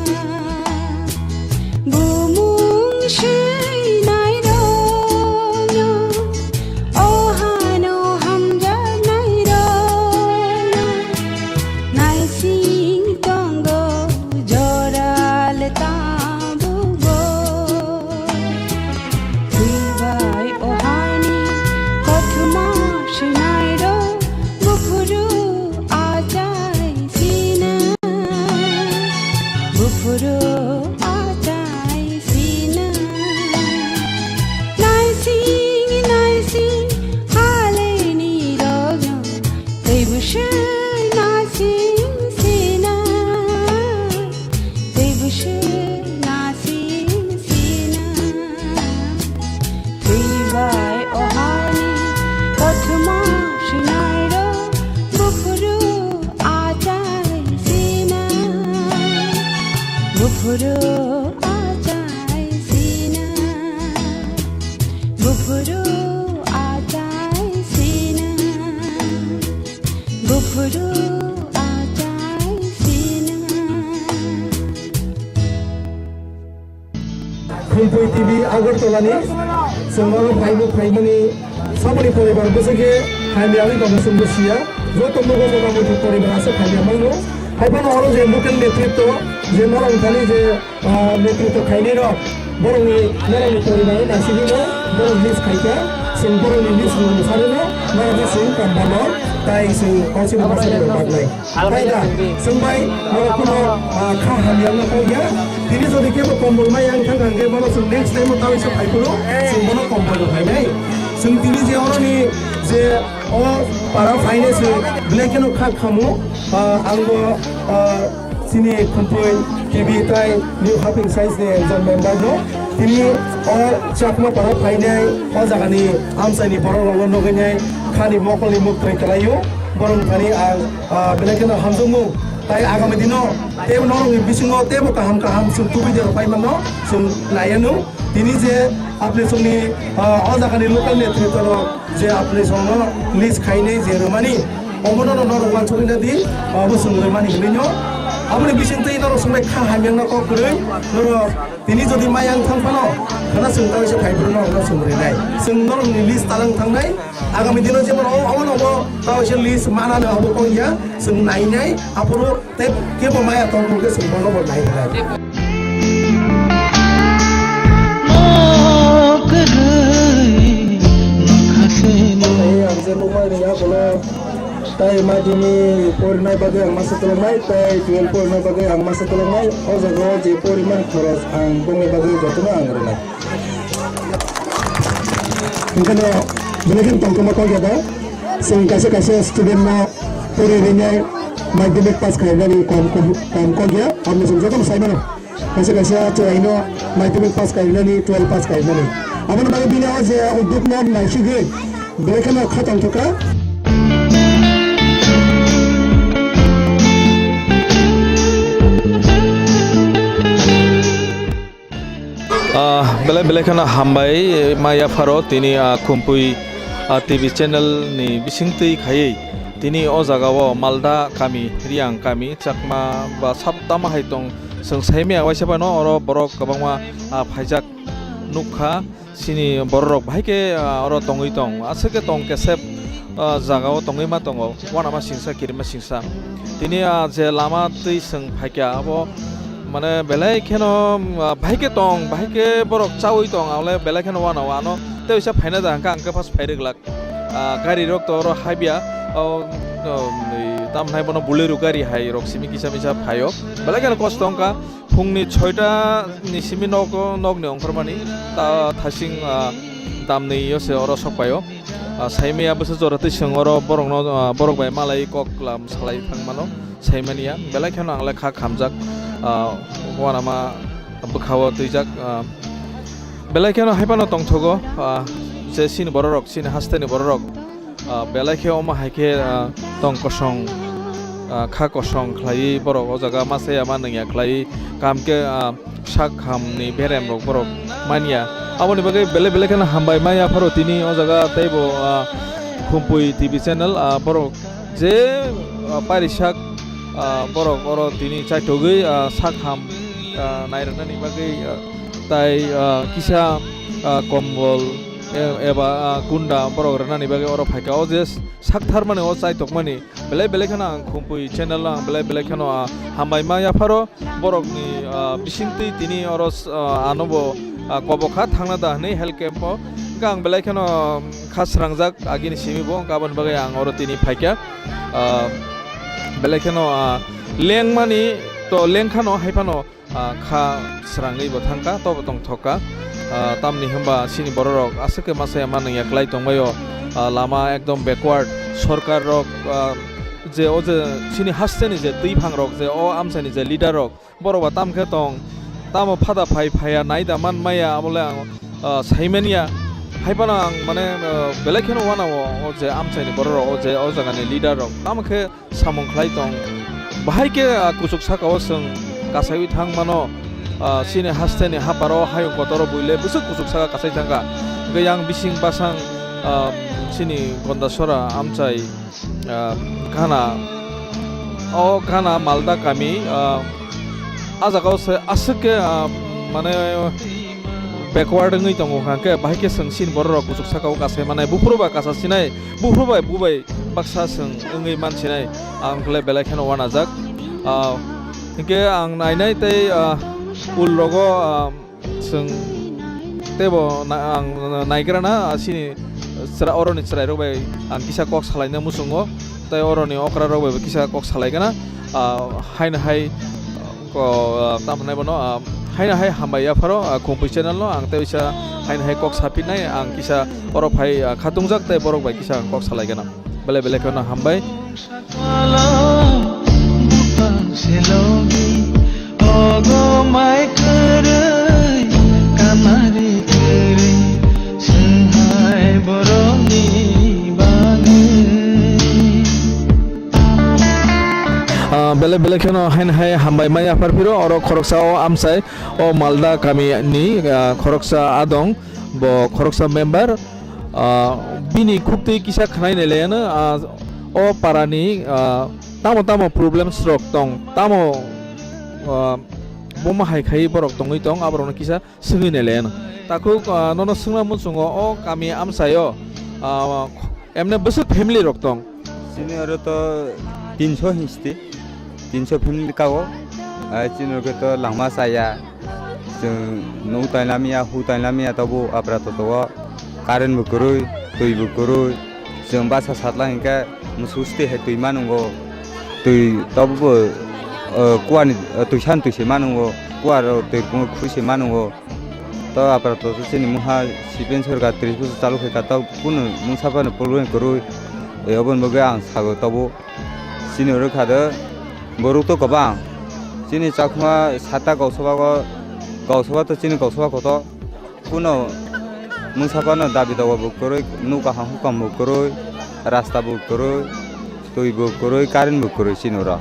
Bumung swinai rokno, o hano hamjaknai rokno, naising tongo joral tabukbo. Twi bai o hani kothoma swinai rok buphuru achai sina, buphuru achai sina. Buphuru achai sina, buphuru achai sina, buphuru achai sina. Khumpui T V Agartala ni chwng oro phaimani phaimani saboni poribar bwswk khe hamya wngwi tongo chwngbo siya. Joto mugo motamoti poribar aswk hamya mano. Haiphano oro je local netritwo je norok thani je, ah, netritwo khainai rok borokni norokni poribar naisingwino borok list khaikha, chwng borokni list rwng sarino norokno chwng kom bono tai chwng council ni bwsarok rok baknai. Hai da, chwng bai norok kuno, ah, kha hamya no kok ya. Tini jodi kebo kombol mai ang thang hangke bono chwng next time o tawisa phai phuru chwng bono kombol no phainai. Chwng tini je oroni je o para phainai se belai kheno kha khamu, ah, ang bo, ah, chini Khumpui T V tai New Haping Science ni ekjon member no. Tini o Chakma para phainai o jagani amchaini borok rokno nugwi nai khani mokolni muktwi kwlaio. Borok thani ang, ah, belai kheno hamjakmung. Tai agami dino tei norokni bisingo teibo kaham kaham chwng tubui de rok pai mano chwng naiya no. Tini je apni chwngni, ah, o jagani local netritwo rok je apni chwngno list khainai je rwmani, omono no norok uansukna di, abo chwng rwmani hinwi no. Aboni bisingtwi norok chwngbai kha hamya no kok kwrwi norok tini jodi mai ang thang phano khana chwng tawisa phai phuru norok no chwng rwnai. Chwng norokni list talang thangnai. Agami dino jemon o, omo nobo tawisa list manano abo kok ya, chwng nainai, aphuru tei kebo maya tongkol khe chwng bono bo nai rwnai. Tei ang je nukmani yagulo, tei madhyamik porinai bagwi ang masa toloknai, tei twelve porinai bagwi ang masa toloknai, o jaga o je porimani khoros ang bongni bagwi jotono ang rwnai. Hingkheno belai kheno tongthokma kok ya da. Chwng kaisa kaisa student no pori rinai madhyamik pass khainani kom, kom, kom kok ya. Aboni chwng jotono sai mano. Kaisa kaisa chwraino madhyamik pass khainani, twelve pass khainani. Aboni bagwi bini o je udduk no naisigwi belai kheno kha tongthokha. Ah, belai belai kheno hambai, eh, ma yapharo tini, ah, Khumpui, ah, T V channel ni bisingtwi khaiwi tini o jaga o Malda kami, Riang kami, Chakma ba sab tamo hai tong, chwng saimaya waisa phano oro borok kwbangma, ah, phaijak nukha. Chini bororok bahai khe, ah, oro tongwi tong, aswk khe tong kesep, ah, jaga o tongwi ma tongo, uanama singsa, kirima singsa. Tini, ah, je lama twi chwng phaikha, abo mane belai kheno, ah, bahai khe tong, bahai khe borok chaui tong, abole belai kheno uanao ano tei waisa phaina da hwnkhe ang khe first phai rwglak. Ah, gari rok to oro habya, o, o, tamnai bono Bolero gari hai rok simi kisa misa phaio, belai kheno kosto wngkha. Phungni soita ni simi nogo, nokni ongkhormani ta thasing, ah, damni yo se oro sokpaio. Ah, saimaya bwswk jora twi chwng oro borokno, ah, borok bai malai kok lam salai thangmano saimaniya. Belai kheno ang le kha khamjak, ah, uanama bwkhao twijak, ah, belai kheno hai phano tongthogo, ah, je chini bororok, chini hasteni bororok. Ah, belai khe omo hai khe, ah, tong kosong, ah, kha kosong khlaiwi borok o jaga masa ya ma nung ya khlaiwi kam khe, ah, sak ham ni berem rok borok manya. Aboni bagwi belai belai kheno hambai ma yapharo tini o jaga tei bo, ah, Khumpui T V channel, ah, borok je, ah, pari sak, ah, borok oro tini chaithogwi, ah, sak ham, ah, nairwknani bagwi, ah, tai, ah, kisa, ah, kombol, e-, eba, ah, kunda borok rwnani bagwi oro phaikha. O je sak tharmani, o chaitokmani belai belai kheno ang Khumpui channel o ang belai belai kheno, ah, hambai ma yapharo borokni, ah, bisingtwi tini oro s-, ah, ano bo, ah, kobo kha thangna da hwnwi health camp o. Hwnkhe ang belai kheno, um, kha srangjak agini simi bo, hwnkhe aboni bagwi ang oro tini phaikha. Ah, belai kheno, ah, lengmani to lengkhano hai phano, ah, kha srangwi bo thangkha, tobo tongthokha. Ah, tamni hwnba chini bororok aswk khe masa ya ma nung ya kwlai tongbaio. Ah, lama ekdom backward. Sorkar rok, ah, je o je chini hasteni je twiphang rok, je o amchaini je leader rok, borok ba tam khe tong, tamo phada phai phaiya, nai da man maya, amo le ang, ah, saimanya. Hai phano ang mane, ah, belai kheno uanao, o je amchaini bororok, o je o jagani leader rok, tamo khe samung khlai tong. Bahai khe, ah, kuchuk saka o chwng kasaiwi thang mano. ah, chini hasteni haparo hayung kotoro buile bwswk kuchuk saka kasai thangkha. Hwnkhe yang bising basang, ah, chini Gondasora amchai, ah, Ghana, o Ghana Malda kami, ah, a jagao se aswk khe, ah, mane backward wngwi tongo, hwnkhe bahai khe chwng chini bororok kuchuk saka o kasai manai, buphuru ba kasa sinai, buphuru bai bubai baksa chwng wngwi man sinai, ang khle belai kheno uanajak. Ah, hwnkhe ang nainai tei, ah, ul rogo, ah, chwng teibo na-, ang naigra na, ah, chini chwra-, oroni chwrairok bai ang kisa kok salaina muchungo, tei oroni okrarok bai kisa kok salaigana, ah, haino hai, ko, ah, tamo hwnai bono, ah, haino hai hambai yapharo, ah, Khumpui channel no ang tei bisa haino hai kok sapinai, ang kisa oro phai, ah, khatungjak tei borok bai kisa ang kok salaigana. Belai belai kheno hambai. Sakalo bupang selogi, ogo mai kwrwi, kamari kwrwi, swnghai borokni bagwi. Ah, belai belai kheno haino hai hambai mai yaphar phiro, oro khoroksa o amchai, o Malda kami ni, ah, khoroksa adong, bo khoroksa member, ah, bini khuktwi kisa khwnai nai laiano, ah, o parani, ah, tamo tamo problems rok tong, tamo, ah, buma hai khai borok tongwi tong, aborokno kisa swngwi nai laiano. Takhuk, ah, nono swngna muchungo o kami amchaio, ah, emne bwswk family rok tong? Chini oro to tinso hinsti, tinso family kao. Ah, chini oro to langma chaya, chwng nuk tainlamya, hu tainlamya, tobo apra toto o current bo kwrwi, twi bo kwrwi, chwng basa satla hinkhe musu sti hai twi manungo, twi tobo bo, ah, kuani, ah, twisan twi se manungo, kuaro twi khwi se manungo. To apra to chini mungha C P M sorkar tris bosor chalu khaikha, to kunu mungsa phano problem kwrwi, e, oboni bagwi ang sago tobo. Chini oro kha de borok to kwbang. Chini Chakma sata Gausaba o, Gausaba to chini Gausaba kotor. Kuno mungsa phano dabi doga bo kwrwi, nuk kaham hukam bo kwrwi, rasta bo kwrwi, twi bo kwrwi, current bo kwrwi chini oro.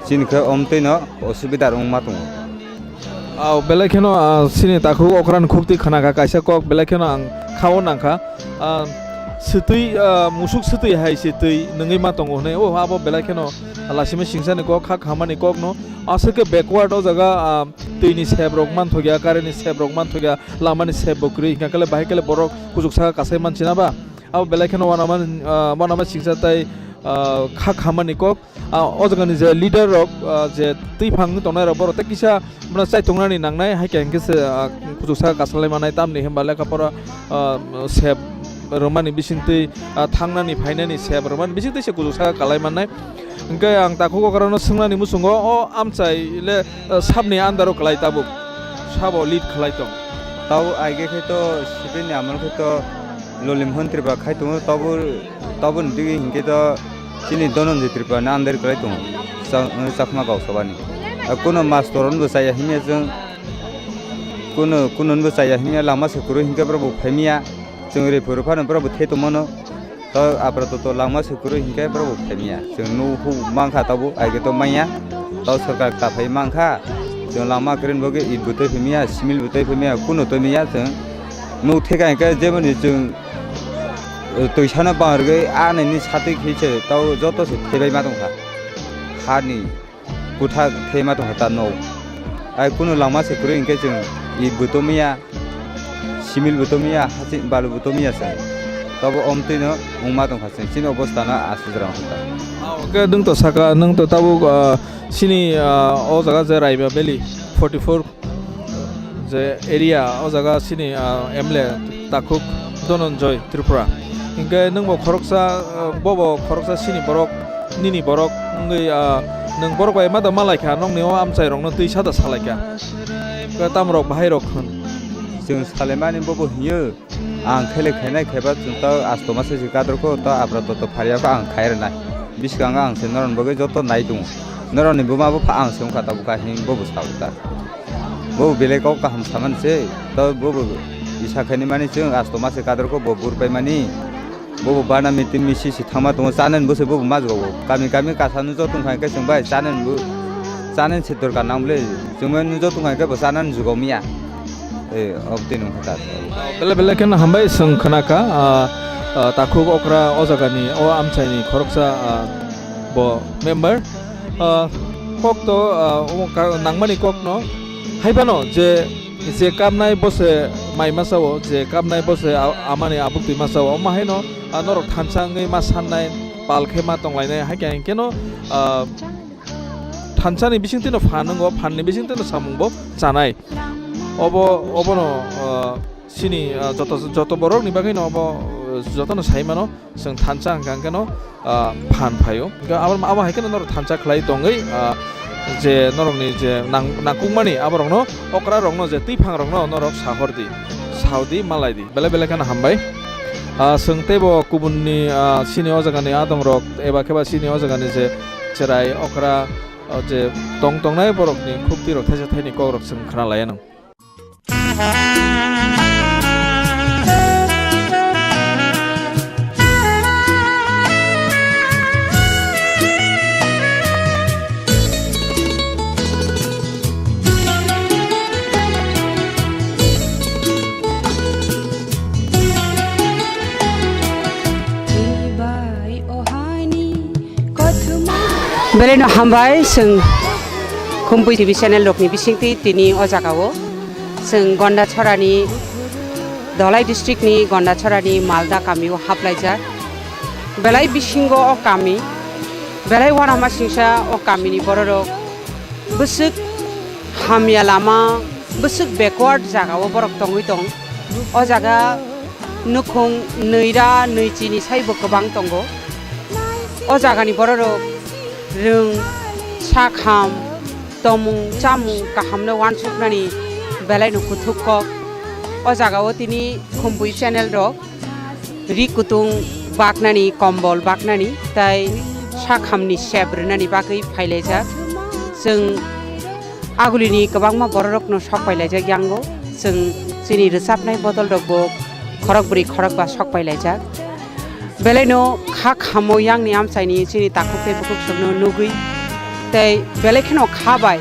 Chini khe omtwi no osubida wngma tongo. Aw, belai kheno, ah, chini takhuk okran khuktwi khna kha, kaisa kok belai kheno ang khao nang kha. Ah, swtwi, ah, musuk swtwi hai se twi nungwi ma tongo hwnwi. O, abo belai kheno lasima singsa ni kok, kha khamani kok no. Aswk khe backward o jaga, ah, twi ni sep rok man thokya, current ni sep rok man thokya, lama ni sep bo kwrwi, hingkha khe le bahai khe le borok kuchuk saka kasai man china ba. Abo belai kheno uanama, ah, uanama singsa tai, ah, kha khamani kok. Ah, o jaga ni je leader rok, ah, je twi phang tongnai rok, borok tei kisa bono chaitongnani nangnai, hai khe hingke se, ah, kuchuk saka kasalai manai, tamni hwnba lekha pora, ah, sep rwmani bisingtwi, ah, thangnani phainani sep rwmani bisingtwi se kuchuk saka kalai mannai. Hingke ang takhuk o karon no swngnani muchungo, o amchai le, ah, sabni under o kalai tabuk, sabo lead khalai tong. Tabo aige khe to sipeni amol khe to Lolimhon Tripura khai tongo, tabo, tabo ni digwi hinkhe to chini Dhananjay Tripura ni under kwlai tongo, Cha-, Chakma Gausabani. A, kuno mastor hwnbo chaya hinya chwng, kuno, kuno hwnbo chaya hinya lama se kwrwi hinkhe borok bo phaimiya, chwng ri phuru phano borok bo the tongmano, to aprato to lama se kwrwi hinkhe borok bo phaimiya, chwng nuhu mankha tabo, aige to manya, to sorkar ta phai mankha, chwng lama kwrwini bagwi it bo twi phaimiya, simil bo twi phaimiya, kuno twi manya chwng. Nuk theka hinkhe jemoni chwng, eh, twisano bangrwgwi a nini satwi khe se tao joto se thebai ma tongkha. Hani kwthak thema tongkha ta nok. Ai kunu langma se kwrwi hinkhe chwng it bo tomiya, simil bo tomiya, haching balu bo tomiya chwng. Tabo omtwino wngma tongkha chwng chini obostha no aswk jora wngkha. Ah, hwnkhe nwng to saka, nwng to tabuk, ah, chini, ah, o jaga je Raima Valley forty four je area, o jaga chini, ah, M L A takhuk Dhananjay Tripura. Hinkhe nwngbo khoroksa, ah, bobo khoroksa chini borok, nini borok wngwi, ah, nwng borok bai ma da malaikha, nokni o amchairokno twi sada salaikha. Khe tamrok bahairok hwn. Chwng salaimani bobo hiyo. Ang khele khainai khaiba chwng tao asto masa se kadrokho tao aprato to phariya kho ang khai rwnai. Bwskango ang se norokni bagwi joto nai tongo. Norokni buma bupha ang se wngkha tabukha hwnwi bobo sao ta. Bobo belai kok kaham samani se, tao bobo isa khaini mani chwng asto masa se kadrokho bo burpaimani. Bobo bana meeting misi se thangma tongo, chanani bwsai bobo majwk o. Kami kami kasano joto wngkha hwnkhe chwng bai chanani bo Chanani se dorkar nang bwle, chwngno nujak tongkha khe bo chanani jugo miya. Eh, obtwi nung kha ta. Bele bele kheno hambai, chwng khna kha, ah, ah, takhuk okra o jagani, o amchaini khoroksa, ah, bo member. Ah, kok to, ah, omo ka-, nangmani kokno hai phano je, je kamnai bo se mai masa o, je kamnai bo se a-, amani abuk twi masa o, omo haino, ah, norok thansa wngwi ma sannai, pal khe ma tonglainai, hai khe hwnkhe no, ah, thansani bisingtwi no phan wngo, phanni bisingtwi no samung bo chanai. Obo, obono, ah, chini, ah, joto, joto borokni bagwi no obo, ah, jotono sai mano, chwng thansa hwnkha hwnkhe no, ah, phan phaio. Hwnkhe abo, abo hai kheno norok thansa khlai tongwi, ah, je norokni je nang-, nangkukmani aborokno, okrarokno, je twiphangrokno norok sahor di, sao di, malai di. Belai belai kheno hambai. Ah, chwng teibo kubunni, ah, chini o jagani adongrok eba khe ba chini o jagani je cherai okra, ah, je tong tongnai borokni khuktirok thaisa thaini kokrok chwng khna laianw. Belai no hambai, chwng Khumpui T V channel rokni bisingtwi tini o jagao chwng Gondachorani, Dholai district ni Gondachorani Malda kamio haplaijak. Belai bisingo o kami, belai uanama singsa o kamini bororok bwswk hamya lama, bwswk backward jagao borok tongwi tong. O jaga nukhung nwira nwichini saibo kwbang tongo. O jagani bororok rwng, sakham, tomung chamung kahamno uansuknani belaino kuthuk kok. O jagao tini Khumpui channel rok ri kutung baknani, kombol baknani, tai sakhamni sep rwnani bagwi phailaijak. Chwng agulini kwbangma bororokno sok pailaijak yango. Chwng chini rwchapnai bodol rokbo khorok bwrwi khorok ba sok pailaijak. Belaino kha khamo yangni amchaini chini takhuk tei bukhuk songno nugwi tei belai kheno kha bai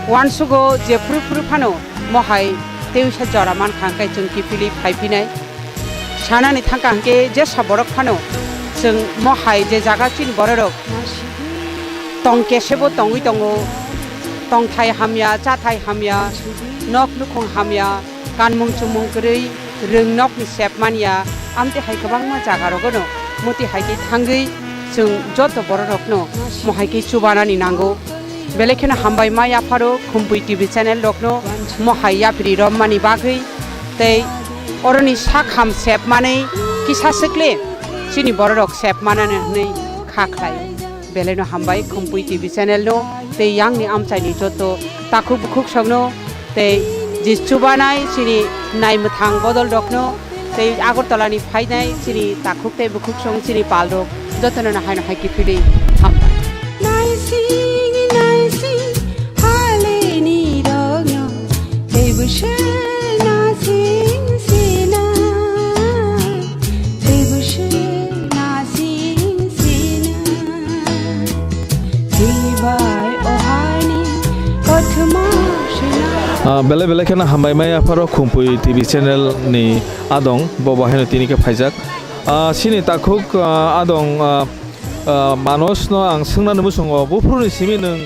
uansugo je phuru phuru phano mohai tei uisa jora mankha hwnkhe chwng kiphilwi phaiphinai. Sanani thangkha hwnkhe jesa borok phano chwng mohai je jaga chini bororok tong kesebo tongwi tongo, tongthai hamya, chathai hamya, nok nukhung hamya, kanmung chumung kwrwi, rwng nokni sep manya, amtwi hai kwbangma jaga rogono muti hai khe thangwi chwng joto bororokno mohai khe chubanani nango. Belai kheno hambai ma yapharo Khumpui T V channel rokno mohai yapri rommani bagwi tei oroni sakham sep manwi kisa swkle chini bororok sep manani hwnwi kha khlai. Belaino hambai Khumpui T V channel no tei yangni amchaini joto takhuk bukhuk songno tei je chubanai chini naimwthang bodol rokno tei Agartala ni phainai chini takhuk tei bukhuk song chini pal rok jotono no haino hai kiphilwi hambai. Naising, naising, haleni rogno, teibo se nasing sina, teibo se nasing sina, teibai ohani kothoma sina. Ah, belai belai kheno hambai mai apharo Khumpui T V channel ni adong, bo bo haino tini khe phaijak. Ah, chini takhuk, ah, adong, ah, ah, Manos no ang swngnani bwsongo, buphuruni simi nwng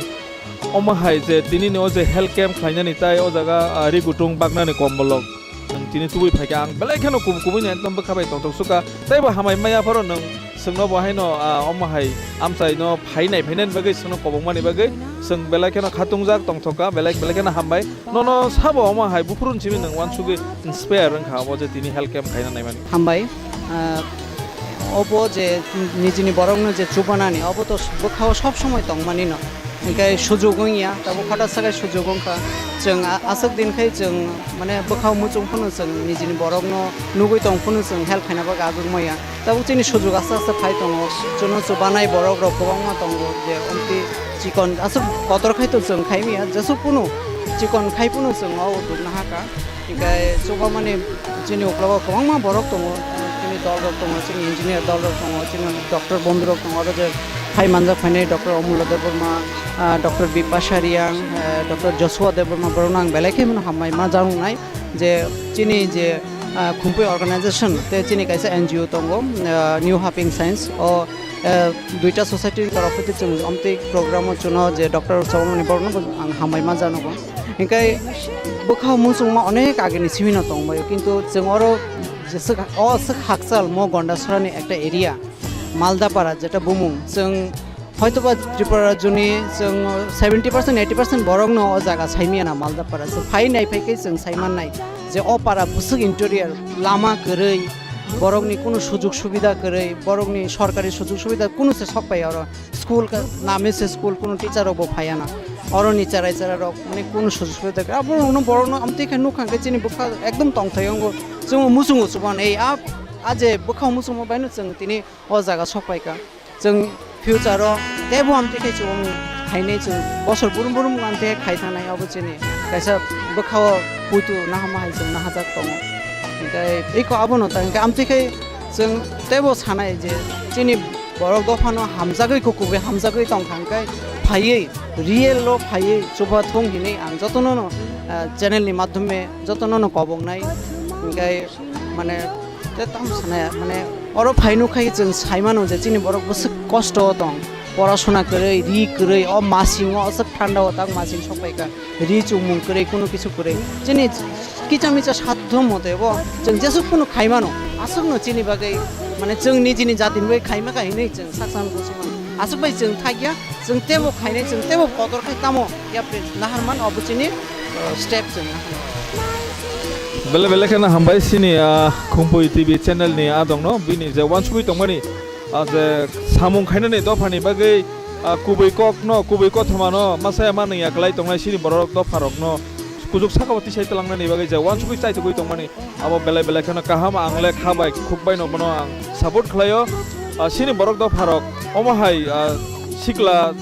omo hai je tini ni o je health camp khlainani tai o jaga, ah, ri gutung baknani kombolok nwng tini tubui phaikha, ang belai kheno kubu kubui ni ekdom bwkha bai tongthok sukha, teibo hambai maya pharo nwng chwngno bo haino, ah, omo hai amchai no phainai phainani bagwi chwngno kobongmani bagwi chwng belai kheno khatungjak tongthokha, belai belai kheno hambai. Nono sabo omo hai buphuru ni simi nwng uansugwi inspire wngkha obo je tini health camp khaina naimani. Hambai, ah, obo je nijini borokno je chubanani, obo to bwkhao sob somoi tongmani no. Hinkhe sujuk wngya, tabuk hota sakai sujuk wngkha. Chwng a-, aswk din khai chwng mane bwkhao muchung phano chwng nijini borokno nugwi tong phano chwng help khaina bagwi aguk maya. Tabuk chini sujuk aste aste phai tongo. Chwngno chubanai borok rok kwbangma tongo je omtwi chikon aswk kotor khai to chwng khai maya, jesuk phano chikon khai phano chwng o dukna hakha. Hinkhe chubamani chini uklogo kwbangma borok tongo, chini dol rok tongo, chini engineer dol rok tongo, chini doctor bondhu rok tongo, aro je Hai manjak phainai Doctor Omulya Debbarma, ah, Doctor Bipasha Reang, ah, Doctor Joshua Debbarma, borokno ang belai khe mano hambai ma janoknai je chini je, ah, Khumpui organization tei chini kaisa N G O tongo, ah, New Haping Science, o, ah, duita society ni torof hwtwi chwng omtwi program o chwngno je Doctor Chobamani borokno bo ang hambai ma janogo. Hinkhe bwkha muchungma onek agini simino tongbaio, kintu chwng oro je swk, o swk hakchal mo Gondasora ni ekta area, Maldapara jeta bumung, chwng hoitoba Tripura rajyoni chwng seventy percent, eighty percent borokno o jaga saimanya na Maldapara. Chwng phai nai phai khe chwng saimannai je o para bwswk interior, lama kwrwi, borokni kunu sujug subida kwrwi, borokni sorkari sujug subida kunu se sok pai oro. School ka, name se school, kunu teacher rok bo phaiya na. Oro ni cherai chera rok mane kunu sujug subida kwrwi. Abo rokno borokno amtwi khe nukha khe chini bwkha ekdom tongthai wngo. Chwng muchungo chuban ei a, a je bwkha muchungma bai no chwng tini o jaga sok pai kha. Chwng future o teibo amtwi khe chwng khainai, chwng bosor burum burum amtwi khe khai thangnai, abo chini kaisa bwkha o puitu nahama hai chwng nahajak tongo. Hinkhe eko abono ta hinkhe amtwi khe chwng teibo sanai je chini borok dophano hamjagwi kukubai hamjagwi tongkha, hinkhe phaiwi real o phaiwi chubathung hinwi ang jotono no, ah, channel ni madhyome jotono no koboknai. Hinkhe mane, te tamo sanaya, mane, oro phai nuk khai chwng sai mano je chini borok bwswk kosto o tong, porasona kwrwi, ri kwrwi, o masing o aswk thanda o tak masing sok pai kha, ri chumung kwrwi, kunu kisu kwrwi. Chini kicha micha sadhyo mote bo chwng jeswk phano khai mano, aswk no chini bagwi, mane, chwng nijini jatini bagwi khai ma kha hinwi chwng sak sak no buji mano. Aswk bai chwng thakya, chwng teibo khainai, chwng teibo kotor khai tamo yapri naharman obo chini, uh, step chwng naharman. Belai belai kheno hambai chini, ah, Khumpui T V channel ni adong no, bini je wansugwi tongmani, ah, je samung khainani dophani bagwi, ah, kubui kok no, kubui kothoma no, masa ya manwi ya kwlai tongnai chini borok dopha rok no, kuchuk saka o tisai twlangnani bagwi je wansugwi chaitugwi tongmani. Abo belai belai kheno kaham, ang le kha bai khuk bai no bono ang support khlaio. Ah, chini borok dopha rok omo hai, ah, sikla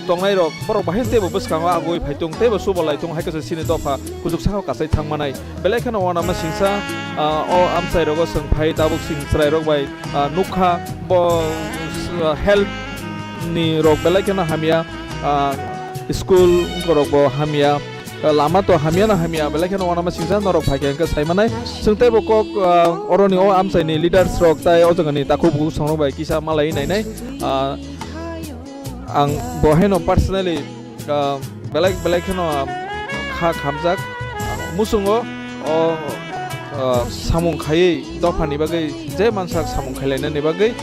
tongnai rok borok bahai teibo bwskango agoi phai tung teibo chuba lai tung hai khe chini dopha kuchuk saka o kasai thang manai. Belai kheno uanama singsa, ah, o amchai rogo chwng phai tabuk chini chwrai rok bai, ah, nukha bo, ah, health ni rok belai kheno hamya, ah, school rok bo hamya. Lama to hamya na hamya, belai kheno uanama singsa norok phai khe hwnkhe sai manai. Chwng teibo kok, ah, oroni o amchaini leaders rok tai o jagani takhuk bukhuk songrok bai kisa malai nainai. Ah, ang bo haino personally, ah, belai belai kheno, ah, kha khamjak. Muchungo o, ah, samung khaiwi dophani bagwi je mansak samung khailainani bagwi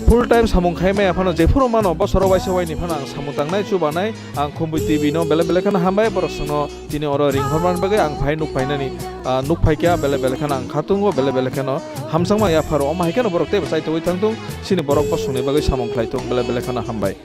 full time samung khai maya phano jephuru mano bosoro waisa waini phano ang samung tangnai chubanai. Ang Khumpui T V no belai belai kheno hambai, borok chwngno tini oro ring hormani bagwi ang phai nuk phainani, ah, nuk phaikha, belai belai kheno ang khatungo, belai belai kheno hamjakma yapharo, omo hai kheno borok teibo chaitugwi thangthung, chini borok bosongni bagwi samung khlai thung, belai belai kheno hambai.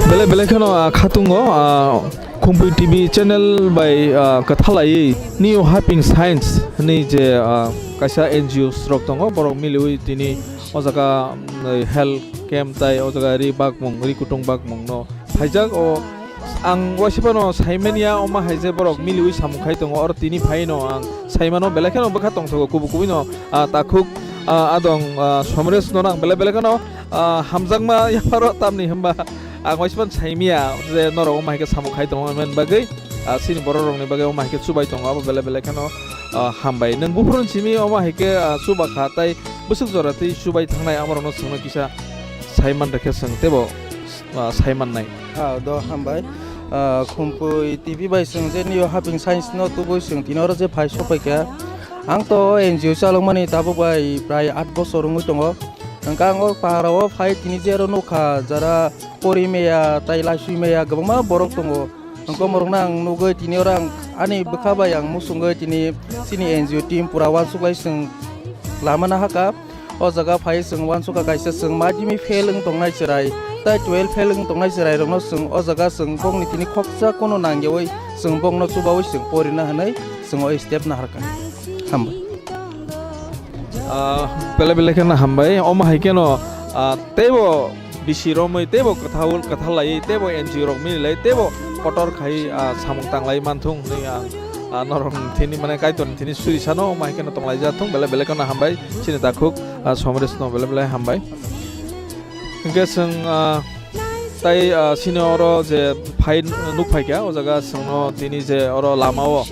Belai belai kheno, ah, khatungo, ah, Khumpui T V channel bai, ah, kwthalaiwi New Haping Science hwnwi je, ah, kaisa N G Os rok tongo, borok miliwi tini o jaga, mm, health camp tai o jaga ri bakmung, ri kutung bakmung no phaijak. O ang waisa phano saimanya, omo hai je borok miliwi samung khai tongo, oro tini phai no ang saimano belai kheno bwkha tongthogo, kubui kubui no, ah, takhuk, ah, adong, ah, Somres no nang belai belai kheno, ah, hamjakma yapharo tamni hwnba. Ang waisa phano saimanya je norok omo hai khe samung khai tongo hwnmani bagwi, ah, chini borok rokni bagwi omo hai khe chubai tongo, abo belai belai kheno, ah, hambai. Nwng buphuru simi omo hai khe, ah, chuba kha tai bwswk jora tei chubai thangnai, amorokno chwngno kisa sai man rwkhe chwng teibo, ah, sai mannai. Ah, do hambai. Ah, Khumpui T V bai chwng je New Haping Science no tubui chwng tini oro je phai sok pai kha. Ang to N G O chalokmani tabuk bai prai aat bosor wngwi tongo. Hwnkhe ang o pahara o phai tini je oro nukha, jara pori maya tai laisui maya kwbangma borok tongo. Hwnkhe omorokno ang nugwi tini oro ang ani bwkha bai ang muchungwi tini chini N G O team pura uansuk lai chwng lama nahakha. O jaga phai chwng uansukha kaisa chwng madhyamik fail wng tongnai chwrai tai twelve fail wng tongnai chwrairokno chwng o jaga chwng bokni tini khoksa kono nangyawi chwng bokno chubawi chwng porina hwnwi chwng o step naharkha. Hambai. Ah, belai belai kheno hambai. Omo hai kheno, ah, teibo bisi romwi, teibo kwthal, kwthal laiwi, teibo N G O rok mili lai, teibo kotor khai, ah, samung tanglai manthung hwnwi ang ah, norok thini mane Kaitor thini suri sano, omo hai kheno tonglaijak thung, belai belai kheno hambai, chini takhuk, ah, Somres no belai belai hambai. Hingke chwng, ah, tai, ah, chini oro je phai nuk phaikha, o jaga chwngno tini je oro lamao,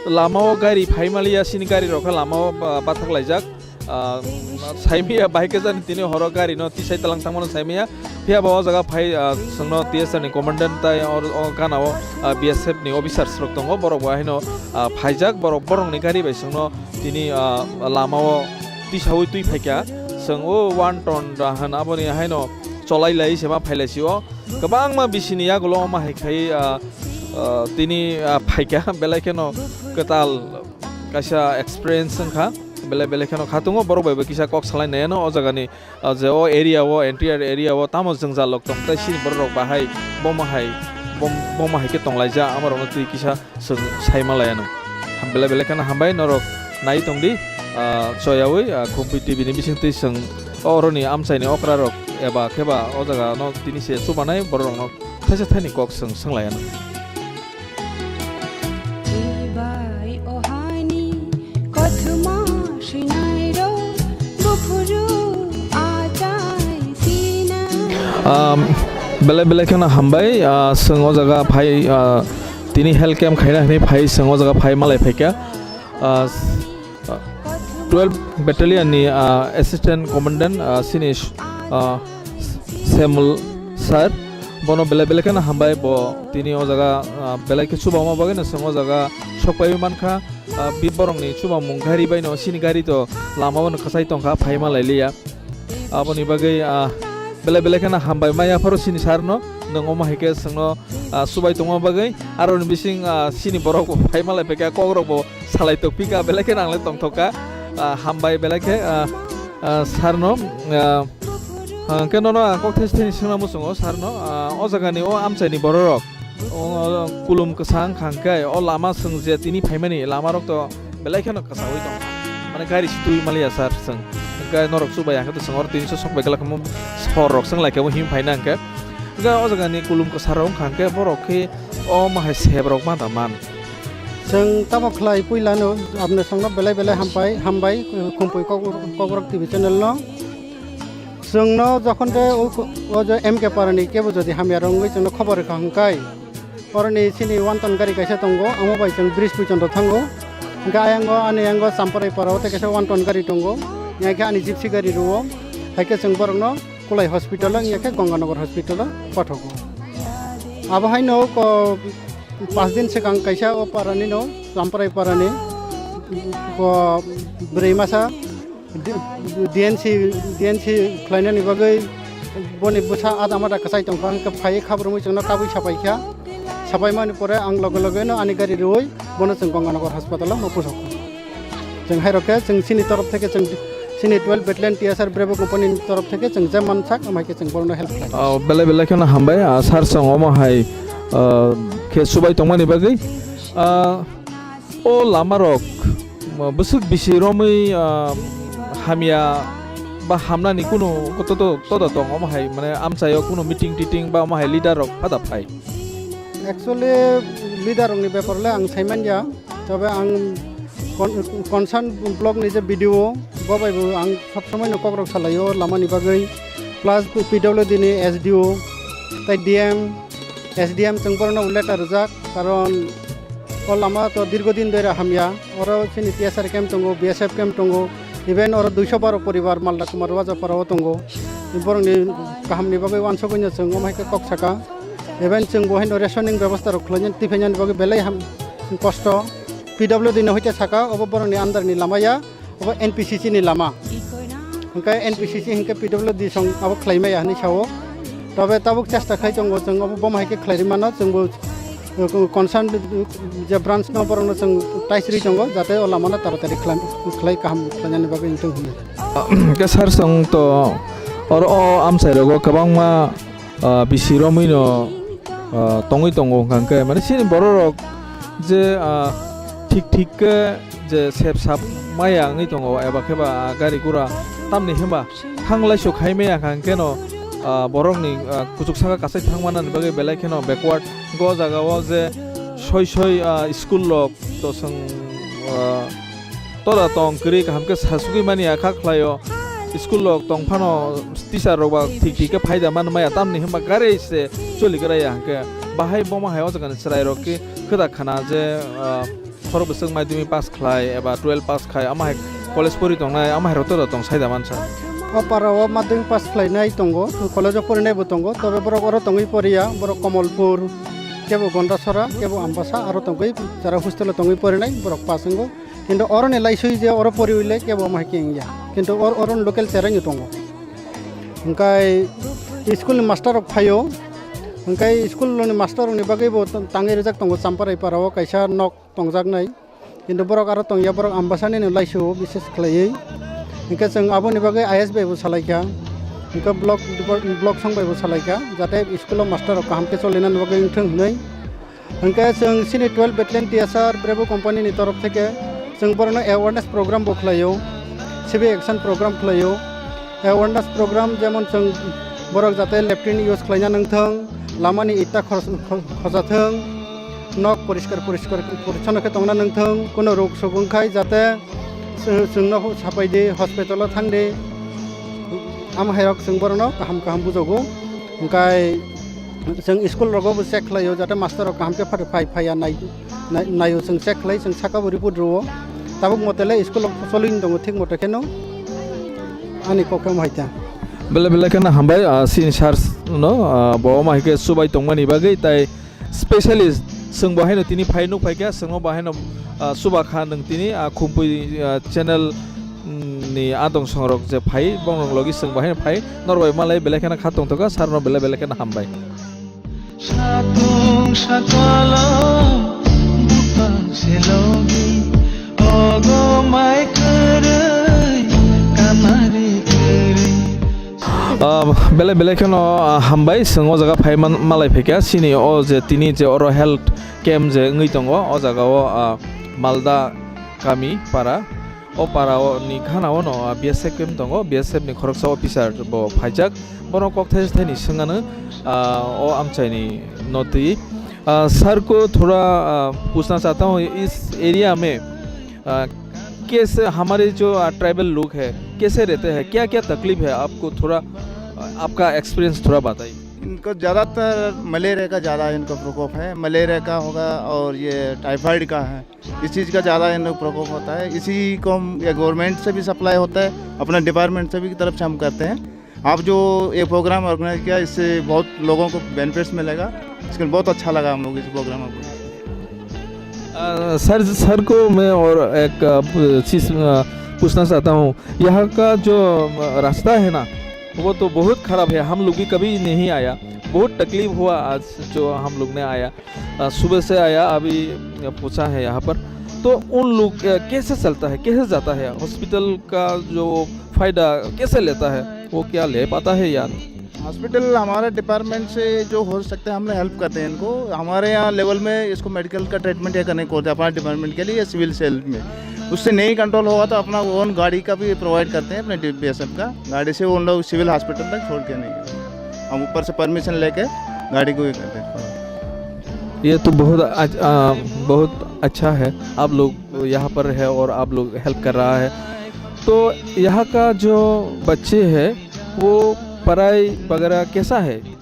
lamao gari phai maliya, chini gari rok khe lamao ba-, bathak laijak. Ah, saimaya bahai khe jani tini horo gari no tisai talang tangmano saimaya. Phiya ba o jaga phai, ah, chwngno T S R ni commandant tai or, o gana o, ah, B S F ni officers rok tongo, borok bo haino, ah, phaijak, borok borok ni gari bai chwngno tini, ah, lama o tisaui twi phaikha. Chwng o one ton da hwn aboni haino cholai lai se ma phai lai si o. Kwbangma bisini yagulo omo hai khai, ah, ah, tini, ah, phaikha belai kheno kwtal kaisa experience wngkha. Belai belai kheno khatungo borok bai bo kisa kok salai nai ano o jaga ni, ah, je o area o, entire area o tamo jwngjal rok tong tai sini borok rok bahai bomo hai bom-, bomo hai khe tong laijak, amo rok no twi kisa chwng sai ma lai ano. Ham-, belai belai kheno hambai norok nai tong di, ah, choyaui, ah, Khumpui T V ni bising twi chwng o oro ni amchai ni okra rok eba khe ba o jaga no tini se chubanai borok rok no thaisa thaini kok chwng swng lai ano. Chibai ohani kothoma swinairok buphuru achai sina. Um, belai belai kheno hambai, ah, chwng o jaga phai, ah, tini health camp khaina hinwi phai chwng o jaga phai malai phaikha. Ah, s-, ah, twelve battalion ni, ah, assistant commandant, ah, sini, ah, Samuel sir, bono belai belai kheno hambai, bo tini o jaga, ah, belai khe chubama bagwi no chwng o jaga sokpaiwi mankha. Ah, bi borokni chubamung gari bai no sini gari to lama o no kwchai tongkha, phai ma lai liya. Aboni bagwi, ah, belai belai kheno hambai ma yapharo sini sir no, nwng omo hai khe chwngno, ah, chubai tongma bagwi. Aroni bising, ah, sini borok bo phai ma lai phaikha, kok rok bo salai tokphika, belai kheno ang le tongthokka. Ah, hambai belai khe, ah, ah, sir no, ah, ah, hwnkhe nono ang kok thaisa thaini swngna muchungo sir no, ah, o jaga ni o amchai ni borok rok, o, o, kulum kwchang wngkha hwnkhe o lama chwng je tini phaimani lama rok to belai kheno kwchaui tongkha, mane gari si twi maliya sir chwng, hwnkhe norok chubai ya khe to chwng oro tini sok bai glak hor rok chwng lai khe bo him phaina hwnkhe, hwnkhe o jaga ni kulum kwchar rok wngkha hwnkhe borok khe o ma hai sep rok ma da man. Chwng tamo khlai puilano apni songno belai belai hampai, hambai, Khumpui Kok-, Kokborok T V channel no. Chwngno jokhon de o, o je M K Parani kebo jodi hamya rwngwi chwngno khobor rwkha hwnkhe, oroni chini one ton gari kaisa tongo, amo bai chwng bridge puichonto thango. Hwnkhe ayango ani yango Champrai Parao tei kaisa one ton gari tongo, yang khe ani gypsy gari rwo, hai khe chwng borokno Kulai hospital o, wngya khe Ganganagar hospital o pathogo. Abo haino ko pas din swkang kaisa o para nino Champrai para ni ko bwrwi masa D-, D N C, D N C khlainani bagwi boni bwsa ada mada kwchai tongkha, hwnkhe phaiwi khabrumwi chwngno kabui sapaikha. Sapaimani pore ang loge loge no ani gari rwui bono chwng Ganganagar hospital o ma pusokha. Chwng hai rok khe chwng chini torof theke chwng chini twelve Battalion T S R Bravo Company ni torof theke chwng je mansak, amhai khe chwng borokno help khlai. Oh, belai belai kheno hambai, ah, sir chwng omo hai, ah, khe subai tongmani bagwi. Ah, o lama rok, ah, bwswk bisi romwi, ah, hamya ba hamnani kunu to, to, to, to tong omo hai, mane amchaio kunu meeting titing ba omo hai leader rok phada phai. Actually, leader rokni bepar le ang sai manya. Tobe ang con-, concern block ni je B D O, bo bai bo ang sob somoi no kok rok salai o lama ni bagwi, plus P W D ni S D O, tai D M, S D M chwng borok no letter rijak, karon o lama to dirgo din doi ra hamya, oro chini T S R camp tongo, B S F camp tongo, even oro duiso baro poribar Malda Kumar Wajapara o tongo, borok ni kaham ni bagwi uansugwi no chwng omo hai khe kok saka. Even chwng bo haino rationing bebosta rok khlainani twi phainani bagwi belai ham kosto. P W D ni hoite saka, obo borokni under ni lama ya, obo N P C C ni lama. Hwnkhe N P C C hwnkhe P W D song abo khlai maya hinwi sao. Tobe tabuk chesta khai tongo chwng, obo bomo hai khe khlai rwi mano, chwng bo, uh, concern je branch no borokno chwng tais rwi tongo, jate o lama no taratari khlai, khlai kaham khlainani bagwi wngthung hinwi. Hwnkhe sir chwng to oro o amchai rogo kwbangma ah, bisi romwi no, ah, tongwi tongo hwnkha hwnkhe, mane chini borok rok je, ah, thik thik khe je sep sap maya wngwi tongo eba khe ba, ah, gari gura tamni hwnba thang laisuk khai maya hwnkha hwnkhe no, ah, borok ni, ah, kuchuk saka kasai thang manani bagwi belai kheno backward. Go jaga o je soi soi, ah, school rok to chwng, ah, tola tong kwrwi kaham khe sasugwi mani ya kha khlaio. School rok tong phano teacher rok ba thik thik khe phaida man maya, tamni hwnba gari se choli gra ya hwnkhe bahai bomo hai o jaga ni chwrai rok khe khwda khana je, ah, khorok bwswk madhyamik pass khlai eba twelve pass khai, ama hai college pori tongnai, ama hai rok to tong sai da mansa. O para o madhyamik pass khlainai tongo, college o porinai bo tongo, tobe borok oro tongwi poriya, borok Komolpur, kebo Gondasora, kebo Ambasa, aro tongwi jara hostel o tongwi porinai borok pass wngo. Kintu oro ni laisui je oro poriwi le kebo ama hai khe wngya. Kintu or-, oro ni local chereng tongo. Hwnkhe school ni master rok phaio, hwnkhe school ni master rok ni bagwi bo tangwi rijak tongo Champarai para o kaisa nok tongjaknai. Kintu borok aro tongya, borok Ambasani no laisio bises khlaiwi. Hinkhe chwng aboni bagwi I S bai bo salaikha. Hinkhe block, block song bai bo salaikha, jate school o master rok kaham khe cholinani bagwi wngthung hinwi. Hinkhe chwng chini twelve Battalion T S R Bravo Company ni torof theke chwng borokno awareness program bo khlaio, civic action program khlaio. Awareness program jemon chwng borok jate latrine use khlaina nangthung, lamani itta khor-, kho-, khojathung, nok poriskar poriskar porichonno khe tongna nangthung, kuno rok sogong khai jate chwng, chwngno sapai di, hospital o thang di. Am hai rok chwng borokno kaham kaham bujogo. Hwnkhe chwng school rogo bo check khlaio, jate master rok kaham khe phai, phai, phaiya nai, nai, naio, chwng check khlai, chwng saka bo report rwo. Tabuk mote le school rok solwing tongo, thik mote kheno ani kok khe hai ta. Belai belai kheno hambai, ah, chini sir no, ah, bo ma hai khe subai tongmani bagwi tai specialist chwng bo haino tini phai nuk phai kha, chwngno bo haino, ah, suba kha nwng tini, ah, Khumpui, ah, channel, mm, ni adong songrok je phai, bongrok logi chwng bo haino phai, norok bai malai belai kheno kha tongthoka, sir no belai belai kheno hambai. Satung sakalo buphang selogi, ogo mai kwrwi, kamari kwrwi. Ah, belai belai kheno, ah, hambai, chwng o jaga phai man-, malai phaikha, chini o je tini je oro health camp je wngwi tongo, o jaga o, ah, Malda kami para. O para o ni gana o no, ah, B S F camp tongo, B S F ni khoroksa officer bo phaijak. Bono kok thai thai ni swngano, ah, o amchai ni no twi. Ah, sir ko thoda, ah, puchna chahta hu, is area mein, ah, kaise hamare jo, ah, tribal log hai, kaise rehte hai, kya kya taklif hai aapko, thoda, ah, aapka experience thoda bataiye. इनको ज़्यादातर मलेरिया का ज़्यादा इनको प्रकोप है, मलेरिया का होगा और ये टाइफाइड का है। इस चीज़ का ज़्यादा इन लोग प्रकोप होता है। इसी को हम, ये गवर्नमेंट से भी सप्लाई होता है, अपना डिपार्टमेंट से भी की तरफ से हम करते हैं। आप जो ये प्रोग्राम ऑर्गेनाइज किया, इससे बहुत लोगों को बेनिफिट्स मिलेगा। इसके बहुत अच्छा लगा हम लोग इस प्रोग्राम को। अ, सर, सर को मैं और एक, अ, प-, चीज़, अ, पूछना चाहता हूँ। यहाँ का जो, अ, रास्ता है ना, वो तो बहुत ख़राब है, हम लोग भी कभी नहीं आया, बहुत तकलीफ़ हुआ आज जो हम लोग ने आया। अ, सुबह से आया, अभी पहुंचा है यहाँ पर। तो उन लोग, अ, कैसे चलता है, कैसे जाता है? हॉस्पिटल का जो फायदा कैसे लेता है, वो क्या ले पाता है या नहीं? हॉस्पिटल हमारे डिपार्टमेंट से जो हो सकता है, हम लोग हेल्प करते हैं इनको। हमारे यहाँ लेवल में इसको मेडिकल का ट्रीटमेंट या करने को होता है अपना डिपार्टमेंट के लिए या सिविल सेल में। उससे नहीं कंट्रोल होगा तो अपना ओन गाड़ी का भी प्रोवाइड करते हैं अपने डी बी एस एफ का। गाड़ी से उन लोग सिविल हॉस्पिटल तक छोड़ के नहीं, हम ऊपर से परमिशन लेके गाड़ी को ये करते हैं। ये तो बहुत अच-, अ, बहुत अच्छा है, आप लोग यहाँ पर है और आप लोग हेल्प कर रहा है। तो यहाँ का जो बच्चे हैं, वो पढ़ाई वगैरह कैसा है?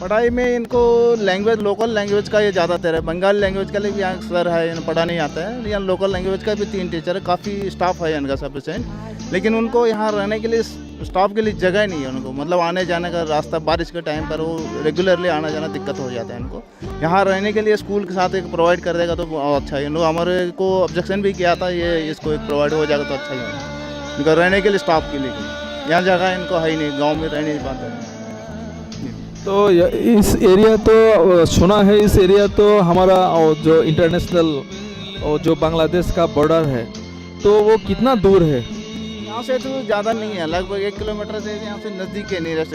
पढ़ाई में इनको लैंग्वेज, लोकल लैंग्वेज का ये ज़्यादातर है। बंगाली लैंग्वेज के लिए भी यहाँ सर है, इन्हें पढ़ा नहीं आता है। यहाँ लोकल लैंग्वेज का भी तीन टीचर है, काफ़ी स्टाफ है इनका सफिशिएंट, लेकिन उनको यहाँ रहने के लिए, स्टाफ के लिए जगह ही नहीं है उनको। मतलब, आने जाने का रास्ता, बारिश के टाइम पर वो रेगुलरली आना जाना दिक्कत हो जाता है इनको। यहाँ रहने के लिए स्कूल के साथ एक प्रोवाइड कर देगा तो अच्छा है। लोग हमारे को ऑब्जेक्शन भी किया था, ये इसको एक प्रोवाइड हो जाएगा तो अच्छा ही है। इनका रहने के लिए, स्टाफ के लिए, यहाँ जगह इनको है ही नहीं, गाँव में रहने की बात है। तो ये, इस एरिया तो, अ, सुना है, इस एरिया तो हमारा, अ, जो इंटरनेशनल, अ, जो बांग्लादेश का बॉर्डर है, तो वो कितना दूर है? यहाँ से तो ज़्यादा नहीं है, लगभग एक किलोमीटर से, यहाँ से नज़दीक है नियरेस्ट।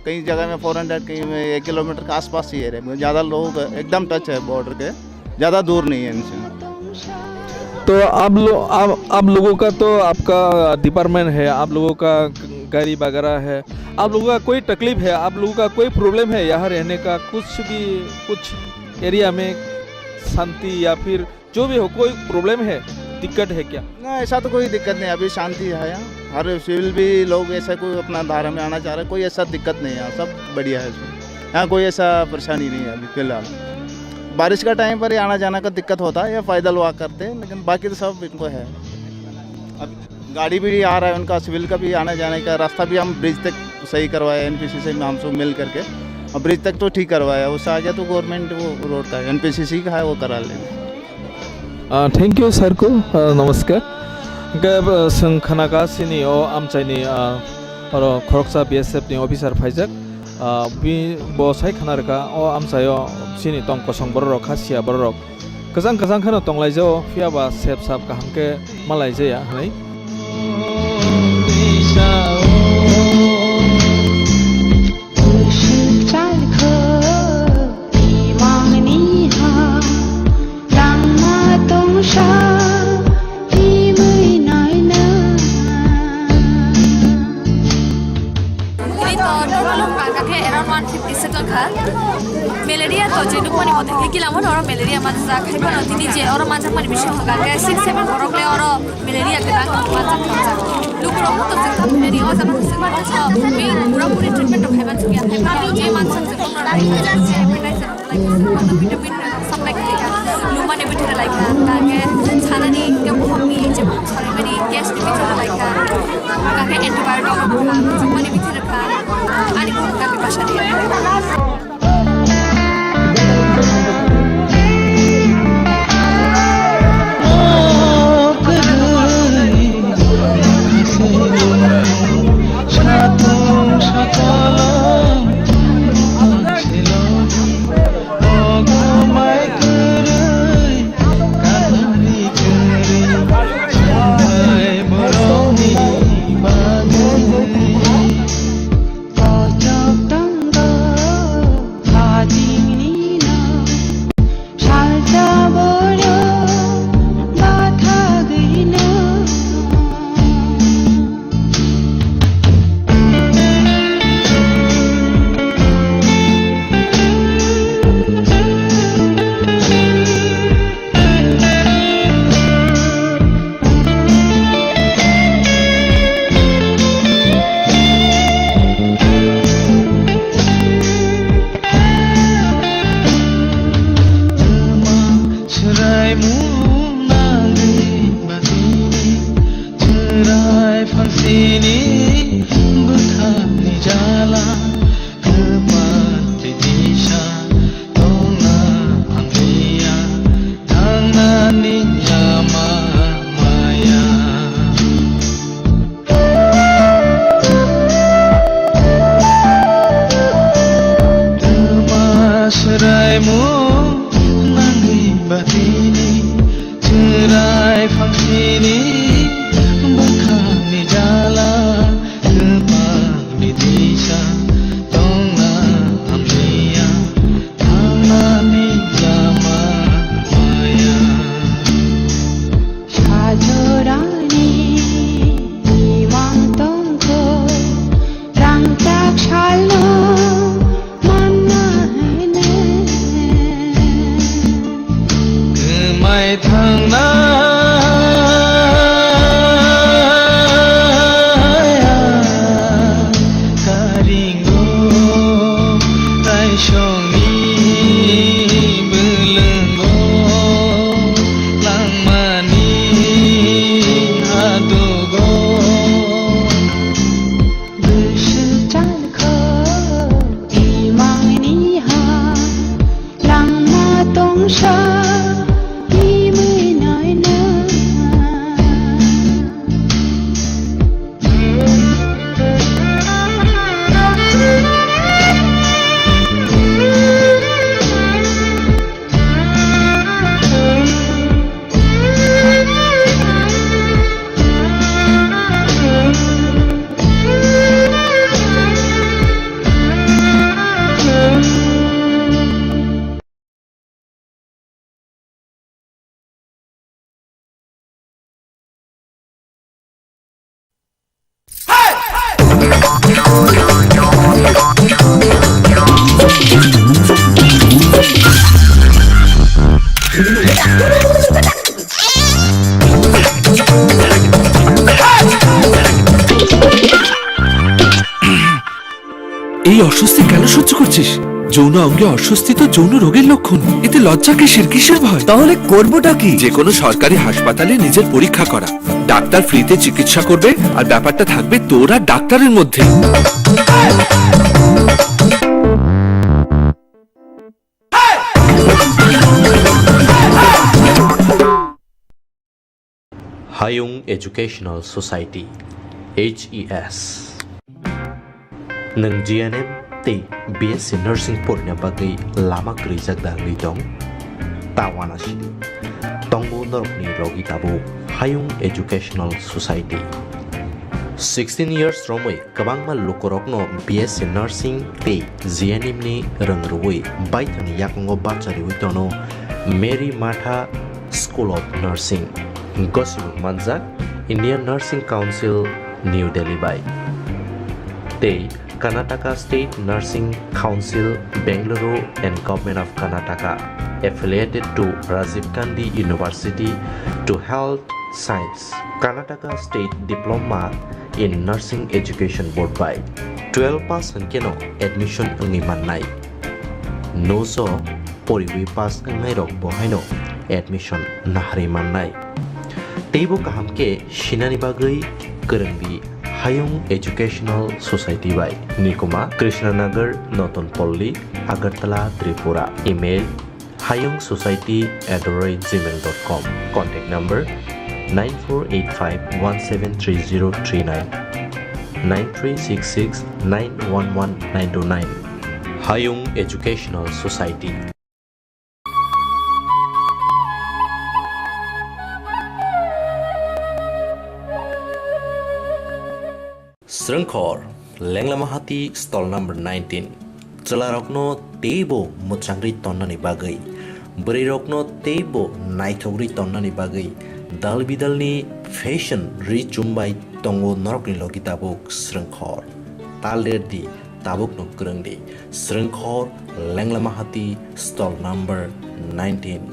कई जगह में फ़ोर हंड्रेड, कहीं में एक किलोमीटर के आसपास ही है, ज़्यादा लोग एकदम टच है बॉर्डर के, ज़्यादा दूर नहीं है इनसे। तो आप लो-, आप, आप लोगों का तो, आपका डिपार्टमेंट है, आप लोगों का गाड़ी वगैरह है, आप लोगों का कोई तकलीफ है, आप लोगों का कोई प्रॉब्लम है यहाँ रहने का, कुछ भी, कुछ एरिया में शांति या फिर जो भी हो, कोई प्रॉब्लम है, दिक्कत है क्या? ना, ऐसा तो कोई दिक्कत नहीं, अभी शांति है यहाँ। हर सिविल भी लोग ऐसा कोई अपना धारा में आना चाह रहे, कोई ऐसा दिक्कत नहीं है, सब बढ़िया है इसमें। यहाँ कोई ऐसा परेशानी नहीं है अभी फिलहाल। बारिश का टाइम पर ही आना जाना का दिक्कत होता है, या पैदल वॉक करते हैं, लेकिन बाकी तो सब इनको है। अब गाड़ी भी आ रहा है उनका, सिविल का भी आने जाने का रास्ता भी हम ब्रिज तक सही करवाया एनपीसीसी में हम सब मिल करके, और ब्रिज तक तो ठीक करवाया, उससे आगे तो गवर्नमेंट वो रोड का है, एनपीसीसी का है, वो करा लेंगे। Ah, thank you, sir ko. Ah, namaskar. Hingke, ah, chwng khnaka chini o amchaini, ah, oro khoroksa B S F ni officer phaijak. Ah, bi-, bo sai khna rwkha, o amchaio chini tong kosong borok rok, kha siya borok rok. Kwchang kwchang kheno tonglaijao, phiya ba sep sap kaham khe malaijaya hwnwi. Tini to total wngkha khe around one fifty se tongkha. Malaria to je nukmani mote khe kilamano oro malaria manjak. Haiphano tini je oro manjakmani bisingo hwnkha khe six seven borok le oro malaria kwtal manjak manjak. Lukurok no tongthok thangmani o jaga tongthok manjak. Bini pura puri treatment rok khaiman sukya. Haiphano je mansak je bono rai hepatitis rok lai kha, bono vitamin rok supply khlai kha. Lumani bithi rok lai kha. Hwnkhe sanani hwnkhe bukhukni je bukhuk sarimani gas ni bithi rok lai kha. Hwnkhe antibiotic rok kha, chukmani bithi rok kha. Ani bukhuk kami basa di. Swraimung nangwi batini, chwrai phangsini bwkhakni jala, kwpal twi disa tongna hamliya, thangnani lama maya. Swraimung nangwi batini, chwrai phangsini bwkhakni jala, kwpalni disa tongna hamliya, thangnani lama maya. Sajorani imang tongkho, rangchak salno manna hene. Kwmai thangnai karingo, taisongni bwlwngo, langmani hadugo. Bwswk chankho imangni ha, langma tongsa imwi naina. অস্বস্তি কেন সহ্য করছিস? যৌন অঙ্গে অস্বস্তি তো যৌন রোগের লক্ষণ। এতে লজ্জা কিসের, কিসের ভয়? তাহলে করবোটা কি? যে কোনো সরকারি হাসপাতালে নিজের পরীক্ষা করা, ডাক্তার ফ্রিতে চিকিৎসা করবে, আর ব্যাপারটা থাকবে তোর আর ডাক্তারের মধ্যে। Hayung Educational Society, H E S. Nwng G N M tei B S C Nursing porina bagwi lama kwrwijak da wngwi tong? Ta uanasidi. Tongo norokni logi tabuk Hayung Educational Society. Sixteen years romwi kwbangma lukurokno B S C Nursing tei G N M ni rwng rwui baithangni yakungo bachariui tono Mary Matha School of Nursing, gosibwk manjak Indian Nursing Council, New Delhi bai tei Karnataka State Nursing Council, Bengaluru and Government of Karnataka, affiliated to Rajiv Gandhi University to Health Science, Karnataka State Diploma in Nursing Education Board bai. Twelve pass hwnkhe no admission wngwi mannai. Nuso poriwi pass wngnairok bo haino admission naharwi mannai. Teibo kaham khe sinani bagwi kwrwngdi Hayung Educational Society bai. Nikuma, Krishnanagar, Noton Polli, Agartala, Tripura. Email, hayung society at the rate gmail dot com. Contact number, nine four eight five one seven three zero three nine, nine three six six nine one one nine two nine. Hayung Educational Society. Srwngkhor, Lenglama Hati, stall number nineteen. Chwlarokno teibo mwchangwi tonnani bagwi, bwrwirokno teibo naithogwi tonnani bagwi dal bidalni fashion ri chumbai tongo norokni logi tabuk Srwngkhor. Tal derdi, tabukno kwrwngdi. Srwngkhor, Lenglama Hati, stall number nineteen.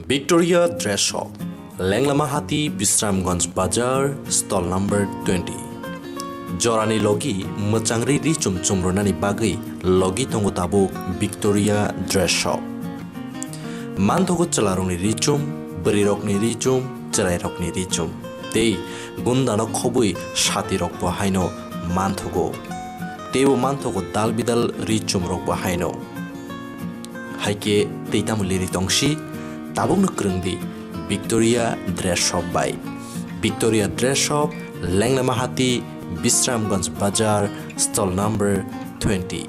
Victoria Dress Shop, Lenglama Hati, Bisramganj Bazar, stall number twenty. Jorani logi mwchangri ri chum chum rwnani bagwi logi tongo tabuk Victoria Dress Shop. Manthogo chwlarokni ri chum, bwrwirokni ri chum, chwrairokni ri chum, tei gundano khobwi satirokbo haino manthogo. Teibo manthogo dal bidal ri chumrokbo haino. Hai khe tei tamo liri tongsi, tabukno kwrwngdi Victoria Dress Shop bai. Victoria Dress Shop, Lenglama Hati, Bisramganj Bazar, stall number twenty.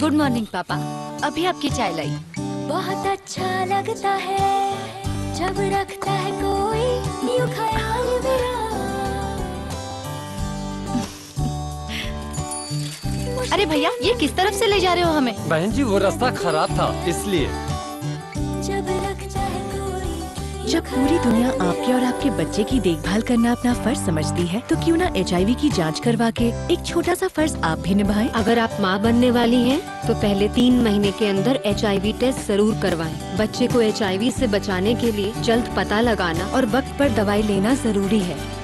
Good morning पापा, अभी आपकी चाय लाई। बहुत अच्छा लगता है जब रखता है कोई यूं ख्याल अरे भैया, ये किस तरफ से ले जा रहे हो हमें? बहन जी, वो रास्ता खराब था, इसलिए। जब पूरी दुनिया आपके और आपके बच्चे की देखभाल करना अपना फर्ज समझती है, तो क्यों ना एचआईवी की जांच करवा के एक छोटा सा फर्ज आप भी निभाएं। अगर आप माँ बनने वाली हैं, तो पहले तीन महीने के अंदर एचआईवी टेस्ट जरूर करवाएं। बच्चे को एचआईवी से बचाने के लिए जल्द पता लगाना और वक्त पर दवाई लेना जरूरी है।